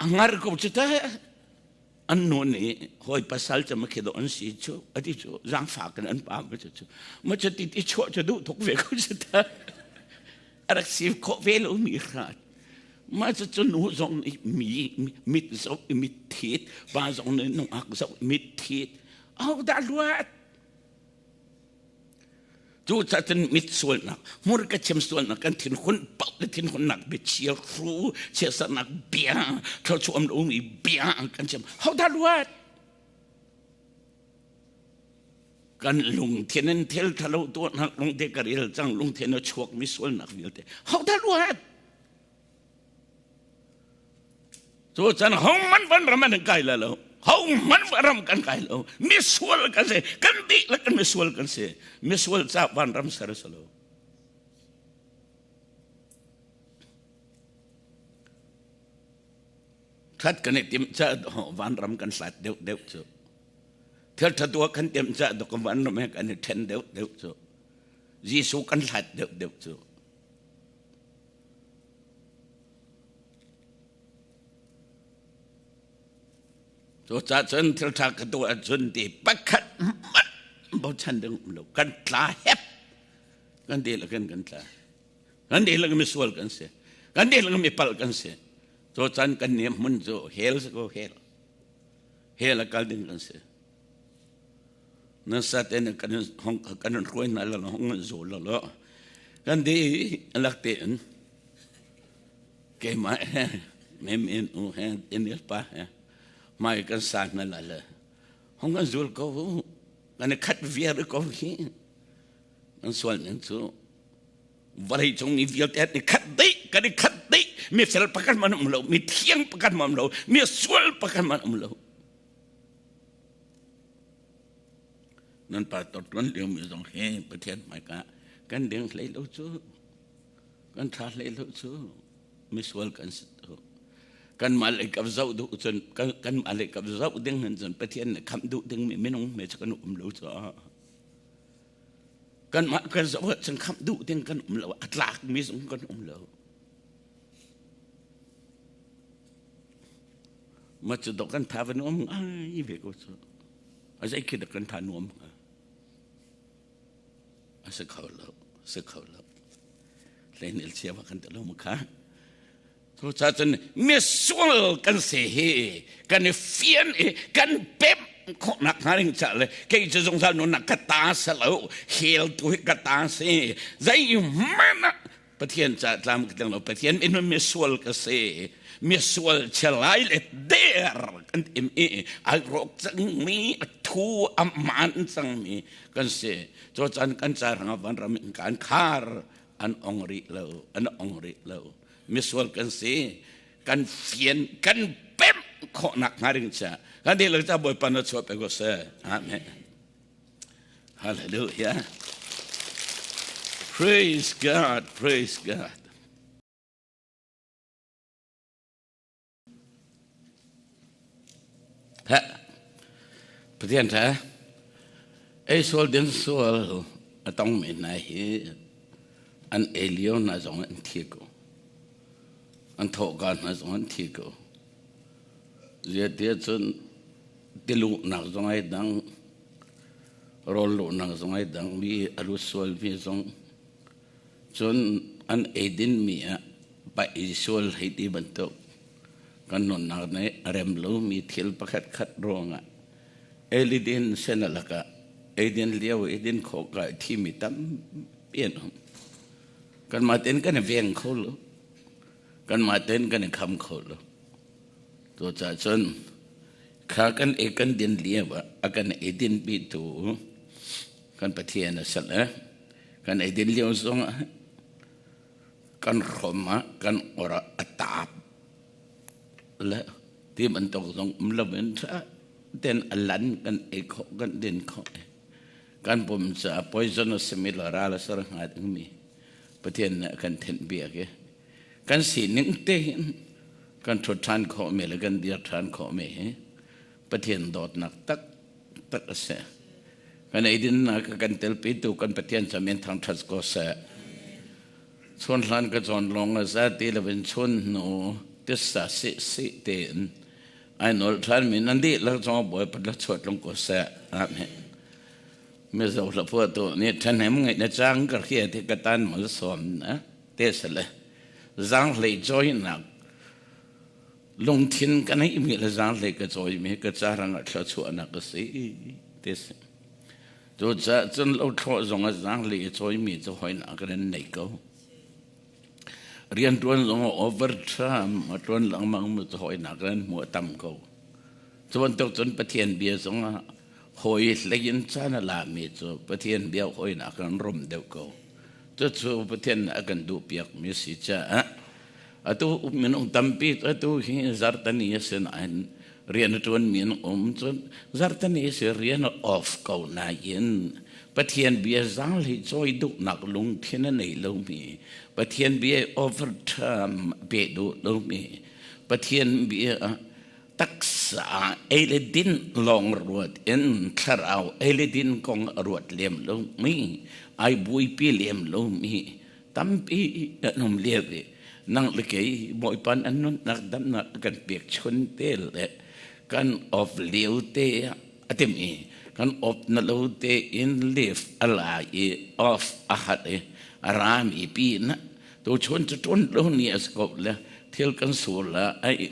[SPEAKER 1] a ngar ko cu ta an nu nih hawi pasal cu ma khi dawh an si cu ati cu zaangfak in an pa ma cu cu ma cu ti ti chuah cu duh tuk ve ko cu ta a rak si khawh ve lo mi hrat ma cu cu nu zong nih mi mit zoh mit thit pa zong nih nungak zoh mit thit au dah luat Cu cun mit sualnak, hmurka chim sualnak, kan thinhun paoh le thinhunnak biachia hru, chiatsernak bia, thluachuah lomi bia kan chim. Hodah luat? Kan lungthin in thil thalo tuahnak lungte ka rel cang lungthin a chuakmi sualnak vialte. Hodah luat? Cu can hohmanh van ram an kai la lo. Hohmanh van ram kan kai lo. Misual kan si. Kan dihlak kan misual kan si. Misual ca van ram ser si lo. That kan i tim ca van ram kan hlat deuh deuh cu. Thil tha tua kan tim ca dok van ram he kan i then deuh deuh cu. Jesuh kan hlat deuh deuh cu. Cucaah cun thil ṭha ka tuah ahcun ti pakhat hmanh bochan ding um lo. Kan tla hep. Kan dihlak in kan tla. Kan dihlak in misual kan si. Kan dihlak in mipalh kan si. Cu caan kan nih hmun cu hell si ko hell. Hell a kal ding kan si. Nan sat in kan hong kan hruai hna lo hong zul lo lo. Kan di lak te in keimah he mem in u he Daniel pa he mai kan sa hna la le hong kan zul ko kan i khat viar ko hi an sual ning cu vawlei cung mi vialte an i khat dih kan i khat dih mi fel pakhat man um lo mi thiang pakhat man um lo mi sual pakhat man um lo nan pa tor tuan lio mi zong hi Pathian hmaika kan ding hlei lo cu kan tha hlei lo cu misual kan si tu kan mah lei kap zoh duh cun kan mah lei kap zoh ding hin cun Pathian nih khamh duh ding mi minung me cu kan um lo caah kan mah kan zoh cun khamh duh ding kan um lo a tlak mi zong kan um lo ma cu dok kan tha va nuam ngai ve ko cu a zei khi dak kan tha nuam hnga A si kho lo, si kho lo. Hlein chia va kan ti lo mu kha. Cucaah cun misual kan si hi kan i fian i kan pemh khawhnak hnga ding ca le kei cu zungzal nunnak ka ta si lo hell tu hi ka ta si zeihmanh ah Pathian ca tlam ka tling lo Pathian in misual ka si misual chalai le der kan im i ai rawk cangmi a thu a man cangmi kan si cu caan kan ca rang van ram in kan khar an ong rih lo an ong rih lo misual kan si kan fian kan pem khawhnak hnga ding cha kan dih lo ca Bawipa na chuah pe ko seh amen Hallelujah. Praise God, praise God. Ha. Pathian tha. Ei sual din sual a tong mi hna hi an ei lio hna zong an thi ko. An thawhka hna zong an thi ko. Ziatia cun tiluhnak zong ai dang rawl luhnak zong ai dang mi a lut sualmi zong cun an eidin mi ah paih sual hei ti bantuk kan nunnak nih a rem lomi thil pakhat khat ruangah eidin sen lakah eidin lio eidin khawh ka thimi tampi an um. Kanmah tein kan i veng kho lo, kanmah tein kan i kham kho lo. Cucaah cun kha kan ei kan din lio ah a kan eidin pitu kan Pathian a si le kan eidin lio zongah kan hrom ah kan or ah a taap le ti bantuk zong um loin ṭha ten a lan kan ei khawh kan din khawh kan pum caah poison a simi le ral a ser hnga dingmi Pathian nih a kan thenh biak i kan sining te hin kan ṭhut ṭhan khawhmi le kan dir ṭhan khawhmi hi Pathian dawtnak taktak a si. Kan eidinnak kan telpitu kan Pathian cu min thangṭhat ko seh. Chun hlan ka cawn lawng a za ti loin chun hnu tisa si si tein ai nawl ṭhan mi nan dihlak cungah Bawipa la chuat lung ko seh. Amen. Mizo hla phuahtu nih ṭhahnem ngaih na cang ka hria ti ka tan mal sawm na te si le zaanghlei cawinak lungthin ka neihmi le zaanghlei ka cawimi ka carang ah thluachuahnak a si ti si. Cucaah cun lothlawh zong ah zaanghlei i cawimi cu hawinak kan nei ko. Rianṭuan zong ah overtime a ṭuan lengmang mi cu hawinak kan hmuh a tam ko. Cu bantuk cun Pathian bia zong ah hawi hlei in caan a lami cu Pathian bia hawinak kan rum deuh ko. Cucu Pathian nih a kan duhpiakmi a si caah atu minung tampi atu hi zartani a si nain rian a ṭuanmi an um cun zartani a si rian a off ko nain Pathian bia zaanghlei cawi duhnak lungthin a nei lomi Pathian bia overtime a pe duh lomi Pathian bia taksa ei le din lawng ruat in thlarau ei le din kong a ruat lem lomi ai buaipi lem lomi tampi an um lio i nang le kei Bawipa an nunnak damnak kan pek chun te le. Kan off lio te a tim i kan off na lo te in lift a la i off a hat i a rami pi na tu chun cu ṭun lo ni a si ko le thil kan sur la ai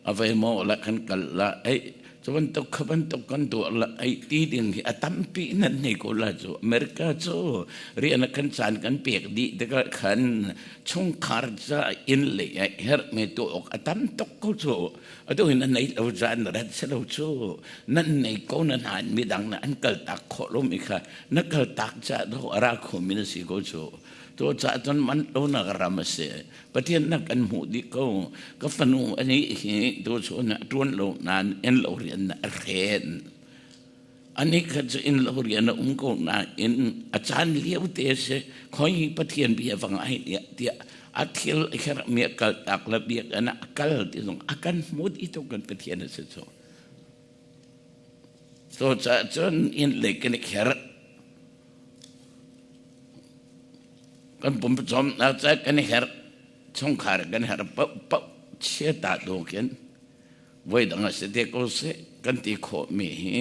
[SPEAKER 1] a vei maw la kan kal la ei cu bantuk kha bantuk kan tuah la ei ti ding hi a tampi nan nei ko la cu. America cu rian a kan caan kan pek dih tikah khan chungkhar ca inn lei ah herhmi tuah awk a tam tuk ko cu. Atu hi nan nei lo caan rat si lo cu. Nan nei ko na nain midang na an kal tak khawh lomi kha na kal tak ca do a ra khomi na si ko cu. Cu caah cun man lo nak ram a si. Pathian na kan hmuh dih ko. Ka fanu ani hi tuchun ah ṭuan lo nain inn lo rian a hren. Ani kha cu inn lo rian a um ko nain a caan lio te a si. Khoi Pathian bia va ngai tiah a thil a herhmi a kal tak le biakinn ah a kal ti zong a kan hmu dih tuk kan Pathian a si cu. Cu caah cun inn lei kan i kherh. Kan pumcawmnak ca kan herh, chungkhar kan herh paohpaoh chiata tukin voidang a si te ko seh kan ti khawhmi hi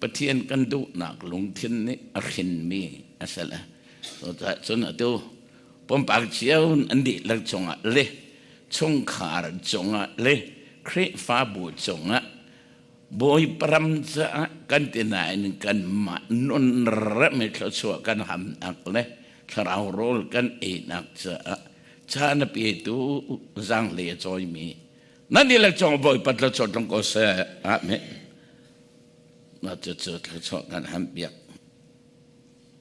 [SPEAKER 1] Pathian kan duhnak lungthin nih a hrinmi a si le. Cucaah cun atu pumpak cio an dihlak cungah le chungkhar cungah le Khrihfabu cungah Bawipa ram caah kan ti nain kanmah nun rem i thluachuah kan hamnak le thlarau rawl kan einak caah caan a petu zaanglei a cawimi nan i le cong Bawipa thluachuah tlung ko seh. Amen. Mah cucu thluachuah kan ham piak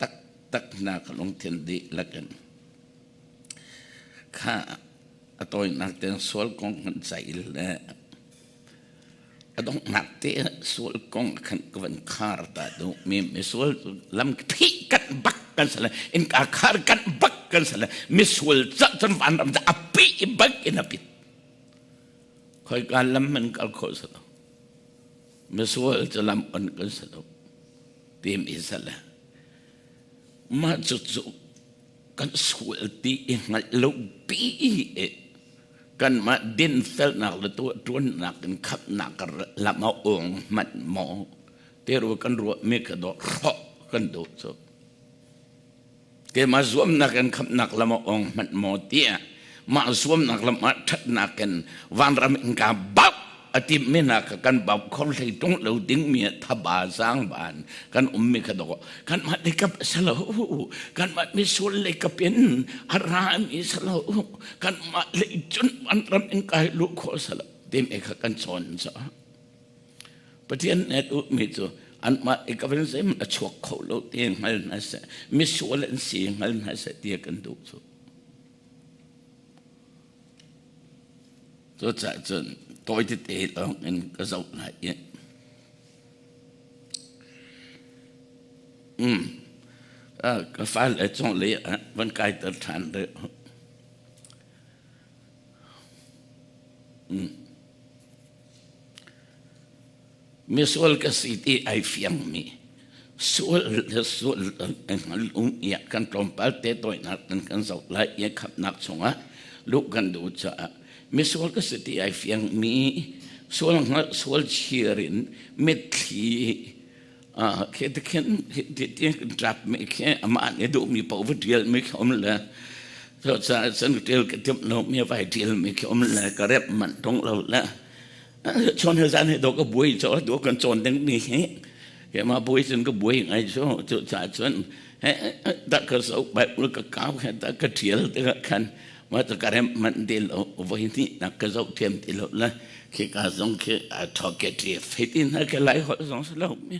[SPEAKER 1] taktak hna ka lungthin dihlak in kha a tawinak ten sual kong kan cail le A donghnak te sual kong khan ka van khar ta duh mi misual lam phih kan bak kan sale in ka khar kan bak kan sale misual ca cun van ram a pi bak in a pit khoi ka lam man kal kho salo misual cu lam on kan salo tim i sale mah cu cu kan sual ti i hngalh lo pi e Kanmah dinfelnak le tuahṭuannak in khamhnak lam a ung hmanh maw ti ru kan ruahmi kha dawh hrawh kan duh cu. Keimah zuamnak in khamhnak lam a ung hmanh maw tiah mah zuamnak lam ah ṭhatnak in vanram in ka bauh a timmi hna kha kan bauh kho hlei ṭung lo dingmi thaba zaangban kan ummi kha dawh kanmah leikap a si lo kanmah misual leikap in a rami si lo kanmah lei cun an ram in kai luh khawh si lo timi kha kan cawn caah Pathian nih duhmi cu anmah i ka van zeihmanh a chuak kho lo ti hngal hna seh misual an si hngal hna seh ti kan duh cu. Cucaah cun tawi tete lawng in ka zoh hna i Ka fale cunglei ah van kaiter ṭhan rih. Misual ka si ti ai fiangmi sual le sual hngal um ia kan tlawmpal te tawinak kan kan zoh lai i khamnak chungah luh kan duh caah misual ka si ti ai fiangmi sual hngalh sual chir in mitthli khi te khin ti ti tlap mi khi amah nih duh mi paoh va ṭial mi khi um le cu caah cun ṭial ka timh lo mi vai ṭial mi khi um le ka rep manh ṭung lo le chon he zan he do ka buai cho do kan cawn ding mi hi keimah buai cun ka buai ngai cu cu caah cun da ka so Bible ka kau he da ka ṭial tikah khan mah cu ka rem manh ti lo voi hnih nak ka zoh thiam ti lo le khi ka zong khi a talkative hei ti hna ke lai holh zong si lo mi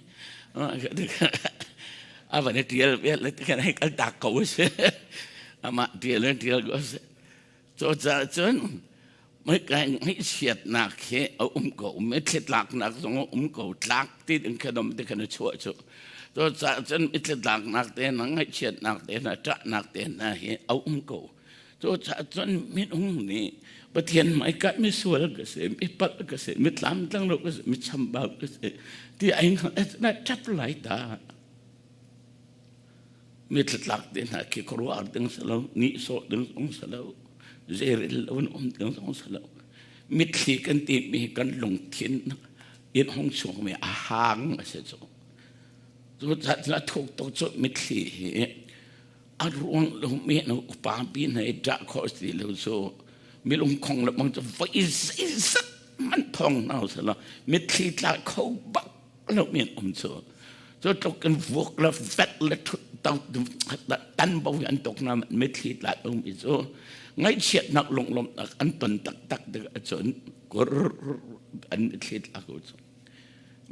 [SPEAKER 1] a van i tial vial le kan hei kal tak ko si amah tial in tial ko si cu caah cun mai kai ngaihchiatnak hi a um ko mi thlitlaknak zong a um ko tlak ti ding kha dom ti khan a chuah cu cu caah cun mitlitlaknak te hna ngaihchiatnak te hna ṭahnak te hna hi a um ko. Cucaah cun minung nih Pathian hmaika misual ka si, mi palh ka si, mi tlamtling lo ka si, mi chambau ka si ti ai na ṭap lai ta. Mi tlatlak te hna khi khuaruahar ding si lo, nihsawh ding zong si lo, zeirel lo in um ding zong si lo. Mitthli kan timi kan lungthin. In hong chuakmi a hang a si cu. Cu a thuk tuk cu mitthli hi a ruang lo mi na upa pi na i ṭah khawh si lo cu milung khong le bang cu voi zeizat man thong nau selaw mitthli tla kho bak lo mi an um cu. Cu tluk in vuak le vet le ṭhut tan bo an tuk na mitthli tla lo mi cu ngaihchiatnak lunglawmhnak an ton taktak tik ahcun kur an mitthli tla ko cu.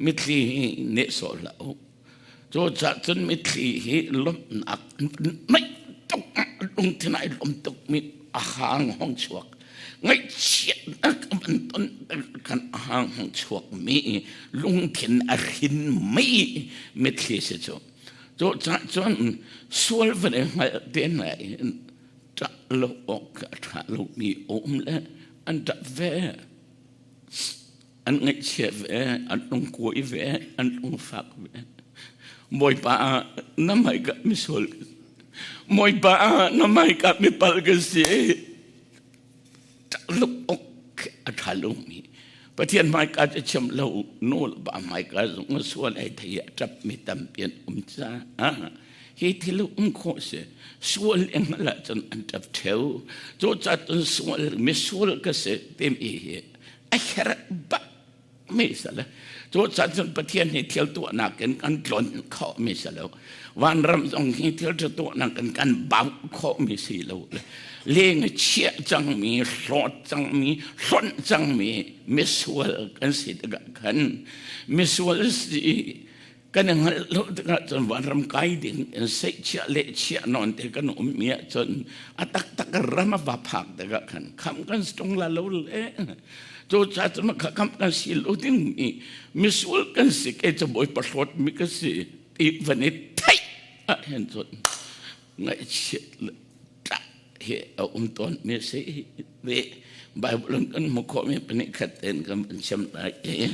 [SPEAKER 1] Mitthli hi nehsawh hlah u. Cucaah cun mitthli hi lawmhnak naih tuk lungthin ai lawm tuk mi a hang hong chuak. Ngaihchiatnak an ton kan a hang hong chuak mi lungthin a hrin mi mitthli si cu. Cucaah cun sual van i hngalh te na in ṭah lo awk a ṭha lomi um le an ṭap ve. An ngaihchia ve, an lungkuai ve, an lungfak ve. Bawipa na hmaika misual Bawipa na hmaika mipal ka si. Luk ok a ṭha lomi Pathian hmaika cu chim lo nu le pa hmaika zong a sual ai thei a ṭap mi tampi an um caah hi thil um khawh si sual eng la cun an ṭap ṭheu cu ca cun sual misual ka si timi hi a herh bak mi si le cu ca cun Pathian hi thil tuahnak in kan tlon khawh mi si lo vanram zong hi thil ṭha tuahnak in kan bauh khawh mi si lo le leng chiah cangmi hlawt cangmi hlonh cangmi misual kan si tikah khan misual si kan i hngalh lo tikah cun vanram kai ding in seihchiah le chiah nawn te kan um mi ahcun a taktak ram a va phak tikah khan kham kan tung la lo le cu ca cun kha kham kan si lo ding mi misual kan si ke cu bawi pahlawt mi ka si ti van i theih ah hin cun ngaihchiat le ṭah hi a um tawn mi si ve Bible in kan hmu khawh mi pahnih khat tein kan van chim lai i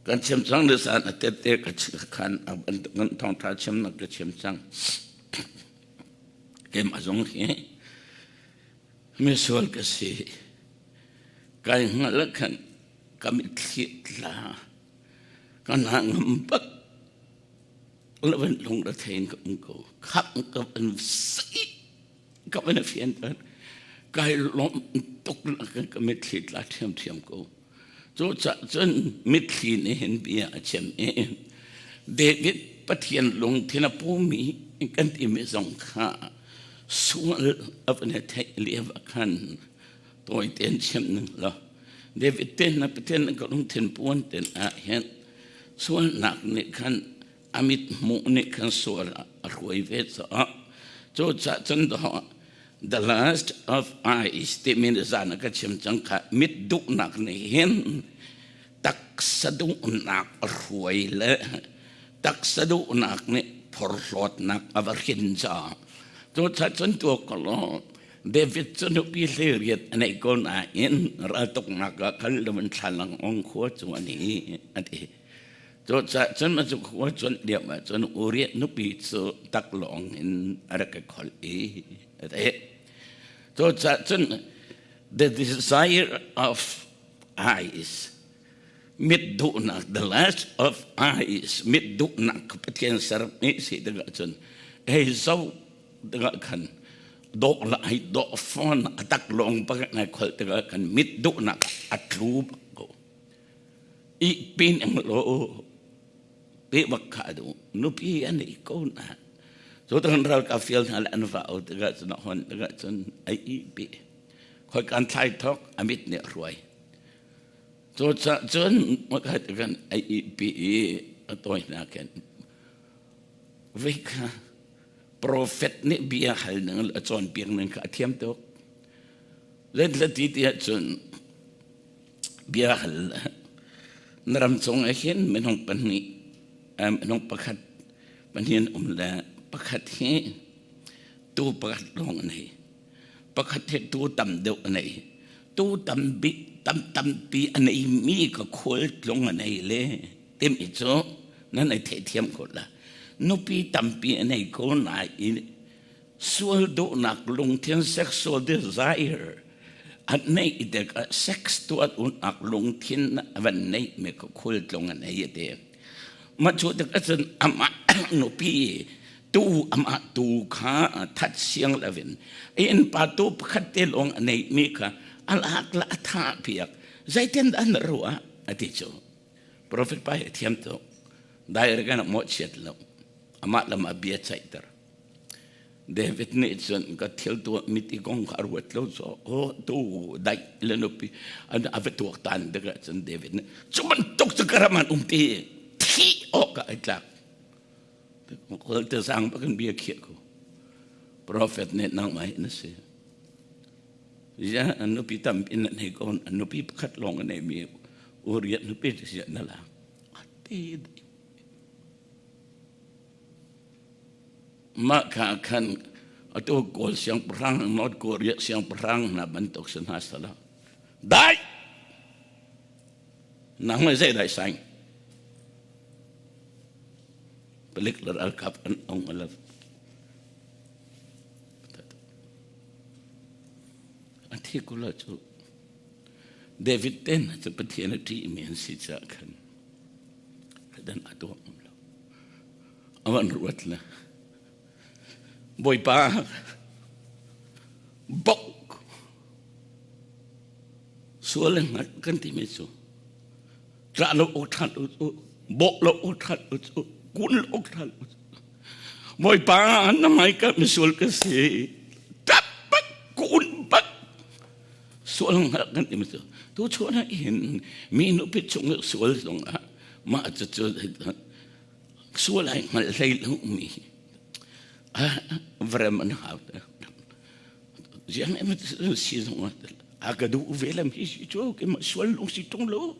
[SPEAKER 1] Kan chim cang le san a tette ka khan a bantuk in thawngṭha chimnak ka chim cang. Keimah zong hi misual ka si. Kai hngalh khan ka mitthli tla ka hna ngam bak lo in lung rethei in ka um ko. Khap ka van si ka van fian tan kai lawm tuk ka mitthli tla ṭhiamṭhiam ko. Cucaah cun mitthli nih hin bia a chim i David Pathian lungthin a pumi kan timi zong kha sual a van i theih lio ah khan tawi tein chim ning law David te na Pathian ka lungthin puan ten ah hin sualnak nih khan a mit hmuh nih khan sual a hruai ve caah cucaah cun the last of eyes timi zan ka chim cang kha mit duhnak nih hin taksa duhnak a hruai le taksa duhnak nih phorhlawtnak a va hrin caah cucaah cun tuak ko law David cu nupi hlei riat a neih ko nain raltuknak ah kal lo in thlalang ong khua cu an i a ti. Cucaah cun a cu khua cuanh lio ahcun Uriah nupi cu taklawng in a rak i kholh i a ti. Cucaah cun the desire of eyes mit duhnak the lust of eyes mit duhnak Pathian sermi si tikah cun hei zoh tikah khan dawh lai dawh fawn a taklawng pakhat nai kholh tikah khan mit duhnak a tlu bak ko. Ihpin eng law ti bak kha a duh. Nupi an i ko na. Cu tan ralkap fial hna le an va au tikah cun a hon tikah cun a ihpi. Khoi kan thlai thok a mit nih a hruai. Cu cun makhat kan a ihpi i a tawi hna khin vei kha profet nih bia hal ning le a cawnpiak ning kha a thiam tuk. Zeitla ti ti ahcun bia hal na ram cung ah hin minung pahnih minung pakhat pahnih an um le pakhat hi tuu pakhat lawng a nei pakhat hi tuu tam deuh a nei tuu tam bik tam tampi a nei mi ka khual tlung a nei le timi cu nan ei theihthiam ko la nupi tampi a nei ko nain sual duhnak lungthin sexual desire. An neih tikah sex tuah unak lungthin van neih mi kha khultlung an ei te. Mah cu tikah cun amah nupi tu amah tu kha that siang loin innpa tu pakhat te lawng a neih mi kha a lak la a thah piak. Zeitin dah na ruah a ti cu. Prophet pa hi a thiam tuk. Dai kan mawhchiat lo. Amah lam a bia ceihter. David nih cun ka thil tuah mi ti kong kha a ruat lo cu oh tu dai le nupi an a va tuak tan tikah cun David nih cu bantuk cu ka ram an um ti thi awk ah ai tlak kol te sang bakin bia khiah ko prophet nih nangmah hi na si ya an nupi tampi na nei ko an nupi pakhat lawng a nei mi Uriah nupi si na lak ati Mah kha khan atu Kawl siangpahrang, North Korea siangpahrang hna bantuk si hna sala. Dai! Nang le zei dai saing? Palik le ralkap an ong ala. A thi kula cu David ten cu Pathian a ṭih mi an si caah khan dan a tuah ngam lo. A van ruat le Bawipa bok sual le hngat kan timi cu ṭah lo awk ṭhat u bawh lo awk ṭhat u kun lo awk ṭhat u Bawipa na hmai ka misual ka si ṭap bak kun bak sual hngalh kan timi cu tu chuah na hin mi nupi chung sual zong ah mah cucu sual ai hngalh hlei lo mi vrem an hau te ziang em si zong a ka duh ve lam hi si chu ke ma sual lung si tung lo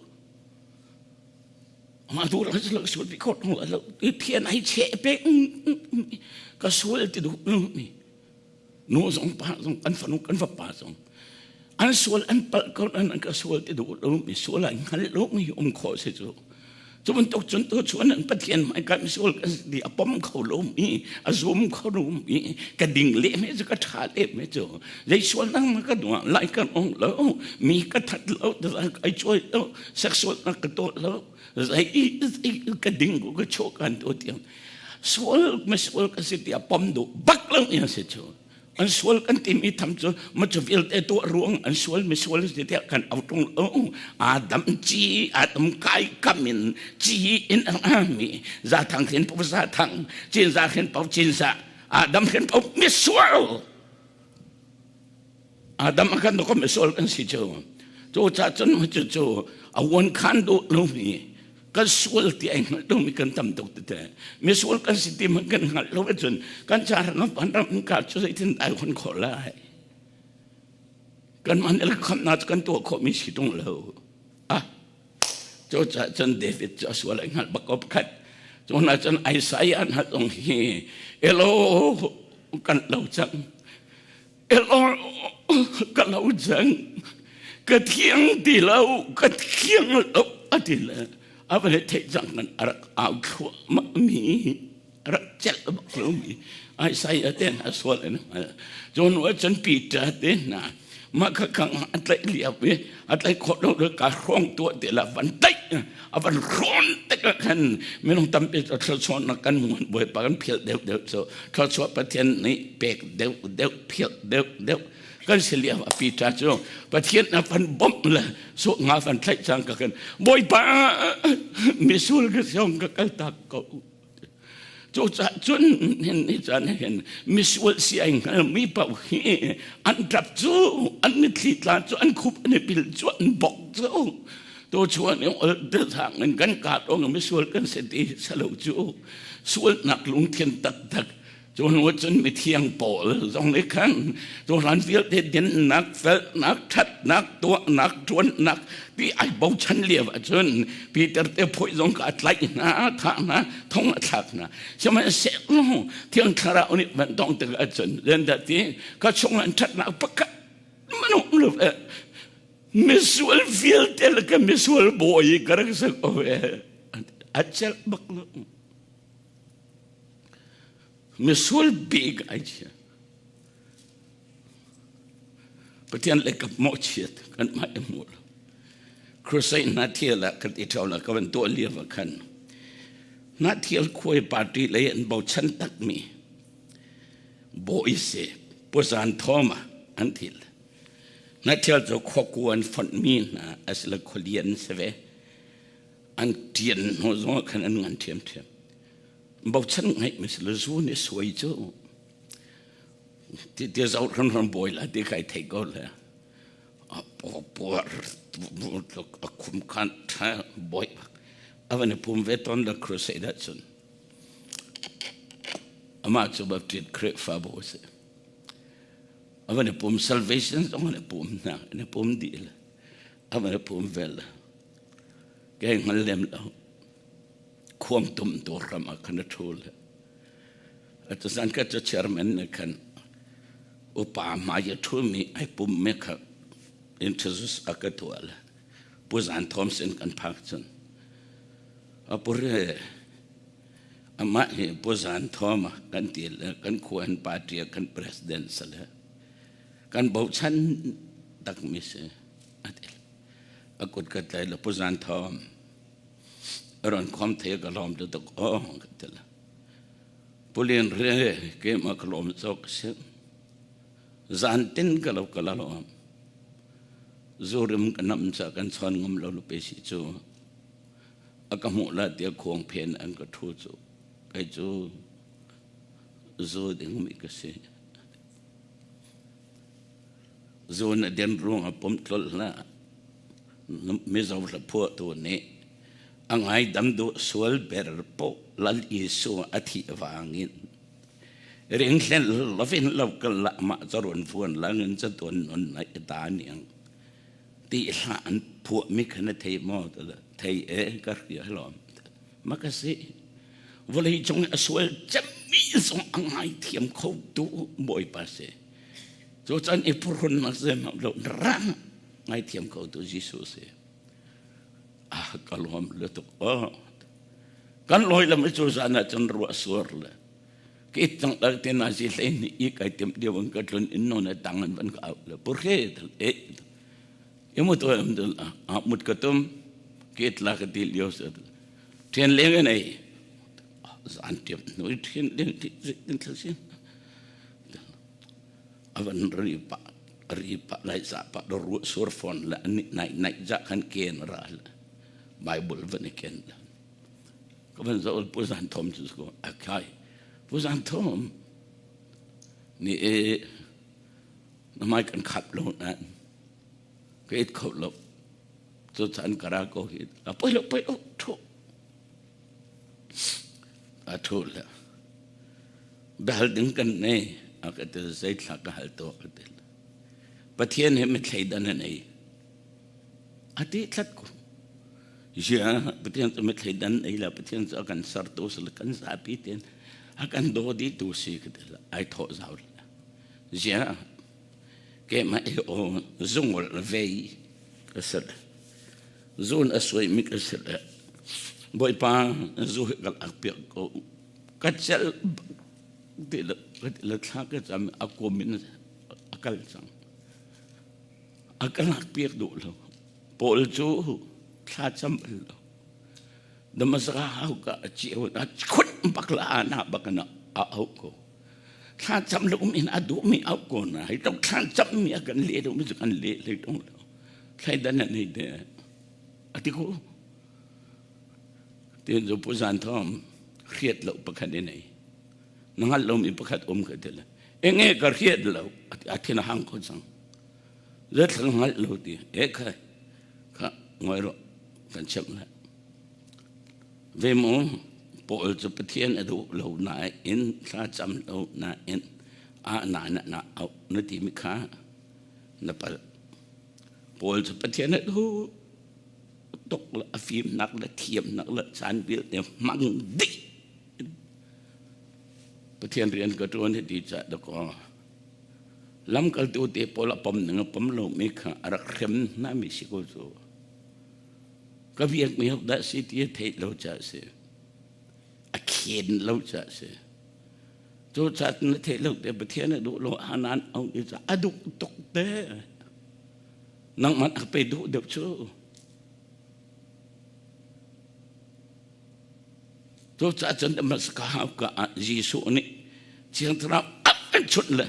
[SPEAKER 1] ma du la lo sual bi khot lo thian ai che pe ka sual ti du mi Nu zong pa zong kan fanu kan fapa zong an sual an palh ko an ka sual ti duh lo mi sual ai hngal lo mi um khawh si cu. Cu bantuk cun tu chuan an Pathian hmai kan sual kan di a pom kho lo mi a zum kho lo mi ka ding le me cu ka tha le me cu zei sual nang ma ka duah lai kan ong lo mi ka that lo ai chuai lo sexual na ka to lo zei ka ding ko ka cho kan to tiang sual misual kan si tiah pom duh bak lo in si cu an sual kan timi tham cu ma cu vialte tuah ruang an sual misual si tiah kan autung lo Adam ci Adam kai kam in ci in ami za thang khin po za thang cin za khin po cin za Adam khin po misual Adam kan ko misual kan si cu cu cha cun cu cu a wan khan duh lo mi kan sual ti ai hngalh lo mi kan tam tuk tete misual kan si ti man kan hngalh lo ahcun kan ca ram van ram ka cu zeitin ai hon khawh lai kan man el khamnak kan tuah khawh mi si tung lo ah cu ca cun David cu a sual ai hngalh bak ko pakhat cu na cun Isaiah hna zong hi elo kan lo cang elo ka lo cang ka thiang ti lo ka thiang lo a ti le a va theih cang kan a rak au thluahmah mi a rak celh bak lo mi Isaiah te hna sual in cun wa cun Peter te hna mah kha kang a tlaih lio i a tlaih khawh lo ka hrawng tuah ti la van tlaih a van hrawn tikah khan minung tampi cu thluachuahnak kan hmuh Bawipa kan philh deuh deuh cu thluachuah Pathian nih pek deuh deuh philh deuh deuh kan si lio ah Peter cu Pathian a van bawmh le suh nga van tlaih cang ka kan Bawipa misul ka siong ka kal tak ko Cucaah cun hin ni caan hin misual si ai hngalmi paoh hi an ṭap cu an mitthli tla cu an khup an i pil cu an bok cu tu chuan in ol thang in kan kaat ong misual kan si ti salo cu sualnak lungthin taktak Cu hnu cun mithiang pawl zong nih khan cu hlan vialte dinnak, felnak, ṭhatnak, tuahnak, ṭuannak ti ai bochan lio ahcun Peter te phuih zong kha a tlaih hna, a thah hna, thong a thlak hna. Sihmanhsehlaw Thiang Thlarau nih van tong tik ahcun zendah ti ka chungah ṭhatnak pakhat manung lo eh misual vialte le ka misual bawi ka rak si ko eh a celh bak lo. Misual bik ai chia. Pathian le ka mawhchiat kan mah i hmu lo. Crusade na thial ah kan i ṭho la ka van tuah lio ah khan na thial khuai party lei an bochan takmi bawi si Pu Zan Thawma an thil. Na thial cu khuaku an fonhmi hna asile khualian si ve. An ṭian hnu zong khan an ngan ṭhiamṭhiam. Bochan ngaih mi si le zu nih suai cu ti ti zoh hramhram bawi la ti kai thei ko le a puar a khum khan tha bawi a van i pum ve ton la crusade ahcun amah cu Baptist Khrihfabu a si a van i pum salvation zong an i pum hna an i pum dih le a van i pum vel kei hngal lem lo khuam tum tu ram ah khan a thu le Atu zan ka cu chairman nih khan upa hmai a ṭhumi ai pummi kha introduce a ka tuah le Pu Zan Thawm sin kan phak cun a pure amah hi Pu Zan Thawm kan ti le kan khua an party kan president si le kan bochan takmi si a ti a kut ka tlai le Pu Zan Thawm a ron khom the ka lawm tuk aw ka ti le Pulian re keimah ka lawm cawk si. Zantin ka lo ka la lawm. Zurim ka nam ca kan chawn ngam lo lu pe si cu. A ka hmuh la tia khuang phen an ka thu cu. Kei cu zu ding mi ka si. Zu na den ruang a pom tlol la. Mizo hla phuah tu nih a ngaidam duh sual ber poh Lal Jesuh a thih vangin ringhlel lovin lo kal la mah carun fuan langin catuan nun na i ta niang ti hla an phuah mi kha na thei maw thei e ka hria lom ma ka si vawlei cung a sual cemmi zong a ngai thiam kho tu Bawipa si cu can i phurhun nak zem lo rang ngai thiam kho tu Jesuh si ah ka lawm le tuk oh kan loi lam cu zan ah cun ruah sur le ke tang dal te na si hlei ni i kai tem dia wang ka tlun in non tang an van ka au le purhe e imu to am dul a mut ka tum ke tla ka ti lio sa thian leng nei zan tiap noi thian leng ti tin thal sin avan ri pa ri pa lai za pa do ru sur phone la ni nai nai ja khan ken ra la bible van i ken la ka van zo pu zan thom chu ko akai pu zan thom ni e na mai kan khat lo na ka it kho lo chu chan kara ko hi a poi lo poi lo thu a thu la Biahal ding kan nei a ka ti zeithla ka hal to ka ti. Pathian he mithlei dan a nei. A ti thlat ko. Ya Pathian cu mithlei dan ei la Pathian cu a kan sertu si le kan zapi ten a kan daw dih tu si ka ti la ai thawh zau la. Ya keimah i aw zungol vei ka si le zun a suai mi ka si le Bawipa zu hi ka lak piak ko ka celh ti le ka thla ka cam a kum in a kal cang a ka lak piak duh lo Paul cu thla cam bal lo Damascus hau ka a ceu a khut bak la ana bak na a au ko thla cam lo in a duh mi au ko na hi tok thla cam mi a kan le do mi kan le le tong lo thlai dan nei de ati ko Tin cu Pu Zan Thawng hriat lo pakhat in ei. Na hngalh lomi pakhat um ka ti le. Enge ka hriat lo a thin a hang ko cang. Zeithla hngalh lo ti. E kha kha ngoi ro kan chimh le. Ve mu Paul cu Pathian a duh lo nain thla cam lo nain a na na na au na ti mi kha na pal. Paul cu Pathian a duh tuk le a fimnak le thiamnak le caan vialte hmang dih Pathian rian ka ṭuan hi ti cah dakaw lamkaltu te pawl a pom ning a pom lomi kha a rak hrem hna mi si ko cu ka biak mi hok dah si ti a theih lo ca si a khen lo ca si cu ca na theih lo te Pathian a duh lo anan au ni ca a duh tuk te. Nangmah a pe duh deuh cu. Cucaah cun Damascus ka ah Jesuh nih Thiang Thlarau a kan chunh le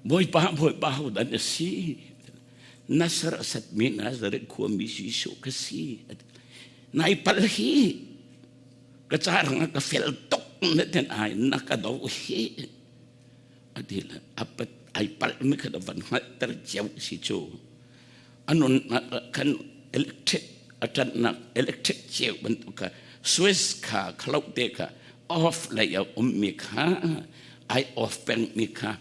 [SPEAKER 1] Bawipa Bawipa hodah na si? Nazareth mi Nazareth khuami Jesuh ka si. Nai pal hi ka carang ka fel tuk na ten ai na ka do hi ati le apat ai pal mi kha van hngalhter cio si cu anun kan electric atannak electric ceu bantuk kha Swiss kha khalo te kha off lei a ummi kha ai off peng mi kha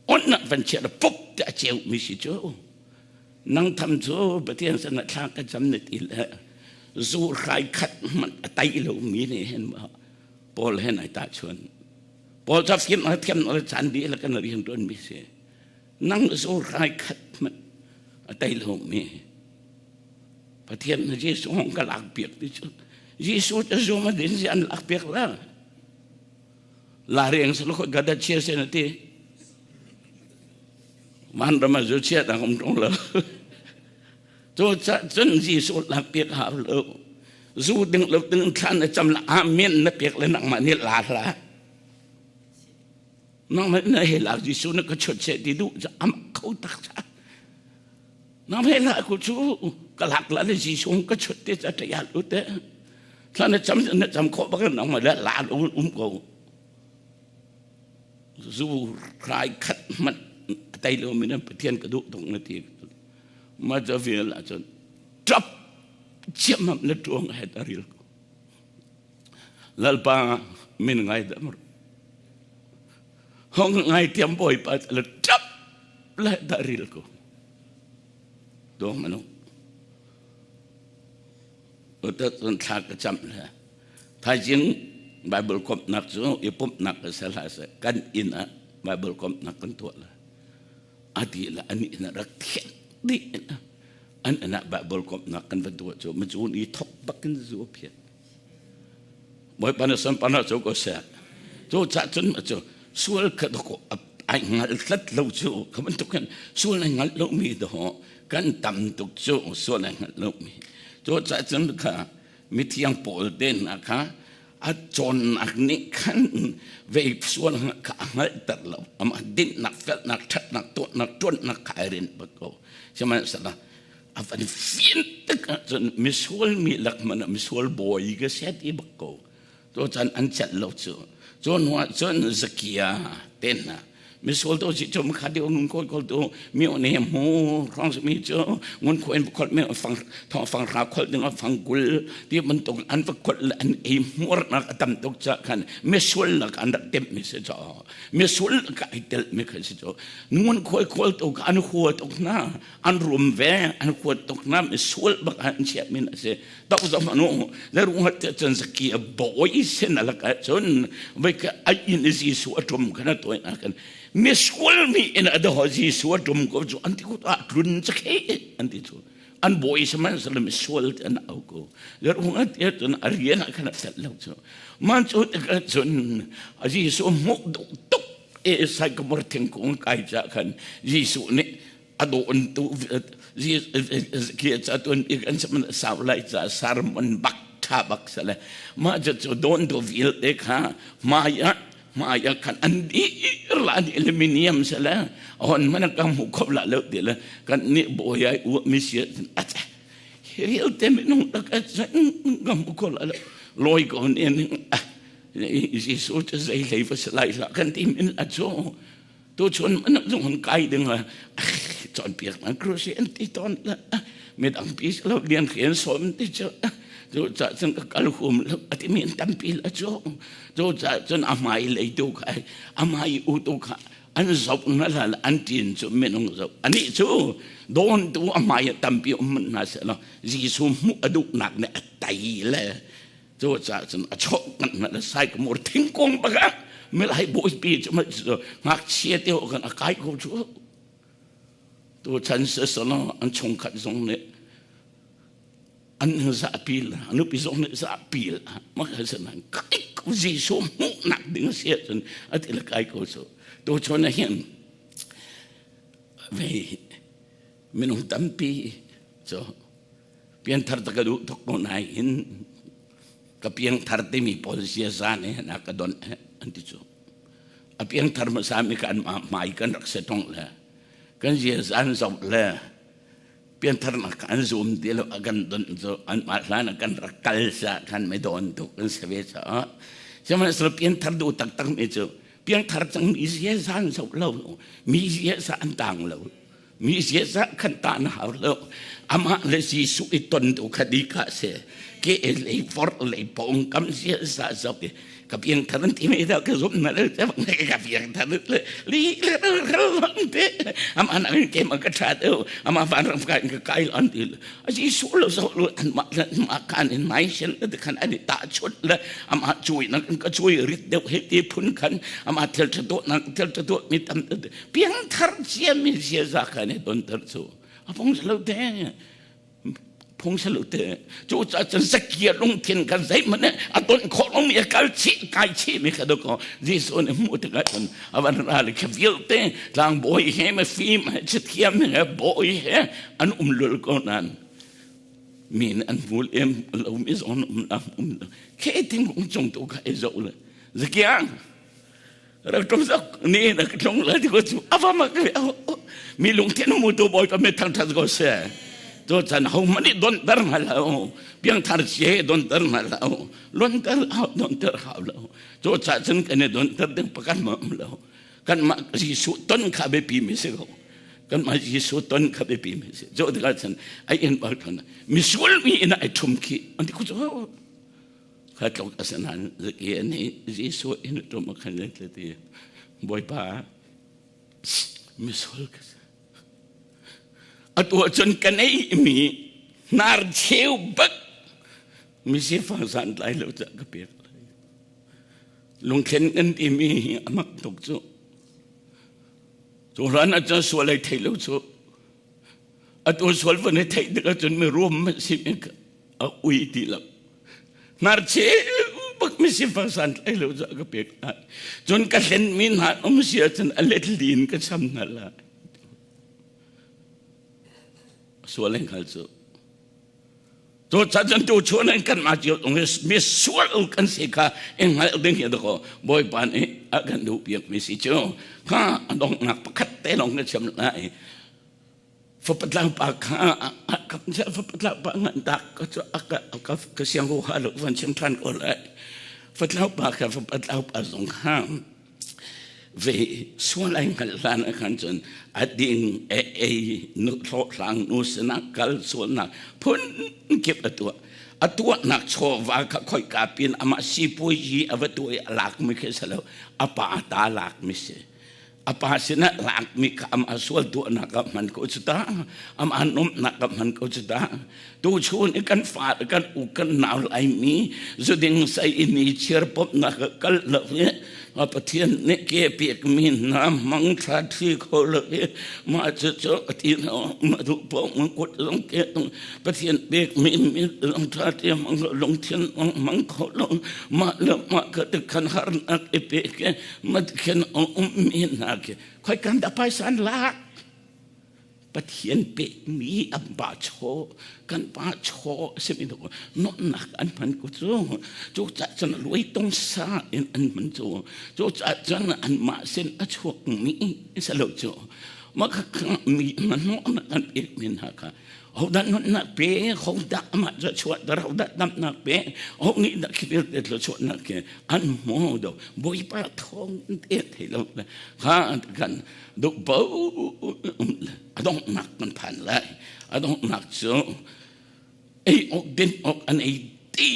[SPEAKER 1] on na van chia la pup te a ceu mi si cu nang tham cu Pathian sana thla ka cam na ti le zu hrai khat man a tai lo mi ne hen ma Paul hen ai ta chun Paul ca fim a thiam na chan bi la kan rian tuan mi si nang zu hrai khat man a tai lo mi Pathian na Jesuh hong ka lak piak ti cu Jesuh cu zum a din si an lak piak la la reng sa lo gada chia se na ti man ram a zu chia dang um tong lo cu ca cun Jesuh lak piak hau lo zu ding lo ding thlan na cham la amen na pek le nangmah nih la hla nangmah na he la Jesuh na ka chut se ti du am kho tak cha Na me la ku cu ka lak la le Jesuh ka chut te cha ṭaya lu te thla na cam na cam khawh bak nang ma la la lu um ko zu rai khat mat tai lo min Pathian ka duh tung na ti ma cha vel ah cun ṭap chiamam na tuang het aril ko lalpa min ngai dam hong ngai tiam bawipa la ṭap le dah ril ko dong manu utat cun thla ka cam le thaizing Bible komhnak cu i pumhnak ka sel hlah seh kan inn ah Bible komhnak kan tuah la ati la ani inn ah rak thian dih an inn ah Bible komhnak kan va tuah cu macun i thok bakin zu phiat Bawipa na sunparnak cu ko seh. Cu cah cun cu sual kha dawkaw ai ngal tlat lo cu kha bantuk khan sual ai ngal lomi dawh kan tam tuk cu sual ai ngal lomi. Cu cah cun kha mithiang pawl te hna kha a cawnnak nih khan vei sual kha a hngalhter lo. Amah dinnak, felnak, ṭhatnak, tuahnak, ṭuannak kha ai rinh bak ko. Sihmanhsehlaw a van fian tik ahcun misual mi lak hmanh ah misual bawi ka si ti bak ko to chan an celh lo cu cu hnu ah cun zakia te hna misual to si cu kha deu ngun kol kol tu mi ne mu rong mi cu ngun kho in khol mi fang thong fang ra khol ding fang kul ti bantuk an va khol an ei hmur nak tam tuk cha khan misual lak an rak tem mi se cho misual ka ai tel mi kha si cho ngun khoi khol to ka an hua tuk na an rum ve an huat tuk na mi sual bak an chiat min a si tok zong anu le rung hat cun zaki a bawi sin alak ah cun vai ka ai in Jesu a tum kana toy na kan mi sual mi in a do Jesu a tum ko chu an ti ko a tlun chakhe an ti chu an bawi saman salam sual te an au ko le rung hat cun a rian a kana fel lo chu man chu cun a Jesu mu tuk e sai ka mor thingkung kai cha khan Jesu nih a dawn tu ki ca tuan bik an man sau lai ca sarmon bak tha bak sale ma cha chu don do vil te kha maya maya khan an dir la ni aluminium sale hon man ka mu khop la lo ti le kan ni boyai u mi sia acha vil te mi nung tak a ka mu khop la loi ko ni Jesuh cu zei hlei va si lai hlah kan ti min a cu tu chun man zong hun kai ding la cawnpiak man krushe an ti tawn la midang pi lo lian khian som ti chu chu cha cun ka kal hum lo ati mi an tampi la chu chu cha cun a mai lei tu kha a mai u tu kha an zoh na la an tin chu minung zoh ani chu don tu a mai tampi um na se lo Jesuh mu adu nak ne atai le Cu caah cun a chawh ngan hna le saikamur thingkung bak ah milai bawipi cu ngakchia te kan a kai ko cu. Tu chan sasalo an chungkhat zong nih an zahpi la an nupi zong nih zahpi la maka sanan kai ko Jesuh hmuhnak ding a si ahcun a ti le kai ko cu. Tu chon ah hin vei. Minung tampi cu pianthar ta ka duh tuk ko nain ka piangthar timi pawl ziaza nih na ka don an ti cu. A piangthar hmasa mi kan hmai kan rak se tong le kan ziaza an zoh le piantharnak an zum ti lo a kan don cu an mah hlan ah kan rak kal sa khan me don tuk kan si ve caah sihmanhsehlaw pianthar duh taktak mi cu piangthar cang mi ziaza an zoh lo mi ziaza an tang lo mi ziaza khan ta na hau lo amah le Jesuh i ton tu kha di ka se ke lei for lei pong kam ziaza zoh i ka piangthar an ti mi dah ka zum na le ka piangthar le li le lang te ama na ke ma ka tha deu ama van ram ka ka kai an ti a ji su lo zo lo an ma ma kan in mai shen le khan ani ta chut le ama chui na ka chui rit deu he ti phun khan ama thel tha do na thel tha do mi tam piangthar chia mi sia za khan don tar chu a phong lo te phung si lo te cu ca cun zakia lungthin kan zeihmanh a ton khawh lomi a kal chih kai chih mi kha dawkaw Jesuh nih hmuh tikah cun a van ra le kha vialte tlangbawi he mifim he cathiam he bawi he an um lul ko nain mi nih an hmul em lo mi zong um lam um lo khe thingkung cung tu kha i zoh le zakia rak tlung zok ni na ka tlung la ti ko chu ava ma ka mi lungthin mu tu bawi pa me thang that ko se to chan ho mani don dar ma lo piang thar che don dar ma lo lon ter hau don ter hau lo to cha chan kan ne don ter ding pakan ma lo kan ma Jesu ton kha be pi mi se ko kan ma Jesu ton kha be pi mi se jo de chan ai en bal thon mi sul mi ina ai thum khi an ti ku chu Kha tluk a si nain Zakia nih Jesuh inn a ṭum a khan le ti Bawipa misual ka si. Atu ahcun ka neihmi hnar cheu bak misifak santlai lo cah ka pek lai. Lungthlen kan timi hi a mak tuk cu. Cu hlan ahcun sual ai thei lo cu. Atu sual van i theih tik ahcun mirum si mi a ui ti lo. Hnarcheu bak mi sifak santlai lo cu a ka pek lai. Cun ka hlenmi hna um si ahcun a let li in ka cham hna lai. Sual in hngal cu. Cu cun tu chun in kan mah cio mi sual kan si kha in hngalh ding hi dakaw Bawipa nih a kan duh piak mi si cu kha a donghnak pakhat te lawng ka chim lai. Fapatlang pa kha fapatlang pa ngan tak ka cu ka ka siang ko ha lo van chim than ko lai fatlau pa kha fapatlau pa zong kha ve sual ai hngal hlan ah khan cun a ding e ei nu hlawhhlang nu sinah kal sualnak phun kip a tuah a tuahnak chawva kha khoika pin amah sipuai hi a va tuah i a lak mi khi si lo a pa ta lak mi si a pa sinah lakmi kha amah sual tuahnak ah hman ko cu ta amah nuamhnak ah hman ko cu ta tuchun i kan fa kan u kan nau laimi zuding sai i ni chiar pomnak ah kal lo i Pathian nih ke pekmi hna mang thla thi kho lo i mah cu cu ti lo ma duh po ma kut zong ke Pathian pekmi mi zong tha ti mang lungthin mang kho lo mah le mah ka khan harnak i pe ke Matken a ummi hna khi khoi kan dah phaisa an lak Pathian pekmi an pa chaw kan pa chaw a simi tu nuamhnak an hman ko cu cu cah cun luai tong sa in an hman cu cu cah cun anmah sin a chuakmi si lo cu mah kha mi nuamhnak an pekmi hna kha hodah nunnak pe hodah amah cu chuahter hodah damnak pe ho nih dah khi vialte thluachuahnak khi an hmu do bawipa thawng te thei lo le kha kan duh bo a donghnak kan phan lai a donghnak cu ei awk din awk an ei ti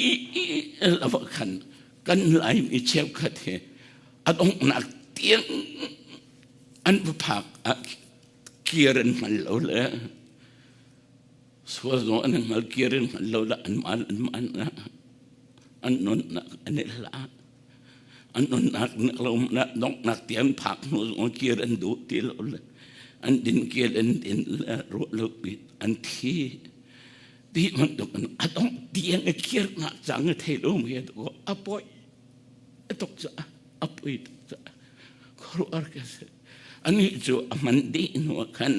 [SPEAKER 1] lava khan kan lai mi cheukhat hi a donghnak tiang an va phak ah kir an hngal lo le sual zong an hngal kir an hngal lo le an man an man an nunnak an i hlah an nunnak lo donghnak tiang phak hnu zong kir an duh ti lo le an din kir an din le ruah lo pi an thi ti bantuk in a dongh tiang a kirnak cang a thei lo mi a poi a tuk caah a poi tuk caah khuaruahar ka si Anih cu a hman dih hnu ah khan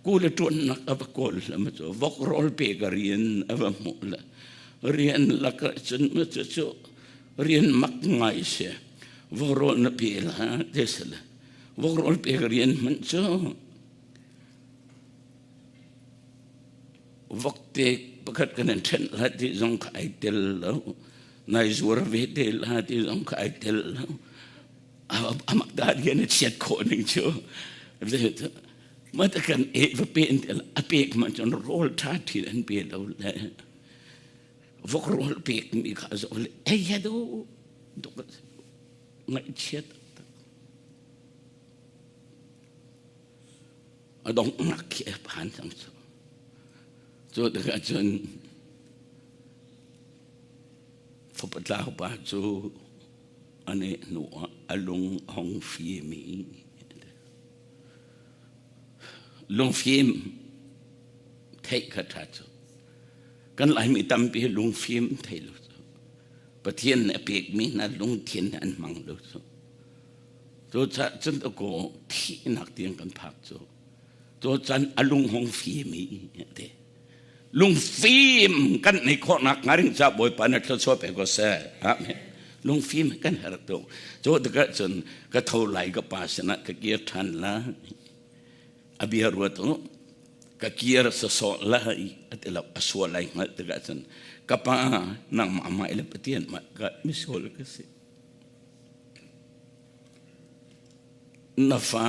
[SPEAKER 1] Kule ṭuannak a va kawl la ma cu vok rawl pe ka rian a va hmuh la rian lakah cun ma cu cu rian mak ngai si vok rawl na pe la te si le vok rawl pe ka rian hmanh cu vokte pakhat kan in ṭhenh la ti zong kha ai tel lo nai zuar ve te la ti zong kha ai tel lo amak da rian a chiat khawh ning cu ma ta kan e va pe a pek man cun rawl ṭha ṭhin an pe lo le vok rawl pek mi kha zo le ei ya do ngaihchiat a donghnak khi a phan cang cu. Cu tikah cun fapa tlau pa cu a neh hnu ah a lung a hung fim i lungfim theih kha ṭha cu. Kan Laimi tampi lungfim thei lo cu. Pathian nih a pekmi hna lungthin an hmang lo cu. Cucaah cun dakaw thihnak tiang kan phak cu. Cucan a lung hung fim i te. Lungfim kan neih khawhnak hnga ring ca Bawipa na thluachuah pe ko seh. Amen. Lungfim kan herh tuk. Cu tikah cun ka tho lai ka pa sinah ka kir ṭhan lai. A bia ruat u. Ka kir sawsawh lai a ti lo. A sual lai hngalh tikah cun ka pa nangmah mah le Pathian mah ka misual ka si. Na fa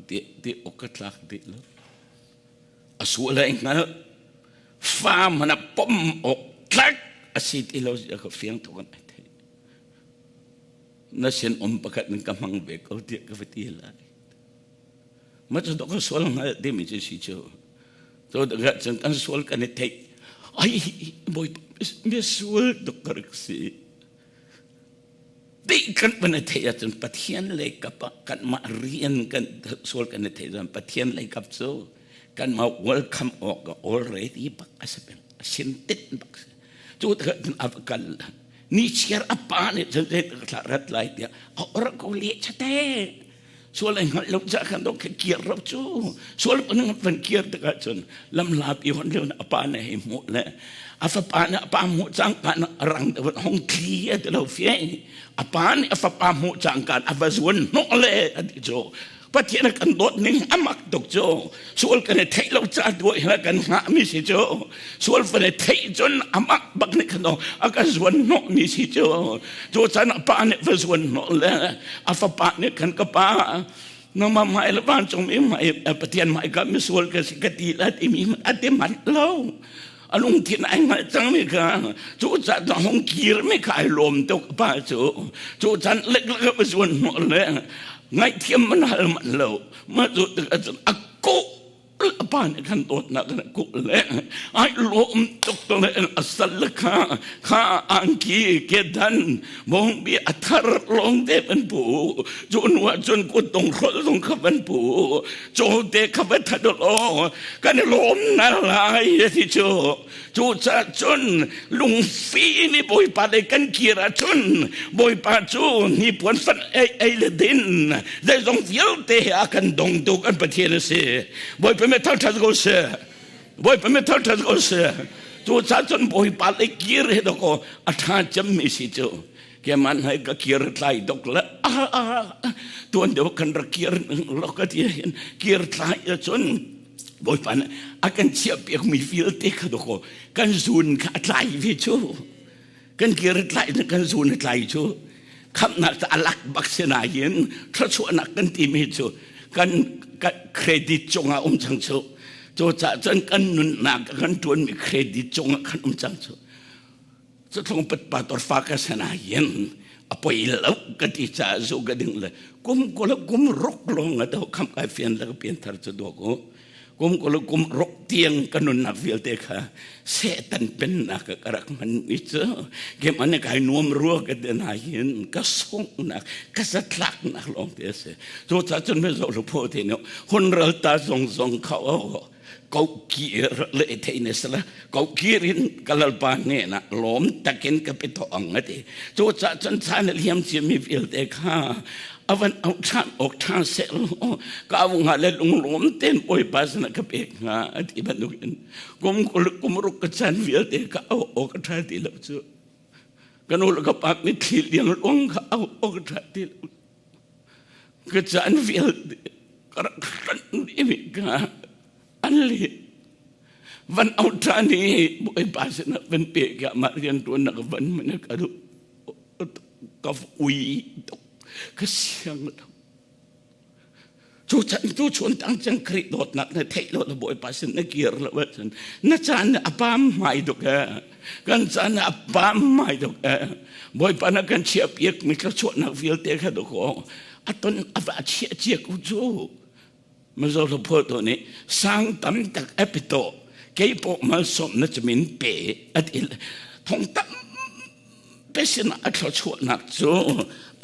[SPEAKER 1] ti ti awk ka tlak dih lo. A sual ai hngal. Fa hmanh ah pom awk tlak a si ti lo ka fiang tuk an ai thei. Na sin um pakhat in ka hmang ve ko tiah ka va ti lai. Ma cu dok sual hngal timi cu si cu. Cu tikah cun kan sual kan i theih. Ai Bawipa mi sual tuk ka rak si. Ti kan van i theih ahcun Pathian lei kap ah kanmah rian kan sual kan i theih cun Pathian lei kap cu kanmah welcome awk already bak a si peng a sim tit bak si cu tikah cun a va kal ni chiar a pa nih cun zei thla rat lai tiah a or ko le chate sual ai hngalh lo ca khan dok kir ro cu sual pan van kir tikah cun lamhlapi hon leo a pa ne hei hmuh le a fapa nih a pa hmuh cang kan rang de hong thli a ti lo fie a pa nih a fapa hmuh cang kan a va zuan hnawh le a ti cu Pathian kan dawt ning amak tuk cu sual kan i theih lo ca duai hla kan hngah mi si cu sual van i theih cun amak bak nih khan a ka zuan hnawh mi si cu cu chan a pa nih va zuan hnawh le a fapa nih khan ka pa nangmah hmai le vancung mi hmai Pathian hmai ka misual ka si ka ti la timi a ti manh lo a lungthin ai hngalh cang mi kha cu ca cu hung kir mi kha ai lawm tuk pa cu cu chan lek lek va zuan hnawh le ngaihthiam man hal man lo ma cu tikah cun a ko pa nih khan dawtnak kan kuh le ai lawm tuk to le a sal le kha kha angki kedan bawngbi a thar lawng te van pu cu nu ah cun kut dong hrol zong kha van pu caw te kha va that lo kan i lawm na lai ti cu cu ca cun lungfi ni bawipa lei kan kir ahcun bawipa cu hnipuan fat ei ei le din zeizong vialte he a kan dongtu kan Pathian a si bawipa mi thangṭhat ko seh bawipa mi thangṭhat ko seh cu ca cun bawipa lei kir he dawkaw a ṭha cemmi si cu keman hai ka kir tlai dok le a tuan deuh kan rak kir lo ka ti hin kir tlai cun Bawipa nih a kan chiahpiakmi vialte kha dawkaw kan zun kha a tlai ve cu. Kan kir tlai na kan zun a tlai cu. Khamhnak cu a lak bak si nain thluachuahnak kan timi cu kan kan credit cungah um cang cu. Cucaah cun kan nunnak kan ṭuanmi credit cungah khan um cang cu. Cutlung pa torfa ka sanain a poi lo ka ti caah zu ka ding le kum kula kum ruk lawng a do kham kai fian le ka pian thar cu dua ko kum kula kum ruk tiang ka nunnak vialte kha Satan pennak ka rak hman mi cu kem ane kai nuam rua ka te na hin ka sungnak ka zatlaknak lawng te a si cu ca cun me zo lu pho te no hun ral ta zong zong kha o kokir le thei ne sala kokir in kalalpa ne na lom takin ka pe to ang ati chu cha chan chan liam chi mi vialte kha. Avan au ṭhan awk ṭha seh law ka au hnga le lunglawm tein Bawipa sinah ka pek hnga a ti bantukin kum 20 kum ruk ka chan vialte ka au awk a ṭha ti lo cu. Ka nu le ka pa mitthli liangluang kha au awk a ṭha ti lo. Ka caan vialte ka rak hranh dihmi kha an leh. Van au ṭhan i Bawipa sinah van pek ah mah rianṭuannak van man ka duh. Ka ui tuk. Ka siang lo. Cu chan tu chun tang cang Khrih dawtnak na theih lo na Bawipa sin na kir lo ahcun na caan a pam hmai tuk ee. Kan caan a pam hmai tuk ee. Bawipa na kan chiah piak mi thluachuahnak vialte kha dawkaw a ton a va chiah cia ko cu. Mizo hlaphuahtu nih sang tam tak a pito kei pawh malsawm na camin pe a ti thong tam pe sin a thluachuahnak cu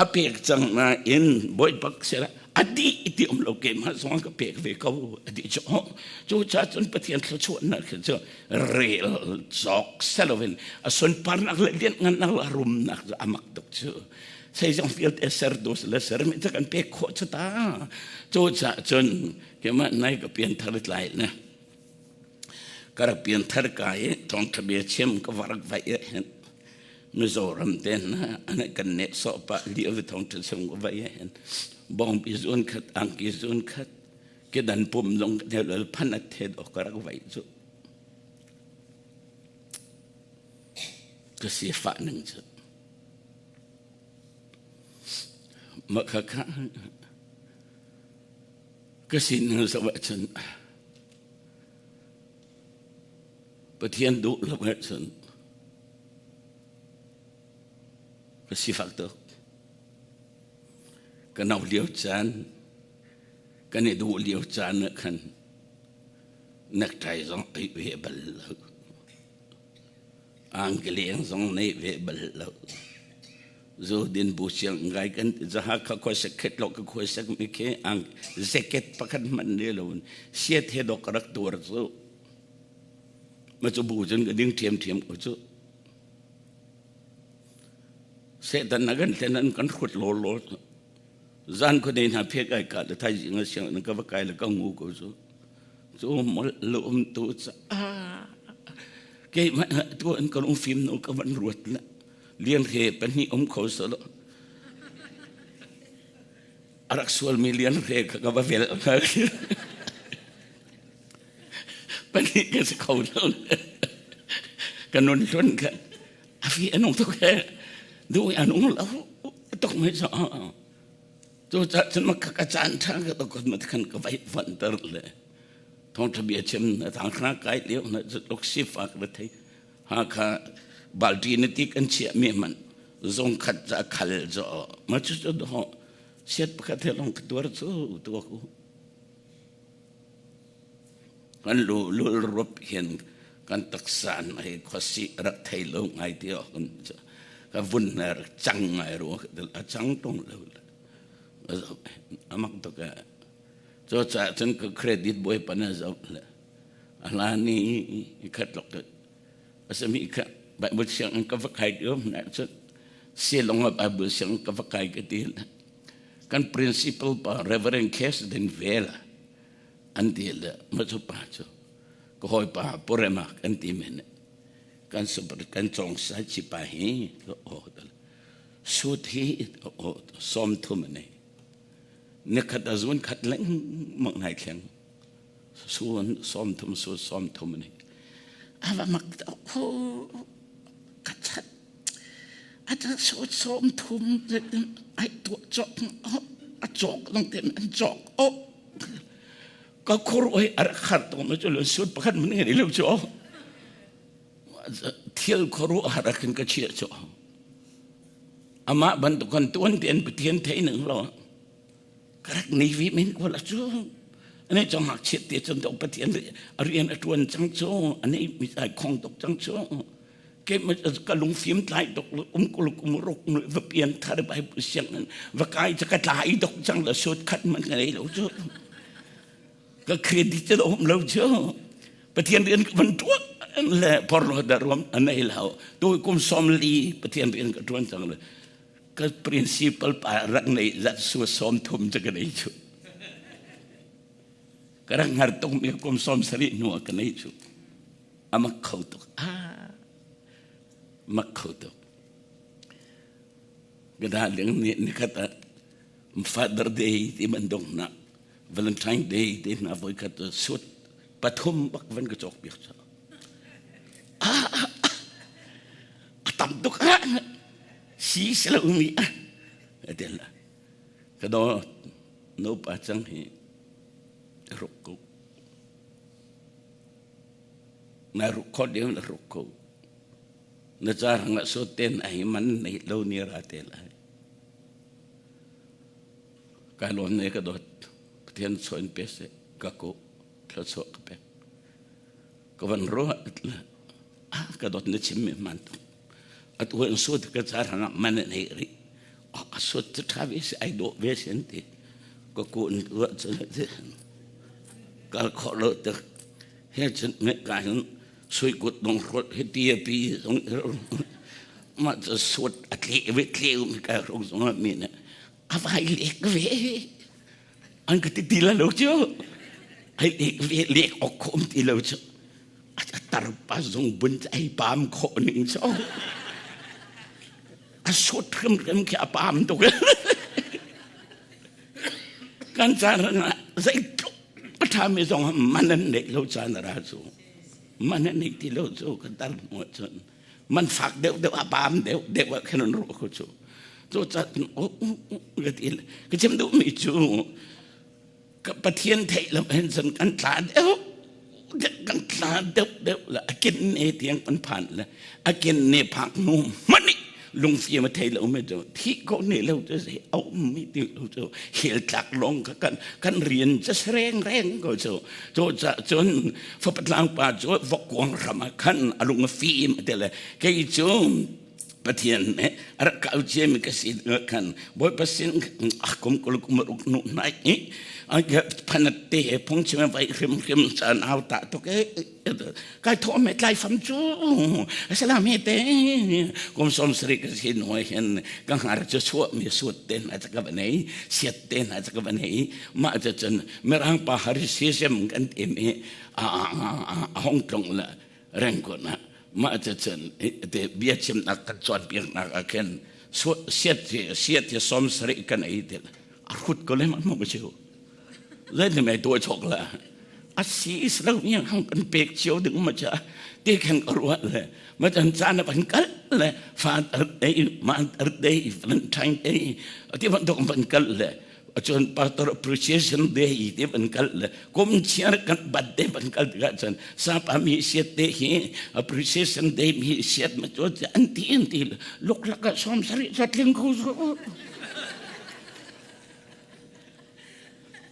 [SPEAKER 1] a pek cang nain bawipak sila a dih ti um lo keimah zong ka pek ve ko a ti cu cu ca cun Pathian thluachuahnak khi cu rel cawk seloin a sunparnak le lianhngannak le rumnak cu a mak tuk cu zeizong vialte sertu le sermi cu kan pek khawh cu ta. Cucaah cun keimah nai ka pianthar tlai na ka rak pianthar ka i thawngṭha bia chim ka va rak vaih ah hin Mizoram te hna an kan nehsawh pah lio i thawngṭha chim ka vaih ah hin bawngpi zun khat angki zun khat kedan pum zong ka hnel phan a thet awk ka rak vaih cu ka sifah ning cu Mah khakha ka sining zoh ahcun Pathian duh lo ahcun ka sifak tuk. Ka no lio caan, kan i duh lio caan ah khan necktie zong ai ve bal lo. Angkeleng zong nei ve bal lo. Zu din bu siang ngai kan zaha kha khoi sek khet lo ka khoi sek mi khi ang jacket pakhat man ne lo siat he dok rak tuar cu ma cu bu cun ka ding thiam thiam ko cu setan na kan tlen an kan hrut lo lo zan ko dei hna phek ai ka le thai jing a siang ka va kai le ka ngu ko cu Cu molh um tu caah keimah tu an kan um fim no ka van ruat la lian he pahnih um kho solo a rak sual mi lian he ka ka va vel pahnih ka si kho lo ka nun hlun ka a fi anung tuk he du anung lo tuk mai so Cucaah cun ka ka caan ṭha ka to ma khan ka vai vanter le thawngṭha bia chim na tang khna kai lio na tluk sifak na thei ha kha balṭi na ti kan chiah mi man zong khat za khal zo ma chu chu do siat pakhat he long ka tuar cu tu ku kan lu lul rup hin kan taksa na hi khuasi rak thei lo ngai ti awk kan ka vun na rak cang ngai ru a cang tung lo amak tuk e cho cha cun ka credit boy pana zo le a hlan ni khat lok asami kha Bible siang ka va kai diom na cun silong a Bible siang ka va kai ka ti kan principal pa Reverend Kes den Vela an ti le ma cu pa cu ka hawipa purema kan ti men kan super kan chong sa chi pa hi o sut hi o som thum ne ne khat azun khat leng mang nai thleng sun som thum su som thum ne ava mak ho ka chat ata so som thum ai tu chok a chok nong te an chok o Ka khur oi a rak har tuk ma cu lo sut pakhat man ngei lo cu thil khuaru har ah khin ka chiah cu amah bantuk kan tuan tian Pathian thei ning lo ka rak nei vi men ko la cu ane chong hak chiat te chun tok Pathian a rian a tuan cang cu ane mi ai khong tok cang cu ke ma ka lung fim tlai tok um kul kum ruk va pian thar bai siang va kai cha ka tlai tok chang la sut khat man ngai lo chu ka credit te um lo chu pathian rian ka van tuan le porlo da ruam anei lo tu kum som li pathian rian ka tuan chang le. Ka principal pa rak nei zat su 30 cu ka nei cu. Ka rak hngar tuk mi kum 70 hnu ah ka nei cu. A mak kho tuk. Ah, mak kho tuk. Ka dah ling ni nikhat ah Father Day ti man dong na Valentine Day ti na voi khat suit pathum bak van ka cawk piak cha. Ah, ah, ah. A tam tuk ah. Si si lo mi ah. Ati la. Ka do no pa chang hi ruk ko. Na ruk kho ding na ruk ko. Na ca rang ah so ten ai man nei lo ni ra te lai. Kai lawm ne ka dawt. Pathian chaw in pe seh ka ko thluachuah ka pek. Ka van ruah ah ka dawt na chim mi hmaan tuk. Atu in sut ka ca rang ah man an hei rih. A sut cu ṭha ve si ai dawh ve si an ti. Ka kun ruah cun kal khawh lo tik he cun me ka hin sui kut dong hrolh hi ti a pi zong mah cu sut a tle ve tle mi ka rung zong ah mi nih a vai lek ve an ka ti ti la lo cu ai lek ve lek ok khom ti lo cu a tarpa zong bun ai pam khawh ning cu a sut hrimhrim khi a pam tuk kan caan ah zeitluk a ṭhami zong man an neih lo caan a ra cu man an neih ti lo cu kan tar hnu ahcun man fak deuh deuh a pam deuh deuh ah khin an ruah ko cu cu ca ka ti ka chim duhmi cu ka Pathian theih lo hin cun kan tla deuh kan tla deuh deuh le a kin ne tiang kan phan le a kin ne phak hnu hmanh i lungfim a thei lo mi cu thi ko ne lo cu zei a um mi ti lo cu hel tlak lawng kha kan kan rian cu reng reng ko cu cu ca cun fapatlang pa cu vokkuang ram ah khan a lung a fim a ti le kei cu Pathian nih a rak kau ciami ka si khan Bawipa sin kum kul kum ruk nu nai i phanat te he phungchim vai hrimhrim caan au ta tuk e kai thaw me tlai fam cu salam he te kum 70 ka si noi hin ka ngar cu chuah mi suat te na ka va nei siat te na ka va nei ma cha cun mirang pa hari sisem kan ti mi a a hong tlong la reng ko na mah cun te bia chimnak kan cawnpiaknak ah khin siat siat hi 70 kan ei ti a hrut ko le mah mo chiu zei mei tuah chok la a si is lo mi hang kan pek cio ding ma cha ti khan ka ruah le ma chan caan a van kal le Father Day Mother Day Valentine Day ti van dok van kal le cun pastor appreciation day ti van kal le kum chiar kan bat te van kal tikah cun sapa mi siat te hi appreciation day mi siat ma cu an ti an ti luklak ah 70 sa tling kho su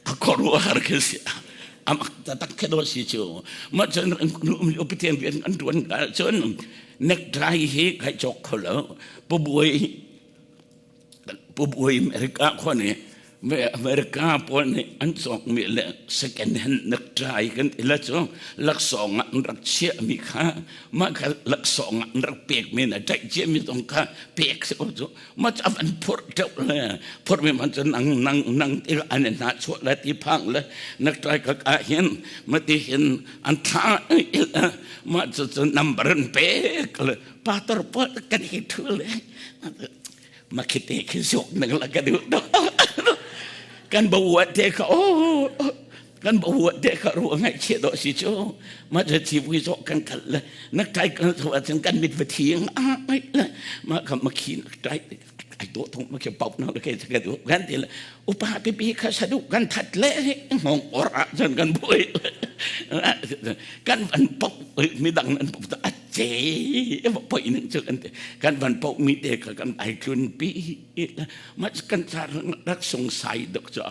[SPEAKER 1] a khuaruahhar khi si amak tak khi do si cu ma cun um Pathian rian an tuan ka cun necktie hi kai chok kho lo pabuai Pubuai America khua nih America pawl nih an cawkmi le second hand necktie kan ti la cu laksawng ah an rak chiahmi kha mah kha laksawng ah an rak pekmi na ṭaih ciami zong kha pek si ko cu mah cu a van phurh ṭeuh le phurhmi man cu nang nang nang ti an i hnahchuah le ti phang le necktie ka ka hin mati hin an thla mah cu cu number an pek le pastor pawl kan hi ṭhu le makhite khi zuk nang la ka duh kan bawa te kha oh kan bawa te kha ru ngai che do si chu ma cha chi pui zo kan kal le nak tai kan so chan kan mit va thiang a ai le ma kha makhi nak tai ai do thong ma ke pau na le ke ka du kan ti le upa pi pi kha sadu kan that le ngong or a chan kan bui kan van pok mi dang nan pok ta ce poi ning cu kan kan van pok mi te kha kan ai tlun pi ma kan char rak sung sai dok cho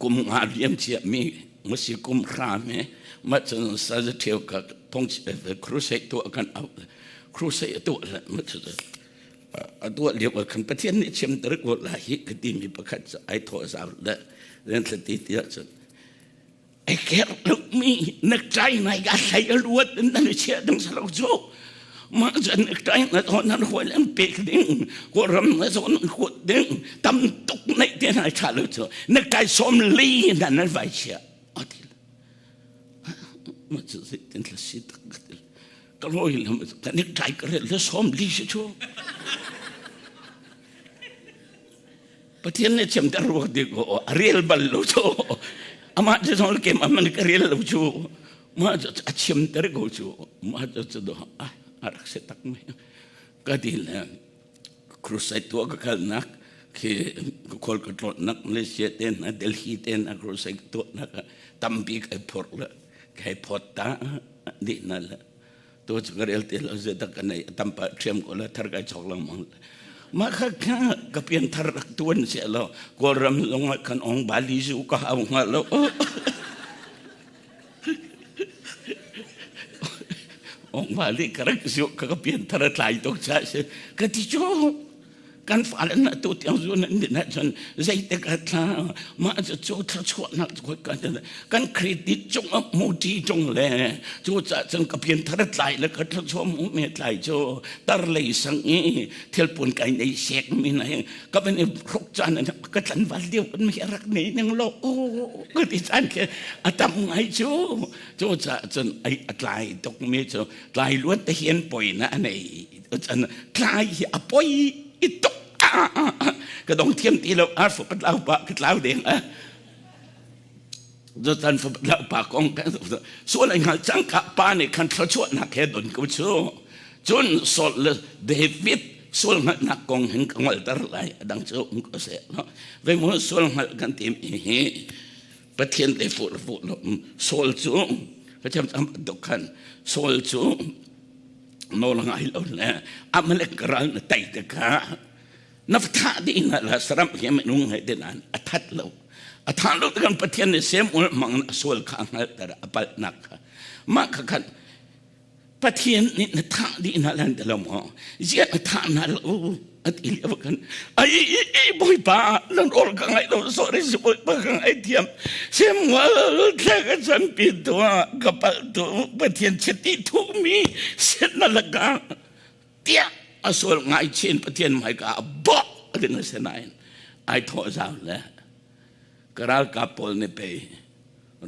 [SPEAKER 1] kum nga liam chia mi musi kum hra me ma chun sa za theu ka thong crusade tu kan crusade tu la ma chu atu lio kan pathian nih chim ter ko la hi ka ti mi pakhat ai tho za le ren ti ti cun ai kerh lomi na ṭai nai ka hlei a luat in nan chia ding salo cu. Mah cun ṭai na zawn nan hawi an pek ding, Kawlram na zawn an kuat ding, tam tuk neih te hna ṭha lo cu necktie 40 hna nan vai chia a ti. Mah cu zeitin thla si tak ka ti. Ka rawi lam ka necktie ka rel le 40 si cu. Pathian nih thiamter ruak ti ko a rel bal lo cu amah cu zong kem aman ka rel lo cu mah cu a thiamter ko cu mah cu cu do ah a rak si tak mai ka ti le crusade tuah ka kalnak khi ka khual ka tlawtnak Malaysia te hna Delhi te hna crusade tuahnak tampi kai phorh le kai phawt ta dih na le to cu ka rel te lo ze tak ka nei tampa ṭhiam ko la thar kai chok lengmang mah kha kha ka pian thar rak tuan se lo kawlram zong ah kan ong bali zu ka hau hnga lo ong bali ka rak zu ka ka pian thar tlai tuk cha se ka ti chu Kan fale na tu tiang zu nan din ahcun zeitik ah thla mah cu thluachuahnak kan credit cung ah muṭi cung le cu cah cun ka pianthar tlai le ka thluachuah hmuhmi tlai cu tar lei sang i thilpun kai nei sek mi na ka van i hruk caan ka tlanval lio kan mi rak nei ning lo ka ti caan khi a tam ngai cu cu cah cun ai a tlai tuk mi cu tlai luat te hian poi na a nei Cun tlai hi a poi i tuk ka dong thiam ti lo ar fu patlau pa ka tlau deng a Jotan fu patlau pa kong kan sual ai ngal cang ka pa nih khan thluachuahnak he don ko cu cun Saul le David sual hngalhnak kong hin ka ngolter lai adang cu um ko seh no ve mu sual hngalh kan tim hi Pathian te fu fu lo Saul cu Pathian tam dok khan Saul cu nawl ngai lo le Amalek ral na tei tikah na thah dih na la saram hi minung he te nan a that lo a tha lo kan Pathian nih Samuel mang a sual kha hngalter a palhnak kha mah kha khan Pathian nih na thah dih na lan ti lo maw ziah na thah na lo a ti lio kan ai bawipa nan or ka ngai lo sorry si bawipa ka ngai thiam Samuel thla ka campi tuah ka palh tu Pathian chiti thuhmi set na lakah tiah a sual ngai chin Pathian hmaika a bawk ding a si nain ai thawh zau le ka ralkap pawl nih pei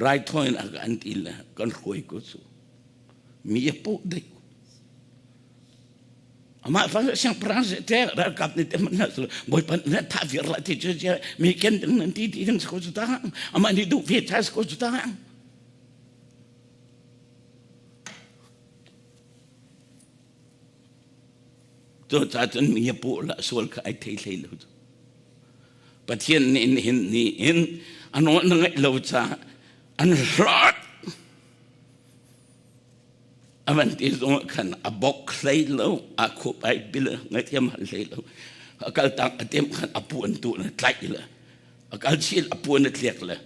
[SPEAKER 1] raithawinak an ti le kan hruai ko cu mi a puh dei Amah fa siangpahrang te ralkap nih te man bawipa na tha vir la ti cu mi ken ding nan ti ti ding ko cu ta amah nih duh ve cha ko cu ta cu ca cun mi a puh la sual kha ai thei hlei lo cu Pathian nih nihin ni in a nawl na ngaih lo ca an hlawt A van ti zong ah khan a bok hlei lo, a khup ai bil, ngaihthiam hal hlei lo. A kal tang a tem khan a puan tu na tlaih le a kal chil a puan a tliak le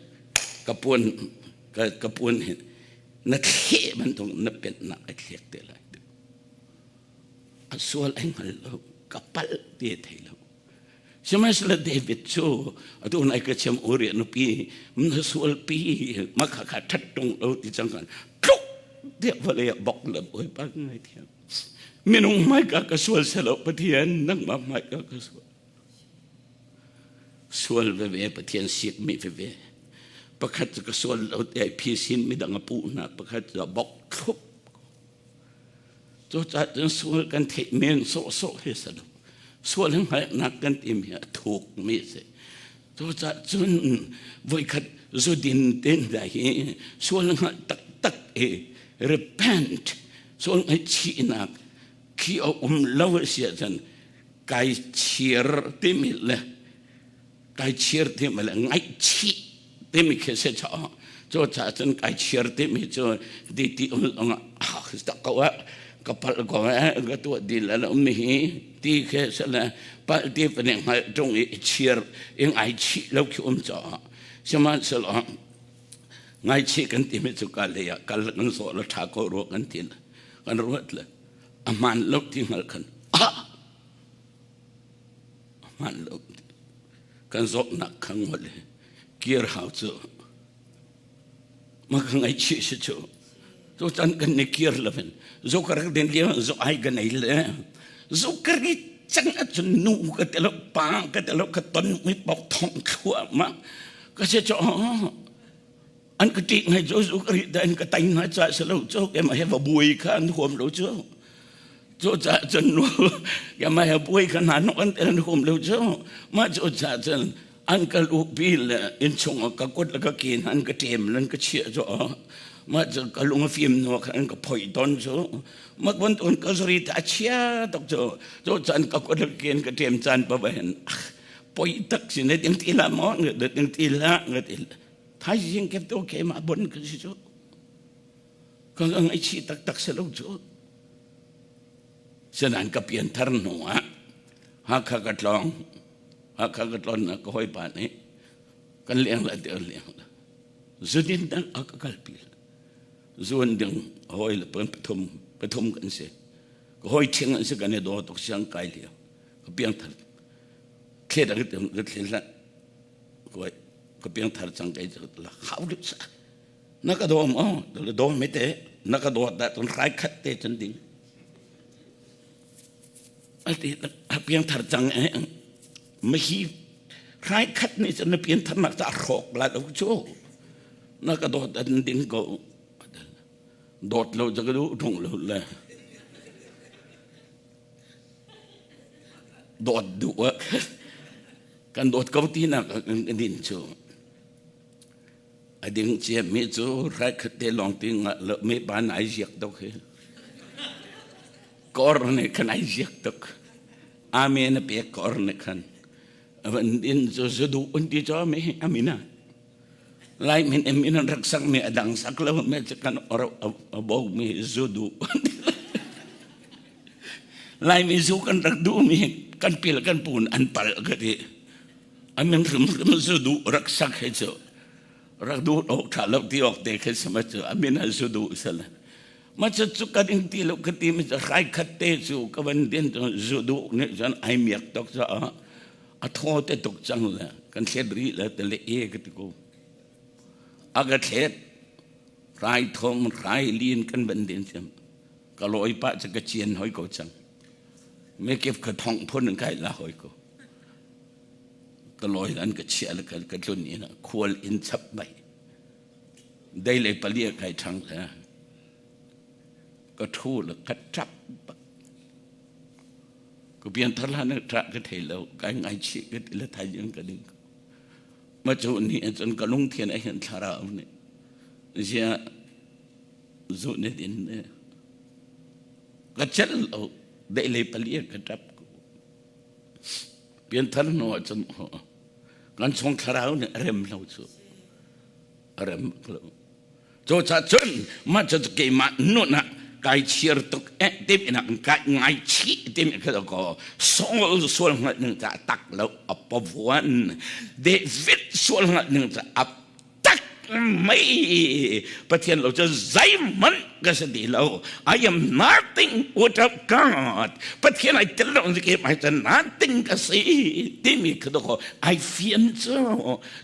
[SPEAKER 1] ka puan ka, ka puan hi na thleh bantuk na pennak ai thliak te lai. A sual ai hngal lo, ka palh ti a thei lo. Sihmanhsehlaw David cu atu nai ka chim Uriah nupi na sualpi mah kha kha ṭhat ṭung lo ti cang kan tluk tiah vawlei ah bok le Bawipa ka ngaithiam. Minung hmaika ka sual selo Pathian nangmah hmaika ka sual. Sual veve Pathian sikmi veve. Pakhat cu ka sual lo ti ai phisin midang a puh hna pakhat cu a bok thlup Cucaah cun sual kan theih men sawhsawh hi si lo. Sual hngalhnak kan timi hi a thukmi a si. Cucaah cun voikhat zudin te hna hi sual hngalh taktak i repent sual ngaihchihnak khi a um lo a si ahcun kai chir timi le kai chir timi le ngaihchih timi khi si chaw cu caah cun kai chir timi cu ti ti um zong ah tak ko ah ka palh ko eh ka tuah di le lo mi hi ti khi si le palh ti pa nih hngalh ṭung i chir i ngaichih lo khi um caw sihmanhsehlaw ngaichih kan timi cu ka lei ah kal kan zawh la ṭha ko rua kan ti le kan ruat le a hmaan lo ti hngalh khan ah a hmaan lo kan zawtnak kha ngol i kir hau cu ma ka ngaihchih si cu. Cu can kan ni kir lo in zu ka rak din lio zu ai ka nei le zu ka ri cang ahcun nu ka ti lo pa ka ti lo ka ton mi paoh thong thluahmah ka si cu an ka ṭih ngai cu zu ka ri da in ka tai hna ca si lo cu keimah he va buai kha an huam lo cu cu caah cun nu keimah he buai kha hna nok an an huam lo cu mah cu caah cun an ka luhpi le innchung ah ka kut le ka ke hna an ka ṭem le an ka chiah cu mah cu ka lung a fim hnu ah khan an ka phoih tawn cu mah bantukin ka zuri te a chia tuk cu cu caan ka kut le ke an ka ṭem caan paoh hin poi tak si ne ding ti la maw ding ti la nga ti thaizing kep to ke ma bon ka si cu ka ngaihchih taktak si lo cu senan ka pian thar hnu ah Hakha ka tlawng Hakha ka tlawn na ka hawipa nih kan leng la te leng la zudin dang a ka kalpi la zuan ding hawi le pathum pathum kan si ka hawi thing an si kan i daw tuk siang kai lio ka piang thar thlet a ka thlet la ka piang thar cang kai la hau lu sa na ka daw maw daw me te na ka dawt dah tun rai khat te cun ding A piangthar cang eh. Mahi hrai khat nih cun na piantharnak ca hrawk la lo cu. Na ka dawt an ding ko. Dawt lo ca ka duh ṭung lo le. Dawt duh ah kan dawt ko ti nak kan din cu. A ding ciami cu hrai khat te lawng ti ngah lo mi pa nai ziak tuk hi. Kor nih khan ai ziak tuk. Amen a pek kor nih khan. Van din cu zu duh un ti cho mi amina. Lai min min an rak sak mi a dang sak lo me cu kan or a bo mi zu duh. Lai mi zu kan rak duh mi kan pil kan pun an pal ka ti. A min hrimhrim zu duh rak sak he cu rak duh awk ṭha lo ti awk te khi si ma cu a min ah zu duh sal ma cu cu kan in ti lo ka ti mi cu hrai khat te cu ka van din cu zu duh nih cun ai miak tuk caah a thaw te tuk cang le kan thlet rih le te le e ka ti ko a ka thlet rai thom rai lin kan van din cem ka lawi pah cu ka cian hoi ko cang me kip ka thong phun in kai la hoi ko Ka lawi an ka chiah le ka tlun inn ah khual inn chap bai. Dei le pali a kai ṭhang le ka ṭhu le ka ṭap bak. Ka pian thar hlan ah ṭah ka thei lo, kai ngaichih ka ti le thaizing ka ding ko. Ma cu ni ahcun ka lungthin a hin thlarau nih ziah zu ne din ne ka celh lo dei le pali a ka ṭap ko. Pianthar hnu ahcun kan chung thlarau nih a rem lo cu a rem lo. Cu ca cun mah cu keimah nun ah kai chir tuk eh timi nak kai ngaichih timi kha ko Saul sual hngalh ning ca tak lo a pavuan David sual hngalh ning ca a tak mei Pathian lo cu zeihmanh ka si ti lo I am nothing without God Pathian ai tel lo ke mai cu nothing ka si timi kha ko ai fian cu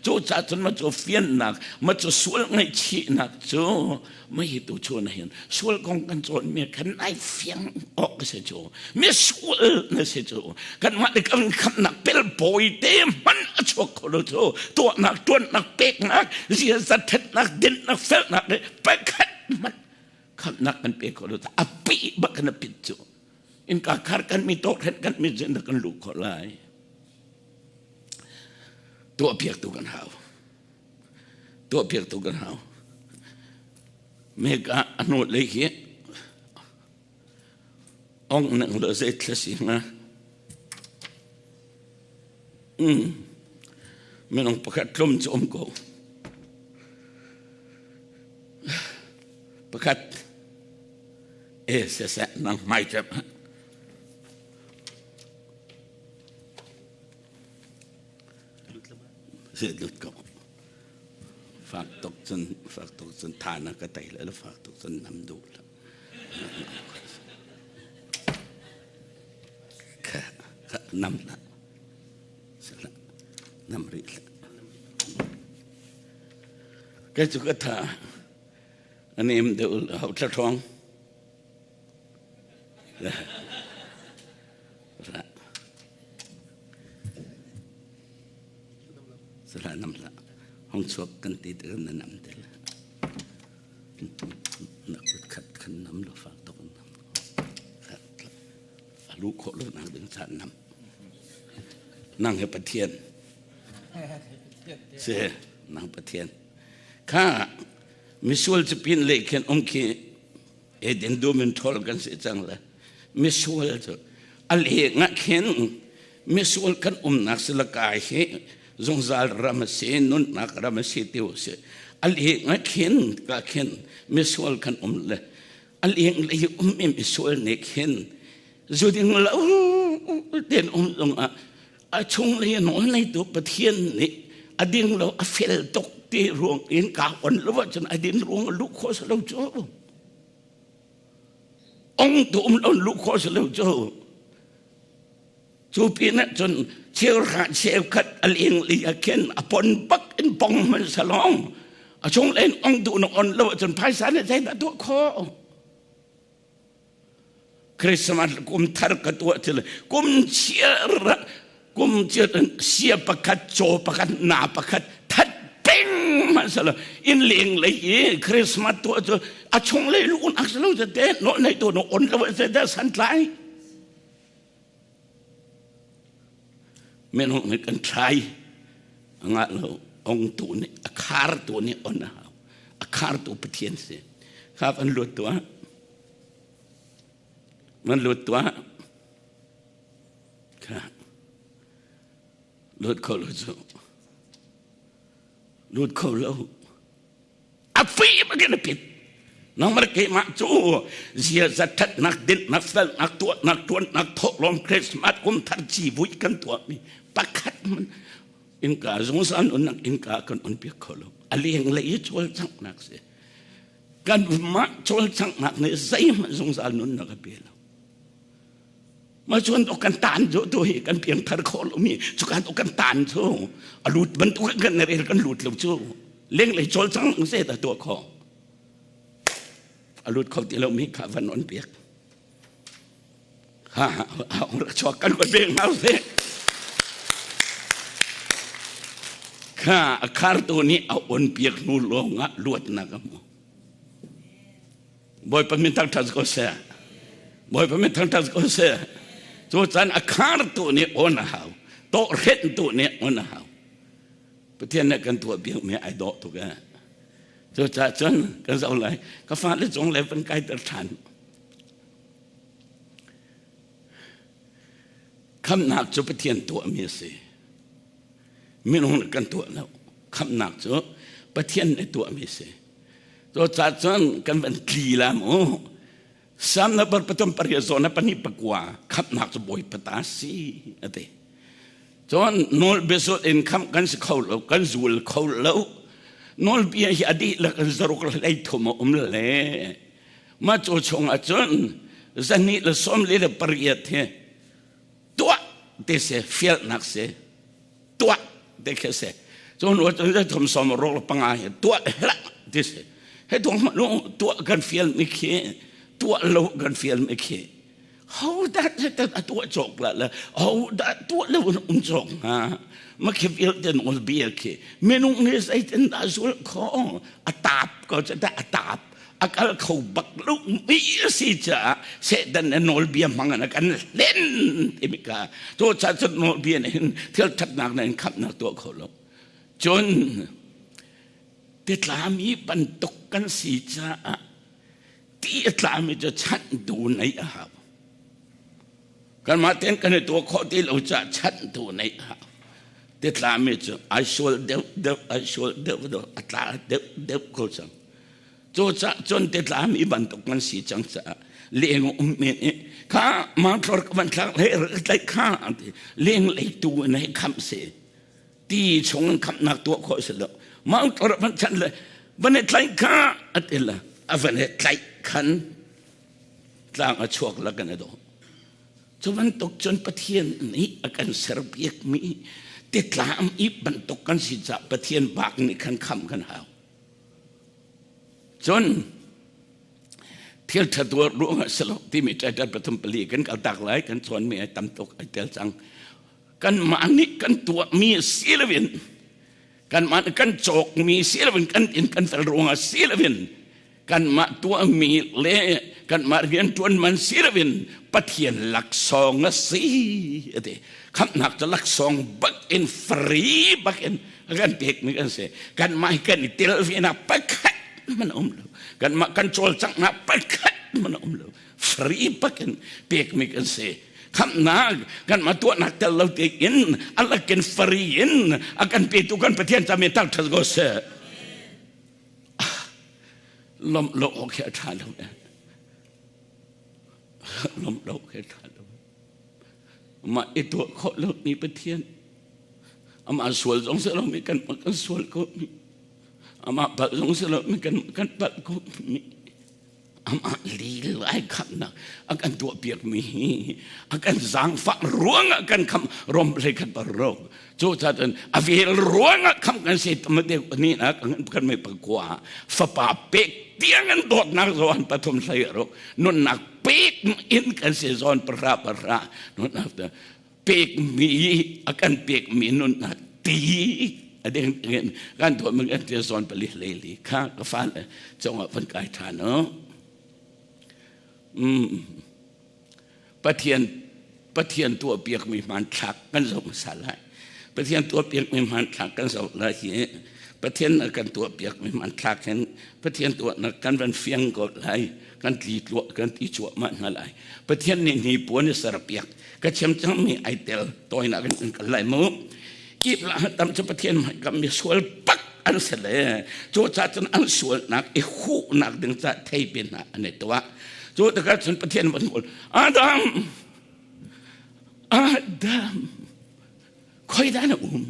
[SPEAKER 1] cu ca cun ma cu fiannak ma cu sual ngaihchihnak cu ma hi tu chun hin sual kong kan cawn mi khan ai fiang awk ka si cu mi sual na si cu kanmah le kan khamnak pelpawi te hmanh a chuak kho lo cu tuahnak tuannak peknak ziaza thatnak dinnak felnak le pakhat hmanh khamnak kan pe kho lo a pi bak kan pit cu innka khar kan mi tawkhen kan mi zin kan lu kho lai tuah piak tu kan hau tuah piak tu kan hau meka anu lei hi Ong nang lo zei thla si hnga. Mm. Minung pakhat tlum cu um ko. Pakhat e se se nang hmai cem. Se lut ko. Fak tuk cun fak tuk cun tha na ka tai le fak tuk cun nam duh la. Nam hlah. Nam rih hlah. Kei cu ka tha. A nem deuh hau thla ṭhawng. Sala nam la. Hong chuak kan ti te na nam te la. Na kut khat khan nam lo fak tok nam. A lu khawh lo nak ding caan nam. Nang he Pathian. Si, nang Pathian. Kha misual cu pin le khin um khi Eden dum in ṭhawl kan si cang le misual cu a leng ah khin misual kan umnak silaka hi zungzal ram a si nunnak ram a si ti u si a leng ah khin ka khin misual kan um le a leng lei um mi misual nih khin zu ding lo ten um zong ah a chung lei nawl neitu Pathian nih a ding lo a fel tuk ti ruang in ka on lo ahcun a din ruang a luh khawh si lo cu ong tu um lo luh khawh si lo cu cu pin ah cun cheuhra cheukhat a leng li ah khin a pon bak in pong hman salong a chung len ong tu na on lo ahcun phaisa nih zeidah tuah khawh Christmas kum thar ka tuah thil kum chiar kum chiar sia pakhat caw pakhat na pakhat that peng masala in leng lei i Christmas tuah cu a chung lei lu un ak lo te no nei tu no on lo se da san tlai minung nih kan thlai nga lo ong tu nih a khar tu nih on a hau a khar tu Pathian si kha kan lut tuah man lut tuah kha lut kho lo cu lut kho lo a fi bakin a pit nangmah keimah cu ziaza thatnak dinnak felnak tuahnak tuannak thawhlawm Christmas kum thar civui kan tuahmi pakhat man innka zungzal nunnak innka kan on piak kho lo a lenglei i cawlcanghnak si kan mah cawlcanghnak nih zeihmanh zungzal nunnak a pe lo Ma chuan to kan tan cu tu hi kan piangthar khawh lomi cu kan to kan tan cu a lut bantuk kan rel kan lut lo cu lenglei cawlcang se ta tuah khawh a lut kho ti lomi kha van on piak ha ha rak chuak kan kan beng hau se kha a khartu nih a on piak hnu lawng ah luatnak a hmu Bawipa min thangṭhat ko seh. Bawipa min thangṭhat ko seh. Cu caan a khartu nih on a hau. Tawhrenhtu nih on a hau. Pathian nih kan tuah biakmi ai dawh tuk eh. Cucaah cun kan zoh lai. Ka fale cung le van kaiter ṭhan. Khamnak cu Pathian tuahmi a si. Minung nih kan tuah lo. Khamnak cu Pathian nih tuahmi a si. Cucaah cun kan van tli la mu. Sam na bar pathum pariat zawn na pahnih pakua khamhnak cu Bawipa ta si a ti. Cun nawlbia in khamh kan si kho lo, kan zul kho lo. Nawlbia hi a dihlak in zaruk le hleithum a um le. Mah cu chungah cun zahnih le sawm li le pariat hi tuah ti si fialnak si tuah ti khi si cun wa cun thum som rok le panga hi tuah hlah ti si he tuah lu tuah kan fial mi khi tuah lo kan fial mi khi ho dah a tuah cawk la le ho dah tuah lo in um cawk hnga ma khi vialte nawl bia khi minung nih zeitin dah zul kho a tap ko cu a tap a kal kho bak lo mi a si caah Satan na nawlbia hmang in a kan hlen timi ka cu ca cun nawlbia nih hin thil thatnak na in khamhnak tuah kho lo cun titlami bantuk kan si caah ti a tlami cu chanhtu neih a hau kanmah tein kan i tuah khawh ti lo caah chanhtu neih a hau titlami cu ai sual deuh deuh ai sual deuh deuh a tla deuh deuh ko cang Cucaah cun titlami bantuk kan si cang caah leng um men i kha mangthlor ka van thlak le tlaih kha ti leng lei tu in hei khamh si ti chung in khamhnak tuah khawh si lo mangthlor van chan le van i tlaih kha a ti le a van i tlaih khan tlang a chuak la kan i dawh cu bantuk cun Pathian nih a kan serpiakmi titlam i bantuk kan si caah Pathian bak nih khan khamh kan hau Cun. Thil ṭha tuah ruangah si lo timi Titus pathum pali kan kal tak lai kan cawnmi ai tam tuk ai tel cang. Kanmah nih kan tuahmi si loin kanmah nih kan cawkmi si loin kan inn kan fel ruangah si loin kanmah tuahmi le kanmah rianṭuan man si loin Pathian laksawng a si ati. Khamhnak cu laksawng bak in free bak in kan pekmi kan si. Kanmah hi kan i tel ve nak pakhat man um lo. Kanmah kan cawlcanghnak pakhat man um lo. Free bak in pekmi kan si. Khamhnak kanmah tuahnak tel lo tein a lakin free in a kan petu kan Pathian ca men thangṭhat ko seh. Lawmh lo awk hi a ṭha lo. Lawmh lo awk hi a ṭha lo. Mah i tuah khawh lomi Pathian amah sual zong si lomi kan kan sual ko mi amah palh zong si lomi kan kan palh ko mi amah lil ai khamnak a kan tuah piak mi hi a kan zaangfah ruangah kan kham rom hlei khat parok cu cun a vel ruangah kham kan si tamate ni na kan mai pakua fapa pek tiang an dawtnak zawn pathum hlei rok nunnak pek in kan si zawn para para nunnak pek mi a kan pek mi nunnak ti a deng dengin kan tuah mi kan ti zawn pali hlei li kha ka fa le congah van kai tha no Pathian Pathian tuahpiakmi hmanthlak kan zoh hmasa lai. Pathian tuahpiakmi hmanthlak kan zoh lai hi Pathian na kan tuahpiakmi hmanthlak hin Pathian tuahnak kan van fiang ko lai kan tli tluah kan ti cuahmah hna lai. Pathian nih hnipuan i serpiak ka thiam cangmi ai tel tawinak in kan kal lai mu. Kip lah tam cu Pathian hmaikam mi sual pak an si le cu ca cun an sualnak i huhnak ding ca theipi hna an i tuah. Cu tikah cun Pathian van kawl, Adam, Adam, khoi dah na um?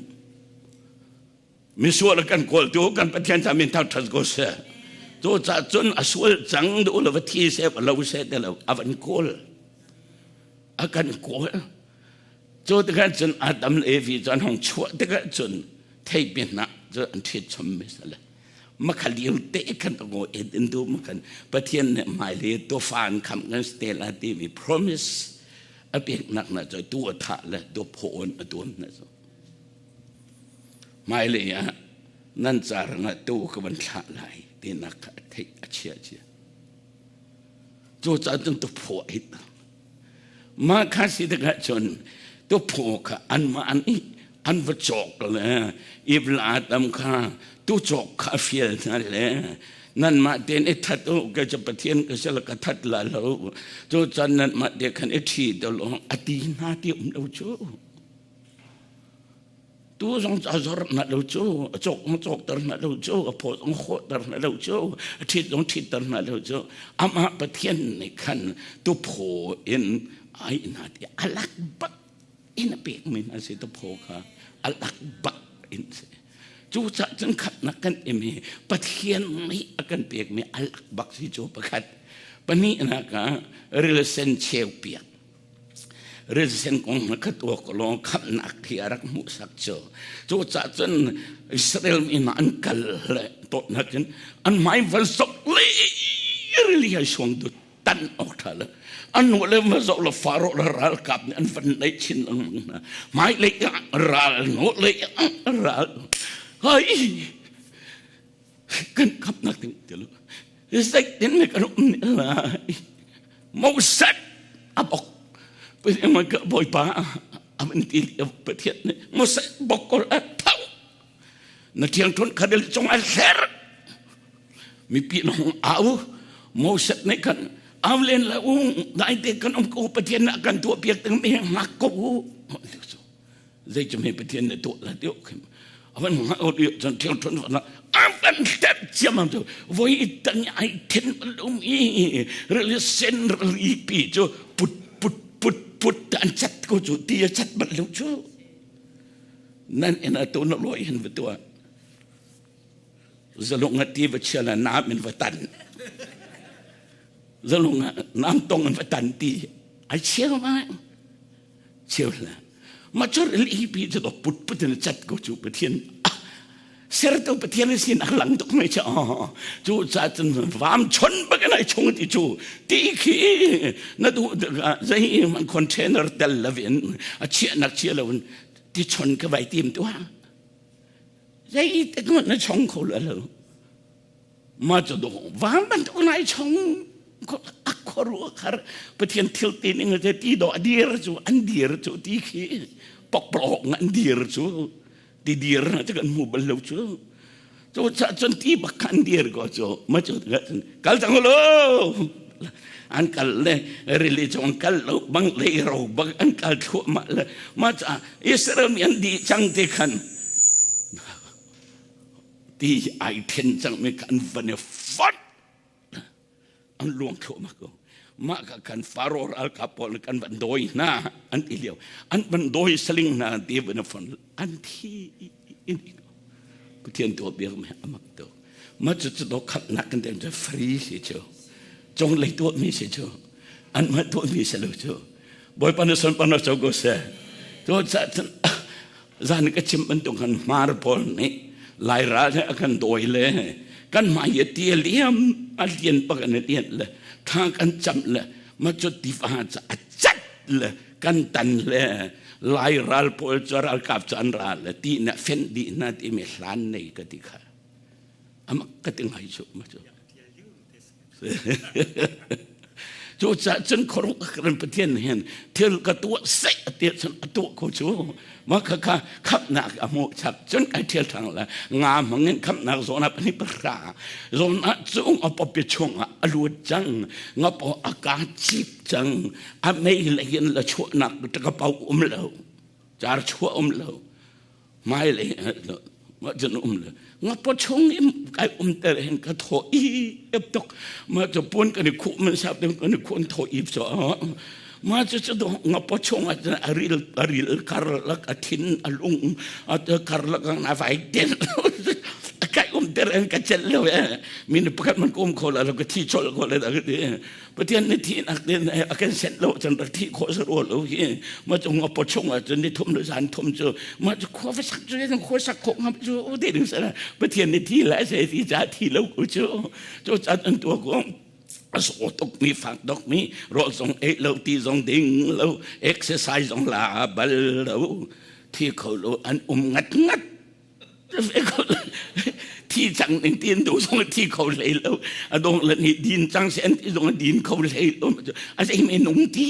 [SPEAKER 1] Misual kan kawl tu kan Pathian ca min thangṭhat ko seh. Cu ca cun a sual cang duh lo va thi seh va lo seh ti lo a van kawl. A kan kawl. Cu tikah cun Adam le Evi cu an hong chuah tikah cun theipi hnah cu an ṭhit chom mi sale. Makhalil te khan ngo in du makhan Pathian nih hmailei tufa an khamh kan si te la timi promise a peknak na cu tu a thah le tu phaw in a tuam na cu hmailei ah nan carang ah tu ka van thlah lai tinak kha a theih a chia chia cu caan cun tu phaw a hit Mah kha si tikah cun tuphaw kha anmah nih an va cawk le Ibla Adam kha tucawk kha a fial hna le nanmah tein i that u ka cu Pathian ka si la ka that la lo cu cun nanmah te khan i ṭhi te law a ti hna ti um lo cu. Tu zong a zor na lo cu, a cawk zong cawkter na lo cu, a phaw zong hawhter na lo cu, a ṭhit zong ṭhitter na lo cu. Amah Pathian nih khan tuphaw in ai na ti a lak bak in a pekmi hna si tuphaw kha a lak bak in si. Cucaah cun khatnak kan im hi Pathian nih a kan pekmi a lak bak si cu pakhat. Pahnihnak ah rilsen cheu piak. Rilsen kong kha tuak law khamhnak hi a rak hmuhsak cu. Cucaah cun Israel mi hna an kal le tawtnak in an hmai van sok le rili ai suang dut tan awk ṭha le an nu le va zoh le faro le ralkap nih an van neih chin lengmang hna. Hmailei ah ral, hnulei ah ral. Hai kan khamhnak ding ti lo. Zeitin ne kan um ne lai. Moses a bok Bawipa a van ti Pathian nih Moses bok ko a tho na ṭhiangṭhuan khadel cung a hler mipi na hung au Moses nih khan au len la u dai te kan um ko Pathian nih a kan tuah piak ding mi ngak ko u zei cu hme Pathian nih tuah la ti a van hngah o cun ṭhiangṭhuan van a van hlep ciammam cu voi tang ai then lum i rili sen rili pi cu put put put put an chat ko cu ti a chat bal lo cu nan in a tu na loi hin va tuah zalung a ti va chia la nam in va tan zalung nam tong in va tan ti ai chia ma cheu hlah mah cu rili pi cu put put in cat ko cu Pathian ah Sertu Pathian sin a lang tuk mai cha. Cu ca cun vam chon bak in ai chung ti cu ti khi na du zei man container tel lovin a chia nak chia lo in ti chon ka vai tim tu ha. Zei te na chong kho lo lo. Ma cu do vam bantuk nai chong a khuaruah khar Pathian thil ti ning te ti do a dir cu an dir cu ti khi pokplawng an dir cu ti dir na cu kan hmu bal lo cu cu cha cun ti bak khan dir ko cu ma cu kal cang lo an kal le rili chung kal lo bang le ro bang an kal thluahmah le ma cha Israel mi an di cang te khan ti ai then cang mi kan van i fat an luang thluahmah ko mah ka kan faro ralkap pawl kan van dawi hna an ti lio an van dawi saling hna ti van fon an thi in Pathian tuah biak mi amak to ma cu cu do khat nak kan tem cu free si cu cung lei tuah mi si cu an ma tuah mi si lo cu Bawipa na son pa na cho ko se to cha Zan ka chim bantuk khan hmar pawl nih Lairal he a kan dawi le kan hmai i ti a liam a lian bak an i lian le thla kan cam le ma cu tiva ca a cat le kan tan le Lairal pawl cu ralkap cu an ra le ti na fenh dih hna timi hlan nei ka ti kha amak ka ti ngai cu ma cu Cucaah cun khuaruah kan Pathian hin thil ka tuah seh a ti cun a tuah ko cu ma kha kha khamnak a hmuh chap cun kai thial thang la nga hmang in khamnak zawn ah pahnih pahra zawn ah cung a pawpi chung ah a lut cang nga paw a ka cip cang a mei lei in la chuahnak ka pau um lo car chuah um lo hmailei mah cun um le nga paw chung in kai um ter hin ka thaw i ep tuk mah cu pun kan i khuh man sap ding kan i khuh thaw ip so mah cu cu nga paw chung ah cun a ril a ril karlak a thin a lung a karlak na vai den kai um ter hin ka cel lo e min pakhat man kum kho la lo ka thi chol ko le da ka ti Pathian nih thihnak din a kan senh lo cun rak thih khawh sa rua lo hi ma cu nga paw chung ah cun ni thum le zan thum cu ma cu khua va sak cu khua sak khawh ngam cu te ding sala Pathian nih thi la se ti cha thi lo ku cu cu chan an tua ko a so tuk mi fak dok mi rawl zong ei lo ti zong ding lo exercise zong la bal lo thi kho lo an um ngat ngat Thi cang ning tin du zong thi kho hlei lo a dong le nih din cang se an ti zong a din kho hlei lo a zei me nung ti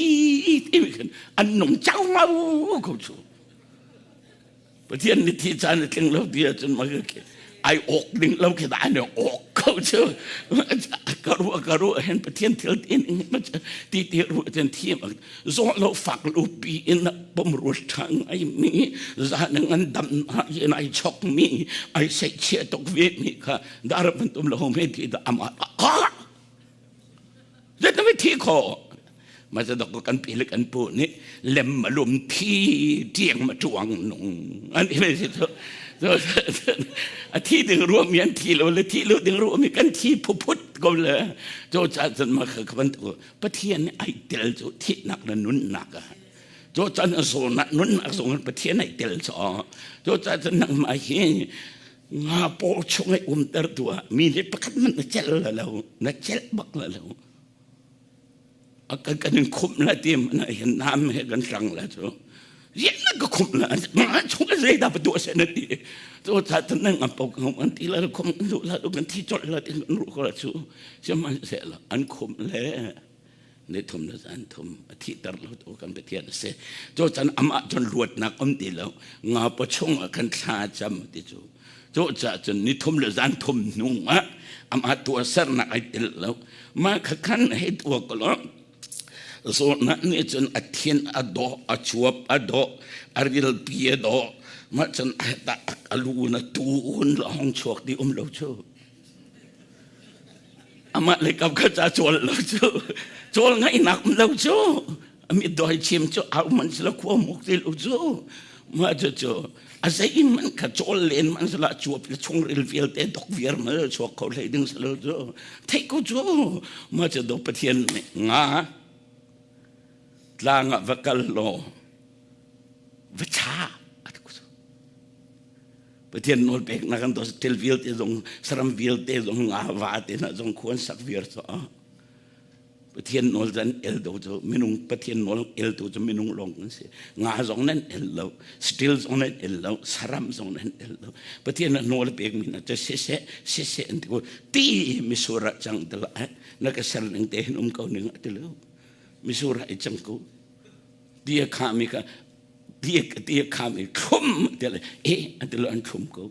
[SPEAKER 1] ti khan an nung chau mau ko chu Pathian nih thi caan a tling lo ti ahcun ma ai ok ding lo khi da ne ok ko chu ka ru ka ru hen Pathian thil tin ti ti ru ten thi zawh lo fak lu pi in pumrul ṭha ngai mi zan ngan dam in ai chok mi ai sei chia tuk ve mi kha dar bantum lo me ti da ama ka zet mi thi kho ma za dok kan pi le kan pu ni lem ma lum thi tiang ma tuang nung an i si a thi ding ruam mi an thi lo le thi lo ding ruam mi kan thi phuput ko le cho cha cun ma kha bantuk Pathian nih ai tel cu thihnak le nunnak ah cu can a zawnak nunnak zong in Pathian ai tel cu cu ca cun nangmah hi nga paw chung ai umter tu ah mi nih pakhat hmanh na celh la lo na celh bak la lo a kan kan in khumh la ti na hin nam he kan hrang la cu rian na ka khumh la nga chung a zei dah pa tuah se na ti cu ca cun nang am pok an ti la khum an duh la kan thi colh la ti kan ruh ko la cu Sihmanhsehlaw an khumh le ni thum le zan thum a thihter lo tu kan Pathian a si. Cu can amah cun luatnak um ti lo. Nga paw chung ah khan thla cam ti cu. Cu ca cun ni thum le zan thum hnu ah amah tuahsernak ai tel lo. Mah kha khan hei tuah ko law zawtnak nih cun a thin a dawh, a cuap a dawh, a rilpi a dawh. Mah cun a lu na tuun la hong chuak ti um lo cu. Amah le kap kha ca cawl lo cu cawl ngaihnak um lo cu mi doi chim cu au man sila khua muk ti lo cu mah cu cu a zei man kha cawl len man sila chuap le chungril vialte dok viar ma chuak kho hlei ding silo cu theih ko cu mah cu do Pathian nih nga tlang ah va kal law va cha. Pathian nawl peknak kan tuah thil vialte zong saram vialte zong nga va te hna zong khuan sak viar cu Pathian nawl zan el do cu minung Pathian nawl el tu cu minung lawng kan si. Nga zong nan el lo, still zong nan el lo, saram zong nan el lo. Pathian na nawl pek mi na cu siseh siseh an ti ko. Ti misur ah cang te la na ka ser ning te hin um ko ning ti lo. Misur ah i cang ko. Ti a kha mi ka ti ti a kha mi thlum ti le e an ti lo an thlum ko.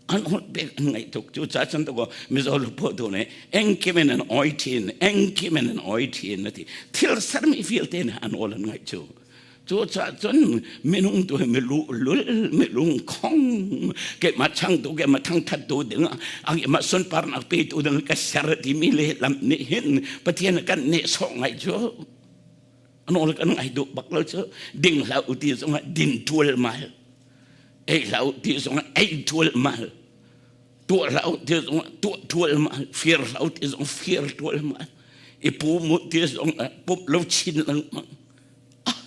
[SPEAKER 1] An hot pek an ngaih tuk cu ca chan to mizo lu pho tu ne engkim in an oi thin engkim in an oi thin ati thil sermi vialte ne an ol an ngaih cu cu ca cun minung tu mi lu lul mi lung khong ke ma chang tu ke ma thang that tu ding a ke ma sunpar nak pe tu ding ka ser ti mi le lam ni hin pathian kan ne so ngai cu an ol kan ngai duh bak lo cu ding hlah u ti zong ah din tual mal ei hlah u ti zong ah ei ṭualmal tuah hlah u ti zong ah tuah ṭualmal fir hlah u ti zong fir ṭualmal i pum u ti zong ah pumh lo chin lengmang ah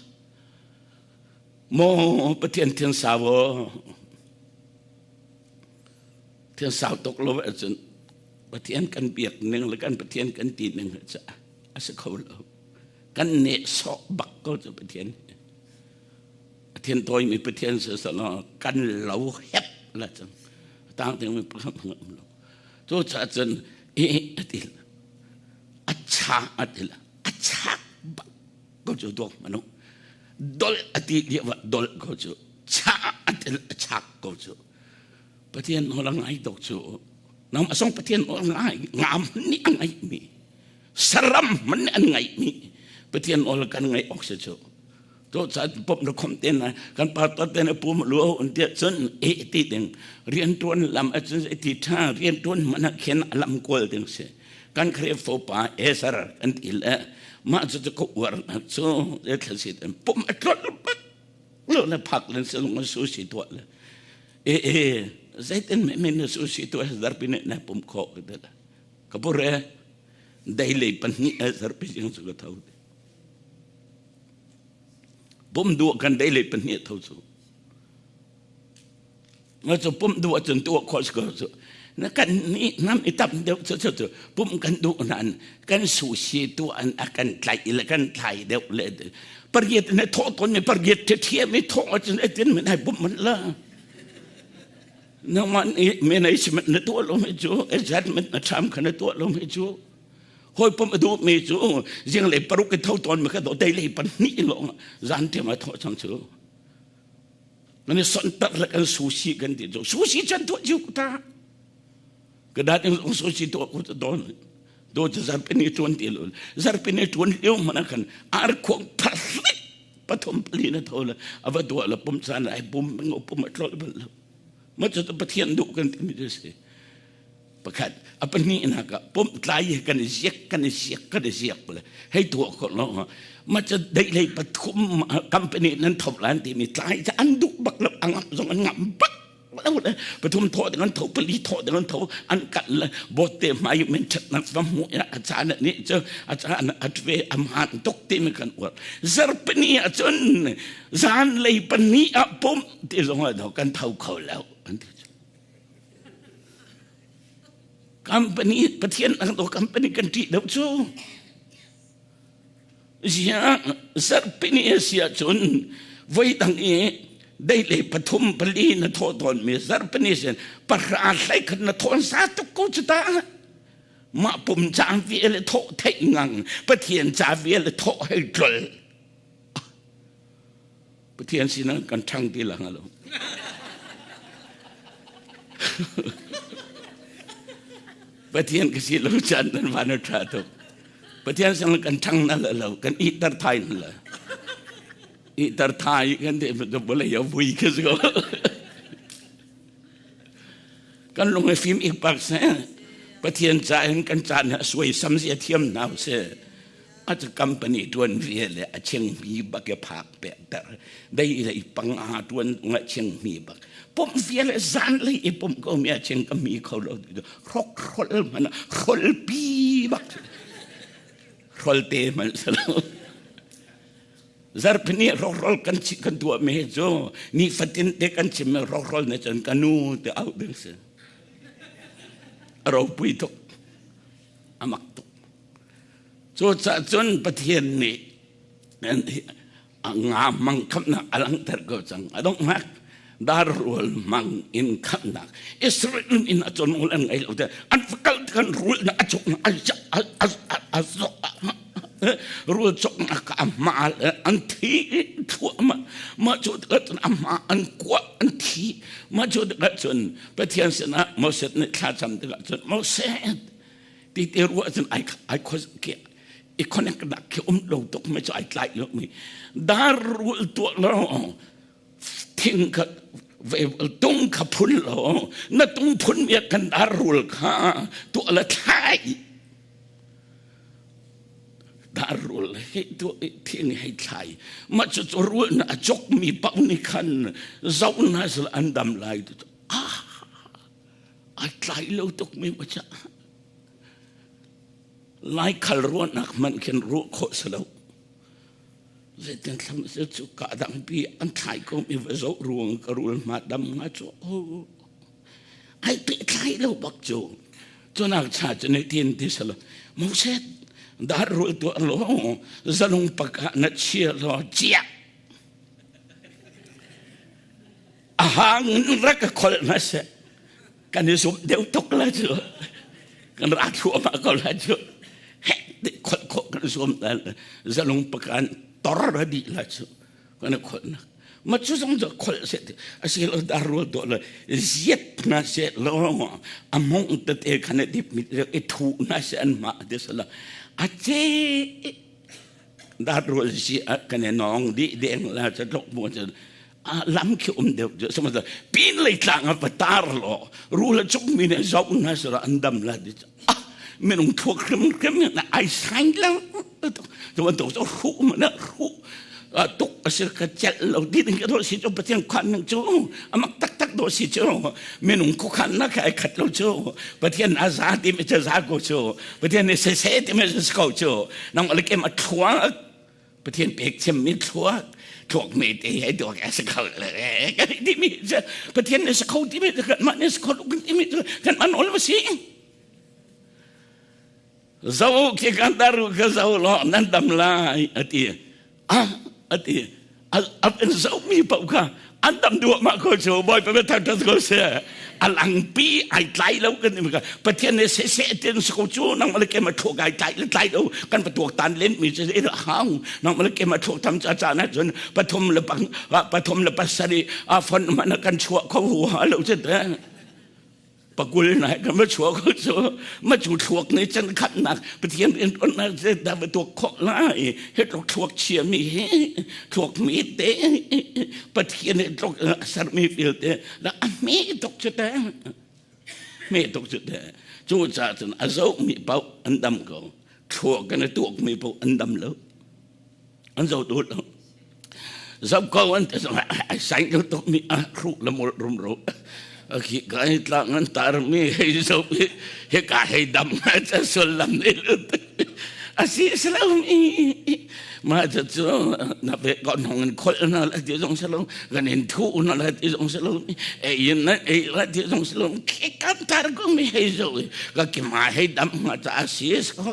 [SPEAKER 1] maw Pathian thian sau aw thian sau tuk lo ahcun Pathian kan biak ning le kan Pathian kan ti ning cu a si kho lo kan nehsawh bak ko cu Pathian Pathian tawimi Pathian siselaw kan lo hep la cang tang dingmi pakhat hmang um lo cu caah cun i a ti a cha a ti la a chak bak ko cu duak manu dol a ti lio ah dol ko cu cha a ti a chak ko cu Pathian nawl a ngai tuk cu nam asong Pathian nawl ngai ngam nih a ngaih mi saram man nih an ngaih mi Pathian nawl kan ngaih awk si cu to ca pop na khom te na kan pastor te na pum lu un tia cun e ti ding rian tuan lam a cun ti tha rian tuan mana khen lam kawl ding se kan khre fo pa esar kan ti le ma chu chu ko uar na chu e thla si ten pum a tlol pak lo na phak len se lung su si to le e e zaitin me me na su si to zarpi ne na pum kho ka de la ka pure dai lei pahnih a zarpi jing chu ka tho Pum duh kan dei le pahnih tho cu. Nga cu pum duh ahcun tuah khawh si ko cu. Na kan ni nam i tam deuh cu cu cu pum kan duh nan kan sushi tu an a kan tlaih le kan thlai deuh le pariat na thawh tawn mi pariat ṭhiam i thawh ahcun atin min ai pum man la. Nangmah nih management na tuah lo mi cu adjustment na ṭham kha na tuah lo mi cu hawi pum a duhmi cu zinglei paruk i tho tawn mi kha do deilei pahnih lawng zan ṭiam a thawh cang cu nan i sontar le kan sushi kan ti cu sushi chan tuah ciu ta ka dat in sushi tuah ku don do chu zarpini tuan ti lo zarpini tuan liu mana khan ar khuang phaslik pathum pali na tho le ava duah la pum chan ai pum ngo pum a tlol bal lo ma chu pathian duh kan ti mi si Pakhat a pahnihnak ah pumtlai hi kan i ziak kan i ziak kan i ziak le hei tuah ko lo ma cu deilei pathum company nan thop lan timi tlai cu an duh bak lo a ngam zong an ngam bak lo le pathum thawh ding an tho pali thawh ding an tho an kal le bote hmai men ṭhatnak va hmuh ya a caan nih cu a caan a tve a maan tuk timi kan uar zarpini ah cun zan lei pahnih ah pum ti zong ah kan tho kho lo an ti Company Pathian ang to company kan ṭih deuh cu. Ziah zarhpini a si ahcun voi dang i deilei pathum pali na thawh tawn mi zarhpini sin pahra hlei khat na thawn sa tuk ko cu ta. Mah pum cang vial thawh theih ngang Pathian ca vial thawh hei tlol. Pathian sinah kan ṭhang ti lang lo. Pathian ka si lo caan nan van a ṭha tuk. Pathian sinah kan ṭhang na la lo, kan ihter thai na la. Ihter thai kan ti vawlei a vui ka si ko. Kan lung i fim ikpak seh. Pathian ca in kan caan a suaisam zia thiam hna usih. A cu company tuan ve le a chingmi bak i phak pehter. Dei lei panga tuan nga chingmi bak. Pumh via le zan lei i pumh ko mi a ching ka mi kho lo. Hrok hrol man hrol pi bak. Hrol te man sa lo. Zarhpini rawkral kan chi kan tuah mi cu ni fatin te kan chim mi rawkral ne cun ka nu te au ding si. A ropui tuk. A mak tuk. Cu ca cun Pathian nih nga mang khamnak a langhter ko cang. A donghnak dar rual mang in khamnak Israel in a con an ngei lo te an kal kan rul na a chok na a a a rul choknak a ma an thi thluahmah mah cu tikah cun a ma an kuah an thi mah cu tikah cun Pathian sinah Moses nih thlacam tikah cun Moses ti te ruah cun ai ai i connect nak khi um lo tuk mi cu ai tlai lo mi dar rul tuah lo thing kha tung kha phun lo na tung phun mi kan dar rul kha tuah la thlai Dar rul he tu thing hei thlai ma cu cu rul na a chok mi pau nih khan zoh na sal an dam lai tu ah ai tlai lo tuk mi ma cha lai khal ruahnak man khin ruah khawh si lo zeitin thlam se cu ka dang pi an thlai ko mi va zoh ruang ka rul ma dam nga chu oh ai pehtlai lo bak cu cunak cha cu ne tin ti salo Moses dar rul tuah lo zalung pakah na chia lo chia a hang rak ka khol na se kan i zum deuh tuk la cu kan ra thluahmah ko la cu hek ti khol khawh kan zuam la zalung pakan tor ra dih la cu kan i kholhnak ma cu zong cu kholh se ti asi lo dar rual to le ziat na se lo a mong tete khan dip mi i thu na se an ma ti sala a che dar rual si a kan e nong di deng la cha tlok mu cha a lam khi um deuh ju sama pin lei tlang a patar lo rul a chuk mi ne zau na sara an dam la di ah minung thuak hrim hrim na ai sain lo tu ban to ru ma na ru tuk asir ka cel lo di ding ka do si chu pathian khan nang chu amak tak tak do si chu minung khu khan na ka khat lo chu pathian a za ti me cha za ko chu pathian ne se se ti me se ko chu nang alik em a thluang pathian pek chem mi thluak thluak me te he do ka se khal le ka ti mi pathian ne se kho ti mi kan ma ne se kho ti mi kan man ol ma si zo khi kan taru ka zo lo nan dam lai ati ah ati a in zo mi pau kha an dam duah ma ko chu boy pa thang thang ko se alangpi ai tlai lo kan ni ka pathian ne se se ten so chu nang male ke ma tho gai tlai le tlai lo kan patuak tan len mi che e hang nang male ke ma tho tham cha cha na chun pathum le pang pathum le pasari a fon mana kan chua kho hu ha lo che pakul na kan ma chuak ko cu ma cu thluak nih chan khatnak pathian rian tuannak se da va tuak khawh lai he tlok thluak chia mi hi thluak mi te pathian he tlok ser mi vialte la a me tuk cu te me tuk cu te cu ca cun a zoh mi paoh an dam ko thluak kan tuak mi paoh an dam lo an zo tu lo zoh ko an te zong ai sai lo tuk mi a hru le mol rum ro khi ka hi tlang an tar mi hei zo he ka hei dam cha sul lam ne asi selo mi ma cha chu na pe ko nong in khol na la ti zong selo kan in thu na la ti zong selo e yin na e la ti zong selo ki kan tar ko mi hei zo ka ki ma hei dam ma cha asi so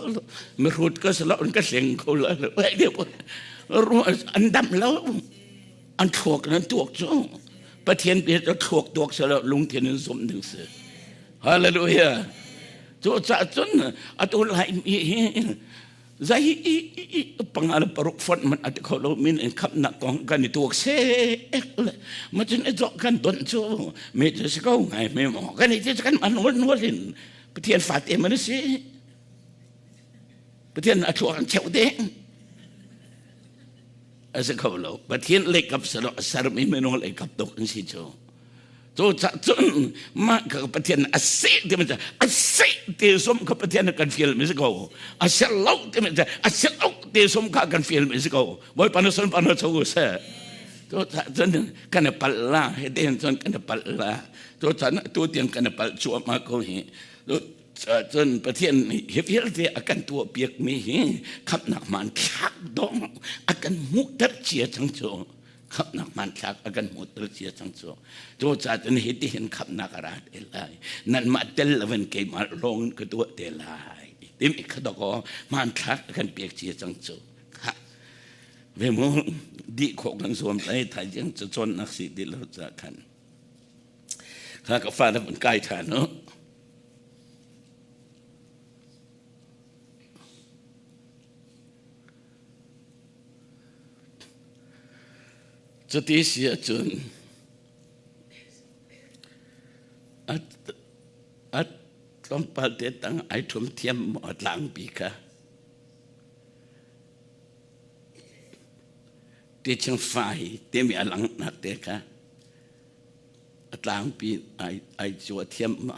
[SPEAKER 1] mihrut ka si lo an ka hleng kho lo an dam lo an thluak nan tuak cu Pathian bia cu thluak tuak si lo lungthin in zumh ding si hallelujah cu ca cun atu lai mi hi zai panga le paruk fonh man ati kho lo min in khamnak kong kan i tuak se le ma cun i kan don cu me cu si ko ngai me mo kan i ti kan man nual nual in Pathian fate man si Pathian a thluak an cheuh deng a si kho lo Pathian leikap salo a sermi minung leikap tuk an si cu cu cun mah ka Pathian a seh ti mi a seh ti som kha Pathian kan fial mi si ko a ser lo ti mi a ser lo ti som kha kan fial mi si ko Bawipa na son pa na cho se cu cun kan i palh la he ten cun kan i palh la cu cun tu tiang kan i palh cuahmah ko hi. Cun Pathian nih hi vialte a kan tuahpiakmi hi khamhnak hmanthlak dong a kan hmuhter cia cang cu. Khamhnak hmanthlak a kan hmuhter cia cang cu. Cucaah cun hitihin khamhnak a ra te lai. Nanmah tel loin keimah lawng in ka tuah te lai. Timi kha dawkaw hmanthlak a kan pek cia cang cu. Ve mu dih khawh kan zuam lai thaizing cu cawnnak si ti lo ca khan. Kha ka fa na vun kai ṭhan u. Cuti si ahcun a tlawmpal te tang ai ṭhum thiam maw tlangpi kha. Teaching fai timi a langhnak te kha a tlangpi ai ai cua thiam ma.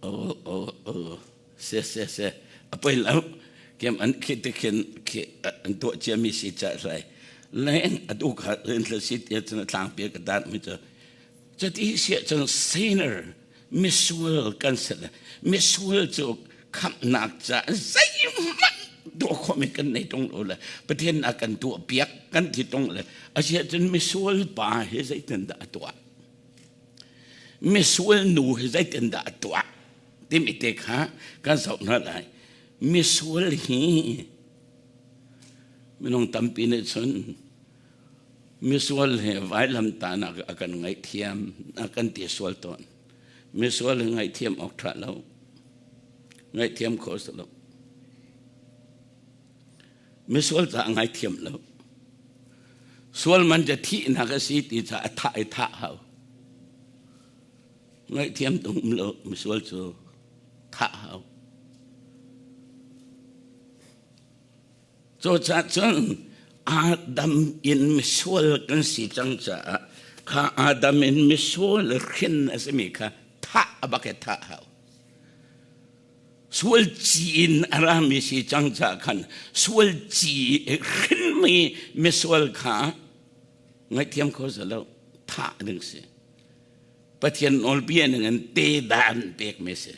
[SPEAKER 1] Oh oh oh se se se a poi lo kem an khi te khin khi an tuah cia mi si cha hlai leng a tu kha len thla si te cun a tlangpi ka dat mi cu cuti sia cun sinner misual kan si le misual cu khamhnak ca zeihmanh tuah khawhmi kan nei tung lo le Pathian a kan tuah piak kan ti tung le asiahcun misual pa hi zeitindah a tuah misual nu hi zeitindah a tuah timi te kha kan zoh hna lai misual hi minung tampi nih cun Misual he vailamtahnak a kan ngaihthiam, a kan ti sual tawn. Misual he ngaihthiam awk ṭha lo. Ngaihthiam kho si lo. Misual ca a ngaithiam lo. Sual man ca thihnak a si ti ca a thah i thah hau. Ngaihthiam tung um lo misual cu thah hau. Cucaah cun Adam in misual kan si cang caah kha Adam in misual hrin a simi kha thah a bak i thah hau. Sual ci in a rami si cang caah khan sual ci hrinmi misual kha ngaihthiam kho lo thah ding si. Pathian nawlbia ning in te dan pekmi si.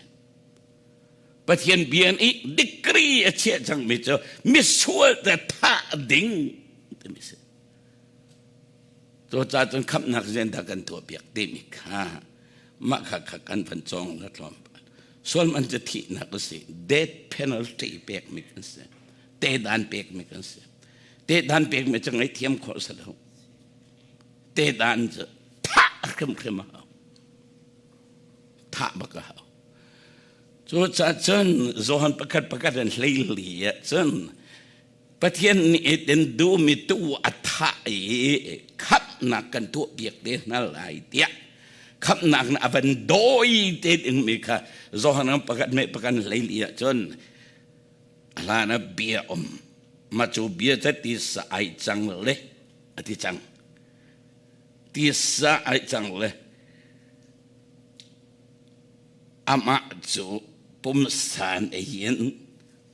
[SPEAKER 1] Pathian bia nih degree a chiah cangmi cu misual te thah ding timi si. Cucaah cun khamhnak rian dah kan tuah piak timi kha mah kha kha kan van cawng la tlawmpal. Sual man cu thihnak a si. Death penalty pekmi kan si. Tedan pekmi kan si. Tedan pekmi cu ngaihthiam khawh si lo. Tedan cu thah hrimhrim a hau. Thah bak a hau. Cucaah cun Johan pakhat pakhat in hleili ah cun Pathian nih in duhmi tu a thah i khamhnak kan tuahpiak te hna lai tiah khamhnak na a van dawi te dingmi kha Johan pakhat me pakhat hleili ah cun hlan ah bia um ma cu bia cu tisa ai cang le a ti cang tisa ai cang le Amah cu pumsan ei in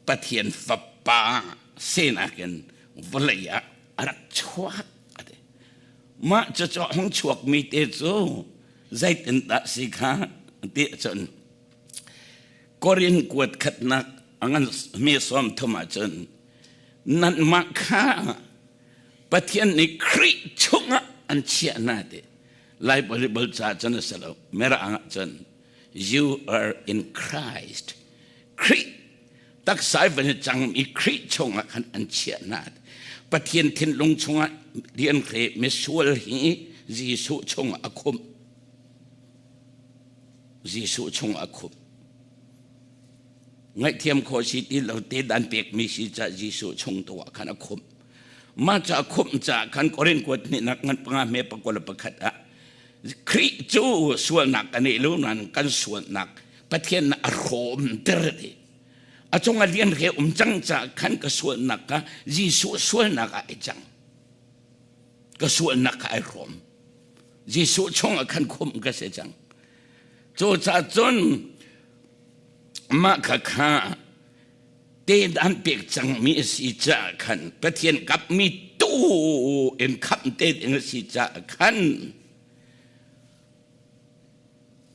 [SPEAKER 1] Pathian Fapa sinak in vawlei ah a rak chuak a ti. Mah cucu a hung chuakmi te cu zeitindah si kha ti ahcun Korin kuat khatnak a ngan mi sawm thum ahcun nanmah kha Pathian nih Khrih chungah an chiah hna ti. Lai Bible ca cun a si lo. Mirang ah cun you are in Christ. Khrih taksa i van i cangmi Khrih chungah khan an chiah hna. Pathian thinlung chungah rian hre misual hi Jesuh chungah a khumh. Jesuh chungah a khumh. Ngaihthiam khawh si ti lo te dan pekmi si ca Jesuh chung tu ah khan a khumh. Mah ca khumh ca khan Korin kuat hnihnak ngan panga hme pakua le pakhat ah Khrih cu sualnak kan i lo nain kan sualnak Pathian a hrawm ter ti. A cung a lian he um cang ca khan ka sualnak kha Jesuh sualnak ah ai cang. Ka sualnak kha ai hrawm. Jesuh chung ah khan khumh ka si cang. Cu ca cun mah kha kha te an pek cangmi a si caah khan Pathian kapmi tu in khamh te ding a si caah khan.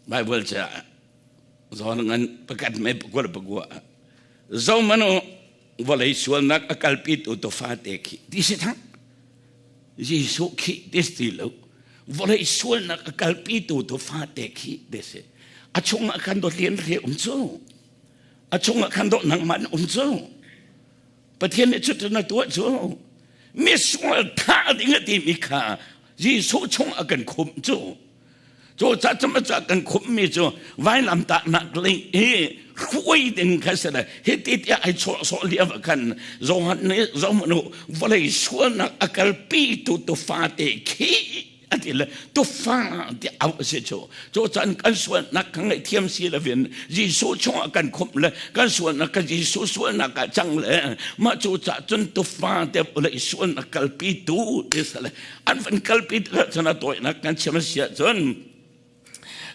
[SPEAKER 1] Bible ca zawn ngan pakat me pakua pakua zo manu vawlei sualnak a kalpi tu tu fate khi ti si thang Jesuh khi ti si lo vawlei sualnak a kalpi tu tu fate khi ti si a chungah khan dawt lian re um cu a chungah khan dawt nangmah um cu Pathian nih cutin a tuah cu misual thah ding a timi kha Jesuh chung a kan khumh cu cu ca cama ca kan khumhmi cu vailamtahnak lei hi hruai ding kha si le hi ti tiah ai chuah sawh lio ah khan Johan nih zohmanh u vawlei sualnak a kalpi tu tufa te khi a ti le tufa ti au a si cu cu caan kan sualnak kan ngaihthiam si loin Jesuh chungah kan khumh le kan sualnak ka Jesuh sualnak ah cang le mah cu ca cun tufa te vawlei sualnak kalpi tu ti si le an van kalpi tikah cun a tawinak kan chim a si ahcun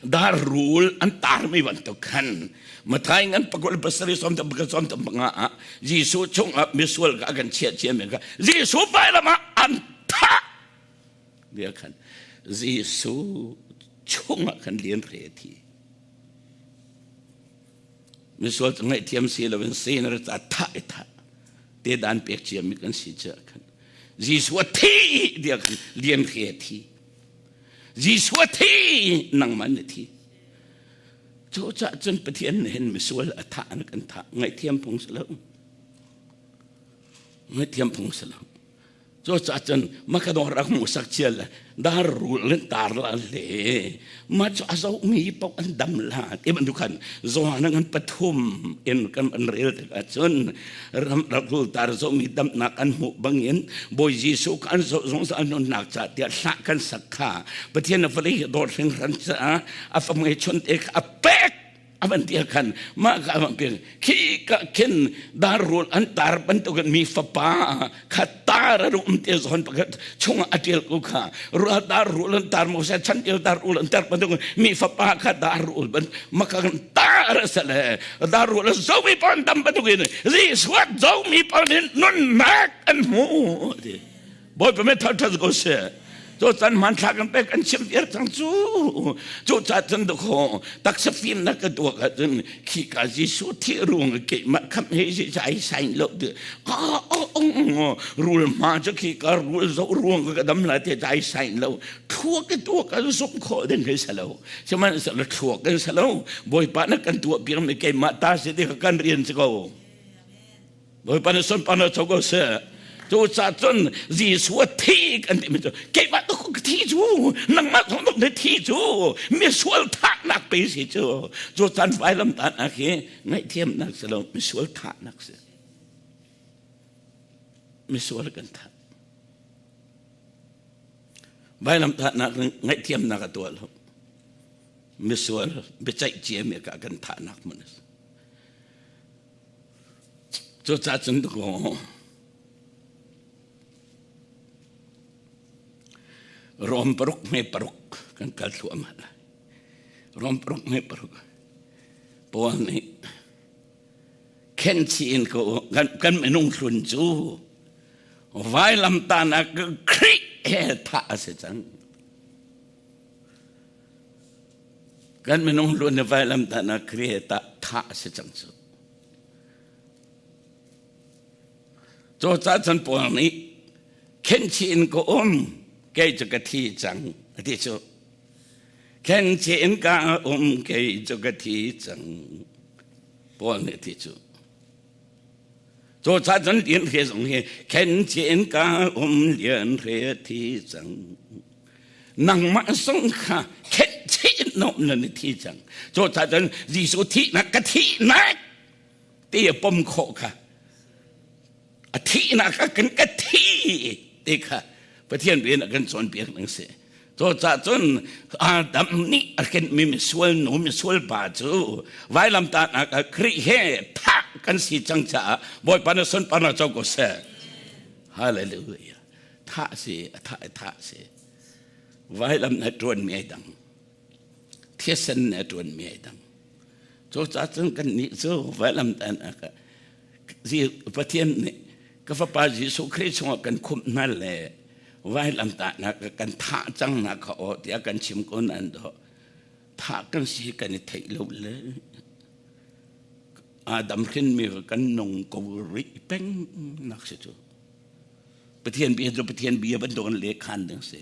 [SPEAKER 1] dar rul an tarmi bantuk khan Mathai ngan pakul pasarih som tam pakhat som tam panga ah Jesuh chungah misual ka kan chiah cia mi kha Jesuh vailam ah an thah bia khan Jesuh chungah khan lian re thi misual cu ngaihthiam si loin sinner ca thah i thah te dan pek ciami kan si ca khan Jesuh a thi tiah khan lian khi a thi Jesuh a thi nangmah na thi cu cah cun Pathian nih hin misual a thah an kan thah ngaihthiam phung si lo ngaihthiam phung si lo Cucaah cun Makadon rak hmuhsak cia le dar rul in tar la le ma cu a zohmi paoh an dam la ti bantuk khan Johan ngan pathum in kan an rel tikah cun ram rak rul tar zohmi damnak an hmuh bangin Bawi Jesuh kha an zoh zungzal nunnak ca tiah hlah kan sak kha Pathian a vawlei dawt hringhran caah a famei chun te kha a pek a van ti khan mah ka van pek khi ka khin dar rul an tar bantukin mi fapa kha tar a um te zawn pakhat chungah a ṭial ko kha rul dar rul an tar mo se chan ṭial dar rul an tar bantukin mi fapa kha dar rul ban maka kan tar a sele dar rul a zomi pon tam bantukin Jesuh zomi pon in nunnak an hmu Bawipa me thar thar ko seh cu can hmanthlak kan pek an chim viar cang cu cu ca cun dukho taksa fimnak ka tuak ahcun khi ka Jesuh thi ruang keimah kham he si ai sain lo ti rul hma cu khi ka rul zo ruang ka dam la te ai sain lo thluak ka tuak ka zumh khawh ding hei salo sihmanhsehlaw thluak kan salo Bawipa na kan tuah piak mi keimah ta si ti kan rian si ko Bawipa nih sunparnak co ko seh. Cu ca cun Jesuh a thi kan timi cu keimah tu ka thi cu nangmah zong na thi cu misual thahnak pe si cu cu caan vailam tahnak hi ngaihthiamnak si lo misual thahnak si misual kan thah vailam tahnak ngaihthiamnak a tuah lo misual biaceih ciami ka kan thahnak mun a si Cucaah cun dakaw Rom paruk hme paruk kan kal thluahmah lai. Rom paruk hme paruk. Paul nih khenchi in ko kan, kan minung hlun cu vailamtahnak Khrih he thah a si cang. Kan minung hlun ni vailamtahnak Khrih he thah a si cang cu. Cucaah cun Paul nih khenchih in ka um kei cu ka thi cang a ti cu. Khenchih in ka um kei cu ka thi cang Paul nih a ti cu. Cucaah cun lian hre zong hi khenchih in ka um lian hre thi cang. Nangmah zong kha khenchih in na um na thi cang. Cucaah cun Jesuh thihnak ka thihnak ti a pom khawh kha a thihnak a kan ka thi ti kha Pathian rian a kan cawnpiak ning si cucaah cun Adam nih a kenmi misual nu misual pa cu vailamtahnak ah Khrih he thah kan si cang caah Bawipa na sunparnak co ko seh hallelujah thah si a thah thah si vailam na ṭuan mi ai dang thisen na ṭuan mi ai dang Cucaah cun kannih cu vailamtahnak ah Pathian nih ka fapa Jesuh Khrih chungah kan khumh hna le vailamtahnak kan thah cang hna kha aw tiah kan chim ko nan dawh. Thah kan si kan i theih lo le Adam hrinmi kan nung ko rih peng nak si cu. Pathian bia cu Pathian bia bantukin lehkhan ding si.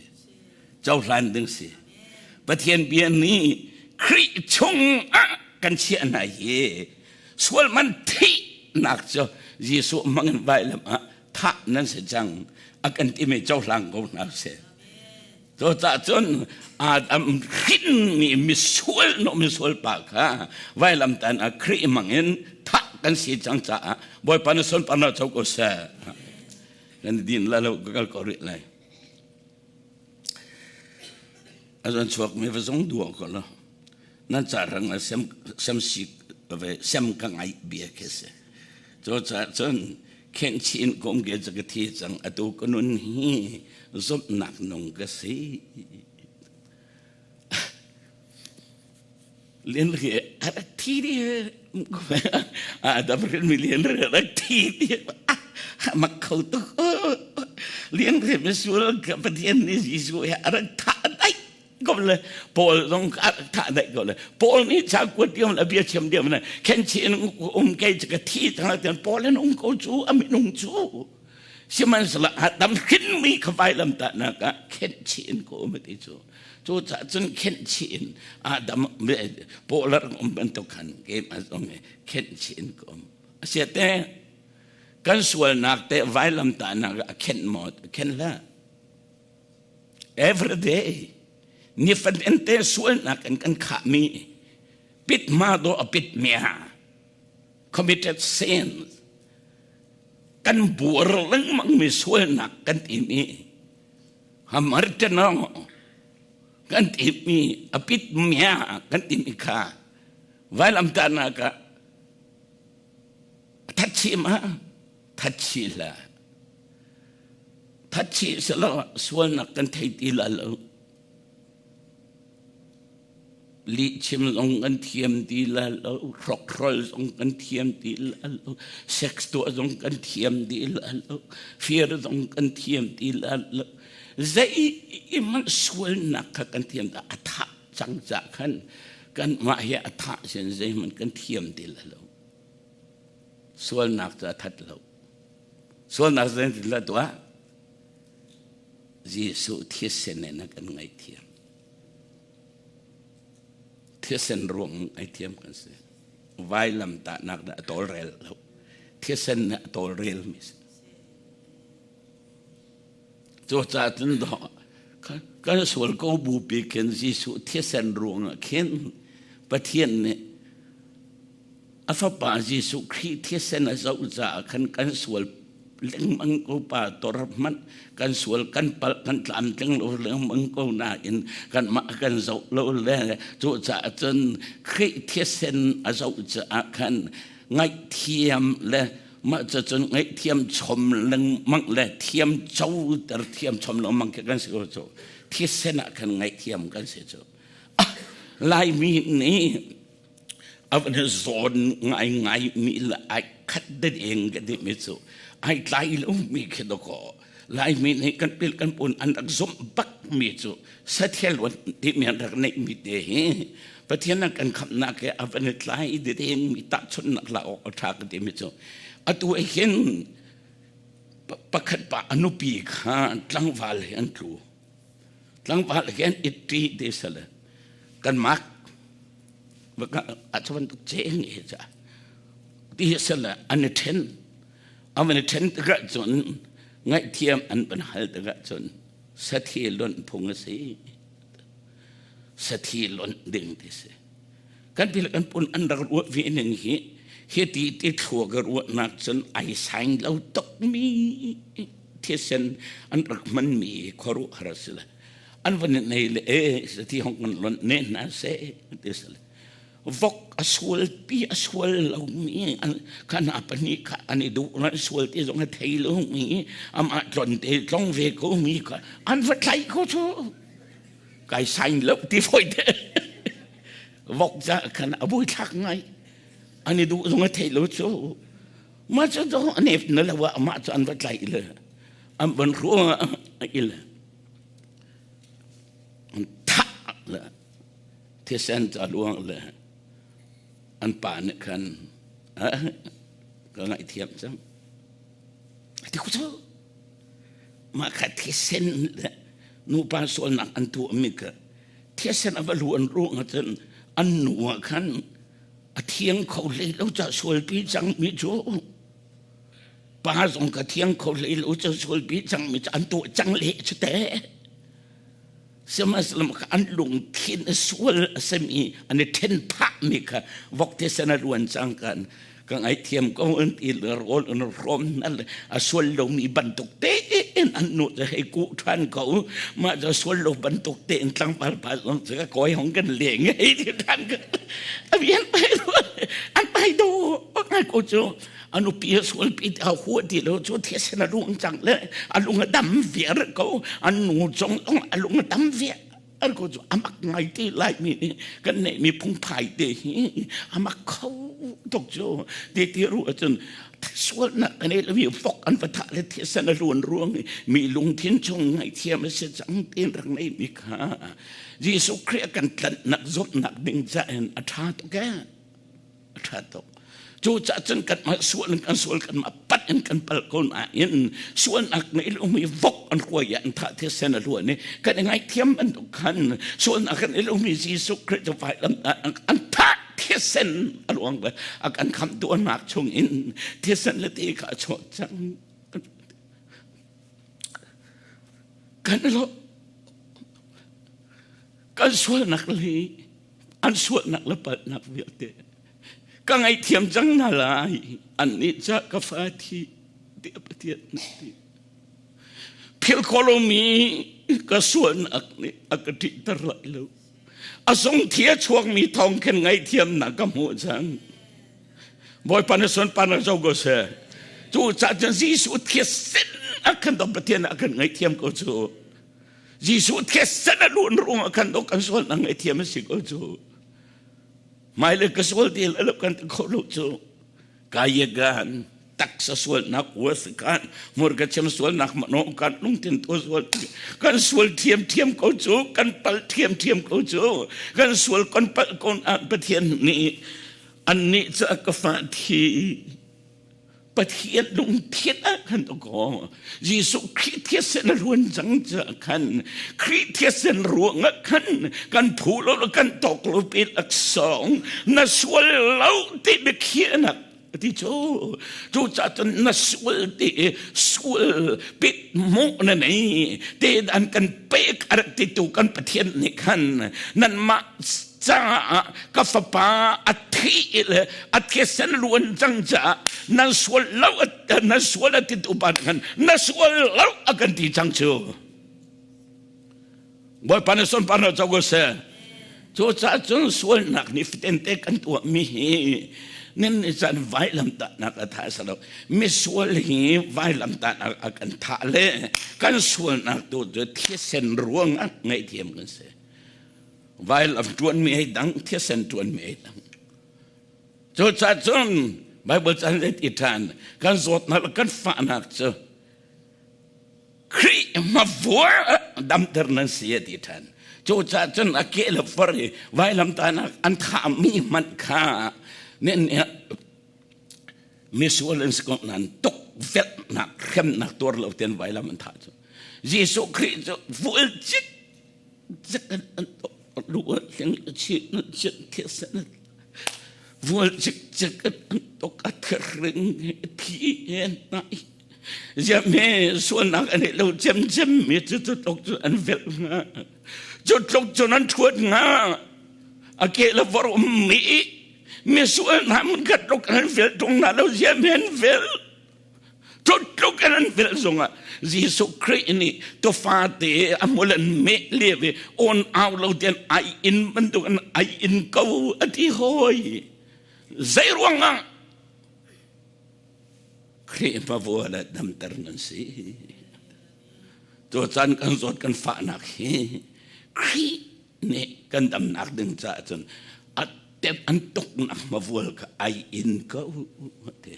[SPEAKER 1] Cohlan ding si. Pathian bia nih Khrih chung ah kan chiah hna hi sual man thihnak cu Jesuh hmangin vailam ah thah nan si cang a kan timi cohlang ko hna sih. Cucaah cun Adam hrinmi misual no misual pa kha vailamtan ah Khrih hmangin thah kan si cang caah Bawipa na sunparnak co ko seh. Kan din la lo ka kal ko rih lai. Azan chuak mi va zong duang ko lo. Nan ca rang a sem sem si ve sem ka ngai bia ke se. Cucaah cun khenhchih in ka um ke cu ka thi cang. Atu ka nun hi zumhnak nung ka si. Lian ri a rak thi di a da mi lian ri a rak thi di mak kho tuk lian ri misual ka Pathian nih Jesuh he a rak thah dai ko le Paul zong a thah daih ko le Paul nih ca kuat diam le bia chim diam le khen chin um ke ka thi tang tian Paul an um ko cu a minung cu sihmanhsehlaw a tam hrin mi kha vailam ta nak ah khen chin ko um ti cu cu ca cun khen chin Adam Paul a um bantuk khan game a zong khen chin ko um asia te kan sualnak te vailam ta nak a khen maw khen la Every day nifatin te sualnak in kan khahmi pit ma do a pit mia committed sin kan buar lengmang mi sualnak kan timi hamartano kan timi a pit mia kan timi kha vailam tahnak ah thatchi ma thatchi la Thatchih selaw sualnak kan thei ti la lo. Lihchim zong kan thiam ti la lo, hrokhrol zong kan thiam ti la lo, sex tuah zong kan thiam ti la lo, fir zong kan thiam ti la lo. Zeihmanh sualnak kha kan thiam ta a thah cang ca khan kanmah hi a thah sin zeihmanh kan thiam ti la lo. Sualnak cu a that lo. Sualnak zeitindah tuah? Jesuh thisen in a kan ngaihthiam. Thisen ruang ngaihthiam kan si. Vailam tahnak dah a tawlrel lo. Thisen nih a tawlrel mi si. Cucaah cun kan sual ko bupi khin Jesuh thisen ruangah khin Pathian nih a fapa Jesuh Khrih thisen a zoh caah khan kan sual lengmang ko pa tor hmanh kan sual kan palh kan tlamtling lo lengmang ko nain kanmah kan zoh lo le cucaah cun Khrih thisen a zoh caah khan ngaihthiam le mah cun ngaihthiam chom lengmang le thiam coter thiam chom lengmang khi kan si ko cu thisen ah khan ngaihthiam kan si cu Laimi nih a van zawn ngaingai mi le ai khat deng ka ti mi cu ai tlai lo mi khi dawkaw Laimi nih kan pil kan pun an rak zumh bak mi cu sathel ti mi an rak neih mi te hi Pathian an kan khamhnak he a van i tlai deng mi tahchunhnak la awk a ṭha ka ti mi cu atu hin pakhat pa a nupi kha tlangval he an tlu tlangval he an itti ti sale kan mak a cu bantuk cheng he cha ti sale an i ṭhen an van i ṭhen tikah cun ngaihthiam an van hal tikah cun sathi lonh phung a si sathi lonh ding ti si kan pi le kan pun an rak ruah ve ning hi hi ti ti thlua ka ruahnak cun ai saing lo tuk mi thisen an rak hman mi khuaruahhar a si le an van nei le e sathi hong kan lonh ne hna se ti si le vok a sual pi a sual lomi kha hna pahnih kha an i duh an sual ti zong a thei lomi amah tlon te tlong ve ko mi kha an va tlaih ko cu kai sain lo ti foi te vok za khan a bui thlak ngai an i duh zong a thei lo cu ma cu zong an ef na lo ah mah cu an va tlaih le an van ruang il an thah le. Thisen ca luang le an pa nih khan ka ngaihthiam cang. Ti ku cu mah kha thisen le nupa sualnak an tuahmi kha thisen a va luan ruang ahcun an nu ah khan a thiang kho hlei lo ca sualpi cangmi cu pa zong ka thiang kho hlei lo ca sualpi cangmi cu an tuah cang le cu te. Sihmanhsehlaw kha an lungthin sual a simi an i ṭhen phahmi kha vok thisen a luan cang kan ka ngaihthiam ko an ti le rawl an hrawm hna le a sual lomi bantuk tein an nu cu hei kuh ṭhan ko. Mah cu sual lo bantuk tein tlangval pa zong cu ka kawi hong kan leng hei ti ṭhan ka a vian pai an pai do ngai ko cu. A nupi a sualpi a hua ti lo cu thisen a lung cang le a lung a dam viar ko. An nu zong a lung a dam viar ko cu. Amak ngai te Laimi nih kan neihmi phungphai te hi amak kho tuk cu. Te ti ru ahcun sualnak kan ei lomi vok an va thah le thisen a luan ruang i mi lungthin chung ngaihthiam a si cang tiin rak neihmi kha Jesuh Khrih a kan tlanhnak zumhnak ding cain a ṭha tuk ee. A ṭha tuk. Cucaah cun kanmah sual in kan sual, kanmah pat in kan pal ko nain sualnak ngei lomi vok an ruai ah an thah thisen a luan i kan i ngaihthiam bantuk khan sualnak kan i lomi Jesuh Khrih cu vailam an thah thisen a luang le a kan khamhtu a nak chung in thisen le ti kha a chuah cang. Kan lo kan sualnak le an sualnak le palhnak vialte ka ngaihthiam cang hna lai. Annih ca ka fa thi tiah Pathian nih ti. Philh khawh lomi ka sualnak nih a ka ṭihter lai lo. A zung thi a chuakmi thawng khin ngaihthiamnak ka hmuh cang. Bawipa na sunparnak zo ko seh. Cu cah cun Jesuh thisen a kan dom Pathian a kan ngaihthiam ko cu. Jesuh thisen a luan ruang ah khan kan sualnak ngaihthiam a si ko cu. Hmailei ka sual ti lo kan ti kho lo cu. Kayegan taksa sualnak uas kan hmurka chim sualnak mano kan lungthin tu sual kan sual thiam thiam ko cu, kan pal thiam thiam ko cu, kan sual kan pal ko. Pathian nih annih cu a ka fa thi Pathian lungthin ah khan ko. Jesuh Khrih thisen a luan cang caah khan, Khrih thisen ruang ah khan kan phu lo kan tawk lo pe laksawng na sual lo ti biakhiahnak ti cu. Cu ca cun na sual ti sual pit mawh na nei te dan kan pek a rak ti tu kan Pathian nih khan nanmah caah ka fapa a thi le a thisen luan cang caah nan sual lo, nan sual a ti tu pa khan na sual lo a kan ti cang cu. Bawipa na sunparnak co ko seh. Cu caah cun sualnak nih fitente kan tuahmi hi nin ni caan vailamtahnak a tha sa lo. Misual hi vailamtahnak a kan thah le kan sualnak tu cu thisen ruangah ngaihthiam kan si. Vailam ṭuanmi ei dang, thisen ṭuanmi ei dang. Cucaah cun Bible caan zei ti ṭhan kan zawtnak le kan fahnak cu Khrih hmavuar damter nan si a ti ṭhan. Cucaah cun a ke le far i vailamtahnak an thahmi hmanh kha misual an si ko nain tukvelhnak hremnak tuar lo tein vailam an thah cu. Jesuh Khrih cu vul cik Vual cikcek an tuk a thering thi en nai. Ziame sualnak an lo cemcem mi cu cu tluk cu an velh nga. Cu tluk cun an ṭhuat nga. A ke le vor um mi mi sual hna mun khat tluk an velh ṭung na lo ziame an velh. Tluk in an velh zongah Jesuh Khrih nih tufa te a hmul an meh lio i awn au lo tein ai in bantuk in ai in ko a ti hawi. Zei ruangah Khrih hmavual ah damter nan si. Cu caan kan zawt kan fahnak hi Khrih nih kan damnak ding caah cun a tem an tuknak hmavual kha ai in ko ti.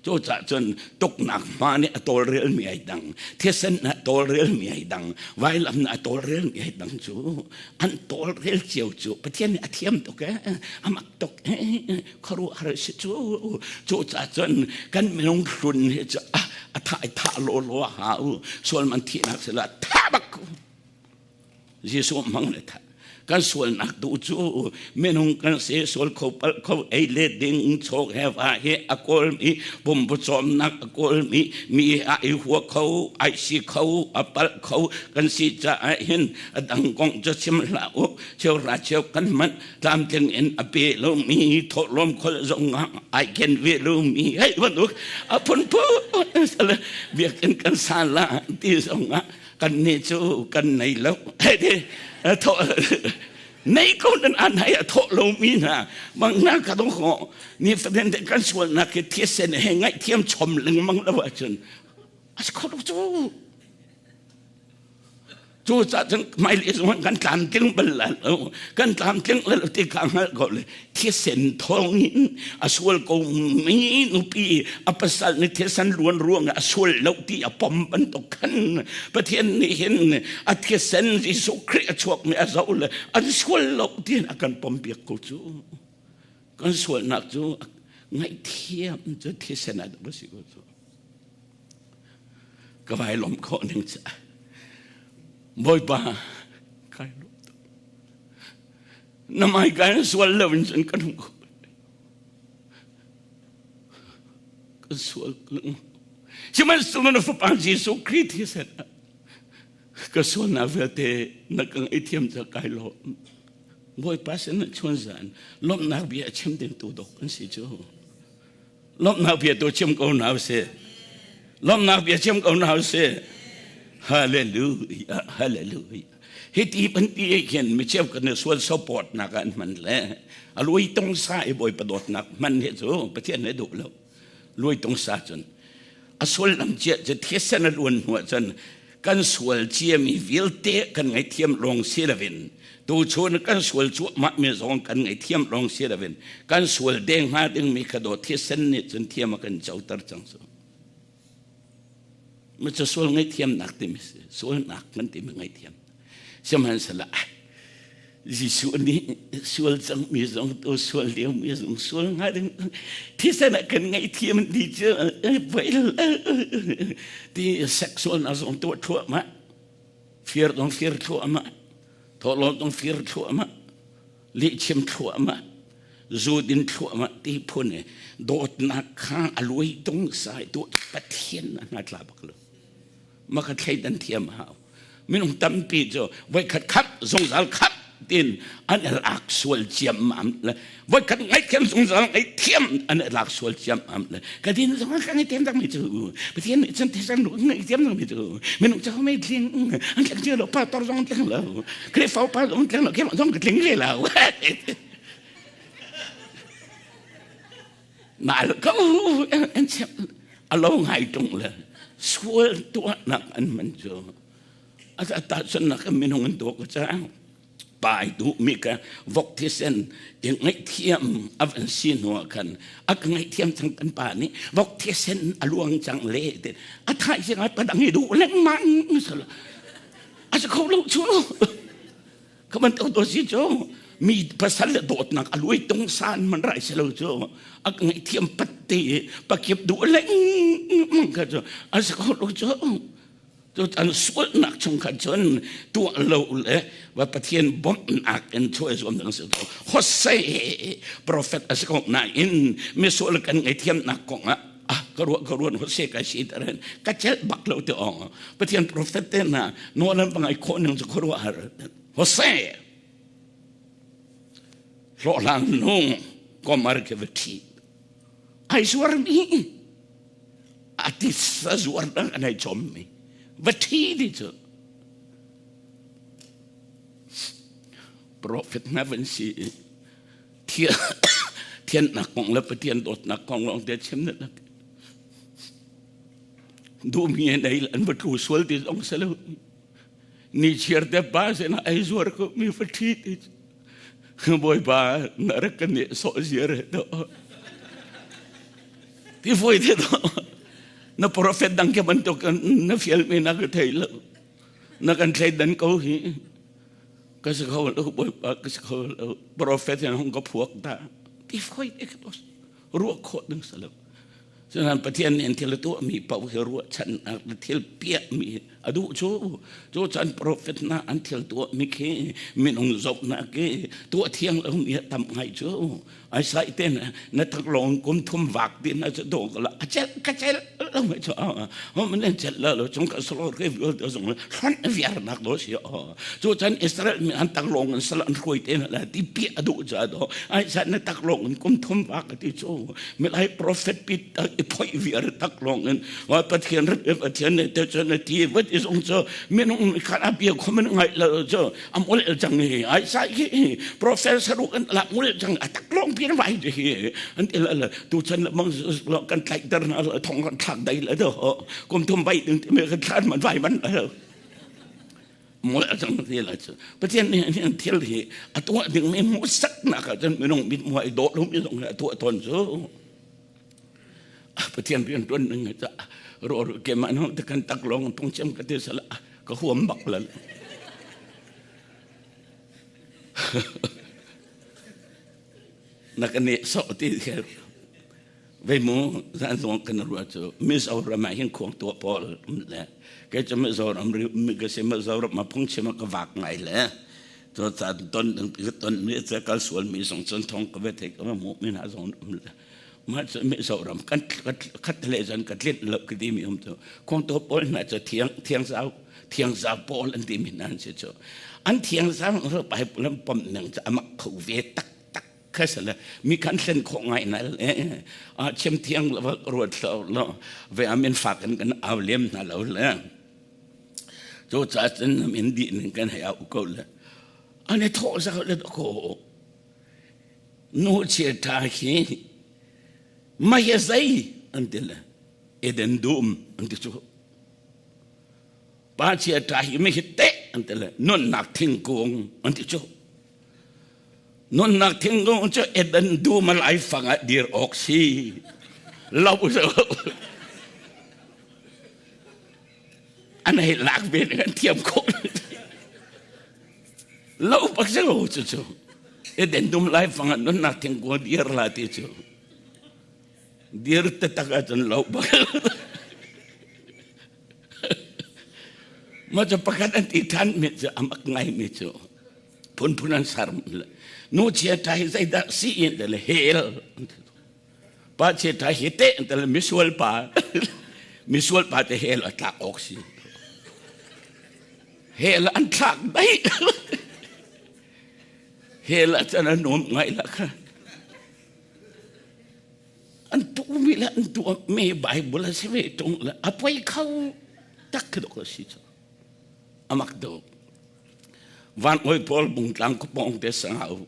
[SPEAKER 1] Cucaah cun tuknak hma nih a tawlrelmi ai dang, thisen a tawlrelmi ai dang, vailam nih a tawlrelmi ai dang cu an tawlrel cio cu Pathian nih a thiam tuk ee, a mak tuk ee, khuaruahhar si cu. Cucaah cun kan minung hlun hi cu a thah i thah lawlaw a hau, sual man thihnak sila thah bak ko. Jesuh hmang le thah. Kan sualnak tu cu minung kan si sual kho pal kho ei le ding chok he va he a kawlmi pumpu cawmnak a kawlmi mi a i hua kho ai si kho a pal kho kan si caah hin a dang kong cu chim hlah u cheu ra cheu kan man tlamtling in a pe lomi thawhlawm khol zong ah ai ken ve lomi hei bantuk a phunphun biakinn kan sa la ti zong ah kan nih cu kan nei lo nei ko nan an hai a thawh lomi hna mang na ka dong kho ni fatin te kan sualnak hi thisen he ngaihthiam chom lengmang lo ahcun a si kho lo cu. Cucaah cun hmailei zong kan tlamtling bal lai lo. Kan tlamtling lai lo ti kha hngalh ko le thisen thawngin a sual ko mi nupi a pasal nih thisen luan ruangah a sual lo ti a pom bantuk khan Pathian nih hin a thisen Jesuh Khrih a chuakmi a zoh le an sual lo tiin a kan pom piak ko cu. Kan sualnak cu ngaihthiam cu thisen ah dah si ko cu. Ka vai lawm khawh ning ca. Bawipa kai lawm tuk. Na mai kai sual lo in cun kan hung kho. Kan sual lengmang. Sihmanhsehlaw na Fapa Jesuh Khrih thisen ah ka sualnak vialte na ka ngaihthiam ca kai lawm. Bawipa sin ah chun zan lawmhnak bia a chim ding tu dawk kan si cu. Lawmhnak bia tu chim ko hna usih. Lawmhnak bia chim ko hna usih. Hallelujah, hallelujah. Hi ti banti khin mi cheu kan sual support nak an hman le a lui tong sa i bawipa dawtnak hman hi cu Pathian nih duh lo. Lui tong sa cun a sullam cia cu thisen a luan hnu ahcun kan sual ciami vialte kan ngaihthiam lawng si loin tuchun kan sual cuahmah mi zong kan ngaihthiam lawng si loin kan sual deng hnga dingmi kha daw thisen nih cun thiam a kan coter cang cu. Ma cu sual ngaihthiamnak timi si sualnak kan timi ngaihthiam. Sihmanhsehlaw Jesuh nih sual cangmi zong to sual liomi zong sual hnga ding thisen ah kan ngaihthiam ti cu ti sexual na zong tuah thluahmah fir dong fir thluahmah thawhlawm dong fir thluahmah lihchim thluahmah zu din thluahmah ti phun i dawtnak kha a luai tung sai tu Pathian na hna tla bak lo ma ka thleidan thiam hau. Minung tampi cu voikhat khat zungzal khat tin an i lak sual ciammam le voikhat ngaihthiam zungzal ngaihthiam an i lak sual ciammam le ka din zong ka ngaihthiam cang mi cu Pathian nih cun thisen ngaihthiam cang mi cu minung cu mei tling an tling cio lo pastor zong an tling lo Khrihfa upa zong an tling lo keimah zong ka tling ve lo. Nal ko an chim a lo ngai tung le sual tuahnak an man cu a tahchunnak in minung an tuah ko cang pai duh mi ka vok thisen i ngaihthiam a van si hnu ah khan a ka ngaihthiam cang kan pa nih vok thisen a luang cang le te a thai sing ah padang i duh lengmang sala a si kho lo cu. Ka bantuk to si cu mi pasal le dawtnak a luai tung san man rai si lo cu a ngaihthiam pat te pakip duh lengmang kha cu a si kho lo cu. Cu an sualnak chung kha cun tuah lo le va Pathian bawmhnak in chuah zuam ding si to Hosea prophet a si ko nain misual kan ngaihthiamnak kong ah ah ka ruah ka ruan Hosea ka si taren ka celh bak lo te ong Pathian prophet te hna nawl an va ngaih khawh ning cu khuaruahhar. Hosea hlawhhlang nung Gomer ke va ṭhi ai zuarmi a titsa zuar dang an ai chommi va ṭhi ti cu prophet hna van si thiannak kong le Pathian dawtnak kong lawng te chim na duhmi an ei an va tlu sual ti zong si lo. Ni chiar te pa sinah ei zuar ko mi fa ṭhi ti Bawipa na rak kan nih sawh ziar he to. Ti foi te to na prophet dang ke bantuk na fial mi na ka thei lo. Na kan thlei dan ko hi. Ka si kho lo bawipa ka si kho lo. Prophet hin hung ka phuak ta. Ti foi te ka tos. Ruah khawh ding sa lo. Cunan Pathian nih an thil a tuahmi paoh hi ruahchannak le thil piahmi a duh cu cu chan profet hna an thil tuahmi khi minung zohnak i tuah thiang lomi a tam ngai cu ai sai te na taklawng kum thum vak ti na cu do la a cel ka cel lo mai chu ho man cel la lo chung ka solo ke viol te zong hran viar nak do si cu chan Israel mi an taklawng an sal an hruai te na la ti pi a duh cha do ai sa na taklawng in kum thum vak ti chu milai prophet pi i phoi viar tak long in wa pathian rat pathian ne te chu na ti vat is ong cho minung khan a bia khomen ngai lo cho am ul el chang hi ai sai hi prophet saru kan la mul chang atak long pi vai de hi an ti la tu chan la mang lo kan tlai ter na thong kan thak dai la do kum thum vai ding te me kan thlan man vai man lo mol a cang ti la cu pathian nih hin thil hi a tuah ding mi hmuhsak nak ah cun minung mit muai dawh lo mi zong hi a tuah tawn cu pathian rian tuan ning ca ro ro ke ma no te kan tak long tung chem ka ti sala ka huam bak lan na ka ne so ti khe Vei mu zan zong kan ruah cu Mizoram ah hin khuang tuah pawl um le kei cu Mizoram mi ka si Mizoram ah phungchim ah ka vak ngai le cu caan ton ton mi cu kal sual mi zong cun thong ka ve thei ka hmuh mi hna zong um le mah cu Mizoram kan khat le zan ka tlinh lo ka ti mi um cu khuang tuah pawl hna cu thiang thiang zau thiang zau pawl an ti mi hna an si cu an thiang zau Bible an pom ning cu amak kho ve tak tak kha sale mi kan thlen khawh ngai na le a chem thiang lo ruat lo lo ve amin fak in kan au lem hna lo le cho cha cun min di ning kan hei au ko le ane tho za le ko nu chia tha hi ma ye zai an ti le eden dum an ti chu pa chia tha hi mi hi te an ti le nun nak thingkung an ti chu Nunnak thingkung cu Eden dum a laifang ah dir awk si. Lo an hei lak ve an thiam khawh. Lo bak si lo cu cu. Eden dum laifang ah nunnak thingkung dir la ti cu. Dir taktak ahcun lo bak. Mah cu pakhat an ti ṭhan mi cu a mak ngai mi cu phunphun an ser nu chia ṭha hi zeidah si in te le hel pa chia ṭha hi te te le misual pa misual pa te hel a tlak awk si hel an thlak dai hel a chan an um ngai la kha an tuh mi le an tuah mi Bible a si ve tung le a poi kho tak khi dok si cu amak duk Van oi pawl bungtlang khuapawng te sangau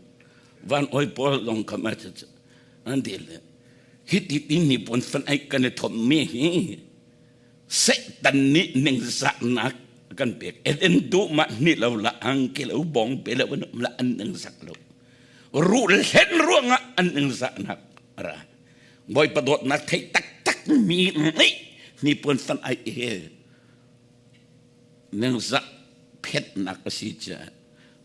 [SPEAKER 1] van oi pawl zong kha ma an ti le hi ti tin ni pon fan ai kan i thom mi hi Satan nih ningzahnak kan pek eden du ma ni lo la ang ke lo bong pe lo an um la an ningzak lo rul hlen ruangah an ningzahnak ra Bawipa dawtnak thei taktak mi nih ni puan fan ai he ningzah phetnak a si caah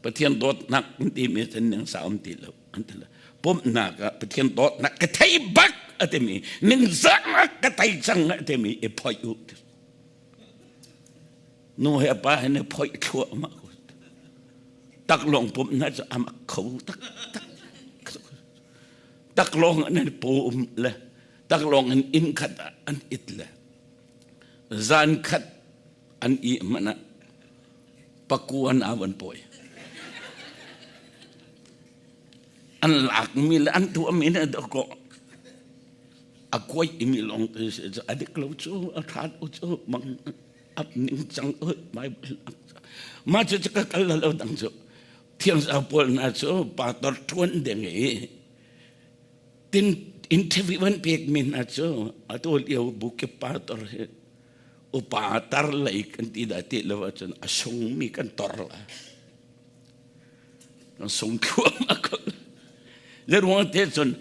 [SPEAKER 1] Pathian dawtnak an timi cun ningzah um ti lo an ti lo pumhnak ah Pathian dawtnak ka thei bak a timi ningzahnak ka thei cang a timi i phoih u nu he pa he ne phoih thluahmah taklawng pumhnak cu amak kho tak tak taklawng an pum le taklawng in inn khat ah an it le zan khat an i hmanh ah pakuan a van pawi an lakmi le an tuahmi ne dawkaw a kuai imi lawng te si a dik lo cu a tha lo cu mang ap ning cang oi Bible ma cu ka kal lo dang cu thiang sa pawl na cu pastor tuan ding i tin interview an pek mi hna cu atu lio bukip pastor hi upa tar lei kan ti dah ti lo ahcun a sungmi kan tor la kan sung thluahmah ko le ruang te cun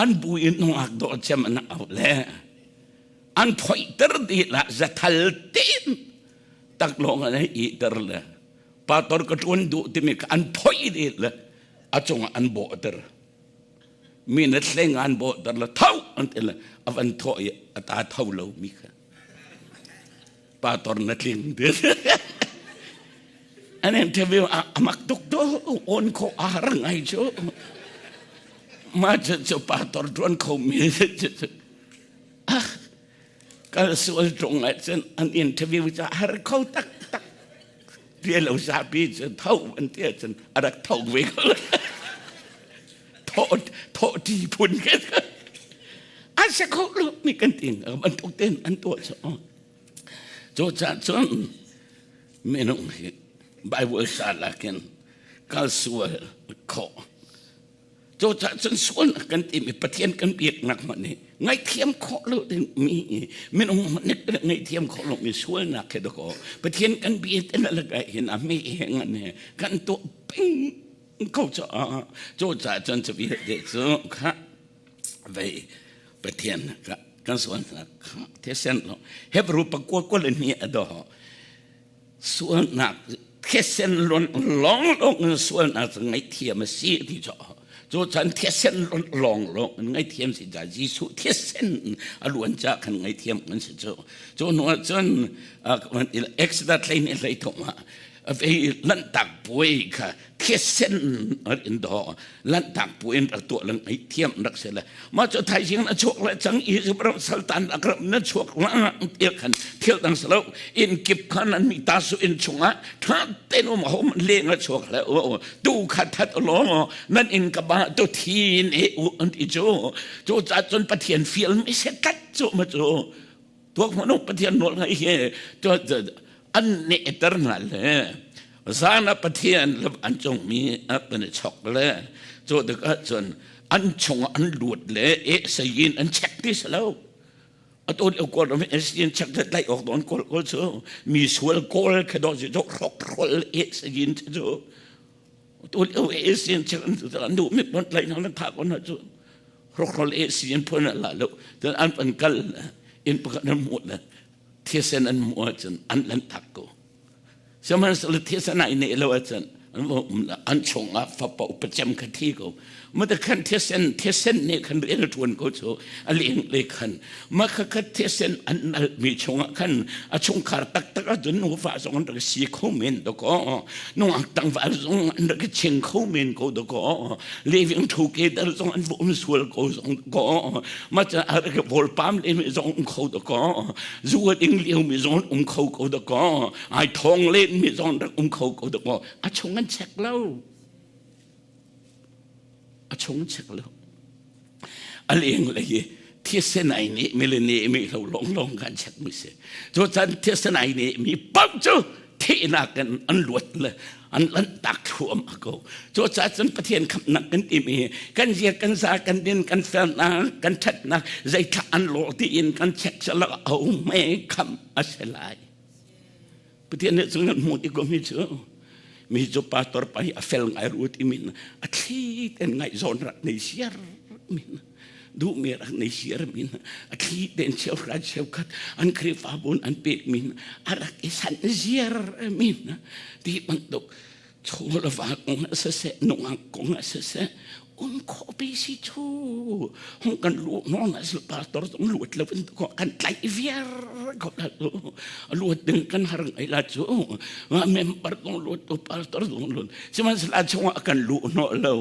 [SPEAKER 1] an bu in nungak dawh cem an au le. An phoihter dih la zathal tein taklawng an hei ihter le pastor ka ṭuan duh timi kha an phoih dih le a cungah an bawhter. Mi na hleng an bawhter le tho an ti le a van thawh i a ta tho lo mi kha. Pastor na tling ti. An interview a mak tuk to on kho a har ngai cu. Ma cu cu pastor ṭuan kho mi ah kal sual ṭung ahcun an interview cu a har kho taktak. Tia lo zapi cu tho an ti ahcun a rak tho ve ko. Thawh thawh ṭi phun ke. A si kho lo mi kan ting bantuk ten an tuah cu. Cu caah cun minung hi Bible sa lakin kal sual khawh. Cucaah cun sualnak kan timi Pathian kan biaknak hmanh nih ngaihthiam khawh lo dingmi minung hmanh nih ngaihthiam khawh lomi sualnak he dakaw Pathian kan bia te lakah hin a mi he ngan he kan tuah peng ko caah cucaah cun cu vialte cu kha vei Pathian kan sualnak kha thisen lo Hebrew pakua kul ni a doh sualnak thisen lawng lawng in sualnak cu ngaihthiam a si ti cu cu chan thisen lawng lawng in ngaihthiam si ca Jesuh thisen a luan ca khan ngaihthiam kan si cu cu hnu ah cun Exodus hlei ni hlei thum ah vei lanhtak puai kha thisen in do lanhtak puai in rak tuah lang ngaihthiam rak si le mah cu thaizing na chuak le cang Egypt ram saltan ak ram na chuak la ti khan thil dang salo in kip khan an mi ta su in chungah tha ten um hom leng a chuak le o tu kha that lo nan in ka ba tu thin e u an ti chu chu cha chun Pathian fial mi se tat chu ma chu tuak manu Pathian nawl ngai he chu an ne ter na le zana Pathian le an chung mi a kan chok le chu tikah cun an chung an lut le e sayin an check ti salo aton e kol ram sin check that lai ok don kol kol chu mi sual kol khe do ji jok rok rol e sayin chu tu e sin check an an du mi pon lai nang tha kon na chu rok rol e sin phun la lo tan an pan kal in pakhat an mu le thisen an mu cun an lan tak ko Sihmanhsehlaw thisen ai neh lo ahcun an chungah fapa upa cem kha thi ko. Mata khan thisen thisen nih khan rian a ṭuan ko cu a leng le khan ma kha kha thisen an nal mi chungah khan a chungkhar taktak ahcun nufa zong an rak si kho men dakaw nungak tlangval zong an rak ching kho men ko dakaw living together zong an um sual ko zong ko ma ca a rak vawlpam le mi zong um kho dakaw zu a ding lio mi zong um kho ko da kaw ai thong len mi zong rak um kho ko da kaw a chung an check lo a chung check lo a leng le hi thisen ai nih mi le nih mi lo long long kan check mi si cu chan thisen ai nih mi pau cu thihnak in an luat le an lanhtak thluahmah ko. Cucaah cun Pathian khamhnak kan timi kan zia kan za kan din kan felnak kan ṭhatnak zeithla an lawh tiin kan check selo a um me khamh a si lai. Pathian nih cun kan hmuh ti ko mi cu mi cu pastor pa hi a fel ngai ru ti min a thli ten ngaihzawn rak nei siar min duhmi rak nei siar min a thli ten cheuhra cheukhat an Khrihfabu an pek min a rak i san ziar min ti bantuk chaw le va kong ah siseh nungak kong ah siseh um khawh pi si chu hung kan lu non ah pastor zong luat lo in ko kan tlaih viar ko la cu luat ding kan har ngai la cu member zong luat tu pastor zong luat sihmanhsehlaw chungah kan lu no lo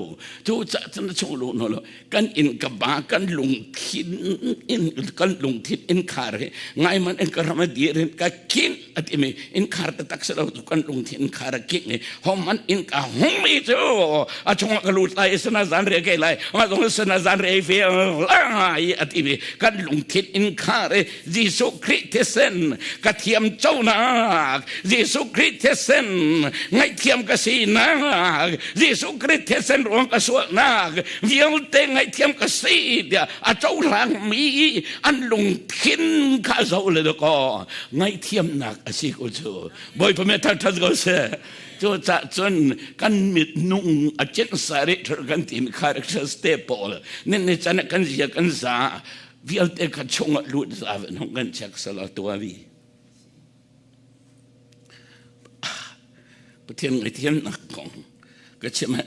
[SPEAKER 1] cu ca cun chung lu no lo Kan inn ka ba kan lungthin in kan lungthin innkhar hi ngai man in ka ram a dir in ka king a ti mi innkhar taktak si lo tu kan lungthin innkhar a king i homan inn ka hung mi cu a chungah ka lut lai sana zan re ke lai ma zong sana zan re fe lai a ti mi kan lungthin innkhar i Jesuh Khrih thisen ka thiam conak Jesuh Khrih thisen ngaihthiam ka sinak Jesuh Khrih thisen ruang ka sualnak vialte ngaihthiam ka si tiah a cohlang mi an lungthin kha zoh le kaw ngaihthiamnak a si ko cu Bawipa me thangthat ko seh Cucaah cun kan mitnung a cin sari thur kan timi characters te pawl nin ni can kan zia kan za. Vialte kha chungah lut za ve nong kan check sala tuavi. Pathian ngaihthiamnak kong ka chim ah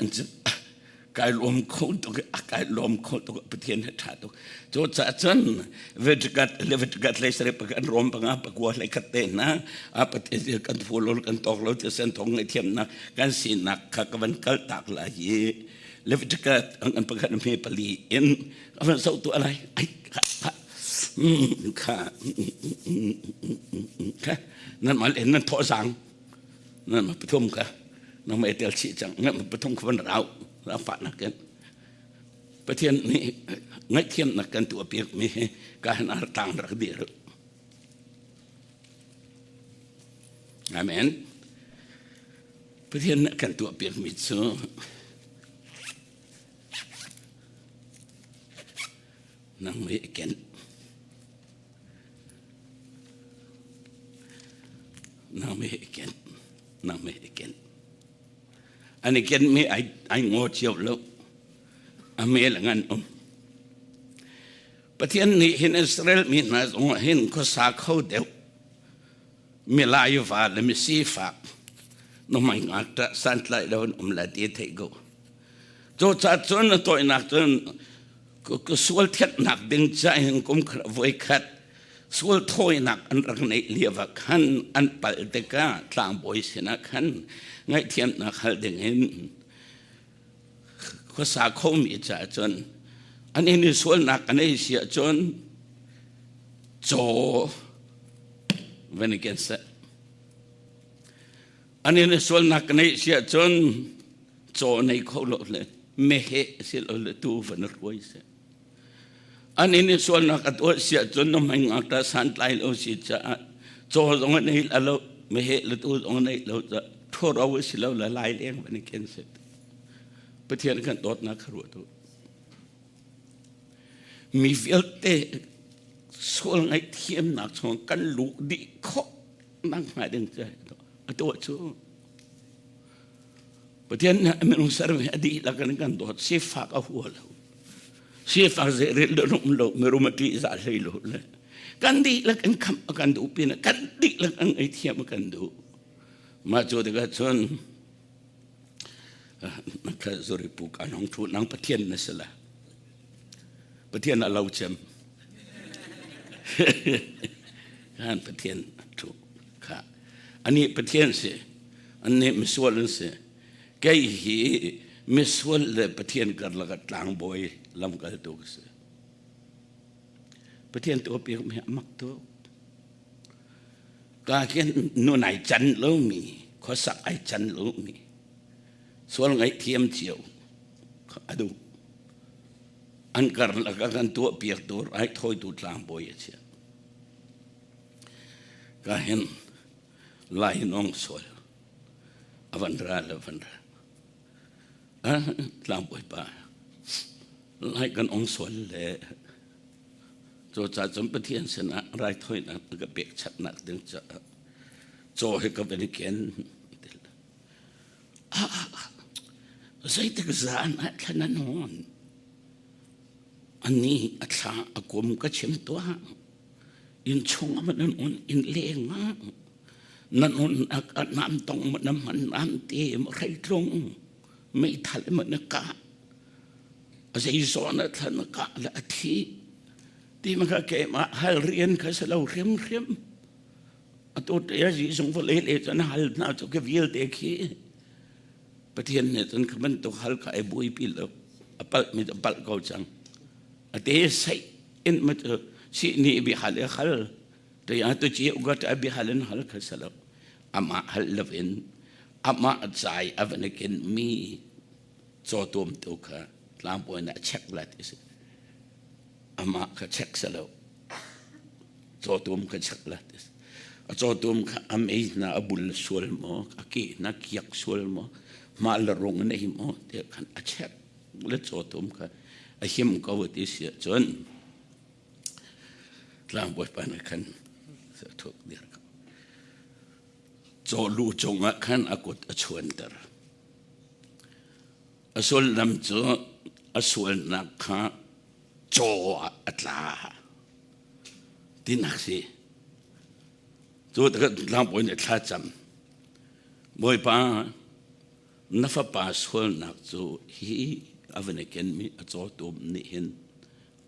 [SPEAKER 1] kai lawm kho tuk kai lawm kho tuk Pathian he ṭha tuk. Cu caah cun Vetikat le Vetikat hlei sarih pakhat Rom panga pakua hlei khat te hna a Pathian kan follow kan tawk lo ti sen thong ngaihthiamnak kan sinak kha ka van kal tak lai i Leviticus an pakhat hme pali in a van zoh tu alai ai kha kha kha nan mal en nan thawh zang nan ma pathum ka nang ma tel chi chang nan ma pathum kha van rau ra fa nak ken Pathian nih ngaihthiam nak kan tuah piak mi hi ka han ar tang rak dir. Amen. Pathian nih kan tuah piak mi cu nang mei a ken. Nang mei a ken. Nang mei a ken. An i ken mi ai ai ngaw cio lo. A mel a ngan um. Pathian nih hin Israel mi hna zong ah hin khuasa kho deuh milai va le misifak nuhmai ngakṭah santlai lo in um la ti theih ko. Cucaah cun a tawinak cun ka sual thianhnak ding ca hin kum khat voi khat sual thawinak an rak neih lio ah khan an palh tikah tlangbawi sinah khan ngaihthiamnak hal ding in khuasa khomi caah cun an in i sualnak an ei si ahcun caw van i ken seh. An in i sualnak kan ei si ahcun caw nei kho lo le meheh si lo le tu van i hruai seh. An in i sualnak a tuah si ahcun na hmai ngakṭah santlai lo si caah caw zong an ei lo meheh le tu zong an ei lo caah ṭhuro a si lo le lai leng van i ken seh. Pathian kan dawtnak kha ruat u. Mi vialte sual ngaihthiamnak chung kan luh dih khawh nak hnga ding cu a tuah cu Pathian nih minung sermi a dihlak in kan dawt sifak a hua lo sifak zeirel le um lo mirum a ṭihzah hlei lo le kan dihlak in khamh a kan duh pinah kan dihlak an ngaihthiam a kan duh mah cu tikah cun Kha zuri pu ka nong thu nang Pathian na si la. Pathian a lo cem. Kan Pathian thu kha. Ani Pathian si. Anni misual an si. Kei hi misual le Pathian karlak ah tlangbawi lamkaltu ka si. Pathian tu piak mi amak tuk. Ka hin nun ai can lomi, khuasak ai can lomi, sual ngaihthiam cio a duh. An karlak ah kan tuahpiaktu raithawitu tlangbawi a chiah. Ka hin lainawng sual a van ra le van ra. Tlangbawi pa lai kan ong sual le Cucaah cun Pathian sinah raithawinak ka pekchanhnak ding caah caw hi ka van i ken. Zeitik zan ah thlan an hawn. Ani a thla a kum ka chim tuah. Inn chung ah nan un inn leng ah nan un ak nam tong ma nam man nam te ma hreitlung meithal ma na kah A zeizawn ah thlan a kah le a thi ti ma kha keimah hal rian kha si lo hrimhrim. Atu te a zizung vawlei le cun hal hna cu ka vialte khi Pathian nih cun kha bantuk hal kha ai buaipi lo. A palh mi cu a palh ko cang. A te seih in ma cu si ni bi hal i hal te a tu ci ugat a bi hal in hal kha si lo. Amah hal lo in amah cai a van i ken mi cawtum tu kha tlangbawi nih a check lai ti si. Amah kha check si lo. Cawtum kha check lai ti si. A cawtum kha a mei hna a bul sual maw, a ke hna kiak sual maw, mah le rung nei maw ti khan a check le cawtum kha a him ko ti si ahcun tlangbawi pa nih khan thuk dir ko. Caw lu cungah khan a kut a chuanter. A sullam cu a sualnak kha caw ah a tla. Tinak si. Cu tikah tlangbawi nih thlacam. Bawipa, na fapa sualnak cu hi a van i kenmi a cawtum nih hin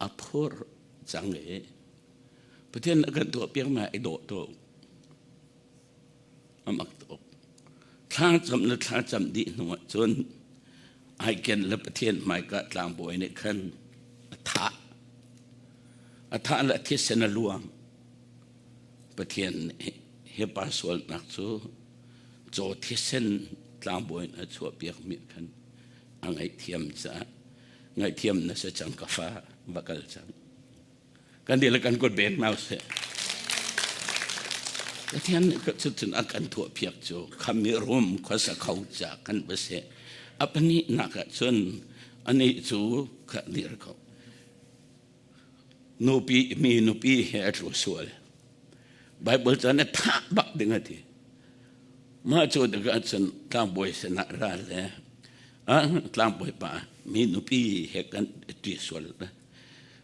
[SPEAKER 1] a phur cang i Pathian a kan tuahpiak ma i dawh tuk. A mak tuk. Thlacam le thlacam dih hnu ah cun ai ken le Pathian hmaika tlangbawi nih khan a thah. A thah le thisen a luang. Pathian nih hi pa sualnak cu caw thisen tlangbawi in a chuahpiakmi khan a ngaihthiam caah ngaihthiam na si cang ka fa va kal cang. Kan dihlak kan kut bek hna usih. Pathian nih cucun a kan tuahpiak cu khami rum khuasa kho ca kan va si. A pahnihnak ah cun anih cu kha dir ko. Nupi mi nupi he a tlu sual. Bible cun a thah bak ding a ti. Mah cu tikah cun tlangbawi sinah ra le tlangbawi pa mi nupi he kan ti sual.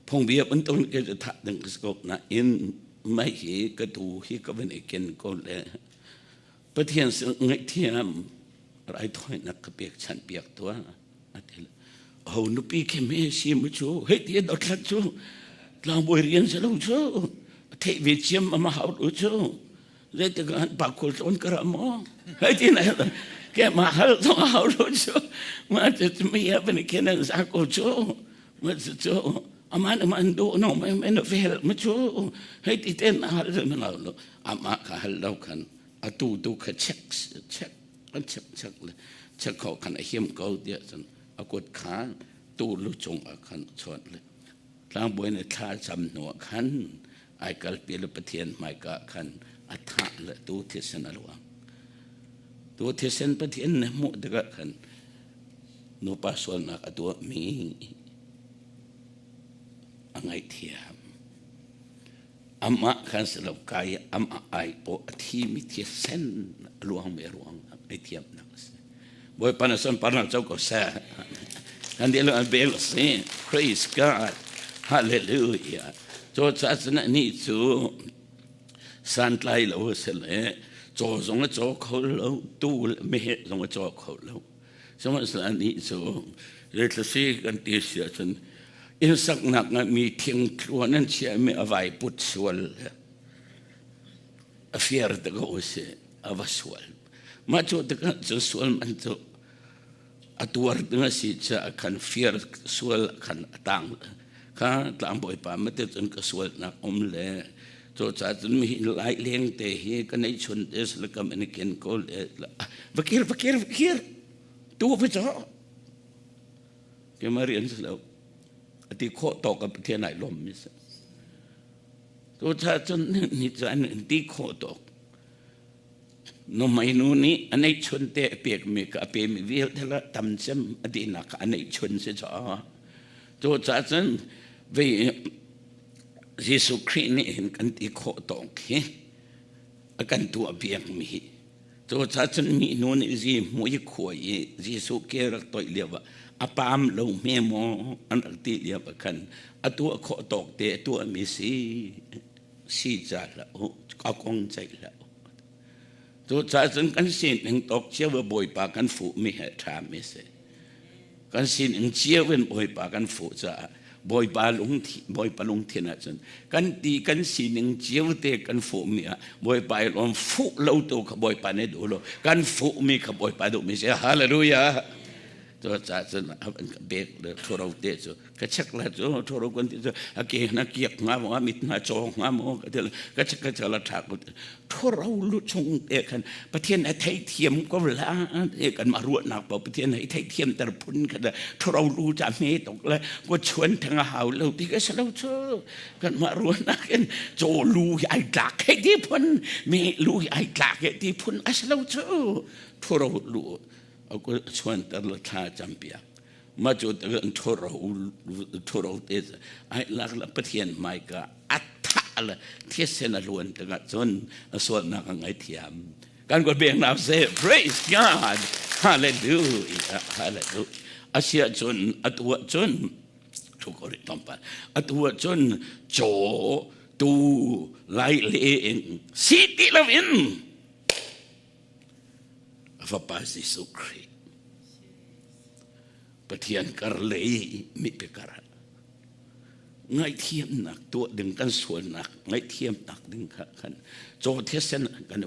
[SPEAKER 1] Phungbia bantuk in ka thah ding ka si ko nain mei hi ka tu hi ka van i ken ko le Pathian sin ngaihthiam raithawinak ka pekchanh piak tuah a ti le ho nupi khi me si mu cu hei ti dothlat cu tlangbawi rian si lo cu theih ve ciam ama hau lu cu zeitik ah pa khul tlawn ka ra maw hei ti na ke ma hal zong hau lu cu ma cu mi ya van i ken an za ko cu Ma cu aman aman do no mai mai na vel ma cu hei ti ten na hal na lo ama ka hal lo khan atu tu kha check check an check check le check kho khan a hiam ko tia cun a kut kha tu lu cung ah khan chuan le tlangbawi nih thla cam hnu ah khan ai kalpi le Pathian hmaika khan a thah le tu thisen a luang tu thisen Pathian nih hmuh tikah khan nupa sualnak a tuahmi a ngaihthiam. Amah khan si lo kai amah ai pawh a thimi thisen a luangmi ruang ngaihthiamnak a si. Bawipa na sunparnak co ko seh. Kan dih an bel a si. Praise God. Hallelujah. Cu caah cun anih cu santlai lo a si le caw zong a caw kho lo, tuu le meheh zong a caw kho lo. Sihmanhsehlaw anih cu zeitlasi kan ti si ahcun inn saknak ah mi thingtluan an chiahmi a vai put sual a fir te ko si a va sual. Mah cu tikah cun sual man cu a tuar ding a si caah khan fir sual khan a tang kha tlangbawipa mate cun ka sualnak um le cucaah cun mi lai leng te hi ka neih chun te sila kam in ken ko le va kir va kir va kir tu va cho ke ma rian si lo ati khawh tawk a Pathian ai lawm mi si cucaah cun ni cu an ti khawh tawk Nuhmeinu nih a neihchun te a pekmi kha a pemi vialte le tam cem a dihnak kha a neihchun si caah cucaah cun vei Jesuh Khrih nih hin kan ti khawh tawk hi a kan tuah biakmi hi cucaah cun minu nih zi hmu i khuai i Jesuh ke rak toih lio ah a paam lo hme maw an rak ti lio ah khan a tuah khawh tawk te a tuahmi si si ca hlah u a kong ceih hlah u Cucaah cun kan sining tawk cio ah Bawipa kan fuhmi he ṭhami a si. Kan sining cio in Bawipa kan fuh caah Bawipa lungthin, Bawipa lungthin ahcun kan ti kan sining cio te kan fuhmi ah Bawipa i lawm fuh lo tu kha Bawipa nih duh lo. Kan fuhmi kha Bawipa duhmi si. Hallelujah! Cucaah cun a van ka bek le ṭhuro te cu ka check la cu ṭhuro kan ti cu a ke hna kiak hnga maw a mit hna caw hnga maw ka ti ka check ka check la ṭha ko ṭhuro lu chung te khan Pathian a theithiam ko la te kan mah ruahnak paoh Pathian hei theithiam ter phun kha ṭhuro lu ca hme tuk le ko chuan theng a hau lo ti ka si lo cu kan mah ruahnak in caw lu hi ai tlak he ti phun mi lu hi ai tlak he ti phun a si lo cu ṭhuro lu a chuanter le thla campiak mah cu ṭhuro ṭhuro te ai lak la Pathian hmaika a thah le thisen a luan tikah cun a sualnak a ngaithiam kan ko beng na se praise God hallelujah hallelujah asia cun atu cun thu ko ri tlawmpal atu cun caw. Tu lai leng si ti loin a fapa Jesuh Khrih Pathian kar lei mipi kar ah ngaihthiamnak tuah ding kan sualnak ngaihthiamnak ding kha khan caw thisen kan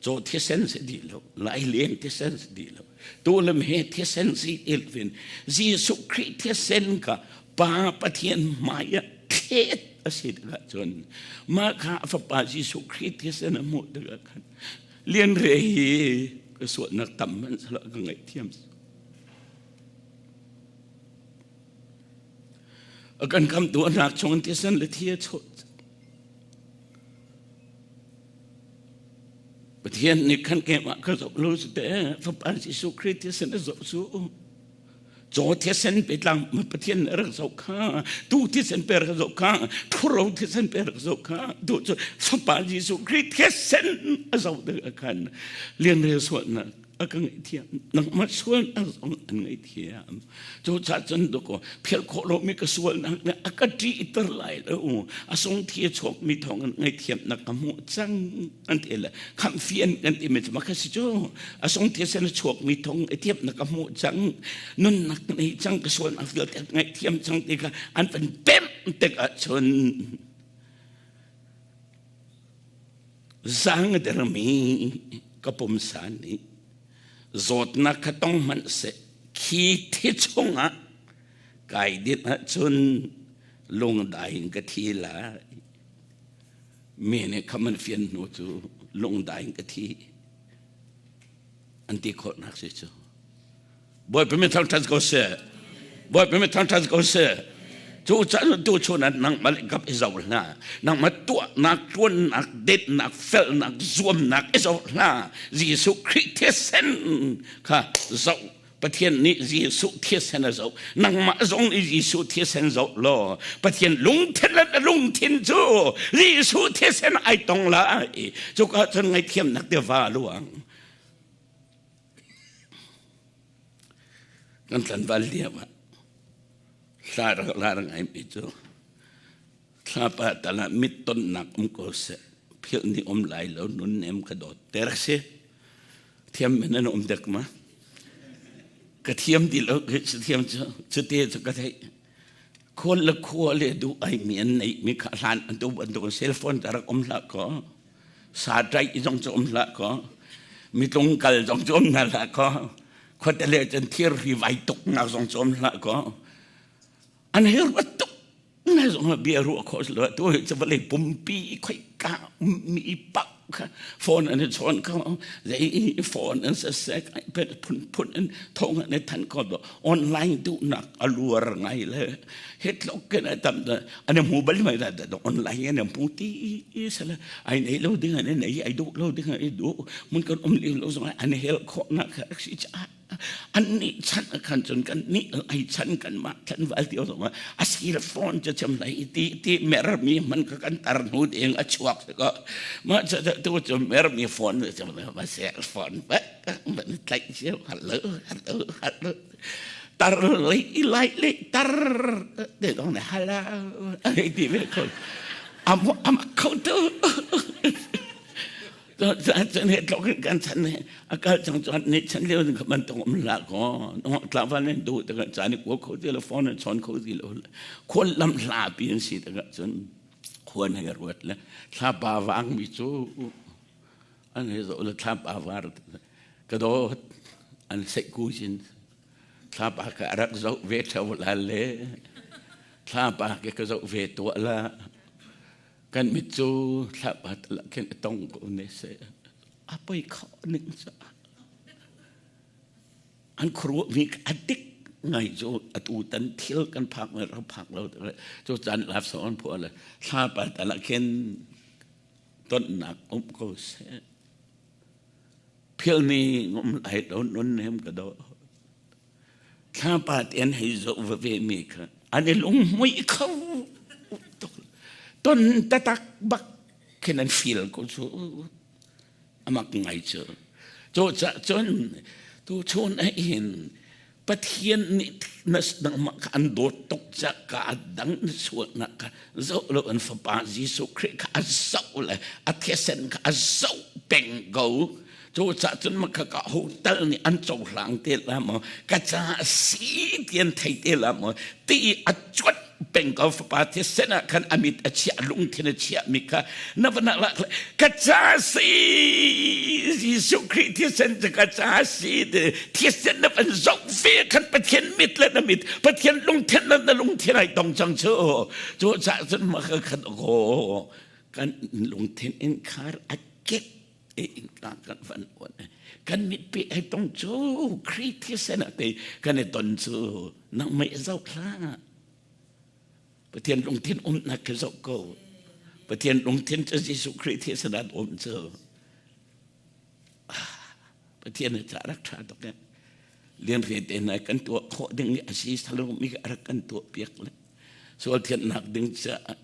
[SPEAKER 1] caw thisen si dih lo lai leng thisen si dih lo tu lam he thisen si ilvin Jesuh Khrih thisen kha Pa Pathian hmai ah thlet a si tikah cun mah kha a fapa Jesuh Khrih thisen a hmuh tikah khan lian re hi ka sualnak tam hmanh sala ka ngaihthiam a kan khamtu a hnak chung thisen le thi a chuah. Pathian nih khan keimah ka zoh lo cu te fapa Jesuh Khrih thisen a zoh cu caw thisen pe tlang Pathian nih rak zoh kha tu thisen pe rak zoh kha thuro thisen pe rak zoh kha tu cu fapa Jesuh Khrih thisen a zoh tikah khan lianrel sualnak a ka ngaihthiam nangmah sualnak zong an ngaihthiam cu ca cun dakaw philh khawh lomi ka sualnak nih a ka ṭihter lai lo a sung thi a chuakmi thawng in ngaihthiamnak ka hmuh cang an ti le khamhfian kan ti mi cu mah kha si cu a sung thi sen a chuakmi thawng ngaihthiamnak ka hmuh cang nunnak ka nei cang ka sualnak vialte ngaihthiam cang ti kha an van pemh tik ahcun Zaang a dermi ka pumsa nih zawtnak kha tong hmanh seh khi thi chungah kai dinh ahcun lungdai in ka thi lai. Mi nih kham an fian hnu cu lungdai in ka thi an ti khawhnak si cu. Bawipa min thangṭhat ko seh. Bawipa min thangṭhat ko seh. Cu caan tu chun ah nangmah le kap i zoh hlah. Nangmah tuahnak, ṭuannak, detnak, felnak, zuamnak i zoh hlah. Jesuh Khrih thisen kha zoh. Pathian nih Jesuh thisen a zoh. Nangmah zong nih Jesuh thisen zoh law Pathian lungthin le na lungthin cu Jesuh thisen ai tong lai. Cuka cun ngaihthiamnak tiva luang. Kan tlanval lio ah hla rak lar ngaimi cu thlapa tal ah mit tonnak um ko seh philh ni um lai lo nunnem ka dawt te rak si thiam men an um dek ma ka thiam ti lo thiam cu cute cu ka theih khual le khua le duh ai mi an neih mi kha hlan an tu bantuk cell phone ta rak um hlah ko sa ṭaih zong cu um hlah kaw mitlung kal zong cu um hna hlah kaw khuate le cun thir hri vai tuk nak zong cu um hlah kaw an hei ruat tuk na zong bia ruah khawh lo tu hi cu vawlei pumpi khoi ka mi pak kha phone an chawn kho zei phone an sasek ai pet phun phun in thong an than ko do online duhnak a luar ngai le hetlok ken a tam da an hmu bal mai da da online an hmu ti sala ai nei lo ding an nei ai duh lo ding ai duh mun kan um li lo zong an hel kho na kha si cha an ni chan khan chun kan ni ai chan kan ma chan wal ti zong a sir phone cha cham lai ti ti mer mi man ka kan tar nu ding a chuak ko ma cha tu chu mer mi phone cham ma cell phone ba ban tlai chiu hello hello hello tar lei lai le tar te dong ne hala ai ti ve ko am am kho tu chan he tlok kan chan ne akal chang chuan ne chan leo ka man tong um la ko no tla van ne du ta chan ni ko kho ti lo phone chon kho ti lo khol lam hla pi an si ta chun khuan he ruat le thla pa wang mi chu an he zo le thla pa war ka dawt an seih ku sin thlapa ka rak zoh ve theo la le thlapa ke ka zoh ve tuah la kan mit cu thlapa la khin tong ko ne se a poi kho ning sa an khuruah mi a dik ngai cu atu tan thil kan phak me rak phak lo cu chan lap so an phuah le thlapa tala khin tonnak um ko seh Philh ni ngum lai lo nun nem ka do. Thlapa te an hei zoh va ve mi kha an i lunghmuih kho tuk. Ton tatak bak khin an feel ko cu. Amak ngai cu. Cu ca cun tu chun ah hin. Pathian nih nangmah kha an dawt tuk caah ka dang na sualnak kha zoh lo an fapa Jesuh Khrih kha a zoh le a thisen kha a zoh peng ko. Cu cah cun maka ka ho tal nih an cohlang te la maw ka caah si ti an thei te la maw ti a cuanh peng ko fapa thisen ah khan a mit a chiah lungthin a chiah mi kha na va nak lak ka ca si Jesuh Khrih thisen cu ka ca si ti thisen na van zoh ve khan Pathian mit le na mit Pathian lungthin le na lungthin ai tong cang cu cu cah cun maka khan ko kan lungthin in khar a kek in kan van on kan mitpi ai tong cu Khrih thisen ah te kan i ton cu nang mei zoh hlah Pathian lungthin umnak khi zoh ko Pathian lungthin cu Jesuh Khrih thisen ah um cu Pathian ca rak ṭha tuk e lian re te na kan tuah khawh ding i a si salomi rak kan tuah piak le sual thiannak ding caah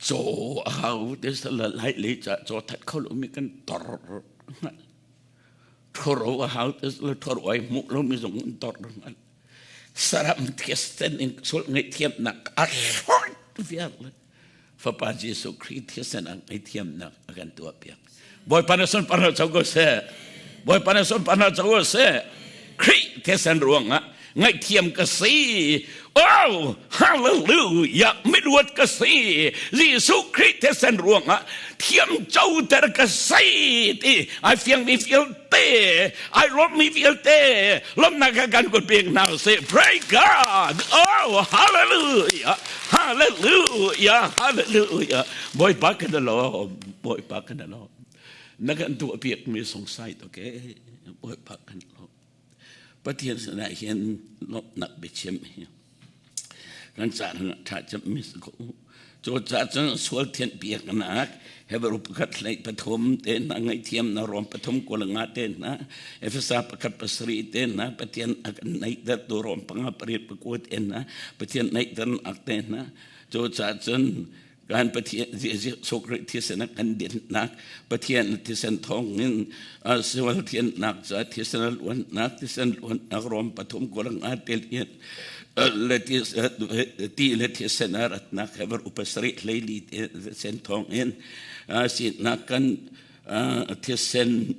[SPEAKER 1] Caw a hau te sala lai le ca caw that kho lo mi kan tor thoro a hau te sala thoro ai hmuh lo mi zong an tor hngal saram thisen in sul ngai thiam nak a hlawt viar le fapa Jesuh Khrih thisen ang ngai thiam nak a kan tuah piak Bawipa na sunparnak co ko seh. Bawipa na sunparnak co ko seh. Khrih thisen ruangah ngaihthiam ka si. Oh, hallelujah, miluat ka si. Jesuh Khrih thisen ruangah thiam coter ka si ti ai fiang mi vialte, ai lawm mi vialte, lawmnak ka kan kut pek hna sih. Praise God. Oh, hallelujah. Hallelujah. Hallelujah. Bawipa kan lawm. Bawipa kan lawm. Na kan tuah piak mi sungsai to ke Bawipa kan lawm. Pathian sinah hin lawmhnak biachim hi kan ca tha cem mi si ko. Cu ca cun sual thianh piaknak Hebrew pakhat hlei pathum te hna ngaihthiam na Rom pathum kulanga te hna Efesa pakhat pasarih te hna Pathian a kan naihter tu Rom panga pariat pakua te hna Pathian naihter ak te hna cu ca cun kan Pathian Jesuh Khrih thisen a kan dinnak Pathian thisen thawngin sual thiannak ca thisen a luannak thisen luannak Rom pathum kulanga tel in le ti le thisen a ratnak Hebrew upasarih hleili thisen thawngin sinak kan thisen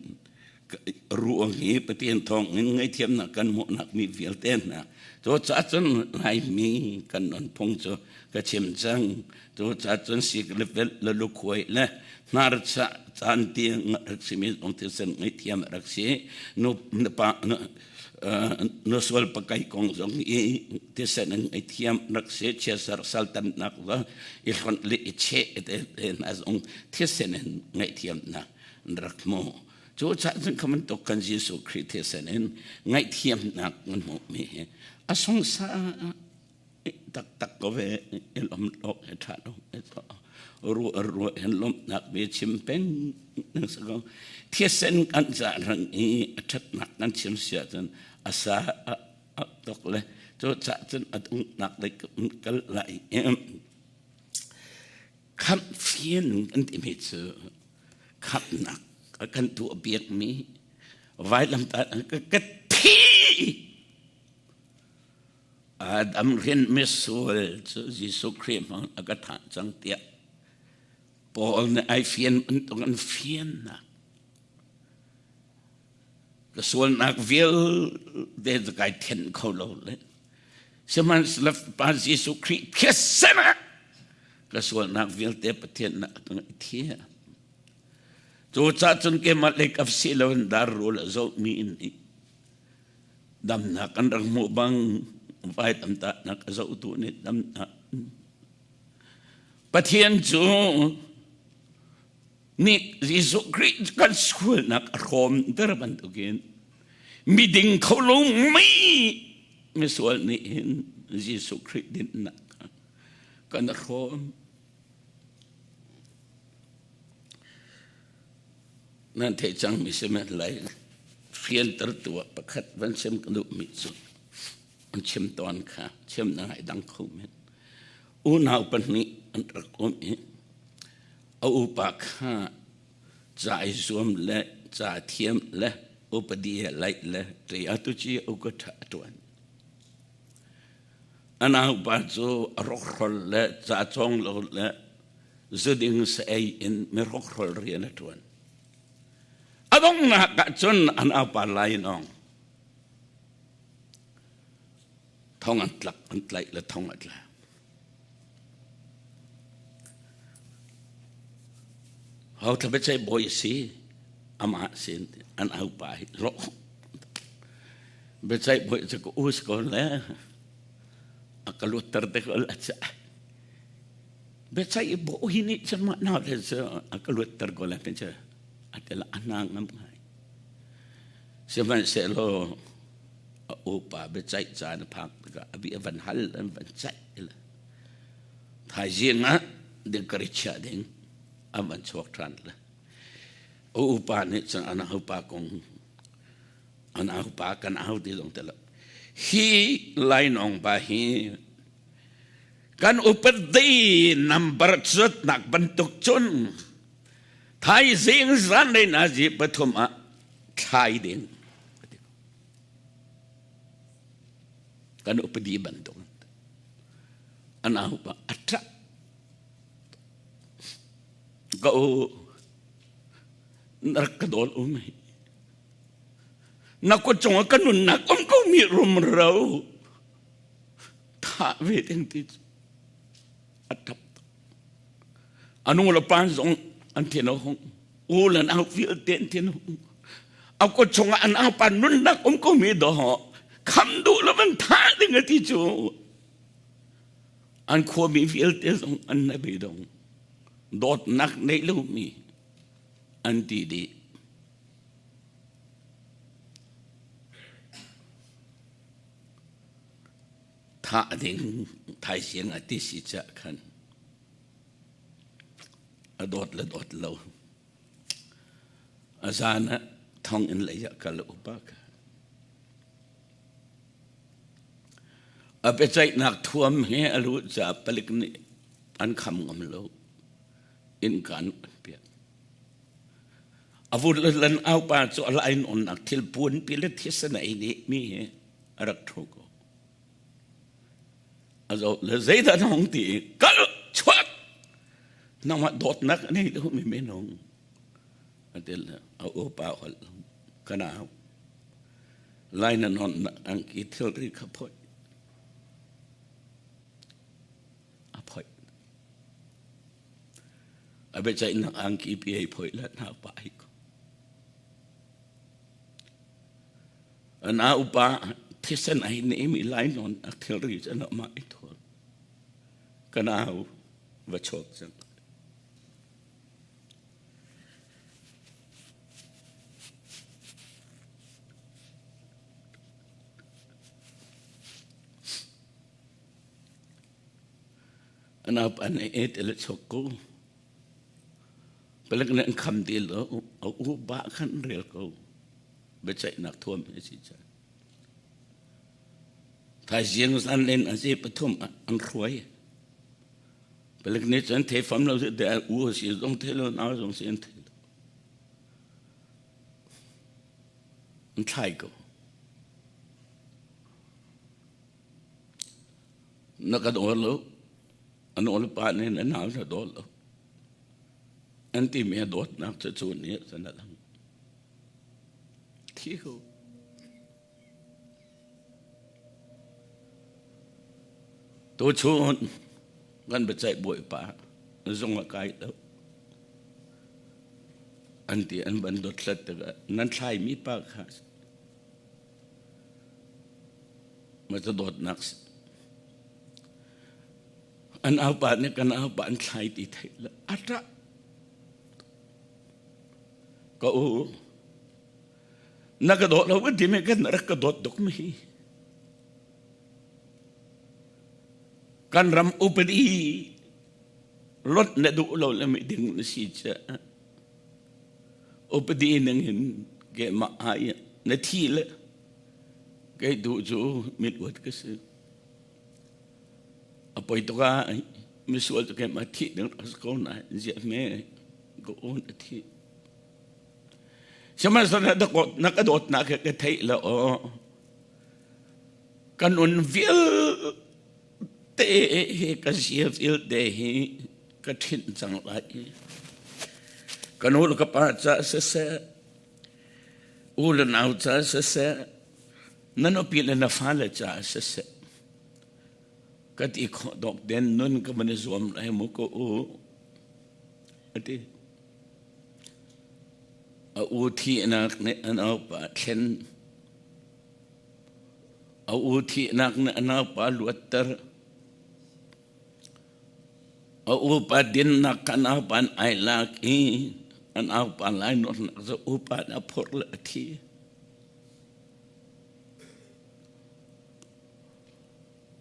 [SPEAKER 1] ruang hi Pathian thawngin ngaihthiamnak kan hmuhnak mi vialte hna cu caah cun Laimi kan nunphung cu ka chim cang cu caah cun sik le velh le lukhuai le hnarchah caan tiang rak simi zong thisen ngaihthiam rak si nu pa nu sual pakai kong zong i thisen in ngaihthiam rak si chiasar saltannak zong i hlonh le i cheh te hna zong thisen in ngaihthiamnak rak hmu. Cu caah cun kha bantuk kan Jesuh Khrih thisen in ngaihthiamnak kan hmuhmi hi a sungsa taktak ko ve i lawm lawk he ṭha lo ru ru hin lawmhnak bia chim peng nang sa ko thisen kan za rang i a ṭhatnak kan chim sia cun a sa a tok le cu cah cun a dungnak lei kal lai Khamh fian kan timi cu khamhnak a kan tuah biakmi vailamtah ka thi Adam hrin misual cu Jesuh Khrih hmang a ka thah cang tiah Paul nih ai fian bantuk an fiannak ka sualnak vialte cu kai then kho lo le sihmanhsehlaw Pa Jesuh Khrih thisen ah ka sualnak vialte Pathian nak ka ngaihthiam cu cah cun keimah lei kap si loin dar rul a zohmi in nih damnak an rak hmuh bang vailam tahnak a zohtu nih damnak Pathian cu nih Jesuh Khrih kan sualnak a hrawmter bantukin miding kho lo mi misual nih hin Jesuh Khrih dinnak kan hrawm. Nan theih cangmi si men lai fianter tu ah pakhat van chim ka duhmi cu an chim tawn kha chim na ngai dang kho men unau pahnih an rak um i A upa kha ca i zuam le ca thiam le Upadi he laih le atu ci uka a ṭuan. A naupa cu a rokrol le ca cawng lo le zuding sa ei in mi rokrol rian a ṭuan. A donghnak ah cun a naupa lainawng thong an tlak an tlaih le thong a tla. Ho thla biaceih bawi a si amah sin an aupa hi hlawh biaceih bawi cu ka u si ko le a ka luatter te ko la ca biaceih bawi nih cun mah nau le cu a ka luatter ko la te cu a te la a hna ngam ngai sihmanhsehlaw a upa biaceih caan a phak tikah a bi a van hal an van ceih Thaizing ah dingkari chiah ding an van chuak ṭhan le a upa nih cun an upa kong an upa kan au ti zong ti lo. Hi lainawng pa hi kan upadi number cuatnak bantuk cun thaizing zanlei nazi pathum ah thlai ding kan upadi bantuk an au pa a ṭap ka u na rak ka dawl um hi na kut cungah ka nunnak um ko mi rumro thah ve ding ti cu a ṭap a nu le pa zong an thin a hung u le nau vialte an thin a hung a kut chungah an aupa nunnak um ko mi dawh kham duh lo van thah ding a ti cu an khuami vialte zong an na beidong dawtnak nei lomi an ti dih thah ding thaizing a ti si cah khan a dawt le dawt lo a zan ah thonginn lei ah kal upa ka a biaceihnak thuam he a luh caah palik nih an kham ngam lo innka an piak a vun lan aupa cu a lain onnak thil puan pi le thisen ei nih mi he a rak ṭhu ko a zoh le zeidah na hung ti kal chuak nangmah dawtnak a nei lo mi minung a ti le a upa holh ka nau lai na non na angki thilri kha phoih a phoih a biaceihnak angki pi ei phoih le na pa ai ko An upa thisen ai neimi lainawn a thilri cu an mah i thawl. Ka nau va chuak cang. An upa nih e te le chuak ko. Palek nih an kham ti lo, a u ba khan rel ko. Biaceihnak thuam hi a si cang. Thaizing zan len a zi pathum an hruai. Palek nih cun thei fam lo de u a si zong thei lo nau zong si an thei lo. An thlai ko. Na ka daw lo. An ol pa nih na nau na daw lo. An timi a dawtnak cu cu nih cun a lang. Thi ko. Tuchun kan biaceih bawipa zung a kai lo. An ti an van dothlat tikah nan thlaimi pa kha ma cu dawtnak si. An aupa nih kan aupa an thlai ti theih le a ṭah. Ka u, na ka dawt lo kan timi kan rak ka dawt tuk mi. Kan ram upadi lot na duh lo le mi ding na si caah upadi ning in keimah ai na thi le kei duh cu mit uat ka si. A poi tuk ah misual cu keimah thih ding a si ko nain ziah hme ka un a thi. Sihmanhsehlaw na ka dawtnak hi ka theih lo. Ka nun vialte hi ka zia vialte hi ka ṭhinh cang lai. Ka nu le ka pa ca siseh, u le nau ca siseh, na nupi le na fale ca siseh, ka ti khawh dawk den nun ka van i zuam lai mu ka u a ti. A u thihnak nih a naupa thlen. A u thihnak nih a naupa luatter. A upa dinnak kha naupa an ai lak i a naupa lainawnnak cu upa nih a phurh le a thi.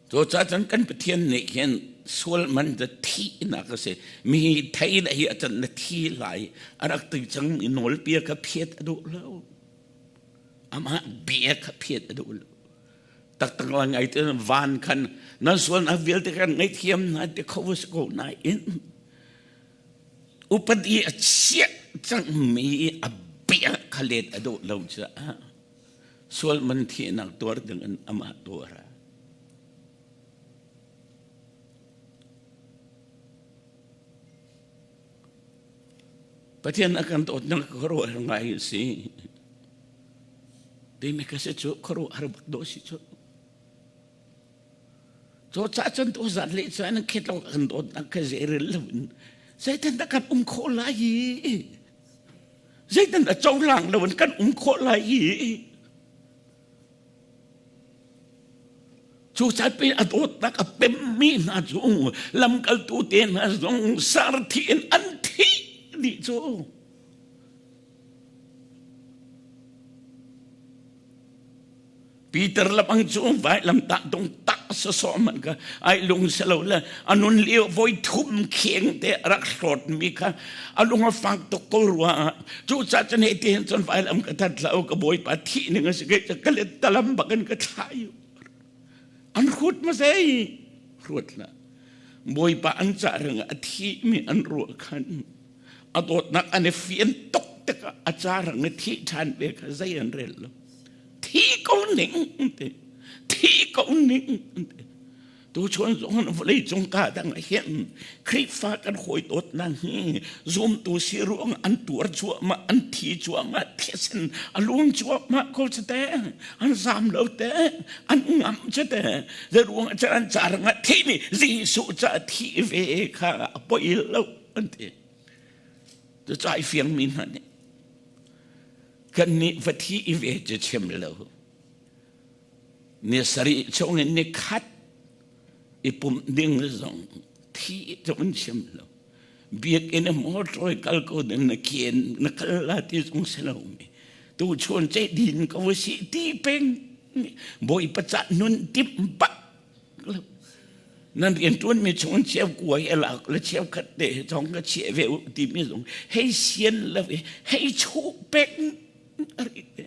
[SPEAKER 1] Cucaah cun kan Pathian nih hin sual man cu thihnak a si. Mi thei le hi ahcun na thi lai. A rak ti cang mi nawlbia kha phiat a duh lo. Amah bia kha phiat a duh lo. Taktak la ngai te van khan nan sualnak vialte kan ngaihthiam hna ti kho a si ko nain upadi a chiah cangmi a bia kha let a duh lo caah sual man thihnak tuar ding in amah tuar. Pathian a kan dawtnak khuaruahhar ngai a si. Timi ka si cu khuaruahhar bak dawh si cu. Cu ca cun tu zat le cun khet lo kan dawtnak ka zeirel lo in zeitin dah kan um khawh lai i zeitin dah cohlang lo in kan um khawh lai i Cu pi a dawtnak a pemmi hna cu lamkaltu te hna zong sarthi in an thih dih cu. Peter lamang cu vailamtah dong tak sawsawh man kha ai lung selo le a nun lio voi thum kheng te rak hlawt mi kha a lung a fak tuk ko rua cu ca cun he ti hin cun vailam ka that lo ka bawipa thih ning a si ke ka let talam bakin ka thla yu an hrut ma sei hrut la bawipa an ca reng a thi mi an ruah khan a dawtnak an i fian tuk tikah a ca rang i thih ṭhan ve kha zei an rel lo thi ko ning ti thi ko ning ti tu chun zong in vawlei cung ka dang hin Khrihfa kan hawi dawtnak hi zumtu si ruang an tuar cuahmah an thi cuahmah thisen a luang cuahmah ko cu te an zam lo te an ngam cu te ze ruang an ca rang ah thi mi Jesuh ca thi ve kha a poi lo an ti cucaah i fiangmi hna nih kannih va thi i ve cu chim lo ni sarih chung in ni khat i pumh ding zong thi cu an chim lo biakinn i motor kal ko ding na kien na kal la ti zong si lo mi tu chun ce din ko si ti peng bawipa ca nun timh bak Nan rianṭuanmi chung cheu kuai a lak le cheu khat te zong ka chiah ve u timi zong hei sian lo i hei chuh peng a ri te.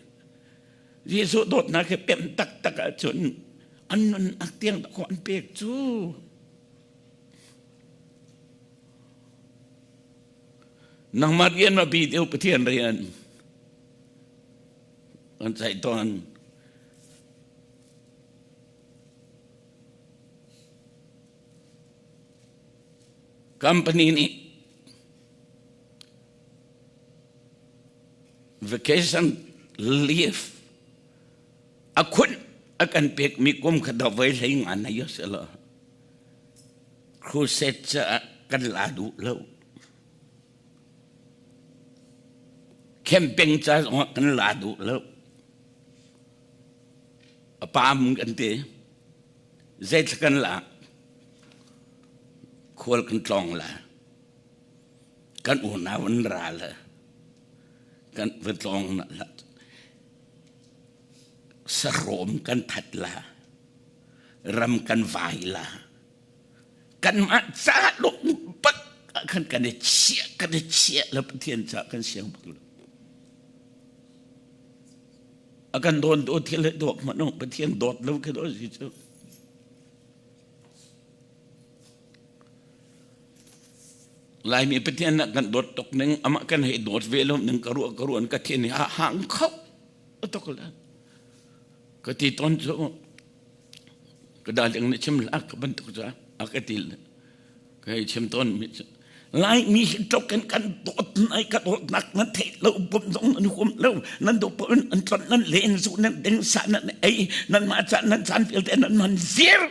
[SPEAKER 1] Jesuh dawtnak hi pem taktak ahcun an nunnak tiang dahkaw an pek cu. Nangmah rian ma bi deuh Pathian rian an ceih tawn. Company nih vacation leave a khunh a kan pekmi kum kha dawh voi hlei nga na yo selaw crusade caah kan la duh lo. Camping ca zongah kan la duh lo. A pam kan ti. Zeithla kan lak? Khual kan tlawng la. Kan unau an ra le. Kan va tlawng na la. Sahrawm kan that la. Ram kan vai la. Kanmah ca lung bak ah khan kan i chiah kan i chiah le Pathian ca kan siang bak lo. A kan dawn do thil he dawt hmanh u Pathian dawt lo khi do si cu. Laimi Pathian na kan dawt tuk ning amah kan hei dawt ve lo ning ka ruah ka ruan ka thin a hang kho tuk la ka ti ton cu ka darling na chim la ka bantuk ca a ka ti ka hei chim ton mi cu Laimi hi tok kan kan dawt nai ka dawtnak nan theih lo bom zong nan huam lo nan do pawn an tlon nan len zu nan ding sa nan ei nan ma cha nan chan vialte nan man zir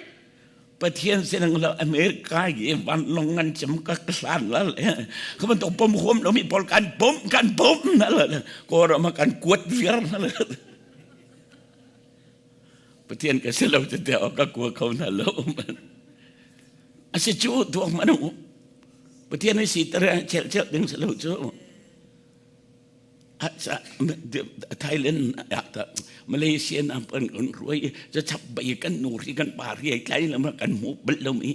[SPEAKER 1] Pathian sinang lo America i vanlawng ngan cem ka hlan la le ka bantuk pom huam lo mi pawl kan bom kan bom na le Kawlram ah kan kuat viar na le Pathian ka si lo te te ka kua kho na lo man a si cu tuak man u Pathian ai si tere chel chel ding si lo cu Thailand Malaysia na pan kan ruai cha chap bai kan nu ri kan pa ri ai tlai lama kan mu bal lo mi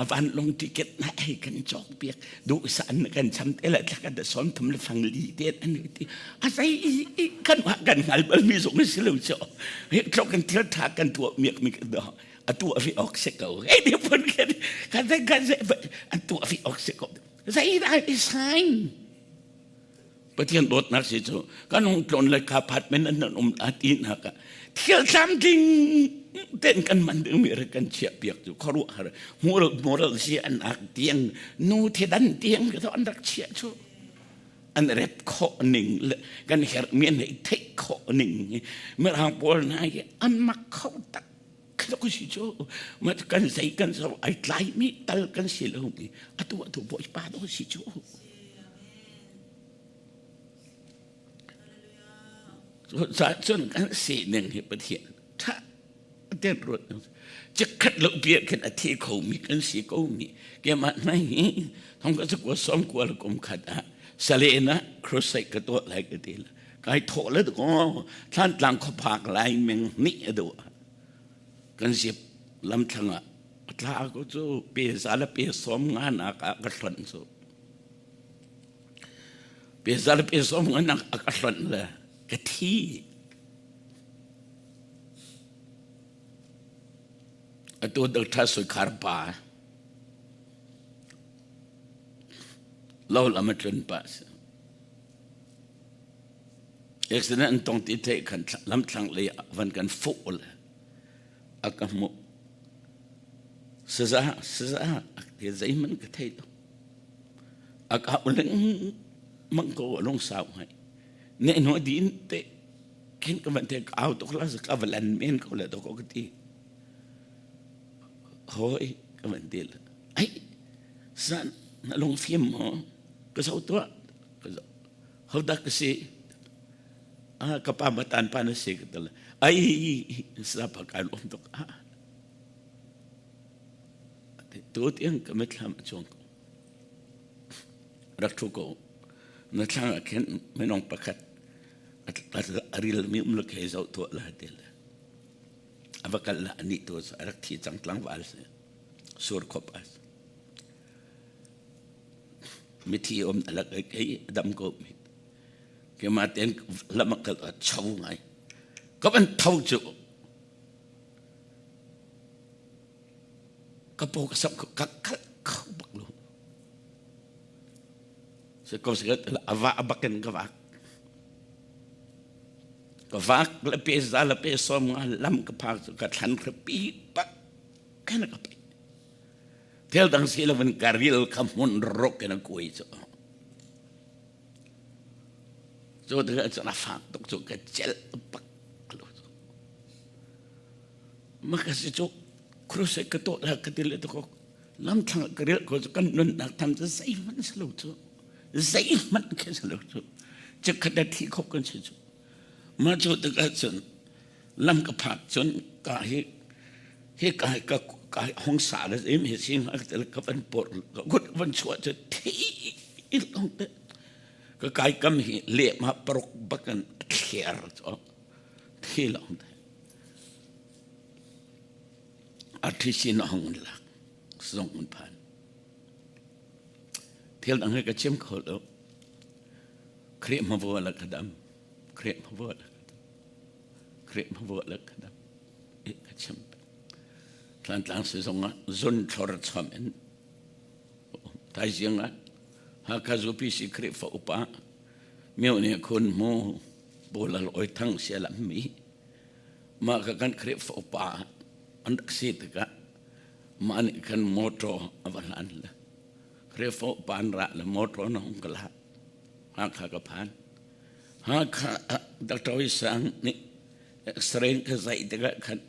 [SPEAKER 1] van long ticket na ai kan chok piak du san kan cham te la thlaka da som thum le fang li te an ti a sai kan wa kan ngal bal mi zong si lo cho he tlo kan thil tha kan tu miak mi do atu afi ok se ko e di pun kan kan kan atu afi ok se ko zai da sign Pathian dawtnak si cu kan hung tlawn le kha apartment an nan um a ti nak ah thil tlamtling ten kan man ding mi rak kan chiah piak cu khuaruahhar moral moral si an ak tiang nu thedan tiang ka an rak chiah cu an rep khawh ning le kan herh mi an hei theih khawh ning mirang pawl hna hi an mak kho tak ka si cu ma kan zei kan so ai tlai mi tal kan si lo mi atu atu bawipa do si cu Cun kan sining hi Pathian ṭha ten ruat chikkhat lo bia khin a thi khomi kan si ko mi keimah nai hi thong ka kua som kua le kum khat ah salena crusade ka tuah lai ka ti la kai thawh le ko thlan tlang khuaphak lai meng ni a duh kan sip lamthlang ah tla ko cu pe za le pe som nga nak ah ka hlonh cu Pe za le pe som nga nak a ka hlonh le ka thi. Atu Dr. Suikhar pa lo lam a tlun pa si. Accident an tong ti theih khan lamthlang lei van kan fuh le a ka hmuh. Saza saza a ti zeihmanh ka thei lo. A ka lengmang ko a lungsau ngai. Ne no din te khin ka van te ka au tuk la ka va lan men ko le to ko ka ti. Hoi ka van ti le. Ai san na lung fim mo ka zo tua ka zo. Ho dak ka si ah ka pa matan pa na si ka tal. Ai sa pa ka lom tuk ah. Tu tiang ka mitthlam a cuang ko. Rak ṭhu ko. Na thlang ah khin minung pakhat a rilmi um lo khi zoh tuah la ti le. A va kal la anih tu a rak thi cang tlangval si. Sur khop as. Mithi um alak kei dam ko mi. Keimah ten lamakal a cho ngai. Ka van tho cu Ka paw ka samh ka kal kho bak lo. Se ko se a va a bakin ka vak. Ka vak le pe za le pe som nga lam ka phak cu ka thlan pi pak kana ka pe. Thil dang si lo in ka ril ka hmun rok in a kuai cu. Cu tikah cun a fak tuk cu ka celh bak lo. Maka si cu crusade ka tuah la ka ti le ko lamthlang ka rel ko cu kan nunnak tham cu zeihmanh si lo cu zeihmanh khi si lo cu chikkhat le thi kho kan si cu mah cu tikah cun lam ka phak cun ka hi hi ka ka ka hong sa le im hi sing ka van por ka gut van chuah cu thi long te ka kai kam hi le ma paruk bakan thler cu thi long te A ṭhisin a hung lak zong an phan. Thil dang he ka chim kho lo. Khrih hmavua la ka dam. Khrih hmavua la ka dam. Khrih hmavua la ka dam. E ka chim. Tlantlang si zong ah zun thlor chom in thaizing ah. Hakha UPC Khrihfa upa myo nih khun mu Bolal Oi Thang sia lam mi mah ka kan Khrihfa upa an rak si tikah mah nih khan motor a va hlan le Khrihfa upa an ra le motor na hung ka la Hakha ka phan Hakha Dr. Sang nih x-ray ka zaih tikah khan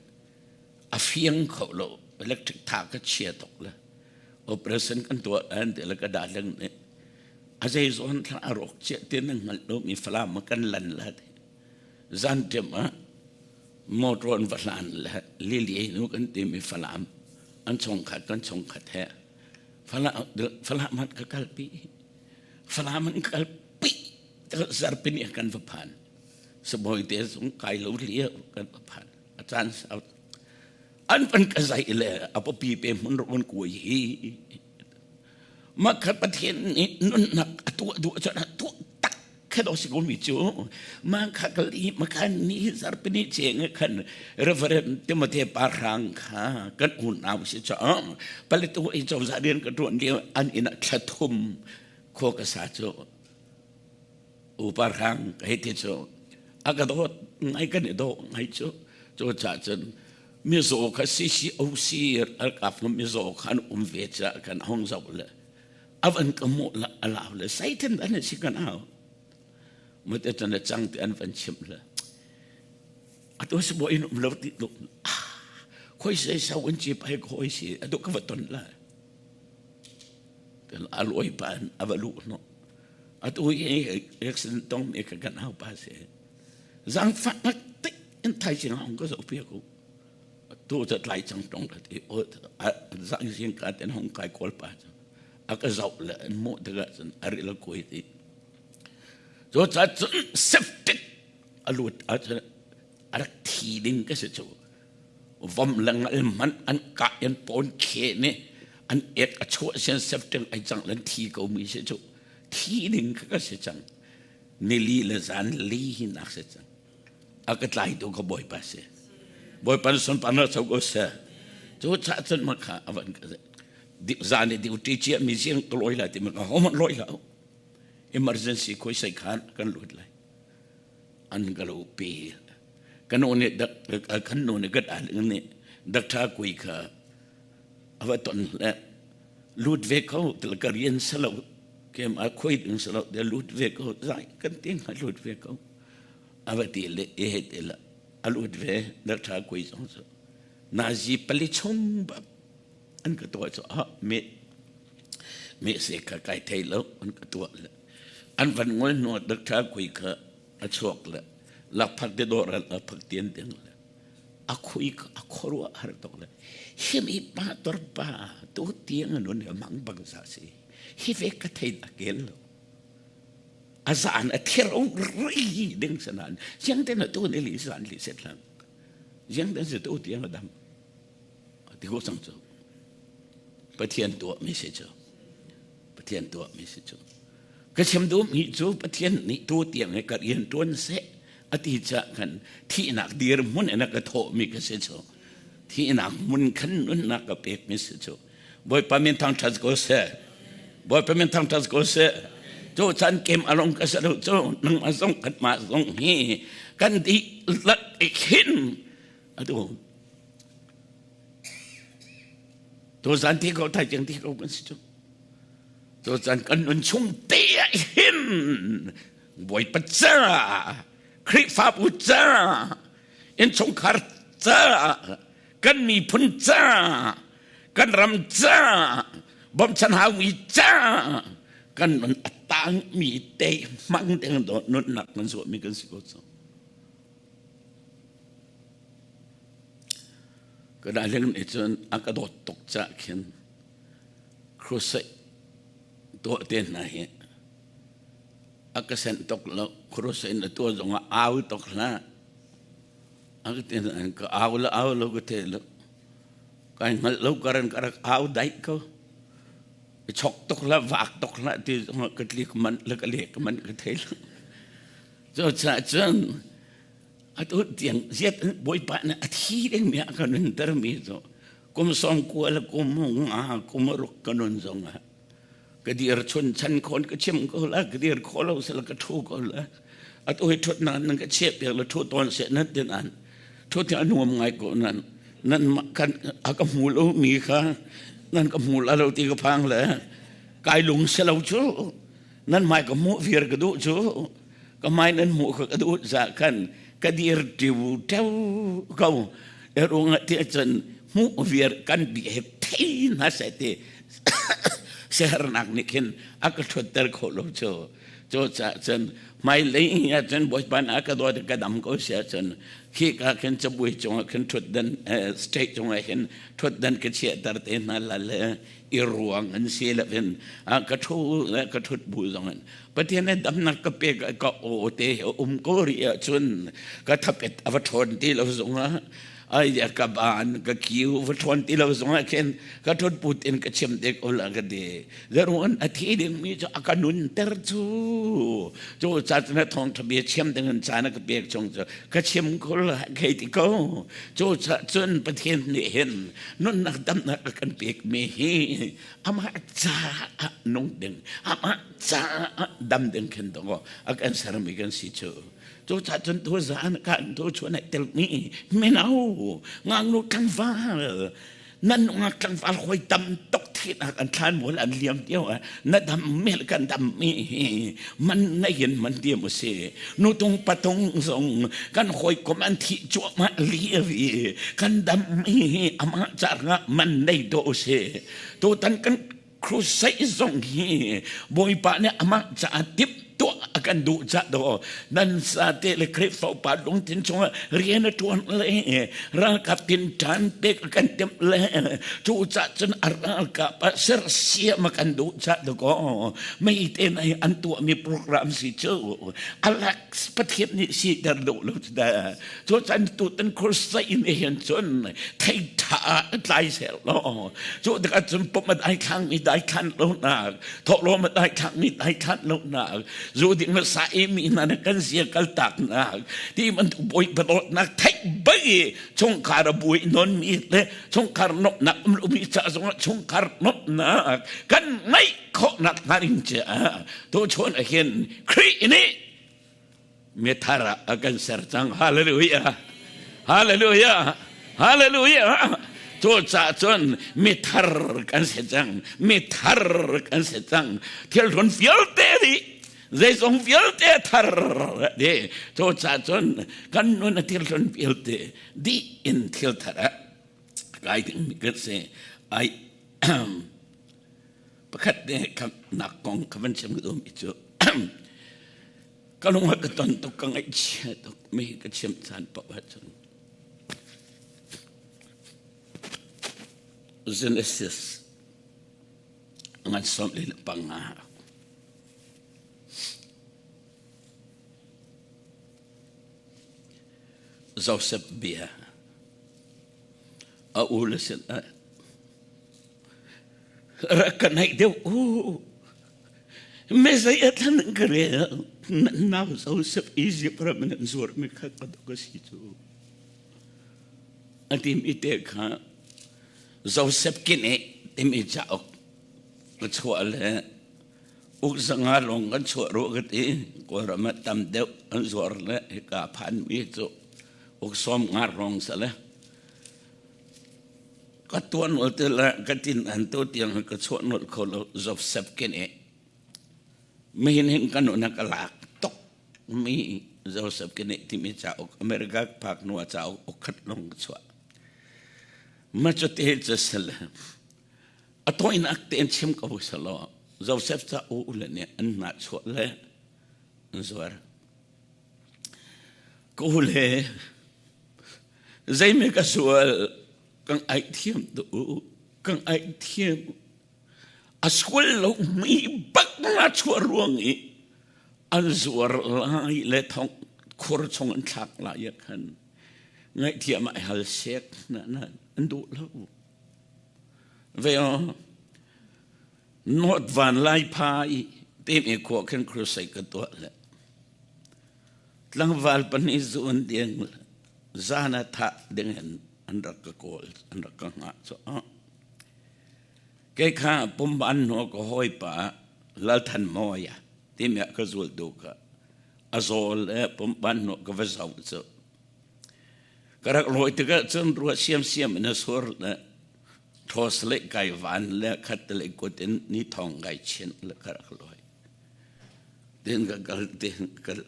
[SPEAKER 1] a fiang kho lo electric tha ka chia tuk le operation kan tuah an ti le ka darling nih a zei zawn thla a rawk chia ti na hngalh lo mi falam kan lan la ti zan ṭem ah motor an va hlan le lili nu kan ti mi falam an chungkhat kan chungkhat he falam an ka kalpi falam an kalpi zarpini kan va phan sabawi te zung kai lo lio kan va phan a caan sau an pan ka zai le a papi pe hmun ro an kuai hi ma kha pathian nih nunnak a tuah duh cun a tuah tak kha do si ko mi cu ma kha kal i ma khan ni zarpini cheng khan Reverend Timothy Parang kha kan unau si cha paletu i cozah rian ka tuan lio an inn ah thla thum khua ka sa cu Upa hrang ka hei ti cu a ka dawt ngai kan i dawh ngai cu cu caah cun mizaw kha CCOC ralkap mizaw kha an um ve caah kan hong zoh le a van ka hmuh la a lau le saitin an si kan au mate cun a cang ti an van chimh le atu si bo in um lo ti lu khoi sai sau an chi pai khoi si atu ka va ton la a luai pa a va luh hnawh atu hi accident tong mi ka kan hau pa si zangfah tak tik in thai cing hong ka zoh pia ku tu ca tlai cang tong ka ti o zang sing ka ten hong kai kawl pa a ka zoh le an mu tikah cun a ri la kuai ti cu ca cun septic a lut a a rak thi ding ka si cu vom le ngal hmanh an kah in pawn khe nih an ek a chuah sian septic ai cang lan thi ko mi si cu thi ding ka ka si cang nili le zan li hi nak si cang a ka tlai tu ka bawipa si bawipa sunpar na cho ko se cu cha cun ma kha avan ka zan i duty chia mi siang ka loi la ti ma ka hom loi la emergency khoi sai khan kan lut lai an ka lo pe kan nu nih kan nu nih kat al nih doctor kui kha ava ton le lut ve ko til ka rian salo kem a khoi ding salo de lut ve ko zai kan ting ha lut ve ko ava ti le e he te la a lut ve doctor kui zong so nazi pali chung ba an ka tuah cu ah me me se ka kai thei lo an ka tuah le an van ngol hnu doctor kui kha a chuak le lakphak te dawr a phak tian ding le a khui a khuaruah har tuk le hi mi pa tor pa tu tiang nun he mang bang sa si hi ve ka thei a kel lo a zan a thero ri ding sanan siang te na tu ne li san li set lang siang te se tu tiang a dam ti ko sang cu Pathian tuah mi si cu Pathian tuah mi si cu ka chim duh mi cu Pathian nih tu tiang he ka rian tuan seh a ti ca khan thihnak dirhmun in a ka thawh mi ka si cu thihnak hmun khan nunnak ka pek mi si cu Bawipa min thangṭhat ko seh Bawipa min thangṭhat ko seh cu chan kem along ka sa lo cu nangmah zong kanmah zong hi kan dihlak hin atu Tuzan ti ko thai tiang ti ko kan si cu. Tuzan kan nun chung te ah hin Bawipa ca Khrihfabu ca innchungkhar ca kan miphun ca kan ram ca bawmchan haumi ca kan nun a tangmi te hmang ding do nunnak kan zuahmi kan si ko cu. Ka darling nih cun a ka dawt tuk cah khin crusade tuah te hna hi a ka senh tuk lo crusade na tuah zongah au tuk hlah a ka ti nain ka au le au lo ka the lo kai hngalh lo karan ka rak au daih ko i chok tuk hlah vak tuk hlah ti zongah ka tlik manh le ka lek manh ka thei lo cucaah cun Atu tiang ziat Bawipa nih a thi dingmi a ka nuntermi cu kum 90 le kum nga kum ruk ka nun zongah. Ka dir chun chan khon ka chim ko la, ka dir kho lo sel ka thu ko la. Atu hi thut nan nan ka chiah piak la thu tawn se nan tin an. Thu ti a nuam ngai ko nan. Nan kan a ka hmu lo mi kha nan ka hmu la lo ti ka phang le kai lung se lo chu. Nan mai ka hmuh vir ka duh cu. Ka mai nan hmuh kha ka duh za khan ka dir tiu teu ko. Erung ti cun hmuh vir kan bi he thei na se ti siaherhnak nih khin a ka ṭhutter khawh lo cu. Cucaah cun hmailei ah cun Bawipa nih a ka dawt i ka dam ko si ahcun khika khin cabuai cungah khin ṭhutdan stage cungah hin ṭhutdan ka chiahter te hna la le i ruang an si lo in ka ṭhu le ka ṭhut bu zong in Pathian nih damnak ka pek ka aw te a um ko rih ahcun ka thapet a va ṭhawn ti lo zongah ai ka ban ka kiu va ṭhawn ti lo zongah khin ka ṭhut put in ka chim te ko la ka ti zeruan a thi dingmi cu a ka nunter cu cu ca na thawngṭha bia chim ding in caan a ka pek chung cu ka chim ko la khei ti ko cu ca cun Pathian nih hin nunnak damnak a kan pek mi hi amah caah nung ding amah caah dam ding khin dong a kan sermi kan si cu. Cucaah cun tuzaan kan tu chuan ai telmi mino ngaknu tlangval nan nungak tlangval hoi tam tuk thinak an thlan mual an liam tio na dam mel kan dam mi hi man na yin man diam si nutung patung zong kan hoi kom an thi cuahmah li kan dam mi hi amah car nga man nei do si tutan kan crusade zong hi Bawipa nih amah caah tip tuah a kan duh ca do nan sate le Khrihfa upa lungthin chungah rian a ṭuan le ralkap tin ṭan pek a kan timh le cu ca cun a ralkap ah sersiam a kan duh ca do ko mei te nai an tuahmi program si cu alak Pathian nih siter duh lo cu dah cu can tutan crusade nih hin cun thei ṭha ah tlai seh law cu tikah cun pum a dai thlang mi dai thlan lo nak thawhlawm a dai thlang mi dai thlan lo nak zu ding na sa i mi hna na kan zia kal tak nak ti bantuk bawi dawtnak theih bai chungkhar a buai non mi le chungkhar nomnak um lo mi ca zongah chungkhar nomnak kan ngeih khawhnak hnga ding caah tu chun ah hin Khrih nih mithar ah a kan ser cang. Hallelujah. Hallelujah. Hallelujah. Cucaah cun mithar kan si cang. Mithar kan si cang. Thil hlun vialte nih zeizong vialte thar di. Cucaah cun kan nun a thil hlun vialte dih in thil thar ah kai ding kan si. Ai pakhat te nak kong ka van chim duhmi cu ka lung a ka ton tuk ka ngaihchia tuk mi ka chim caan paoh ahcun Genesis ngan 15. Joseph bia a u le sin ah rak ka naih deuh u Mezei a thlan ka rel nan nau Joseph Egypt ram in an zuarmi kha ka dok a si cu. A timi te kha Joseph kine timi cauk ka chuah le uk zanga lawng kan chuah ruah ka ti Kawlram ah tam deuh an zuar le hika phan mi cu uk sawm nga rong sale Ka tuan nol te le ka tin an to tiang ka chuah nol kho lo Joseph kene mihin hin ka nun ka lak tok mi Joseph kene timi cauk America phak nu a cauk ukhat long ka chuah ma cu te cu sel a toinak tein chim ko selo Joseph ca u le nih an na chuah le an zuar ko le Zeime ka sual kan aih thiam tu kan aih thiam a sual lo mi bak na chuah ruang i an zuar lai le thong khur chung an thlak lai ya khan ngaihthiam ai hal sek na na an duh lo ve North Van Lai pha i te me khua khan crusade ka tuah le Tlangval pahnih zuun ding zan ah thah ding in an rak ka kawl, an rak ka hngah cu. Kei kha pumban hnu ka hawipa Lalthan Mawia timi ah ka zultu kha a zaw le pumban hnu ka va zoh cu. Ka rak lawi tikah cun ruah siamsiam in a sur le ṭhawс le kai van le khat le kut in ni thong kai chin le ka rak lawi. Tin ka kal tin ka kal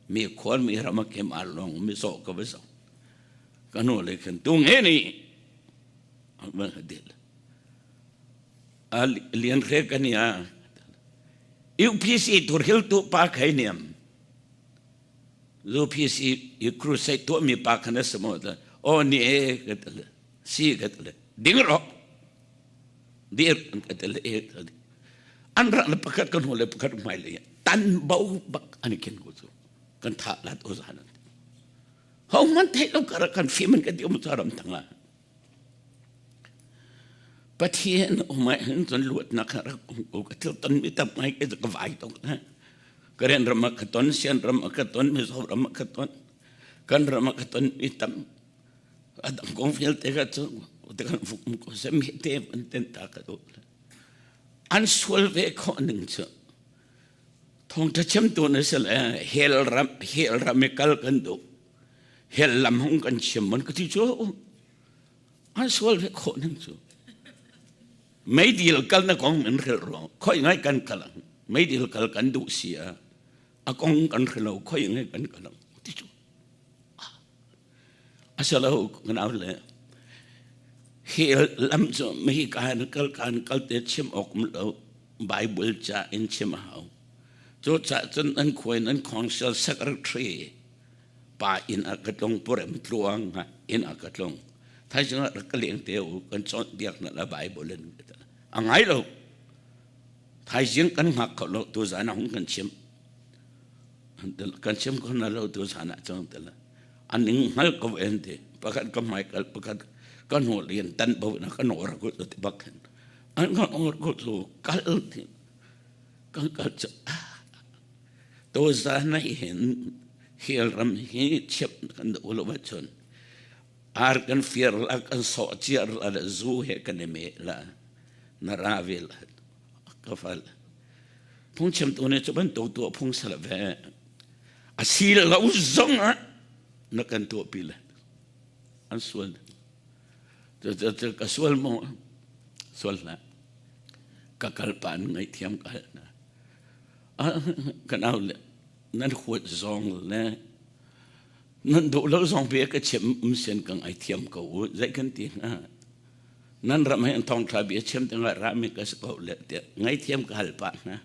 [SPEAKER 1] mi khual mi ram a kem a long mi zaw ka va zoh. Ka nu le khan tu nge ni lian hre kan ya UPC turhil tu pa khai niam UPC i crusade tu mi pa khan asmo ta o ni e ka tel si ka tel ding ro dir ka tel e an ra le pakhat kan ho le pakhat mai le tan bo bak an ken ko chu kan tha lat o zan ho man thei lo kar kan fim kan ti um charam tanga Pathian um ahhin cun luatnak a rak um ko. Ka thil tonmi tam ngai ka ka vai tuk. Karen ram ah ka ton, Sian ram ah ka ton, Mizoram ah ka ton, kan ram ah ka ton mi tam. A dang kong vialte ka cu te kan vuk um ko sem hi te an ten ta ka duh. An sual ve khawh ning cu thawngtha chimtu na si le hell ram hell ram i kal kan duh. Hell lam hung kan chim mon ka ti cu an sual ve khawh ning cu meidil kal na kong in hril ruang khoi ngai kan kal meidil kal kan duh si a a kong kan hrilo khoi ngai kan kal ti cu asalo kan au le hi lam cu mi kan kal kan kal te chim ok lo bible cha in chim hau cu cha cun an khuain an council secretary Pa inn ah ka tlung purem tluang inn ah ka tlung thaizing ah rak ka leng te u kan cawnpiak na la Bible in a ngai lo thaizing kan hngak kho lo tu zan ah hung kan chim kan chim ko na lo tu zan ah cang te la an ning hngal ko en te pakhat ka hmai kal pakhat ka hnu lian tan bo na ka nor ko te bak khan an ka or ko tu kal ti kan kal cha Tuzaan ah hin hell ram hi chiap kan duh lo ahcun ar kan fir la kan sawh ciar la le zu he kan i meh la na ra ve la ka fal phungchimtu nih cu bantuk tuah phung sal ve a si lo zong ah na kan tuahpi le an sual ka sual maw sual hlah ka kalpa an ngaihthiam ka hal hna Ka nau le nan huat zong le nan duh lo zong bia ka chim um sian ka ngaithiam ko u zei kan ti hnga nan ram he an thawngṭha bia chim dingah rami ka si ko le tiah ngaithiam ka hal pah hna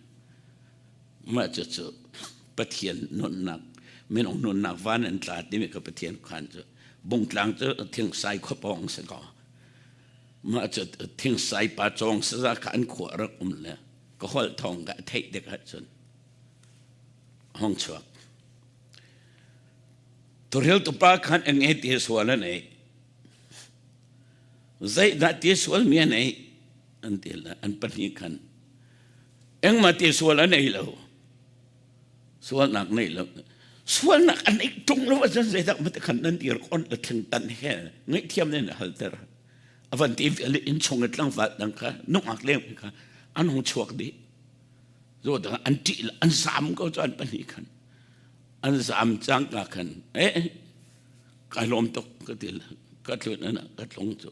[SPEAKER 1] mah cucu Pathian nunnak minung nunnak van an tla timi ka Pathian khan cu bungtlang cu thingsai khuapawng si ko mah cu thingsai pa cawng saza kha an khua rak um le ka holh thawng ka theih tik ahcun hong chuak Turil tupa khan eng e ti sual an ei zeidah ti sual mi an ei an ti la an pahnih khan engmah ti sual an ei lo sualnak nei lo sualnak an ei tung lo ahcun zeidah mate khan nan dir kon la thling tan he ngaihthiam nen halter a van ti vial i innchung i tlangval dang kha nungak leng kha an hung chuak dih zo dang an ṭih an zaam ko cu an pahnih khan an zaam cangka khan eh kai lawm tuk ka ti ka tlun an ka tlung cu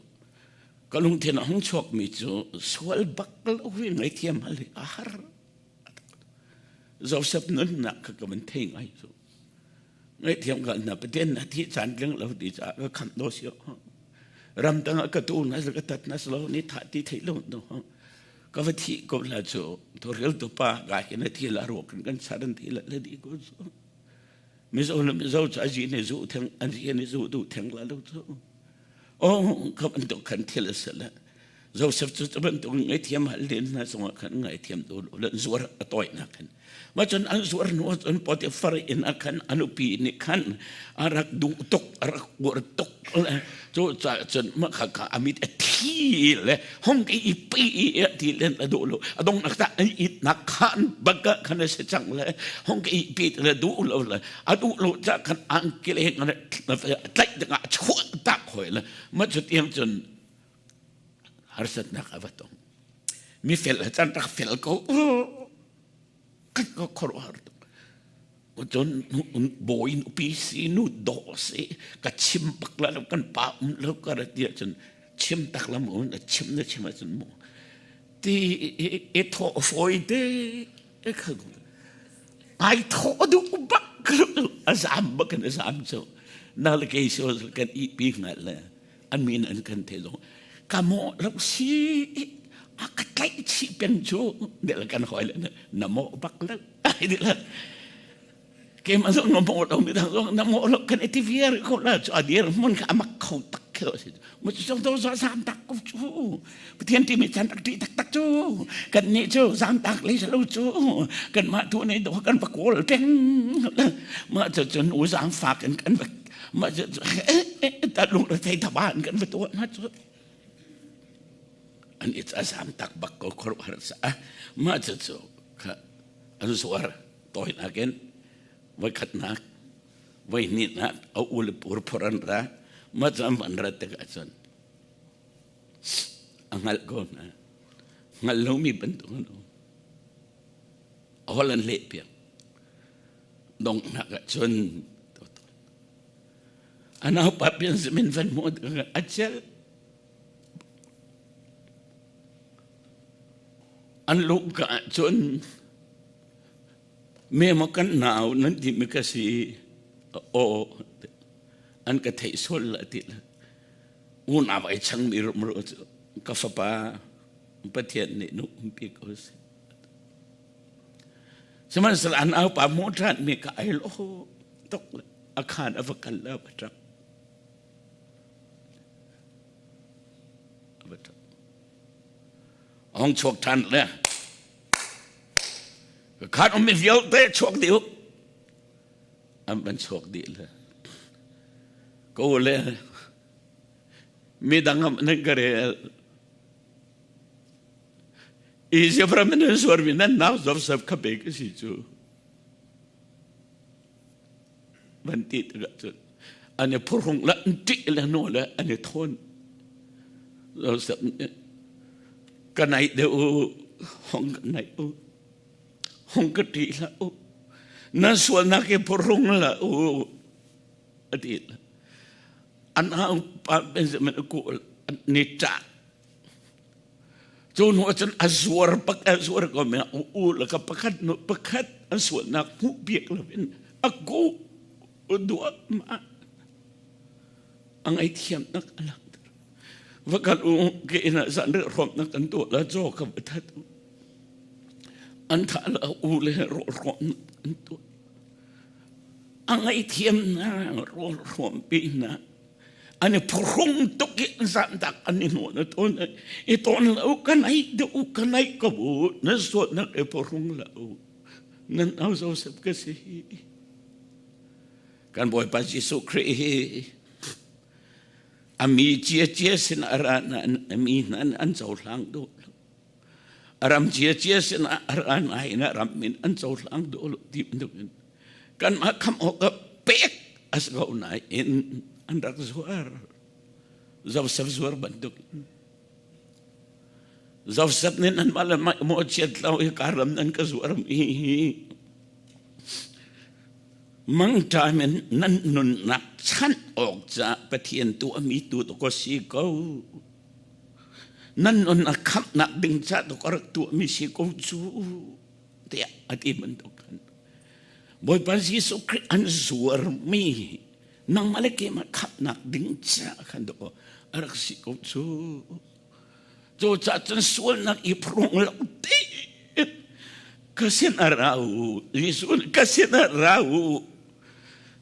[SPEAKER 1] ka lungthin a hung chuak mi cu sual bak lo hi ngaithiam hal hi a har Joseph nunnak kha ka van thei ngai cu ngaihthiam ka na Pathian na thi caan tling lo ti caah ka khamh do si ramdang ah ka tu na ka tat na lo ni tha ti thei lo no ka va thi ko la chu to rel tu pa ga hi na thi la ro kan kan saran thi la le di ko chu mizo le mizo cha ji ne zu theng an ji ne zu du theng la lo chu oh ka ban to kan thil se la Joseph cu bantuk ngaihthiam hal len hna cungah khan ngaihthiam tu lo zuar a tawinak khan ma cun an zuar hnu cun Potiphar inn ah khan a nupi nih khan a rak duh tuk a rak uar tuk le cu caah cun mah kha kha a mit a thi le hong i i pi i ti len a duh lo a dongnak ta an itnak khan bak ah khan a si cang le hong i pi le duh lo le a duh lo ca khan angki le tlaih dingah a chuah tak hoi le ma cu tiang cun harsatnak a va tong. Mi fel chan rak fel ko. Kan ka khuaruahhar tuk. Cun bawi nupi si nu dawh si ka chim bak la lo kan pa um lo ka ra ti ahcun chim tak la mu na chim na chim ahcun mu ti i thawh fawi te kha ai thawh duh bak a zam bak in a zam cu na le kei so kan i pi hngal le an min an kan the zong ka mawh lo si a ka tlaih chih peng cu del kan hoi le na mawh bak lo ai di la keimah zong na mawh lo midang zong na mawh lo kan iti viar ko la cu a dir hmun kha amak kho tak khe si mu cu zong to zam tak ko cu Pathian timi chan tak ti tak tak cu kan nih cu zam tak le lo cu kan mah tu nei do kan va kawl peng mah cu cun u zang fak in kan va mah cu ta lung re thei thaban kan va tuah ma cu an it a zam tak bak ko khor har sa mah cu cu kha an zuar toi nakin voi khatnak voi hnihnak a u le pur phor an ra mah cu an van rat tikah cun a hngalh ko hna hngalh lomi bantuk an um a holh an leh piak donghnak ah cun a naupa Benjamin van hmuh a celh an luhka ah cun me maw kan nau nan timi ka si aw an ka theih sual la ti la unau ai changmi rumro cu ka fapa Pathian nih nu umpi ko seh. Sihmanhsehlaw an aupa hmuh ṭhan mi ka ai lo tuk a khaan a va kal la va ṭap. A va ṭap. A hung chuak ṭhan le ka khaan ummi vialte chuak dih u. An van chuak dih le ko le midang nan ka rel Egypt ram in an suarmi nan nau Joseph kha pe ka si cu van ti tikah cun an i phurhung le an ṭih le hnu le an i thawn Joseph nih ka naih deuh u hong ka naih u hong ka ṭih hlah u nan sualnak i phurhung hlah u a ti an pa Benjamin a kawl ni ṭah Cu hnu ahcun a zuar bak a zuar ko mi u u le ka pakhat nu pakhat an sualnak hmuh piak lo in a ku duah ma a ngaihthiamnak a langhter. Va kal u ke inn ah zan ri hrawmnak kan tuah la caw ka va that u. An thah la u le rawl hrawmnak an tuah. A ngaihthiamnak rawl hrawmpi hna an i phuhrung tuk i zandak an i hnuh na tawn i tawn lo ka naih deuh ka naih ko u na suatnak i phuhrung lo nan au Joseph ka si kan Bawipa Jesuh Khrih hi a mi cia cia sin a ra na a mi hna an cohlang duh lo a ram cia cia sin a ra na in a ram min an cohlang duh lo ti bantuk in kanmah khamh awk ah pek a si ko nain an rak zuar Joseph zuar bantuk Joseph nih nan mah le mah mawhchiat lo i karam nan ka zuar mi hi mangṭam in nan nunnak chanh awk ca Pathian tuahmi tu to ko si ko nan nun a khamhnak ding ca to ka rak tuahmi si ko cu tiah a ti bantuk khan Bawipa Jesuh Khrih an zuarmi nangmah le keimah khamhnak ding caah khan dawh a rak si ko cu. Cucaah cun sualnak i phrung lo tein ka sin ah ra u Jesuh nih ka sin ah ra u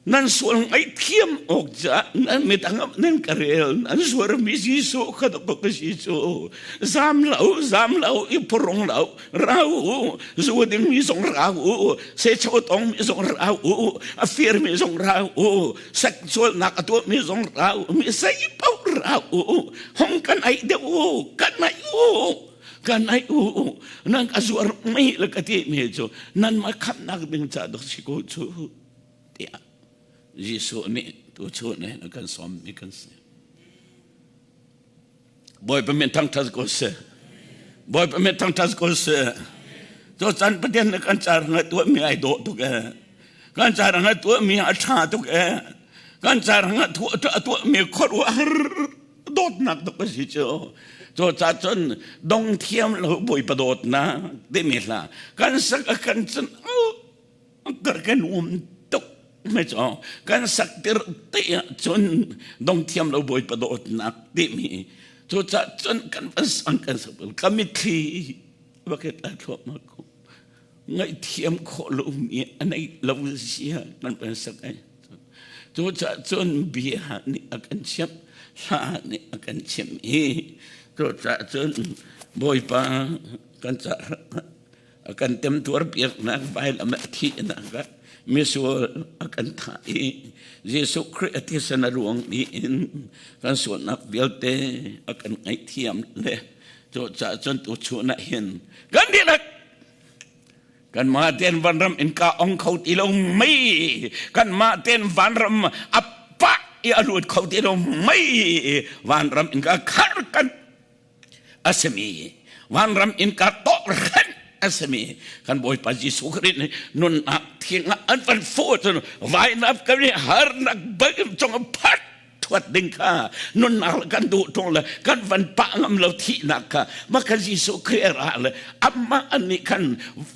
[SPEAKER 1] nan sual ngaihthiam awk caah nan midang ah nan ka rel nan zuarmi Jesuh kha dawk ka si cu zam lo zam lo i phurung lo ra u zu dingmi zong ra u secho tongmi zong ra u a firmi zong ra u sexualnak a tuahmi zong ra u mi sei paoh ra u hong kan ai deuh u kan ai u kan ai u nan ka zuar mi le ka ti mi cu nan ma khamnak ding ca dok si ko cu tiah Jesuh nih tuchun hin a kan sawmmi kan si. Bawipa min thangṭhat ko seh. Bawipa mi thangṭhat ko seh. Cu chan Pathian nih kan car nga tuahmi ai dawh tuk ee. Kan car nga tuahmi a ṭha tuk ee. Kan car nga tuahmi khuaruahhar dawtnak tuk a si cu. Cu ca cun dong thiam lo Bawipa dawtnak timi hla kan sak a kan cun kar kan um tuk me cu kan sak tir te ah cun dong thiam lo Bawipa dawtnak timi cu ca cun kan van sang kan sak ka mitthli va ke ta thluahmah ko. Ngaihthiam khawh lomi a nei lo zia kan van sak ai. Cucaah cun bia nih a kan chimh, hla nih a kan chimh i cucaah cun Bawipa kan caah a kan temtuar piaknak vailam a thihnak ah misual a kan thah i Jesuh Khrih a thisen a ruang in kan sualnak vialte a kan ngaihthiam le Cucaah cun tuchun ah hin kan dihlak kanmah tein vanram innka ong kho ti lo mei, kanmah tein vanram a pah i a lut kho ti lo mei, vanram innka khar kan a simi, vanram innka tawh hrenh a simi kan Bawipa Jesuh Khrih nih nunnak thiang ah an van fuh cun vainap kan i harnak bal cung phat thuat ding kha nunnak le kan duh ṭung le kan van pah ngam lo thihnak kha maka Jesuh Khrih ra le amah an nih khan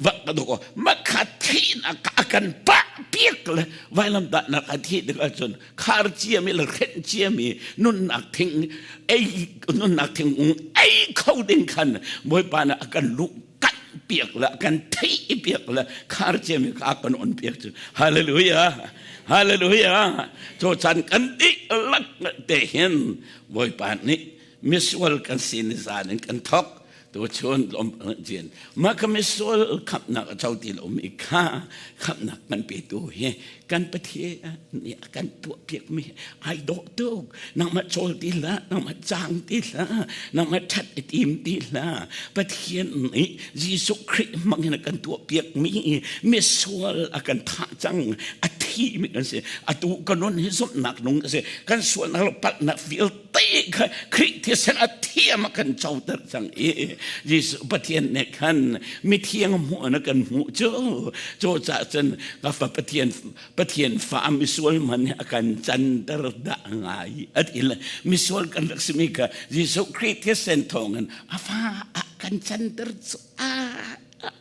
[SPEAKER 1] va ka duh maka thihnak kha a kan pah piak le vailamtahnak a thih tik ahcun khar ciami le hrenh ciami nunnak thing ei nunnak thing ei kho ding khan Bawipa nih a kan luh kanh piak le kan theih piak le khar ciami kha a kan on piak cu. Hallelujah, hallelujah. Cu chan kan dihlak te hin Bawipa nih misual kan si ni zan in kan thok tu chun lom jin ma ka misual khamnak a cho ti lo mi kha khamnak kan pe tu hi kan Pathian nih a kan tuah piak mi ai dawh tuk. Nangmah cawl ti hlah, nangmah cang ti hlah, nangmah ṭhat i tim ti hlah. Pathian nih Jesuh Khrih hmang in a kan tuah piak mi misual a kan thah cang, a thi mi kan si. Atu ka nun hi zumhnak nung a si. Kan sualnak le palhnak vialte kha Khrih thisen a thiam a kan coter cang i Jesuh Pathian nih khan mithiang hmuh in a kan hmuh cu. Cucaah cun ka fa Pathian Pathian fa misual man hi a kan canter dah ngai a ti le misual kan rak simi kha Jesuh Khrih thisen thawngin a fa a kan canter cu a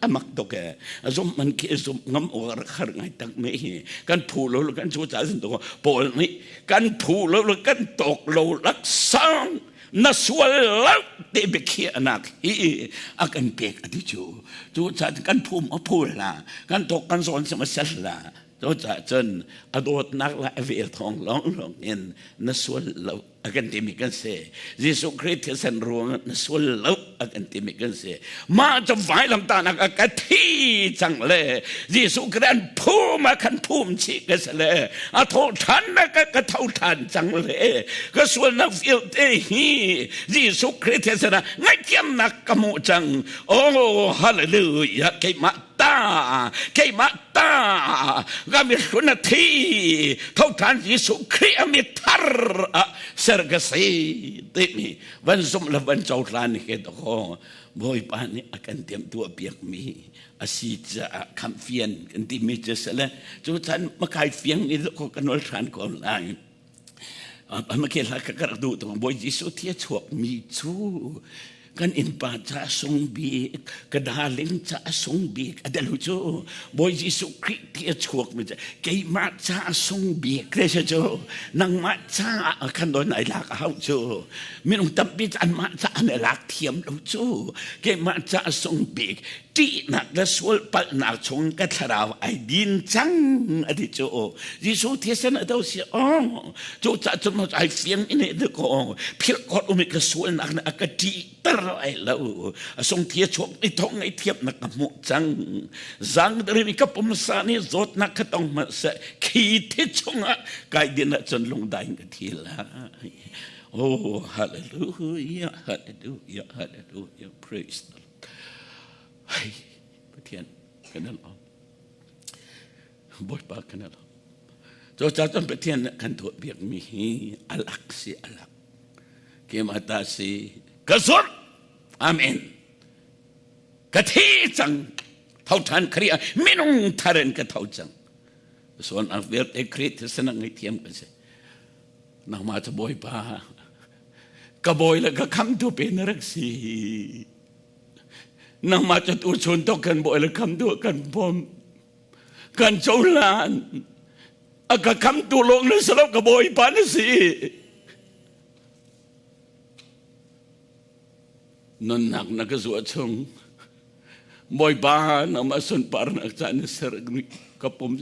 [SPEAKER 1] a mak tuk e a zum man khi zum ngam awk rak har ngai tak me hi kan phu lo kan cu ca sin to Paul nih kan phu lo kan tok lo lak sang na sual lo te biakhiahnak hi a kan pek a ti cu. Cu ca kan phum a phul la, kan tok kan zawn sem a sel la. Cu ca cun a dawtnak le a vel thawng lawng lawng in na sual lo a kan timi kan si. Jesuh Khrih thisen ruang na sual lo a kan timi kan si. Mah cu vailamtahnak a ka thi cang le Jesuh Khrih an phum a kan phum chih ka si le a thawh ṭhan na ka ka tho ṭhan cang le ka sualnak vialte hi Jesuh Khrih thisen ah ngaihthiamnak ka hmuh cang. Oh, hallelujah, keimah ta, keimah ta, ka mihrun a thi, tho ṭhan Jesuh Khrih a mi thar ah ser ka si timi van zumh le van cohlan he dakaw Bawipa nih a kan timhtuah piakmi a si caah khamhfian kan timi cu si le cu chan makai fiang ni ko ka nol ṭhan ko lai. Amakhe hla ka rak duh tung. Bawi Jesuh thi a chuakmi cu kan innpa ca sung bik, ka darling ca sung bik a delu cu. Bawi Jesuh Khrih ti a chuakmi cu keimah ca sung bik te si cu. Nangmah ca ah kan don ai lak a hau cu. Minung tampi cu anmah ca an i lak thiam lo cu. Keimah ca sung bik ṭihnak le sual palhnak chung ka thlarau ai din cang a ti cu. Jesuh thisen a do si oh cu ca cu ai fiang in de ko philh khawt umi ka sualnak na a ka ṭih ter ai lo a sung thi a chuak ni thong ngai thiam na ka hmuh cang zang dari ka pumsa nih zawtnak ka tong hmanh seh khi thi chungah kai din ahcun lungdai ka thi lai. Oh, hallelujah, hallelujah, hallelujah, praise the Lord. Hai, Pathian kan lawm. Bawipa kan lawm. Cu ca cun Pathian nih kan tuah biakmi hi alak si alak. Keimah ta si ka zurh. Amen. Ka thi cang. Tho ṭhan Khrih ah minung thar in ka tho cang. Sualnak vialte Khrih thisen ah ngaihthiam kan si. Nangmah cu Bawipa, ka bawi le ka khamtu pe na rak si. Nangmah cu tuchun tok kan bawi le khamtu kan bawm. Kan cohlan. A ka khamtu lawng na si lo ka Bawipa na si. Nunnak na ka zuah chung Bawipa nangmah sunparnak ca na ser ka pum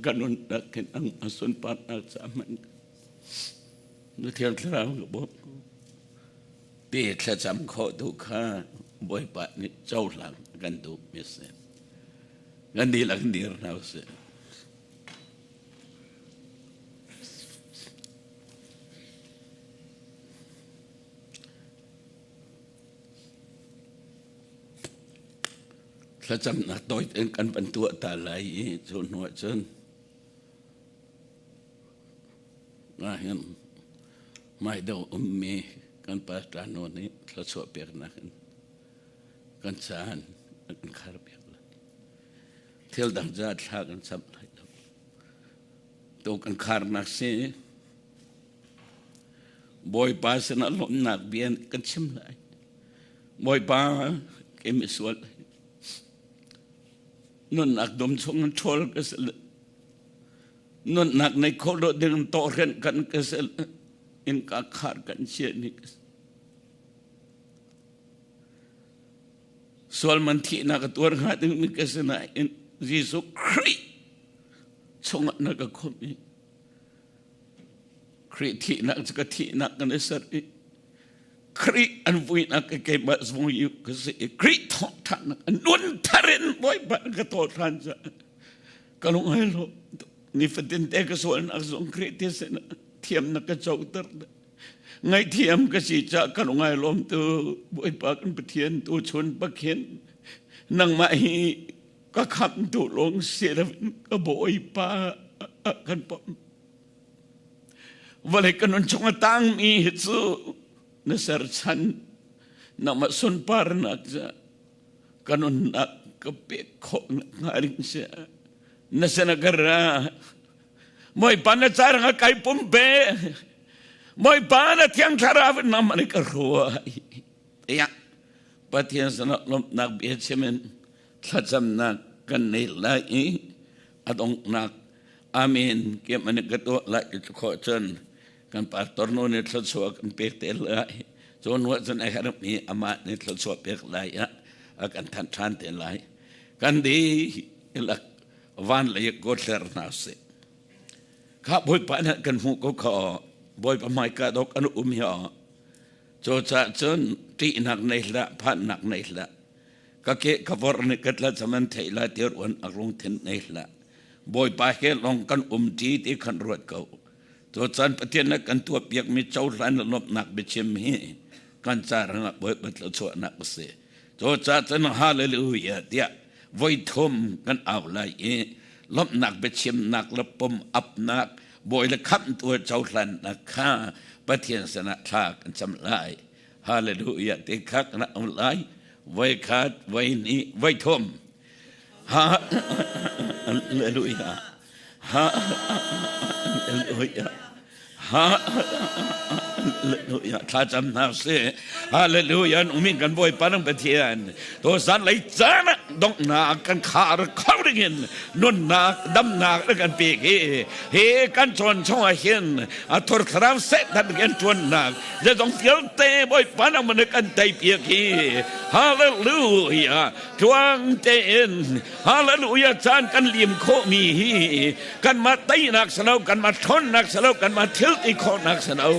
[SPEAKER 1] ka nunnak hin nangmah sunparnak ca hman na Thiang Thlarau ka bawm ti thlacam khawh tu kha Bawipa nih cohlang kan duh mi si. Kan dihlak dir hna usih. Thlacamnak tawi tein kan van tuah ta lai i cu hnu ah cun hin hmaideuh ummi kan pastor nu nih thluachuah peknak in kan caan an kan khar piak lai. Thil dang ca thla kan cam lai lo. Tu kan kharnak si Bawipa sinah lawmhnak bia kan chim lai. Bawipa kei misual nunnak dum chung in ṭhawl ka si nunnak nei kho lo ding tawhrenh kan ka si innka khar kan chia ni ka si sual man thihnak a tuar hnga ding mi ka si nain Jesuh Khrih chungah na ka khomh i Khrih thihnak cu ka thihnak kan i ser i Khrih an vuinak ka keimah zong i ka si i Khrih thawngṭhatnak an nun thar in Bawipa ka tawl ṭhan caah ka lung ai lawm nifatin te ka sualnak zong Khrih thisen thiamnak ka coter ngaihthiam ka si caah ka lung ai lawm tu Bawipa kan Pathian tu chun pakhin nangmah hi ka khamtu lawng si loin ka Bawipa kan pom vawlei ka nun chung a tangmi hi cu na serchan nangmah sunparnak ca ka nunnak ka pek khawh hnga ding si na sin ka ra Bawipa na carang a kai pumpe Bawipa na thiang thlarau in nangmah nih ka hruai tiah Pathian sinah lawmhnak bia chim in thlacamnak kan nei lai i a donghnak amen kem an ka tuah lai ti khawh cun kan pastor nu nih thluachuah kan pek te lai cun wa cun a herhmi amah nih thluachuah pek lai ah a kan thanh ṭhan te lai kan di ilak van lei kawtler hna sih kha bawipa nih kan hmuh ko kha bawipa hmaika dok an um hi Cucaah cun ṭihnak nei hlah, phannak nei hlah. Ka ke ka vorh nih ka tla cam an theih lai ti ruan a lungthin nei hlah. Bawipa he lawng kan um ṭi ti khan ruat ko. Cucan Pathian nih kan tuahpiakmi cohlan le lawmhnak biachim hi kan ca rangah Bawipa thluachuahnak a si. Cucaah cun hallelujah tiah voi thum kan au lai i lawmhnak biachimnak le pum apnak bawi le khamhtu cohlannak kha Pathian sinah thla kan cam lai. Hallelujah ti kha kan au lai. Voi khat, voi hnih, voi thum. Hallelujah. Hallelujah. Hallelujah. Thlacam hna sih. Hallelujah. Umin kan Bawipa nang Pathian. To zan lei caan ah donghnak kan khar kho dingin nunnak damnak na kan pek hi hi kan cawn chung ah hin a thur thlarau sehtan kan tuannak zeizong vialte Bawipa nang man kan tei piak hi. Hallelujah. Tluang tein Hallelujah caan kan lim khawhmi hi kanmah teinak si lo kanmah ṭhawnnak si lo kanmah thil ti khawhnak si lo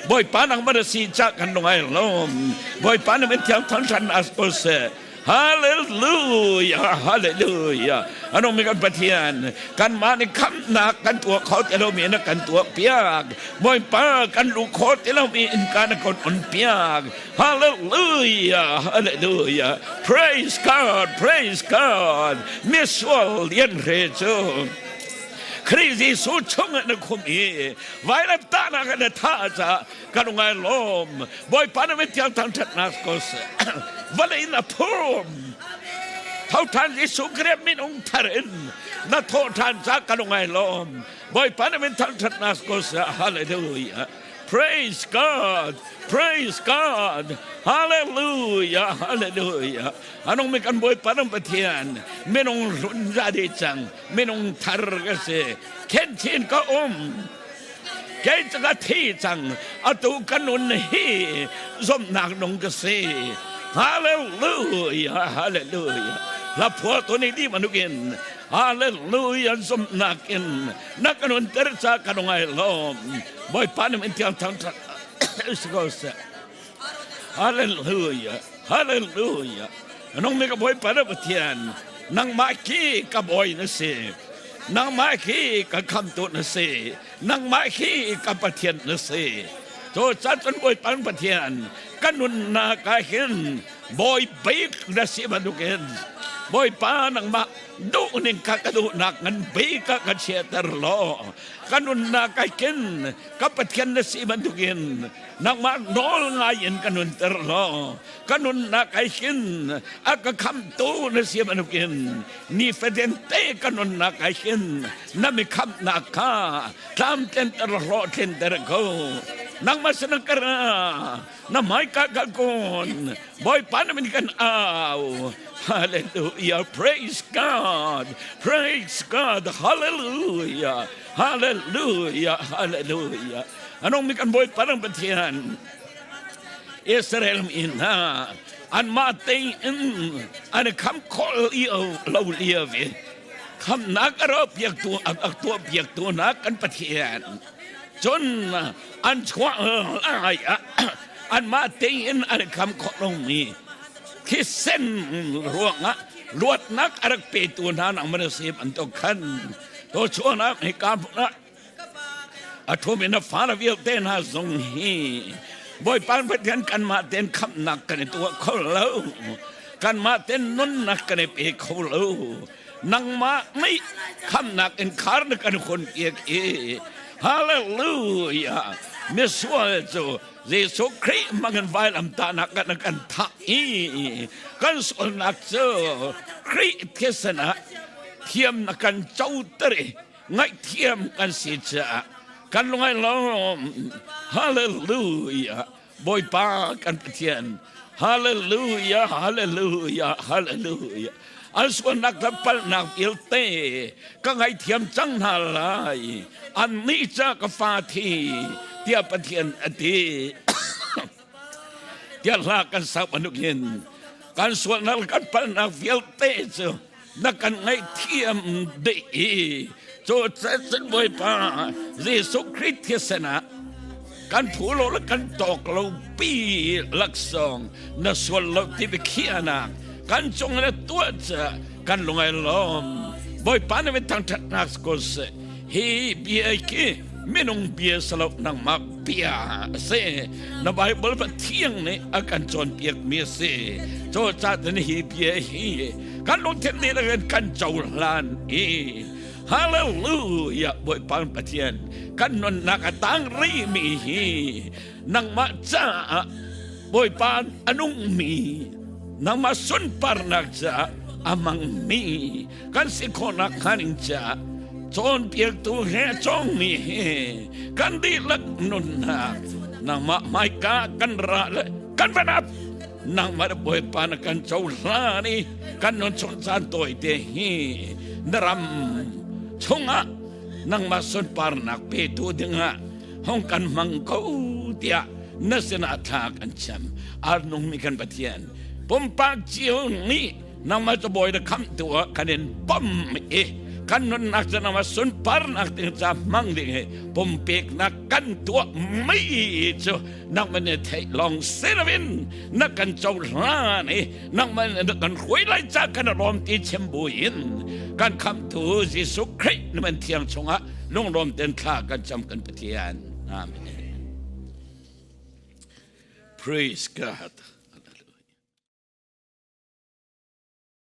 [SPEAKER 1] Bawipa nangmah na si cah kan lung ai lawm Bawipa na min thiang thangṭhat as ko seh Hallelujah Hallelujah anung mi kan Pathian kanmah nih khamhnak kan tuah kho ti lomi na kan tuah piak Bawipa kan luh kho ti lomi innka na kan on piak Hallelujah, hallelujah. Praise God, praise God. Misual lian hre cu Khrih Jesuh chung ah na khum i vailam tahnak ah na thah caah kan ngai lawm. Bawipa na min tiang thangṭhatnak ko seh. Vawlei in a phum. Tho ṭhan Jesuh Khrih minung thar in na thawh ṭhan ca ka lungai lawm. Bawipa na min thangṭhatnak ko seh. Hallelujah. Praise God. Praise God. Hallelujah. Hallelujah. Anung mi kan Bawipa ram Pathian minung hlun za dih cang minung thar ka si. Khen chin ka um. Kei cu ka thi cang atu ka nun hi zumhnak nung ka si. Hallelujah. Hallelujah. Hla phuah tu nih di manukin Hallelujah zumhnak in na ka nun ter ca ka ngai lawm. Bawipa nih min tiang thangṭhat si ko seh. Hallelujah. Hallelujah. Nung mi ka Bawipa na Pathian nangmah khi ka bawi na si. Nangmah khi ka khamtu na si. Nangmah khi ka Pathian na si. Cu caan cun Bawipa Pathian ka nunnak ah hin bawi bik na si bantukin Bawipa nangmah duhning kha ka duhnak ngan bik ah ka chiahter law ka nunnak ah khin ka Pathian na si bantukin nangmah nawl ngai in ka nunter law ka nunnak ah hin a ka khamtu na si bantukin nifatin te ka nunnak ah hin na mi khamnak kha tlamtlinter hlawhtlinter ko. Nangmah sin ka ra na hmaika ka kun Bawipa na min kan au. Hallelujah. Praise God. Praise God. Hallelujah. Hallelujah. Hallelujah. Anong mi kan Bawipa nang Pathian Israel mi hna anmah tein an kham khol lo lio ve khamnak a ro piaktu a tuah piaktu hna kan Pathian cun an chuah lai ah anmah tein an kham khawh lomi thisen ruangah luatnak a rak petu hna nang man si bantuk khan to chuahnak hika hmun ah a thum in a fale vialte hna zong hi Bawipa Pathian kanmah tein khamhnak kan i tuah kho lo, kanmah tein nunnak kan i pe kho lo. Nangmah nih khamhnak in khar na kan hun piak i hallelujah, misual cu Jesuh Khrih hmangin vailam tahnak kan kan thah i kan sualnak cu Khrih thisen ah thiam na kan coter i ngaihthiam kan si caah kan lungai lawm. Hallelujah. Bawipa kan Pathian, hallelujah, hallelujah, hallelujah. An sualnak le palhnak vialte ka ngaithiam cang hna lai, annih ca ka fa thi tiah Pathian a ti tiah hla kan sak bantukin kan sualnak le kan palhnak vialte cu na kan ngaihthiam dih i cu cun Bawipa Jesuh Khrih thisen ah kan phu lo le kan tawk lo pi laksawng na sual lo ti biakhiahnak kan cung na tuah ca kan lungai lawm. Bawipa na min thangṭhatnak ko seh. Hi bia khi minung bia salo, nangmah bia a si. Na Bible Pathian nih a kan cawnpiak mi a si. Cu caah hi bia hi kan lungthin dihlak in kan cohlan i hallelujah, Bawipa Pathian, kan nunnak a tang rih mi hi nangmah caah Bawipa a nungmi, nangmah sunparnak caah a hmangmi kan si khawhnak hnga ding caah cawnpiaktu he cawngmi he kan dihlak nunnak nangmah hmaika kan ra le kan van ap nangmah le Bawipa na kan cohlan i kan nun chung caan tawite hi na ram chungah nangmah sunparnak petu dingah hong kan hmang ko tiah na sinah thla kan cham. Arnungmi kan Pathian, pumpak cio nih nangmah cu bawi na khamhtu ah kan in pom i kan nunnak cu nangmah sunparnak ding ca hmang ding hi pumpeknak kan tuah mi cu nangmah nih theih lawng si loin na kan cohlan i nangmah nih na kan hruai lai ca kan lawm ti chim buin kan khamhtu Jesuh Khrih na man thiang chungah lunglawm ten thla kan cam, kan Pathian. Amen. Praise God.